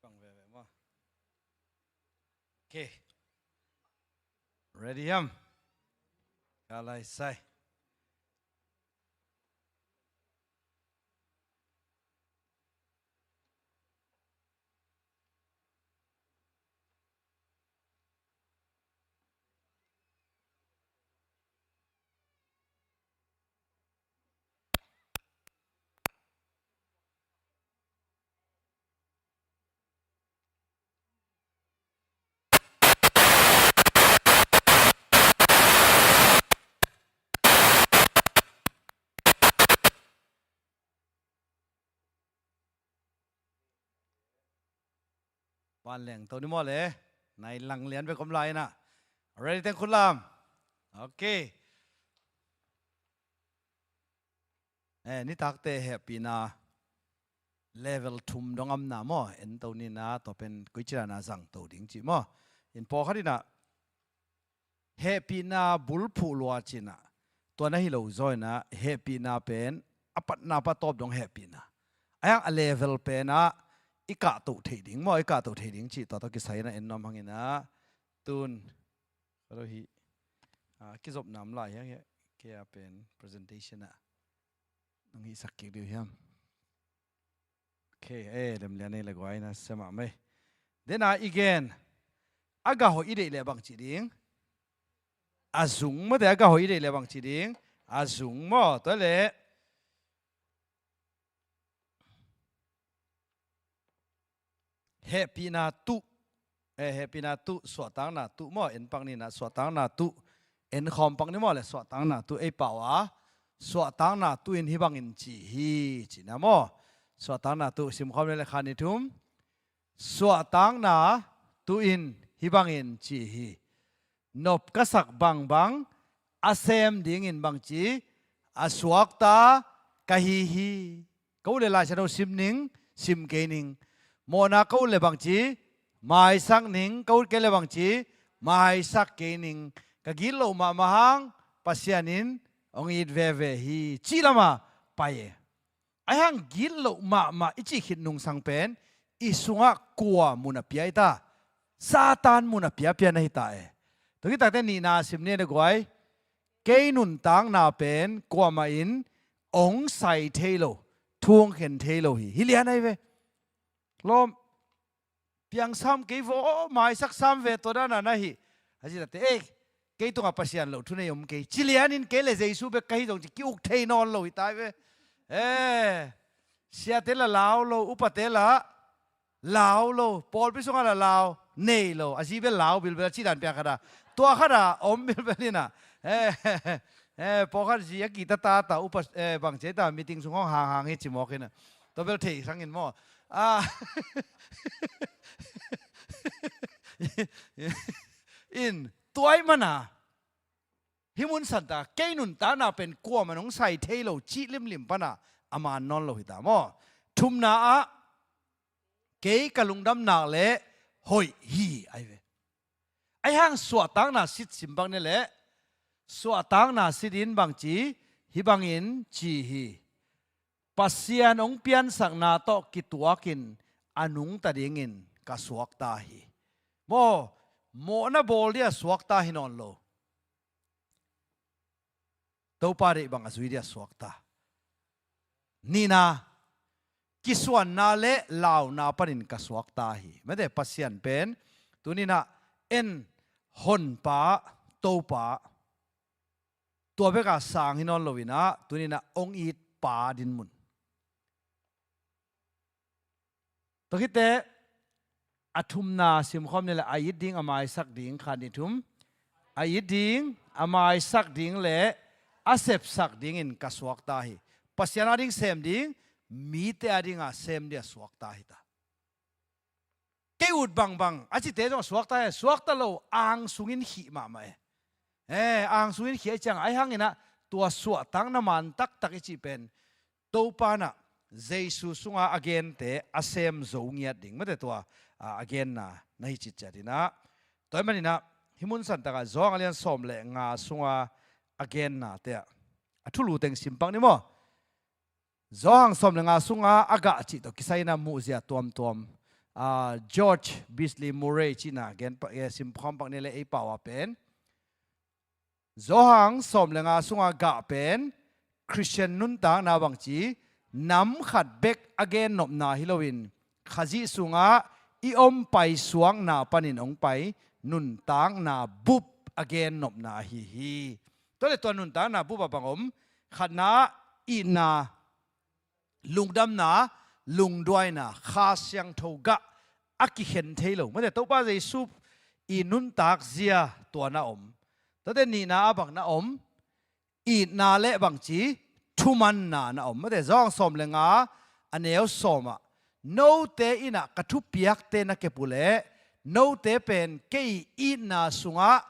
Pang veve maw. Okay. Ready hiam? Ka lai sai. Vanleng to ni maw le. Nai lang lian bek om lai inah. Ready teng khut lam. Okay. Eh, nitakte hehpihna level thum dong amna maw, en to nina, tua pen koici dana zang to ding cih maw. In pawlkhat inah hehpihna bulphuh lua cinah, tua na hi lo zaw inah hehpihna pen a patna pa tawp dong hehpihna. A hiang a level penah i kahtoh theih ding maw, i kahtoh theih ding cih tua tawh kisai inah en nuam hanginah tun ka lo hi. Ah, kizopna om lai hiang hi. Kei a pen presentation ah nong hihsak kik dih uh hiam? Okay, eh, lemlian ei le guai na sia mahmah ei. Dena i gen a gah hoih i deih leh bangci ding? A zung mawte, a gah hoih i deih leh bangci ding? A zung maw, tua leh hehpihna tuh, eh, hehpihna tuh, suahtakna tuh maw, en pak nina, suahtakna tuh, en khawm pak ni maw le, suahtakna tuh, ei pau a, suahtakna tuh in hih bangin ci hi, cina maw. Suahtakna tuh, simkhawm ni le khan ni thum, suahtakna tuh in hih bangin ci hi. Nop ka sak bangbang a sem dingin bangci a suakta ka hi hi. Ka ut le Lai Siangtho sim ning, sim kei ning. Mawhna ka ut le bangci maisak ning, ka ut kei le bangci maisak kei ning. Ka gitloh mahmah hang Pasian in hong it veve hi, cih lama pai e. Ahi hang gitloh mahmah i cih khit nungsang pen i sungah kua mun a pia i ta? Satan mun a piapia na hi ta e. Tua khit takte nihna sim ni le guai. Kei nuntakna pen kuamah in hong sai thei lo, thu hong khen thei lo hi. Hi lian ahi ve. Lawm. Piang sam kei vaw, maisak sam ve, tua dana na hi. A ci takte, ei, kei tungah Pasian loh thunei om kei. Ci lianin kei le Jesu bek ka hi zong ci ki-uk thei nawn lo hi tai ve. Eh, siate la lau lo, upate la lau lo, pawlpi sungah la lau nei lo. A zi bel lau bilbel a ci dan piang khata. Tua khata om bilbel ina. Eh, eh, pawlkhat zi a kitata ta upa, eh, bang ci ta meeting sung hong hanghang hi ci mawk ina. Tua bel thei sangin maw. Ah. In, tua ahih mana hih mun santa kei nuntakna pen kuamah in hong sai thei lo cih limlim pana a man nawn lo hi ta maw. Thumna ah kei ka lungdam nak le hoih hi ahi ve. Ahi hang suahtakna sit sim bang ni le, suahtakna sit in bangci, hih bangin ci hi. Pasian hong piansakna tawh kituakin a nungta dingin ka suakta hi. Maw, mawhna bawl dia suakta hi nawn lo. Topa deih bang a zui dia suakta. Nihna, kisuanna le launa panin ka suakta hi. Mate Pasian pen, tuninah en honpa, Topa, tua beka sang hi nawn loinah, tuninah ong it pa dinmun. Tua khit teh, a thumna simkhawm ni le, a it ding, a maisak ding, khat ni thum. A it ding, a maisak ding le a sepsak dingin ka suakta hi. Pasian ading sem ding, mite adinga sem dia suakta hi ta. Kei ut bangbang a cite zong a suakta hi, suakta lo, angsungin khih mahmah e. Eh, angsungin khih a ciang, ahi hanginah tua suahtakna man taktak i cih pen Topa nah Jesu sunga a gente a sem zo ngiat ding mate tua, a, a genna na hi citciat inah. Tua ahih maninah hih mun santakah Johan a lian sawm le nga sunga a genna te ah a thulu teng simpak ni maw? Johan sawm le nga sunga a gah cih tawh kisai inah muhzia tuamtuam ah, George Beasley Murray cihna gen pa, eh, simkhawm pak ni le ei pau a pen. Johan sawm le nga sunga gah pen Khristian nuntakna bangci nam khat bek a gennopna hi loin Khazih sungah i om paisuakna panin hong pai nuntakna bup a gennopna ahi hi. Tua le tua nuntakna bup a bang om? Khatna, itna, lungdamna, lungduaina, Kha Siangtho gah a kikhen thei lo. Mate, Topa Jesu i nuntak zia tua na om. Tate nihna a bang na om? Itna le bangci thumanna na om. Mate, Johan sawm le nga a neu sawm ah, note in ah ka thupiakte na kep uh leh note pen kei itna sungah,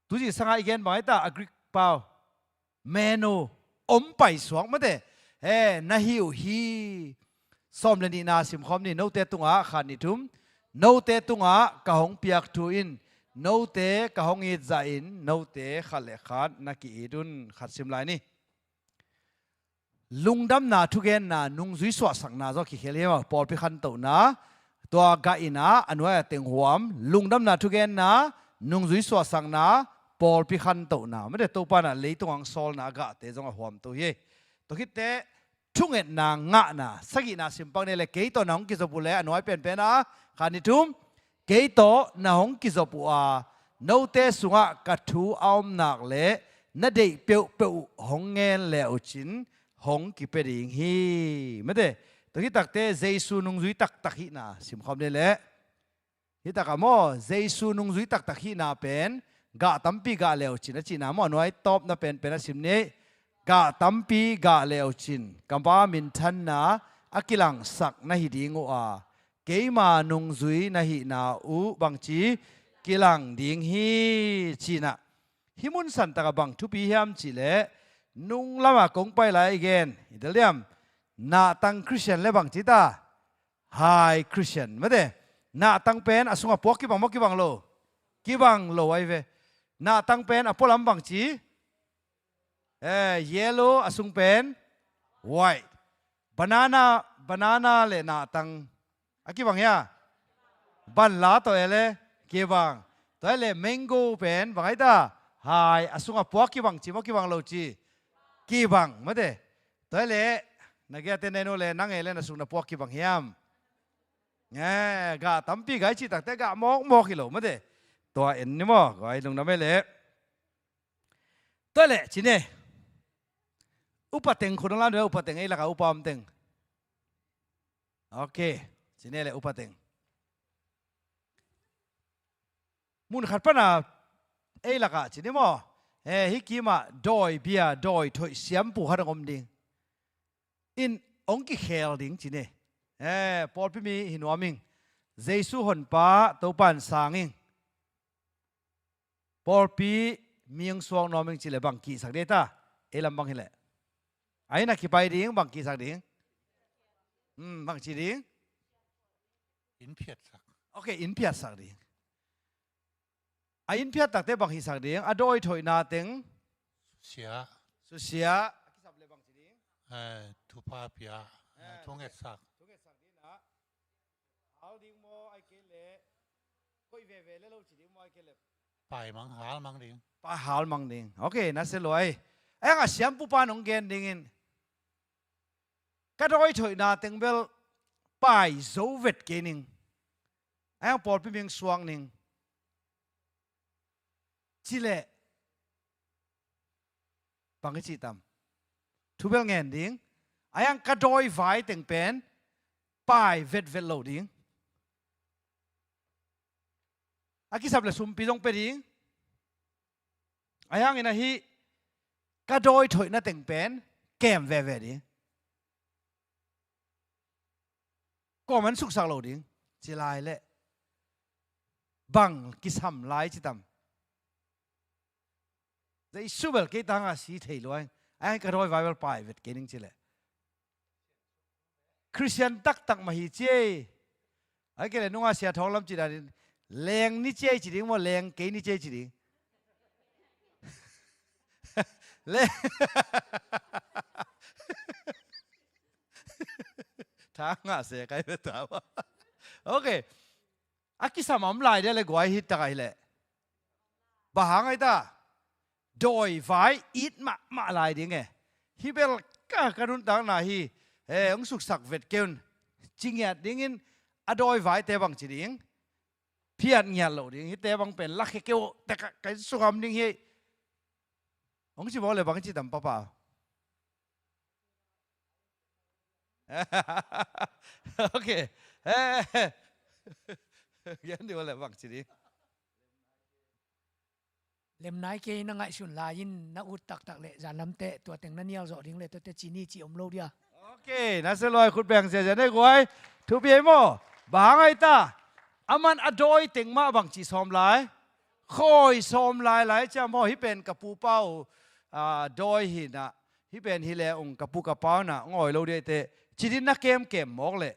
tuci sangah i gen bang hi ta, a Greek pau, meno, om paisuak, mate, he, na hi uh hi. Sawm le nihna simkhawm ni. Note tungah, khat, nih, thum, note tungah ka hong piak thu in note ka hong it zahin note khat le khat na ki-it un. Khat sim lai ni. Lungdamna thugenna, nungzui suahsakna zaw kikhel hi maw? Pawlpi khantohna, tua gah in ah a nuai a teng huam. Lungdamna thugenna, nungzui suahsakna, pawlpi khantohna. Mate, Topa in ah leitung hong sawlna a gahte zong a huamto hi. Tua khitteh thungetna ngahna, sagihna sim pak ni le, kei tawh na hong kizop uh leh a nuai penpen a, khat, nih, thum, kei tawh na hong kizop uh a, note sungah ka thu a om nak leh na deih peuhpeuh uh hong ngen le uh cin hong kipia ding hi. Mate, tua hi takte Jesu nungzui taktak hihna simkhawm ni le. Hi takah maw, Jesu nungzui taktak hihna pen gah tampi gah le uh cin a cihna maw, a nuai tawpna penpen a sim ni. Gah tampi gah le uh cin ka Pa minthanna a kilangsak na hi ding uh a, keima nungzui na hihna uh bangci kilang ding hi, ci-in ah. Hih mun santakah bang thupi hiam cih leh, nung lamah kong pai lai i gen, i del diam, nahtang Khristian le bangci ta, hai Khristian, mate. Nahtang pen a sungah puak kibang maw, kibang lo? Kibang lo ahi ve. Nahtang pen a pualam bangci, eh, yellow, a sung pen white. Banana, banana le nahtang a kibang hia? Banla tawh e le kibang. Tua le mango pen bang ahi ta? Hai, a sungah puak kibang ci maw, kibang lo ci? Kibang, mate. Tua le na giate na en uh le, nang e le na sung na puak kibang hiam? Eh, gah tampi gah i cih takte gah mawkmawk hi lo, mate. Tua en ni maw, guai, lungdam e le. Tua le, ci ni. Upa teng khut hong lam dih, upa teng, ei lakah upa om teng. Ok, ci ni le upa teng. Mun khat pana ei lakah ci ni maw, eh, hih kimah dawi bia, dawi thoih siampu khat hong om ding. In hong kikhel ding ci ni. Eh, pawlpi mi hi nuam ing. Jesu honpa Topa in sang ing. Pawlpi mi hong suak nuam ing ci le bang kihsak ding ta? Ei lam bang hi leh, a inn ah kipai ding, bang kihsak ding? Hmm, bang ci ding? Inn phiatsak. Ok, inn phiatsak ding. A inn phiat takte bang hihsak ding? A dawi thoihna teng. Susia. Susia. A kisap le bang ci ding? Eh, thupha pia. Eh, thungetsak. Thungetsak ding ah. Hal ding maw, ahih kei leh koih veve le lo ci ding maw, ahih kei leh pai mang, hal mang ding. Pai, hal mang ding. Ok, na sia lua ei. Ahih hang a siampupa in hong gen dingin, ka dawi thoihna teng bel pai zo vet kei ning. Ahih hang pawlpi mi hong suak ning, ci leh bang i cih tam? Thu bel ngen ding. Ahih hang ka dawi vai teng pen pai vetvet lo ding. A kisap le sumpi zong pia ding. Ahih hangin ahi, ka dawi thoihna teng pen kem veve ding. Kuaman suksak lo ding ci lai leh bang kisam lai ci tam? Jesu bel kei tangah si thei lua ing. Ahih hang ka dawi vai bel pai vet kei ning ci leh. Khristian taktak mah hi ci ei. Ahih kei leh nungah Sia Thawng Lam cih danin, leng ni ci ei ci ding maw, leng kei ni ci ei ci ding? Leng. Tha ngah se kai ve ta ba. Ok. A kisam a om lai dia le guai hi tak ahi leh. Bang hang ai ta? Dawi vai it mahmah lai ding e. Hi bel ka, ka nuntakna hi. Eh, hong suksak vet kei un. Ci ngiat dingin a dawi vaite bang ci ding. Phiat ngiat lo ding. Hite bang pen lak khe kei uh. Tek a kai sukam ding hi. Hong ci bawl le bang ci tam papa. Ok. Eh. Gen di bawl le bang ci ding. Lem nai kei na ngaihsun lai-in na ut taktak le zanlamte tua teng na nial zawh ding le tuate ci ni ci om lo dia. Ok, na se luai khut beng ziazia nei guai. Thupi ei maw? Bang hang ai ta? Aman a dawi teng mah bang ci sawm lai? Khawi sawm lai lai cia maw? Hi pen ka pu pau, ah, dawi hi na. Hi pen hi le ung ka pu ka pau na ngawi lo dia te. Ci din na kemkem mawk le.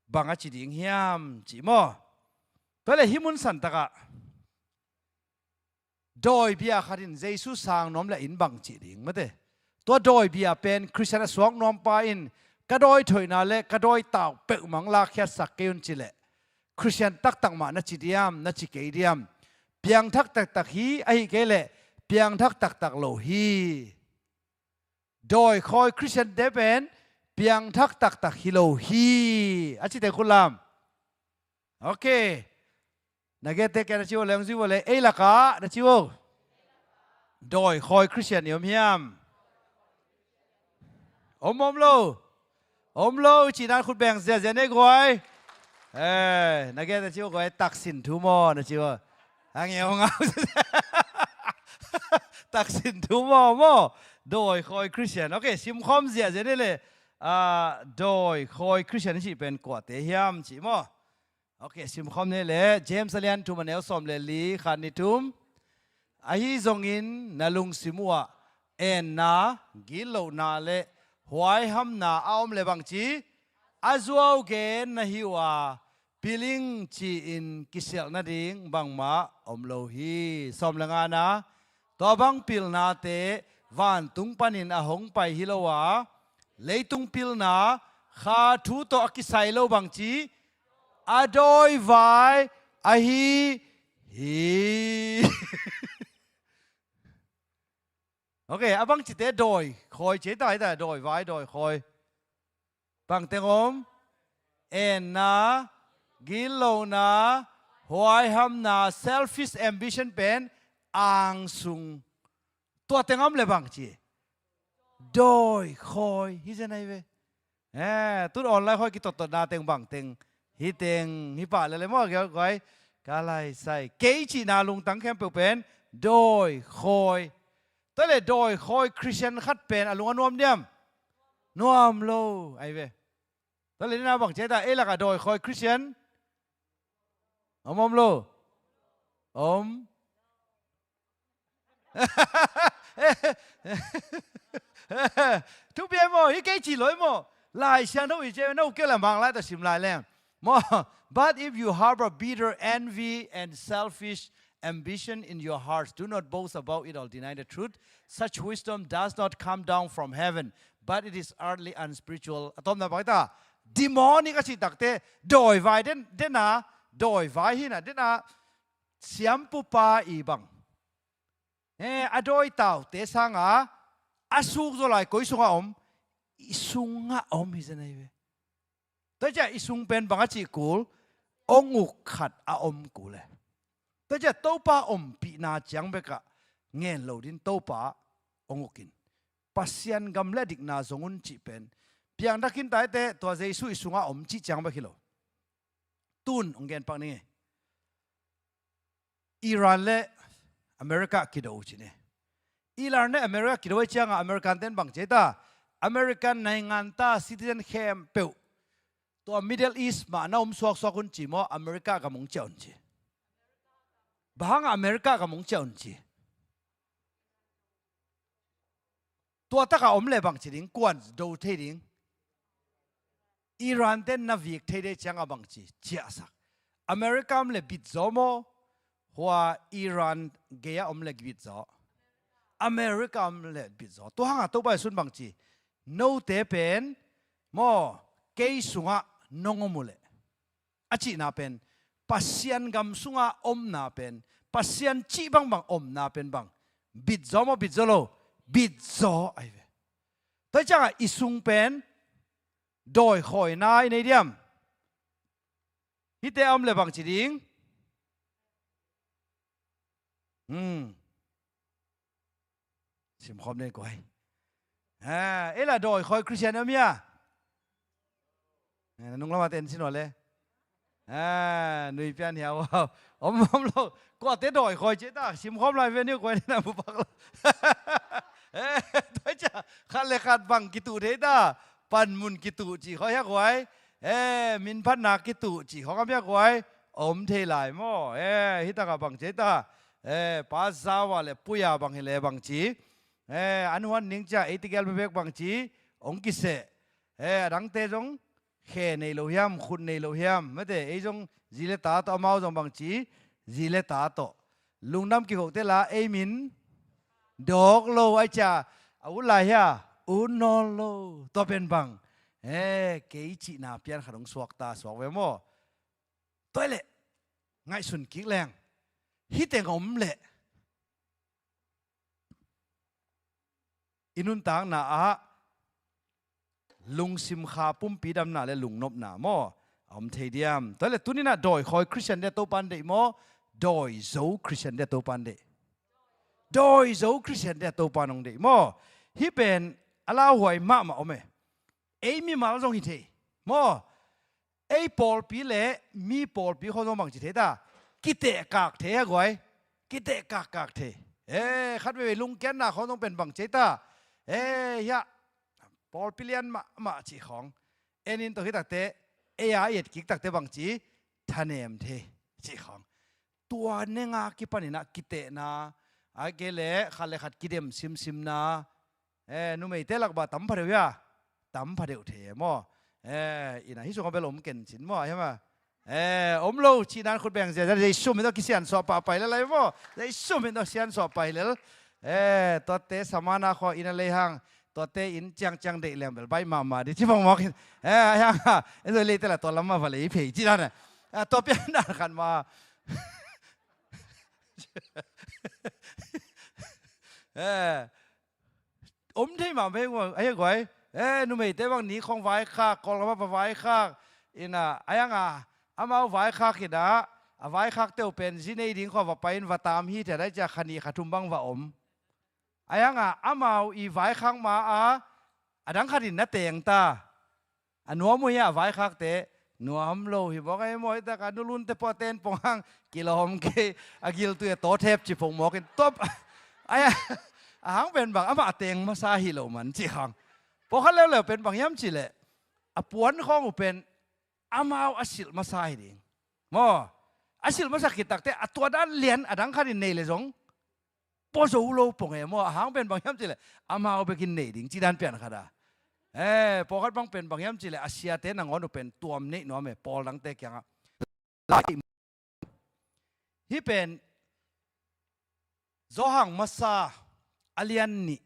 Bang a ci ding hiam ci maw? Tua le hi mun san takah. Dawibia khat in Jesu sang nuam le in bang cih ding mate. Tua dawibia pen Khristian a suak nuampa in ka dawi thoihna le ka dawi tau peuhmah hong lakkhiatsak kei un ci leh Khristian taktak mah na ci diam, na ci kei diam? Piangthak taktak hi, ahi kei leh piangthak taktak lo hi. Dawikhawi Khristiante pen piangthak taktak hi lo hi. A cite khut lam. Ok. Na gette kia na ci uh leng zui uh le ei lakah na ci uh. Dawikhawi Khristian i om hiam? Om om lo. Om lo, cih nan khut beng ziazia nei guai. Eh, na gette ci uh guai taksin thu maw na ci uh. Hang i om ngau. Taksin thu maw maw. Dawikhawi Khristian. Ok, simkhawm ziazia nei le. Ah, dawikhawi Khristian i cih pen kuate hiam cih maw? Ok, simkhawm ni le, James a lian thum a neu sawm le li, khat ni thum. Ahi zongin na lungsim uhah enna, gitlohna le huaihamna a om le bangci a zuau gen na hi uh a, piling ci-in kisialh nading bangmah om lo hi. Sawm le ngana, tua bang pilnate vantung panin a hong pai hi lo a, leitung pilna kha thu tawh a kisai lo bangci a dawivai ahi hi. Ok, a bangcite dawikhawi ci ta hi ta, dawivai, dawikhawi. Bangteng om? Enna, gitlohna, huaihamna, selfish ambition pen angsung. Tua teng om le bangci dawikhawi hi zen ahi ve. Eh, tun online khawi kitottotna teng bangteng hi teng hi pah le le maw, kei koi ka laisai kei cihna lungtang khempeuh pen dawikhawi. Tua le dawikhawi Khristian khat pen a lung a nuam diam? Nuam lo ahi ve. Tua le nina bang ci ta, ei lakah dawikhawi Khristian om om lo? Om. Thupi ei maw, hi kei ci lo ei maw. Lai Siangtho i ci ei, no kei le mang lai ta sim lai leng maw. But if you harbor bitter envy and selfish ambition in your hearts, do not boast about it or deny the truth. Such wisdom does not come down from heaven, but it is earthly, unspiritual. A tomna bang ta, demonic a cih takte, dawivai den, dena, dawivai hina, dena, siampupa i bang. Eh, a dawitaute sanga a suk zaw lai koi sunga om? I sunga om hi zen ahi ve. Tua cia i sung pen bang a cih kul? Ong uk khat a om kul e. Tua cia Topa ompihna ciang bekah ngen lo din Topa ong ukin Pasian gam le dikna zong un cih pen piangthakin taite tua Jesu i sunga om cih ciang bek hi lo. Tun ong gen pak ni. Iran le America kido uh ci ni. Iran le America kido uh cianga American ten bang ci ta, American naingan ta citizen khempeuh tua Middle East mah na om suaksuak un ci maw, America gam ong ciah un ci. Bang hanga America gam ong ciah un ci? Tua taka om le bang ci ding, kuan do thei ding? Iran ten na vik thei dei cianga bang ci ciahsak? America om le bit zaw maw? Hua Iran gei-a om le bit zaw? America om le bit zaw. Tua hanga Topa Jesu'n bang ci? Note pen maw, kei sungah nong om uh leh a cihna pen, Pasian gam sunga omna pen, Pasian cih bangbang omna pen bang, bitzaw maw, bitzaw lo, bitzaw ahi ve. Tua hi ciangah i sung pen dawikhawina i nei diam? Hihte a om le bang ci ding? Hmm. Simkhawm den kuai. Ah, ei lah dawikhawi Christian om hia? Eh, na nung lamah ten sin le. Ah, nui pian hia wow. Om, om lo. Kuate dawikhawi ci ta, simkhawm lai ve ni kuai na mu pak lo. Eh, tua cia, khat le khat bang kituh thei ta. Panmun kituh ci khawi hia kuai. Eh, minphatna kituh ci khawi am hia kuai. Om thei lai maw. Eh, hi takah bang ci ta. Eh, pa zau a le pui a bang hi le bang ci. Eh, an huan ning cia ei tegel bebek bang ci, hong kiseh. Eh, a dangte zong khe nei lo hiam, khut nei lo hiam. Mate, ei zong zi le ta tawh, amau zong bang ci, zi le ta tawh. Lungdam kikhote la, ei min dawk lo, ai cia, a ut lai hia, ut nawn lo. Tua pen bang. Eh, kei cihna pian khat hong suak ta, suak ve maw. Tua hi leh, ngaihsun kik leng. Hih teng om leh. I nuntakna ah lungsim kha pumpi damna le lungnopna maw? A om thei diam? Tua hi leh tuni-in ah dawikhawi Christian te Topa'n deih maw? Dawizo Christian te Topa'n deih. Dawizo Christian te Topa'n hong deih maw? Hih pen a lauhuai mahmah om e. Ei mimal zong hi thei maw? Ei pawlpi le mi pawlpi khawng zong bang ci thei ta? Kitehkak thei a guai. Kitehkakkak thei. Eh, khat veivei lungkiatna khawng zong pen bang ci ta? Eh, hiah pawlpi lian mahmah cih khawng. En in tawh hi takte, ei a i et kik takte bang ci? Thanem thei cih khawng. Tua nenga kipanin ah kitehna, a kei le khat le khat kidem simsimna, eh, numeite lak bah tam pha deuh hia? Tam pha deuh thei e maw? Eh, ina hih sungah bel om ken cin maw, ahi maw? Eh, om lo cih dan khut beng zia, Jesu min tawh kisiansuah pahpai lel lai maw? Jesu min tawh siansuah pai lel. Eh, tuate samana khaw ina lei hang, tuate in ciangciang deih leng bel baih mahmah di ci bang mawk in. Eh, ahi hang a, en zoi leite la tua lam mah va lei phei ci dan e. Ah, tua pian dan khat mah. Eh, om thei mah vei, ahi guai. Eh, numeite bang ni khawng vaikhak, Kawlgam ah va vaikhak. Ina, ahi hang a, amau vaikhak ina, a vaikhakte uh pen zi nei ding khawng va pai in va tam hi thei dai cia kha nih kha thum bang va om. Ahi hang a, amau i vaikhak ma a, a dang khat in na teng ta. A nuam uh hia a vaikhakte? Nuam lo hi bawk ahi maw, hi tak a nulunte pawh a ten pong hang kilawm kei, a giltui a tawthep ci pong mawk in top. Ahi a, a hang pen bang amah a teng masa hi lo man ci khang. Pawlkhat leuleu pen bang hiam cih leh a puan khawng uh pen amau a silh masa hi ding. Maw, a silh masa khit takte a tua dan lian a dang khat in nei le zong pua zo lo pong e maw, a hang pen bang hiam cih leh amau bekin nei ding cih dan pian khat a. Eh, pawlkhat bang pen bang hiam cih leh a siate nangawn uh pen tuam neih nuam e, pawl dangte kiangah. Hih pen Johan masa a lian nih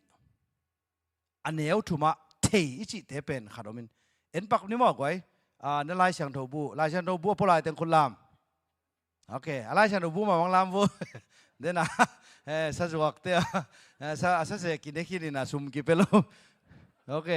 a neu thum ah thei i cihte pen khat om in. En pak ni maw guai? Ah, na Lai Siangtho bu, Lai Siangtho bu a pua lai teng khut lam. Ok, a Lai Siangtho bu mah bang lam bu. Dena, eh, sa zuakte a, eh, sa, a sa se kine khin ina sum kipe lo. Ok.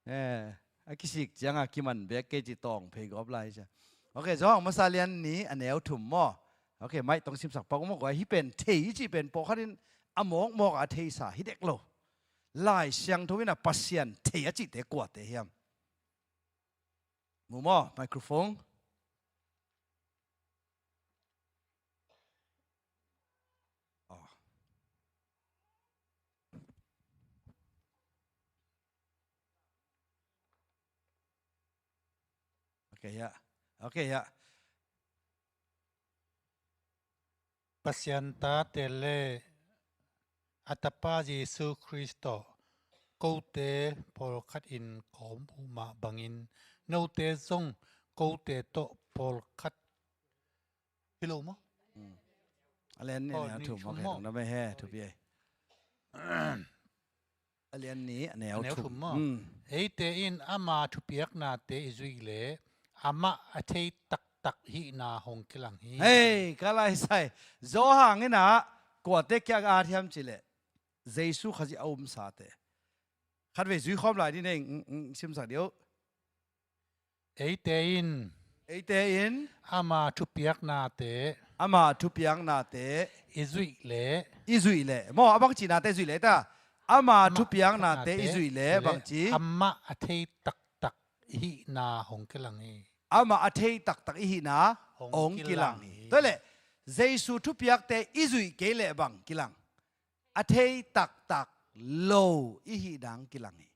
Eh, a kisik cianga kiman bek kei ci tawng phei gawp lai cia. Ok, Johan masa lian nih a neu thum maw? Ok, maih tong simsak pak maw guai, hih pen thei i cih pen pawlkhat in a mawkmawk a theisa hi dek lo. Lai Siangtho in a Pasian thei a cihte kuate hiam? Mu maw, microphone. Oh. Ok, hiah. Ok, hiah. Pasian tate le a Tapa Jesu Khrist tawh kote pawlkhat in ka om uh mah bangin note zong kote tawh pawlkhat hi lo maw? Hmm. A lian nih a neu thum maw? Ok, thum maw? Thong na mei he, thupi ei. A lian nih a neu thum maw? Hmm. Eite in ama thupiaknate i zuih leh amah a thei taktak hihna hong kilang hi. Hei, ka laisai. Johan in ah kuate kiang a at hiam cih leh Jesu Khazih a umsate. Khatvei zui khawm lai ni, nei, mm, mm, simsak dih uh. Eite in, eite in ama thupiaknate, ama thupiaknate i zuih leh, i zuih leh, maw, a bangci nate zuih leh ta, ama, ama thupiaknate i zuih leh, leh bangci, amah a thei taktak i hihna hong kilang hi. Amah a thei taktak i hihna hong, hong kilang, kilang hi, hi. Tua leh Jesu thupiakte i zuih kei leh bang kilang? A thei taktak lo i hihna hong kilang hi.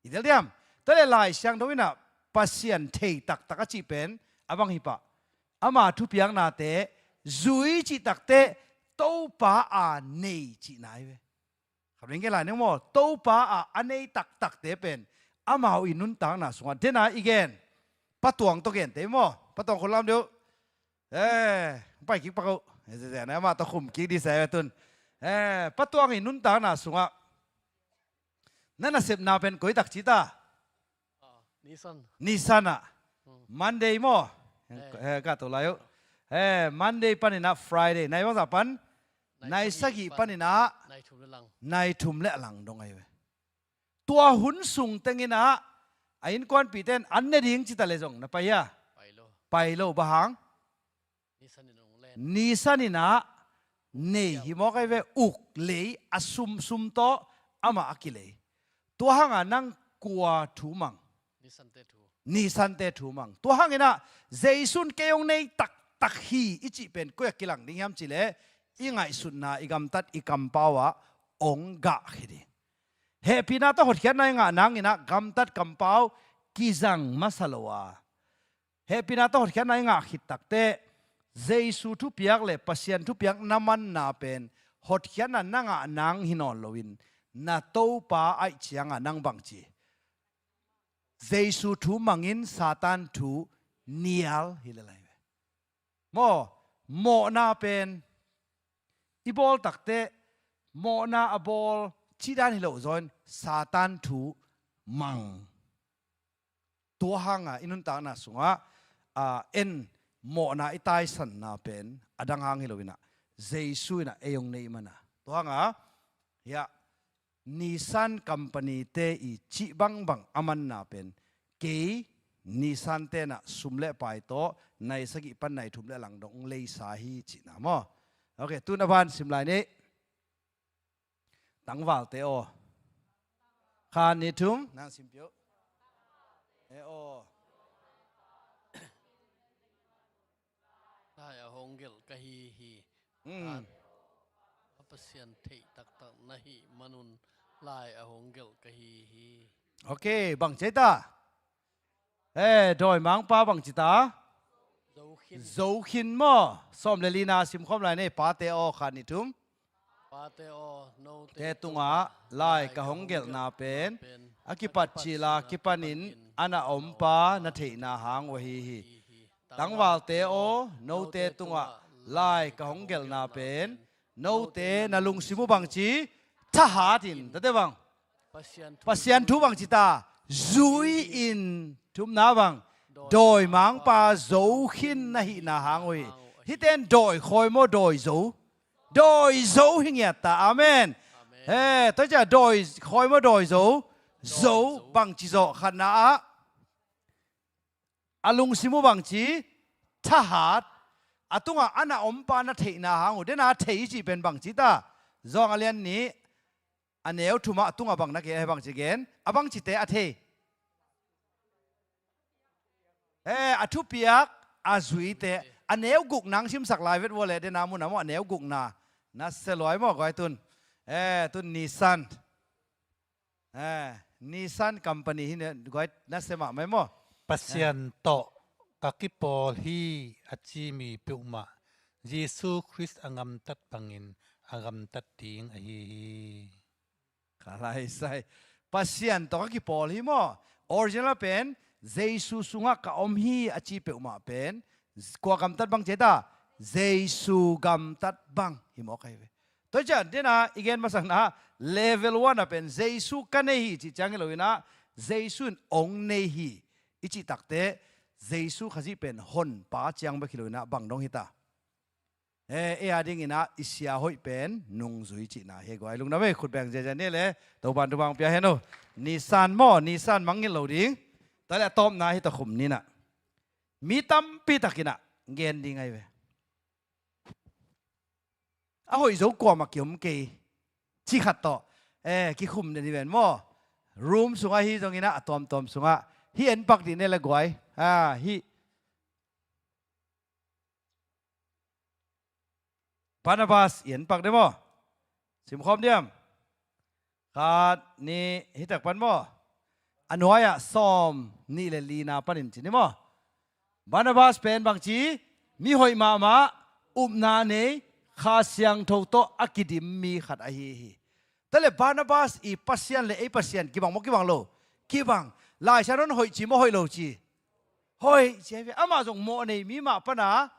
I tel diam? Tua leh Lai Siangtho in ah Pasian thei taktak a cih pen a bang hi pah? Ama thupiaknate zui cih takteh Topa a nei cihna hi ve. Khat ring ke lai ning maw, Topa a a nei taktakte pen amau i nuntakna sungah, dena i gen, Pa Tuang tawh gente maw, Pa Tuang khut lam deuh. Eh, pai kik pak uh. Eh, amah tawh khum kik dih sa ve tun. Eh, Pa Tuang i nuntakna sungah na nasepna pen koi tak ci ta? Ah, Nissan. Nissan ah. Hmm. Monday maw? Eh. Eh, ka to lai uh. Eh, Monday panin ah Friday. Nai bangzah pan? Nai sagih panin ah nai thum le a lang dong ahi ve. Tua hun sung tengin ah a innkuanpihte in an ne ding ci ta leh zong na pai hia? Pai lo. Pai lo, bang hang? Nissan in ah nei hi mawk ahi ve, uk lei a sum, sum tawh amah a kilei. Tua hangah nang kua thu mang? Nissan-te thu. Nissan-te thu mang. Tua hangin ah Jesu in kei hong nei taktak hi i cih pen koi ah kilang ding hiam cih leh i ngaihsutna, i gamtat, i kampau ah hong gah khia ding. Hehpihna tawh hotkhiatna i ngah nangin ah gamtat kampau kizang masa lo a, hehpihna tawh hotkhiatna i ngah khit takteh Jesu thupiak le Pasian thupiak na manna pen hotkhiatna na ngah nang hi nawn loin na Topa aih ciangah nang bangci? Jesu thu mangin Satan thu nial hi lel ahi ve. Maw, mawhna pen i bawl takteh mawhna a bawl cih dan hi lo zaw in Satan thu mang. Tua hangah i nuntakna sungah, ah, en mawhna i taisanna pen a dang hang hi loin ah Jesu in ah ei hong neih man a. Tua hangah hiah Nissan company-te i cih bangbang a manna pen kei Nissan-te in ah sum le pai tawh nai sagih pan nai thum le a lang dong leisa hi cihna maw? Ok, tun a ban sim lai ni. Tangvalte aw. Khat, nih, thum, nang sim peuh. E aw. Lai a hong gelh ka hi hi. Mm. Khat, a Pasian theih taktak na hih manun lai a hong gelh ka hi hi. Ok, bang ci ta? Eh, dawimangpa bangci ta? Zo khin. Zo khin maw? Sawm le lina simkhawm lai ni, pate aw, khat, nih, thum. Pate aw, note tungah lai ka hong gelhna pen a kipat cila kipanin a na ompa na theihna hang uh ahi hi. Tangvalte aw, note tungah lai ka hong gelhna pen note na lungsim uh bangci thahat in, tate bang? Pasian thu bangci ta? Zui in. Thumna bang? Dawimangpa zo khin na hihna hang uh hi. Hihte in dawi khawi maw, dawi zo? Dawi zo hi ngiat ta. Amen. He, tua ciah dawi khawi maw, dawi zo? Zo. Bangci zawh? Khatna ah a lungsim uh bangci? Thahat. A tungah a na ompa na theihna hang uh. Dena thei i cih pen bangci ta? Zawng a lian nih, a neu thumah a tungah bang na ke, a bangci gen? A bangcite a thei? Eh, a thupiak a zuite. A neu guk nang simsak lai vet vua leh, dena munah maw, a neu gukna na sia luai maw, guai tun. Eh, tun Nissan. Eh, Nissan company hi ne, guai na sia mahmah maw. Pasian tawh ka kipawl hi a ci mi peuhmah Jesu Khrist a gamtat bangin a gamtat ding ahi hi. Ka laisai. Pasian tawh ka kipawl hi maw. Original pen Jesu sungah ka om hi a ci peuhmah pen kua gamtat bang ci ta? Jesu gamtat bang hi mawk ahi ve. Tua ciah dena i gen masakna level one ah pen Jesu ka nei hi cih ciang hi loin ah Jesu in ong nei hi i cih takteh Jesu Khazih pen honpa ciang bek hi lo inah bang dong hita. Eh, ei a dinginah i sia hoih pen nungzui cihna hi guai. Lungdam ei, khut beng ziazia ni le Topan thupha pia hen uh. Nisan maw, Nisan mangngilh lo ding. Tua le a tawpna hi ta khum ninah mi tampi takinah gen ding ahi ve. A hoih zo kuamah kiom kei ci khat tawh, eh, kikhum den hi ven maw. Room sungah hi zonginah a tuamtuam sungah hi en pak dih ne le guai. Ah, hi Barnabas i en pak de maw. Simkhawm diam? Khat, nih, hi tak pan maw. A nuai-ah sawm nih le lina panin ci ni maw. Barnabas pen bangci, mi hoih mahmah, upna nei, Kha Siangtho tawh a kidim mi khat ahi hi. Tua le Barnabas i Pasian le ei Pasian kibang maw kibang lo? Kibang. Lai Siangtho in hoih ci maw hoih lo ci? Hoih ci ahi ve. Amah zong mawh nei mi mah pana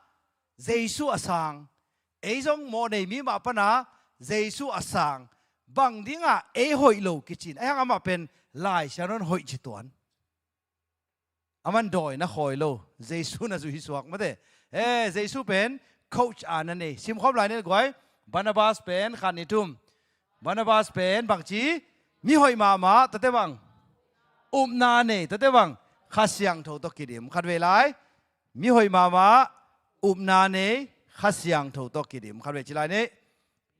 Jesu a sang. Ei zong mawh nei mi mah pana Jesu a sang. Bang dingah ei hoih lo kicin? Ahi hang amah pen Lai Siangtho in hoih ci tuan. Aman dawi na khawi lo, Jesu na zui suak mate. Eh, Jesu pen coach a na nei. Simkhawm lai ni le guai. Barnabas pen khat, nih, thum. Barnabas pen bangci, mi hoih mahmah, tate bang, upna nei, tate bang, Kha Siangtho tawh kidim. Khatvei lai. Mi hoih mahmah, upna nei, Kha Siangtho tawh kidim. Khatvei ci lai ni.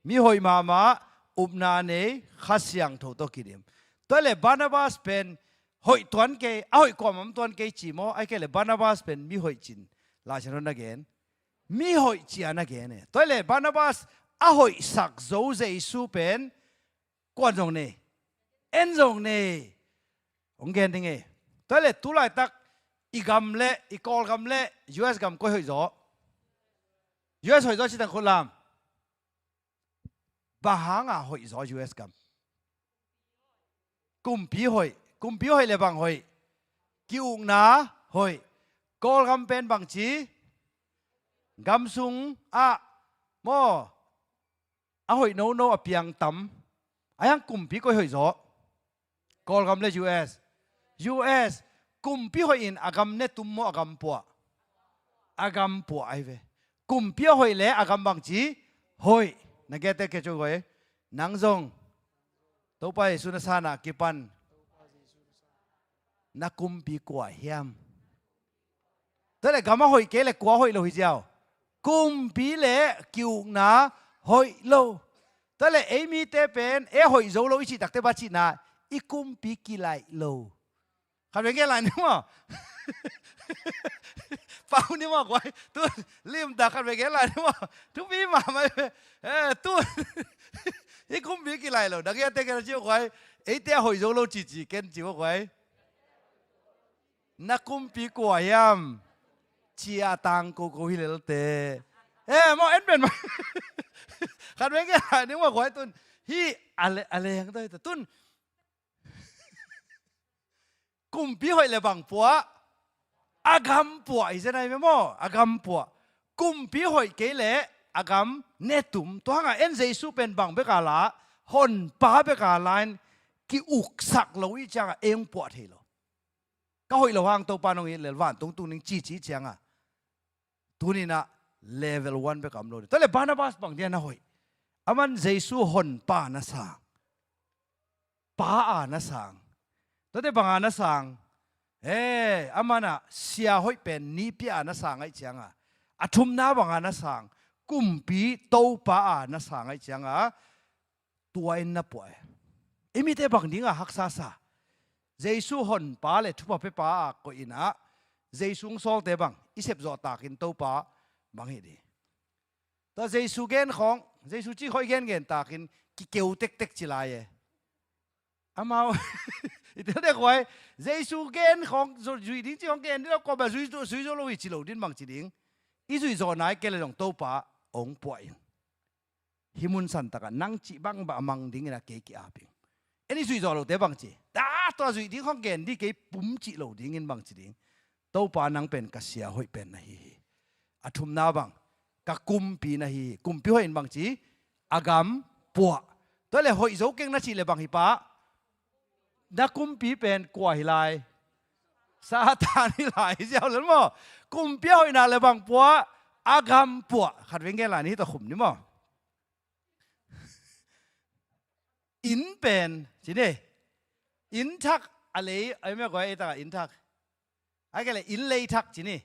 Mi hoih mahmah, upna nei, Kha Siangtho tawh kidim. Tua le Barnabas pen hoih tuan kei, a hoih kuamah om tuan kei ci maw? Ahih kei le Barnabas pen mi hoih cin Lai Siangtho na gen. Mi hoih ci-a na gen e. Tua le Barnabas a hoihsak zo Jesu pen kuan zong nei, en zong nei. Hong gen ding e. Tua le tulaitak i gam le, i Kawlgam le U S gam koi hoih zaw? U S hoih zaw ci tang khut lam. Bang hanga hoih zaw U S gam? Kumpi hoih. Kumpi hoih le bang hoih? Ki-ukna hoih. Kawlgam pen bangci, gam sungah maw, a hoih nono a piang tam. Ahi hang kumpi koi hoih zaw? Kawlgam le U S. U S. Kumpi hoih in a gam ne tum maw, a gam puah? A gam puah ahi ve. Kumpi a hoih le a gam bangci? Hoih. Na gete ke cu hoih. Nang zong Topa Jesu na sanah kipan na kumpi kua hiam? Tua le gam a hoih kei le kua hoih lo hi ziau? Kumpi le ki-ukna hoih lo. Tua le ei mite pen ei hoih zo lo i cih takte bang cihna? I kumpi kilaih lo. Khat vei gen lai ni maw. Pau ni maw guai. Tu limtak khat vei gen lai ni maw. Thupi mahmah. Eh, tu i kumpi kilaih lo. Dang i ate gen a ci guai. Eite a hoih zo lo cici ken ci guai. Na kumpi kua hiam? Ci a tang koko hi lelte. Eh, maw en pen maw. Khat vei gen lai ni maw guai tun. Hi a le, a leng ta hi ta tun. Kumpi hoih le bang puah? A gam puah hi zen ahi ve maw? A gam puah. Kumpi hoih kei le a gam ne tum. Tua hangah en Jesu pen bang beka la, honpa beka la in ki-uksak lo i ciangah ei hong puah thei lo. Ka hoih lo hang Topa nong it lel vantung tung ning cici ciangah. Tuninah level one bek a om lo ding. Tua le Barnabas bang dia na hoih? Aman Jesu honpa na sang. Pa a na sang. Tuate bang a na sang? He, amanah sia hoih pen nipia a na sang aih cianga. A thumna bang a na sang? Kumpi Topa a na sang aih cianga. Tua in na puah e. I mite bang dinga haksa sa? Jesu honpa le thupha pepa a koih inah Jesu hong sawlte bang i sepzawh takin Topa bang hi ding. Tua Jesu gen khawng, Jesu ci khawng i gengen takin kikeu tektek ci lai e. Amau i tel dek huai, Jesu gen khawng zui ding ci khawng gen ding lo, kua bia zui zo lo hi ci lo din bang ci ding. I zuih zawh nai kei le zong Topa hong puah in. Hih mun santakah nang cih bangbah a mang dingin a kei ki-ap ing. En i zuih zawh lote bang ci? Tua zuih ding khawng gen dih, kei pum cih lo dingin bang ci ding? Topa nang pen ka sia hoih pen na hi hi. A thumna bang, ka kumpi na hi hi. Kumpi hoih in bang ci? A gam puah. Tua le hoih zo keng na cih le bang hi pah? Na kumpi pen kua hi lai? Satan hi lai ziau lel maw. Kumpi a hoihna le bang puah, a gam puah. Khat veng gen lai ni hi tawh khum ni maw. Inn pen ci ni. Inn thak a lei, ai mia guai ei taka inn thak. Ai kei le inn lei thak ci ni.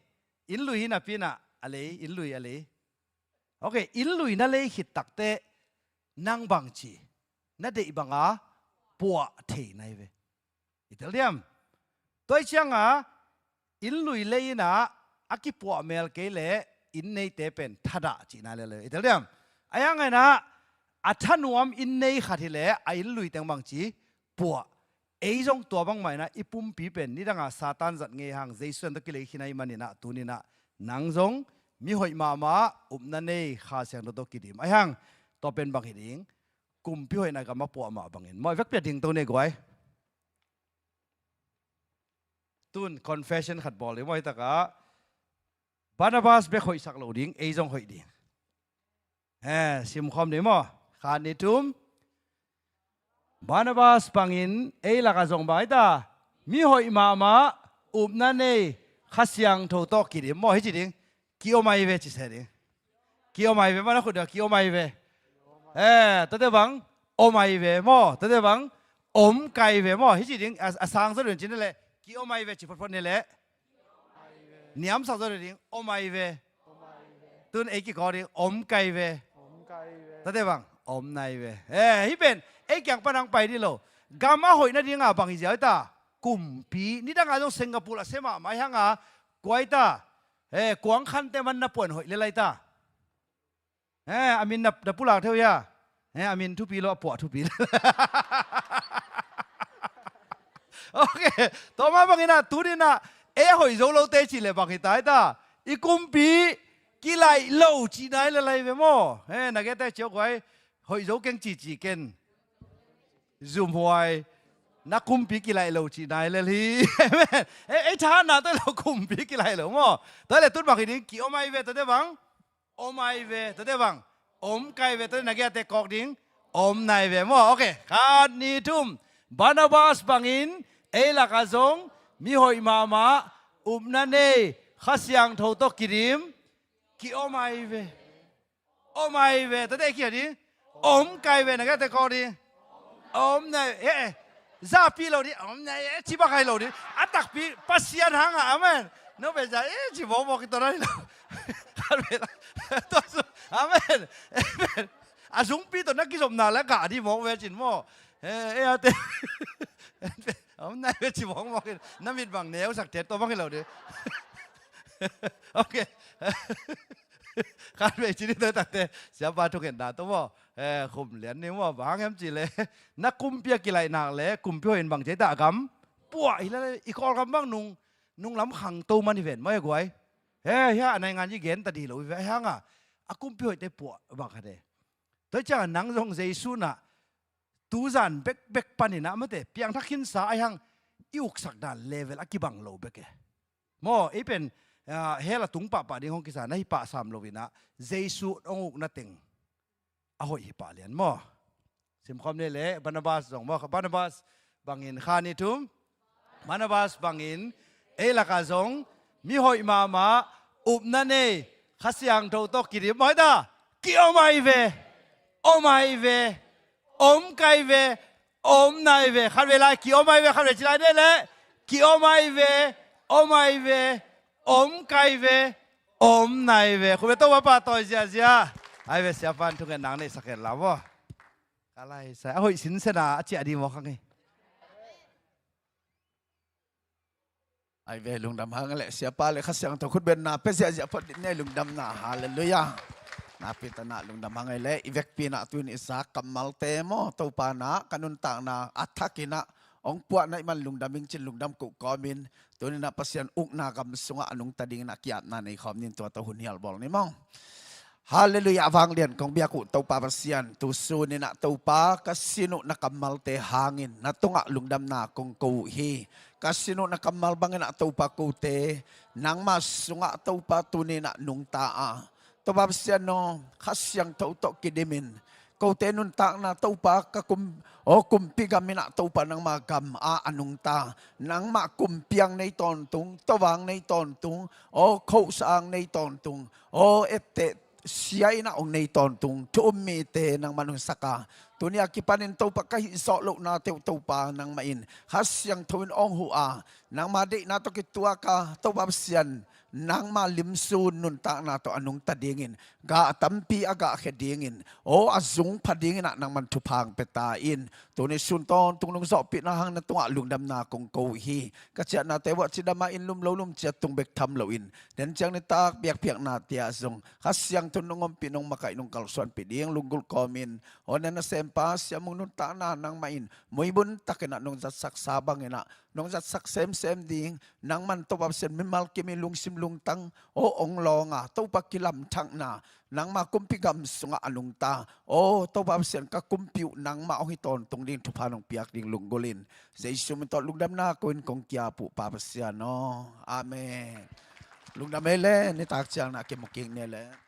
Inn lui hi napi inah a lei, inn lui a lei. Ok, inn lui na lei khit takte nang bang ci. Na deih banga puah thei nai ve. I tel diam. Tua i cianga inn lui lei inah a kipuah mel kei le inn neite pen thadah cihna le le. I tel diam. A hiang inah a thanuam inn nei khat hi le a inn lui teng bang ci puah. Ei zong tua bangmah inah i pumpi pen nidanga Satan zat ngei hang Jesu an tawh kilei khin ahi maninah tuninah nang zong mi hoih mahmah upna nei Kha Siangtho tawh kidim. A hiang tua pen bang hi ding. Kumpi hoihna gam a puah mah bangin maw i vekpi a ding to nei guai. Tun confession khat bawl ding maw hi takah Barnabas bek hoihsak lo ding, ei zong hoih ding. Eh, simkhawm ding maw. Khat ni thum. Barnabas bangin ei lakah zong bang hi ta. Mi hoih mahmah upna nei Kha Siangtho tawh kidim maw hi ci ding. Ki-om ai ve ci se ding. Ki-om ai ve maw na khut deuh ki-om ai ve. Eh, tate bang om ai ve maw, tate bang om kai ve maw hi ci ding. A, a sang zaw deuh cin le ki-om ai ve ci photphot ni le. Niamsak zaw deuh ding om ai ve. Tun ei kikaw ding om kai ve. Tate bang om nai ve. Eh, hi pen ei kiang pan hong pai dih lo. Gam a hoih nadinga bang hi ziau hi ta. Kumpi nidanga zong Singapore a se mahmah hi hanga kuai ta. Eh, kuang khante man na puan hoih le lai ta. Eh, a min na, na pulak theu hia. Eh, a min thupi lo a puah thupi. Ok. Tua mah banginah tuninah ei a hoih zo lote cih le bang hi ta hi ta. I kumpi kilaih lo cihna hi le lai ve maw. Eh, na gete ciok huai hoih zo keng cici ken. Zumhuai na kumpi kilaih lo cihna hi lel hi. Amen. Eh, ei thahatna tawh lo kumpi kilaih lo maw. Tua le tun bang hi ding ki-om ai ve tate bang. Om ai ve tate bang. Om kai ve tate na giate kawk ding. Om nai ve maw. Ok. Khat ni thum. Barnabas bangin ei lakah zong mi hoih mahmah upna nei Kha Siangtho tawh kidim. Ki-om ai ve. Om ai ve, tate kia ding. Om kai ve, na giate kawk ding. Om nai, eh, eh. Zapi lo ding, om nai, eh, ci bak hai lo ding. A takpi, Pasian hanga, amen. No be za, eh, ci bawk bawk i to nai lo. Khat ve la. Tua su, amen. Amen. A zungpi to na kizopna la ka di mawk ve cin maw. Eh, eh, ate. Om nai ve ci bawk bawk in. Na mit bang neu sak tet to bang hi lo ding. Ok. Khat vei ci ni tua takte siapa thungetna tua maw. Eh, khum lian ni maw, bang hang hiam ci le. Na kumpi a kilaih nak le kumpi hoih in bang ci ta a gam puah hi la le, i Kawlgam bang nung, nung lam khangto man hi ven maw e guai. Eh, hia a naingan i gen ta di lo hi ve hanga a kumpi hoihte puah bang khat e. Tua cianga nang zong Jesu nah tuzan bekbek paninah mate piangthak khinsa ahi hang i uksak dan level a kibang lo bek e. Maw, ei pen, ah, hell a tung pahpah ding hong kisa na hi pah sam loinah Jesu hong ukna teng a hoih hi pah lian maw. Simkhawm le le Barnabas zong maw, Barnabas bangin kha ni thum. Barnabas bangin ei lakah zong mi hoih mahmah upna nei Kha Siangtho tawh kidim maw hi ta. Ki-om ai ve. Om ai ve. Om kai ve. Om nai ve. Khat ve lai ki-om ai ve. Khat ve ci lai nei le. Ki-om ai ve. Om ai ve. Om kai ve. Om nai ve. Khut ve to vapa tawi ziazia. Ai ve siapan thungetna neihsak hen la maw. Ka lai sai a hoih sinsena a ciah di maw khang hi. Ai ve lungdam hang le siapa le Kha Siangtho khut benna pe ziahziah phot dih ni ai lungdamna. Halleluiah. Napi tanah lungdam hang ai le i vekpi nah tuni i sa kammalte maw Topa nah ka nuntakna a thakinah hong puahna i man lungdam ing cin lungdam kuh kawmin tuninah Pasian ukna gam sungah a nungta dinginah ki-apna nei khawm nin tua tawh hun hial bawl ni maw. Halleluiah, vanglian kong biak uh Topa Pasian, tu suninah Topa ka sin uh na kammalte hangin na tungah lungdamna kong ko uh hi. Ka sin uh na kammal banginah Topa kote nangma sungah Topa tuninah nungta a Topa Pasian aw, Kha Siangtho tawh kidimin kote nuntakna Topa ka kum, aw kumpi gam in ah Topa nangma gam ah a nungta, nangmah kumpiang nei tawntung, tawvang nei tawntung, aw khohsa-ang nei tawntung, aw etteh sia in ah hong nei tawntung thu um mite nangman hong sak a, tuni a kipanin Topa ka hih zawh lohnate uh Topa nangmah in Kha Siangtho in hong huh a, nangma deihna tawh kituak a Topa Pasian, nangma limsun nuntakna tawh a nungta dingin, gah tampi a gahkhia dingin, aw a zung pha dingin ah nangman thupha hong pia ta in. Tuni sun tawntung nong zawhpihna hang na tungah lungdamna kong ko hi. Ka ciahnate uah cidam a, inn lum lo lum ciat tung bek tham loin, den ciang nitak biakpiaknate ah zong Kha Siangtho nong ompih, nong makaih, nong kalsuanpih ding lunggulh kawmin, aw na nasempa Sia Mung nuntakna nangmah in muibun takin ah nong zatsaksa bangin ah nong zatsak semsem ding, nangman Topa Pasian mimal kim i lungsim lungtang aw hong lawng a, Topa kilamthakna, nangma kumpi gam sungah a nungta, aw Topa Pasian ka kumpi uh nangmah hong hi tawntung ding thupha nong piak ding lunggulh in, Jesu min tawh lungdamna ko in kong kiap uh Pa Pasian aw. Amen. Lungdam ei le, nitak ciang na kimu kik ni le.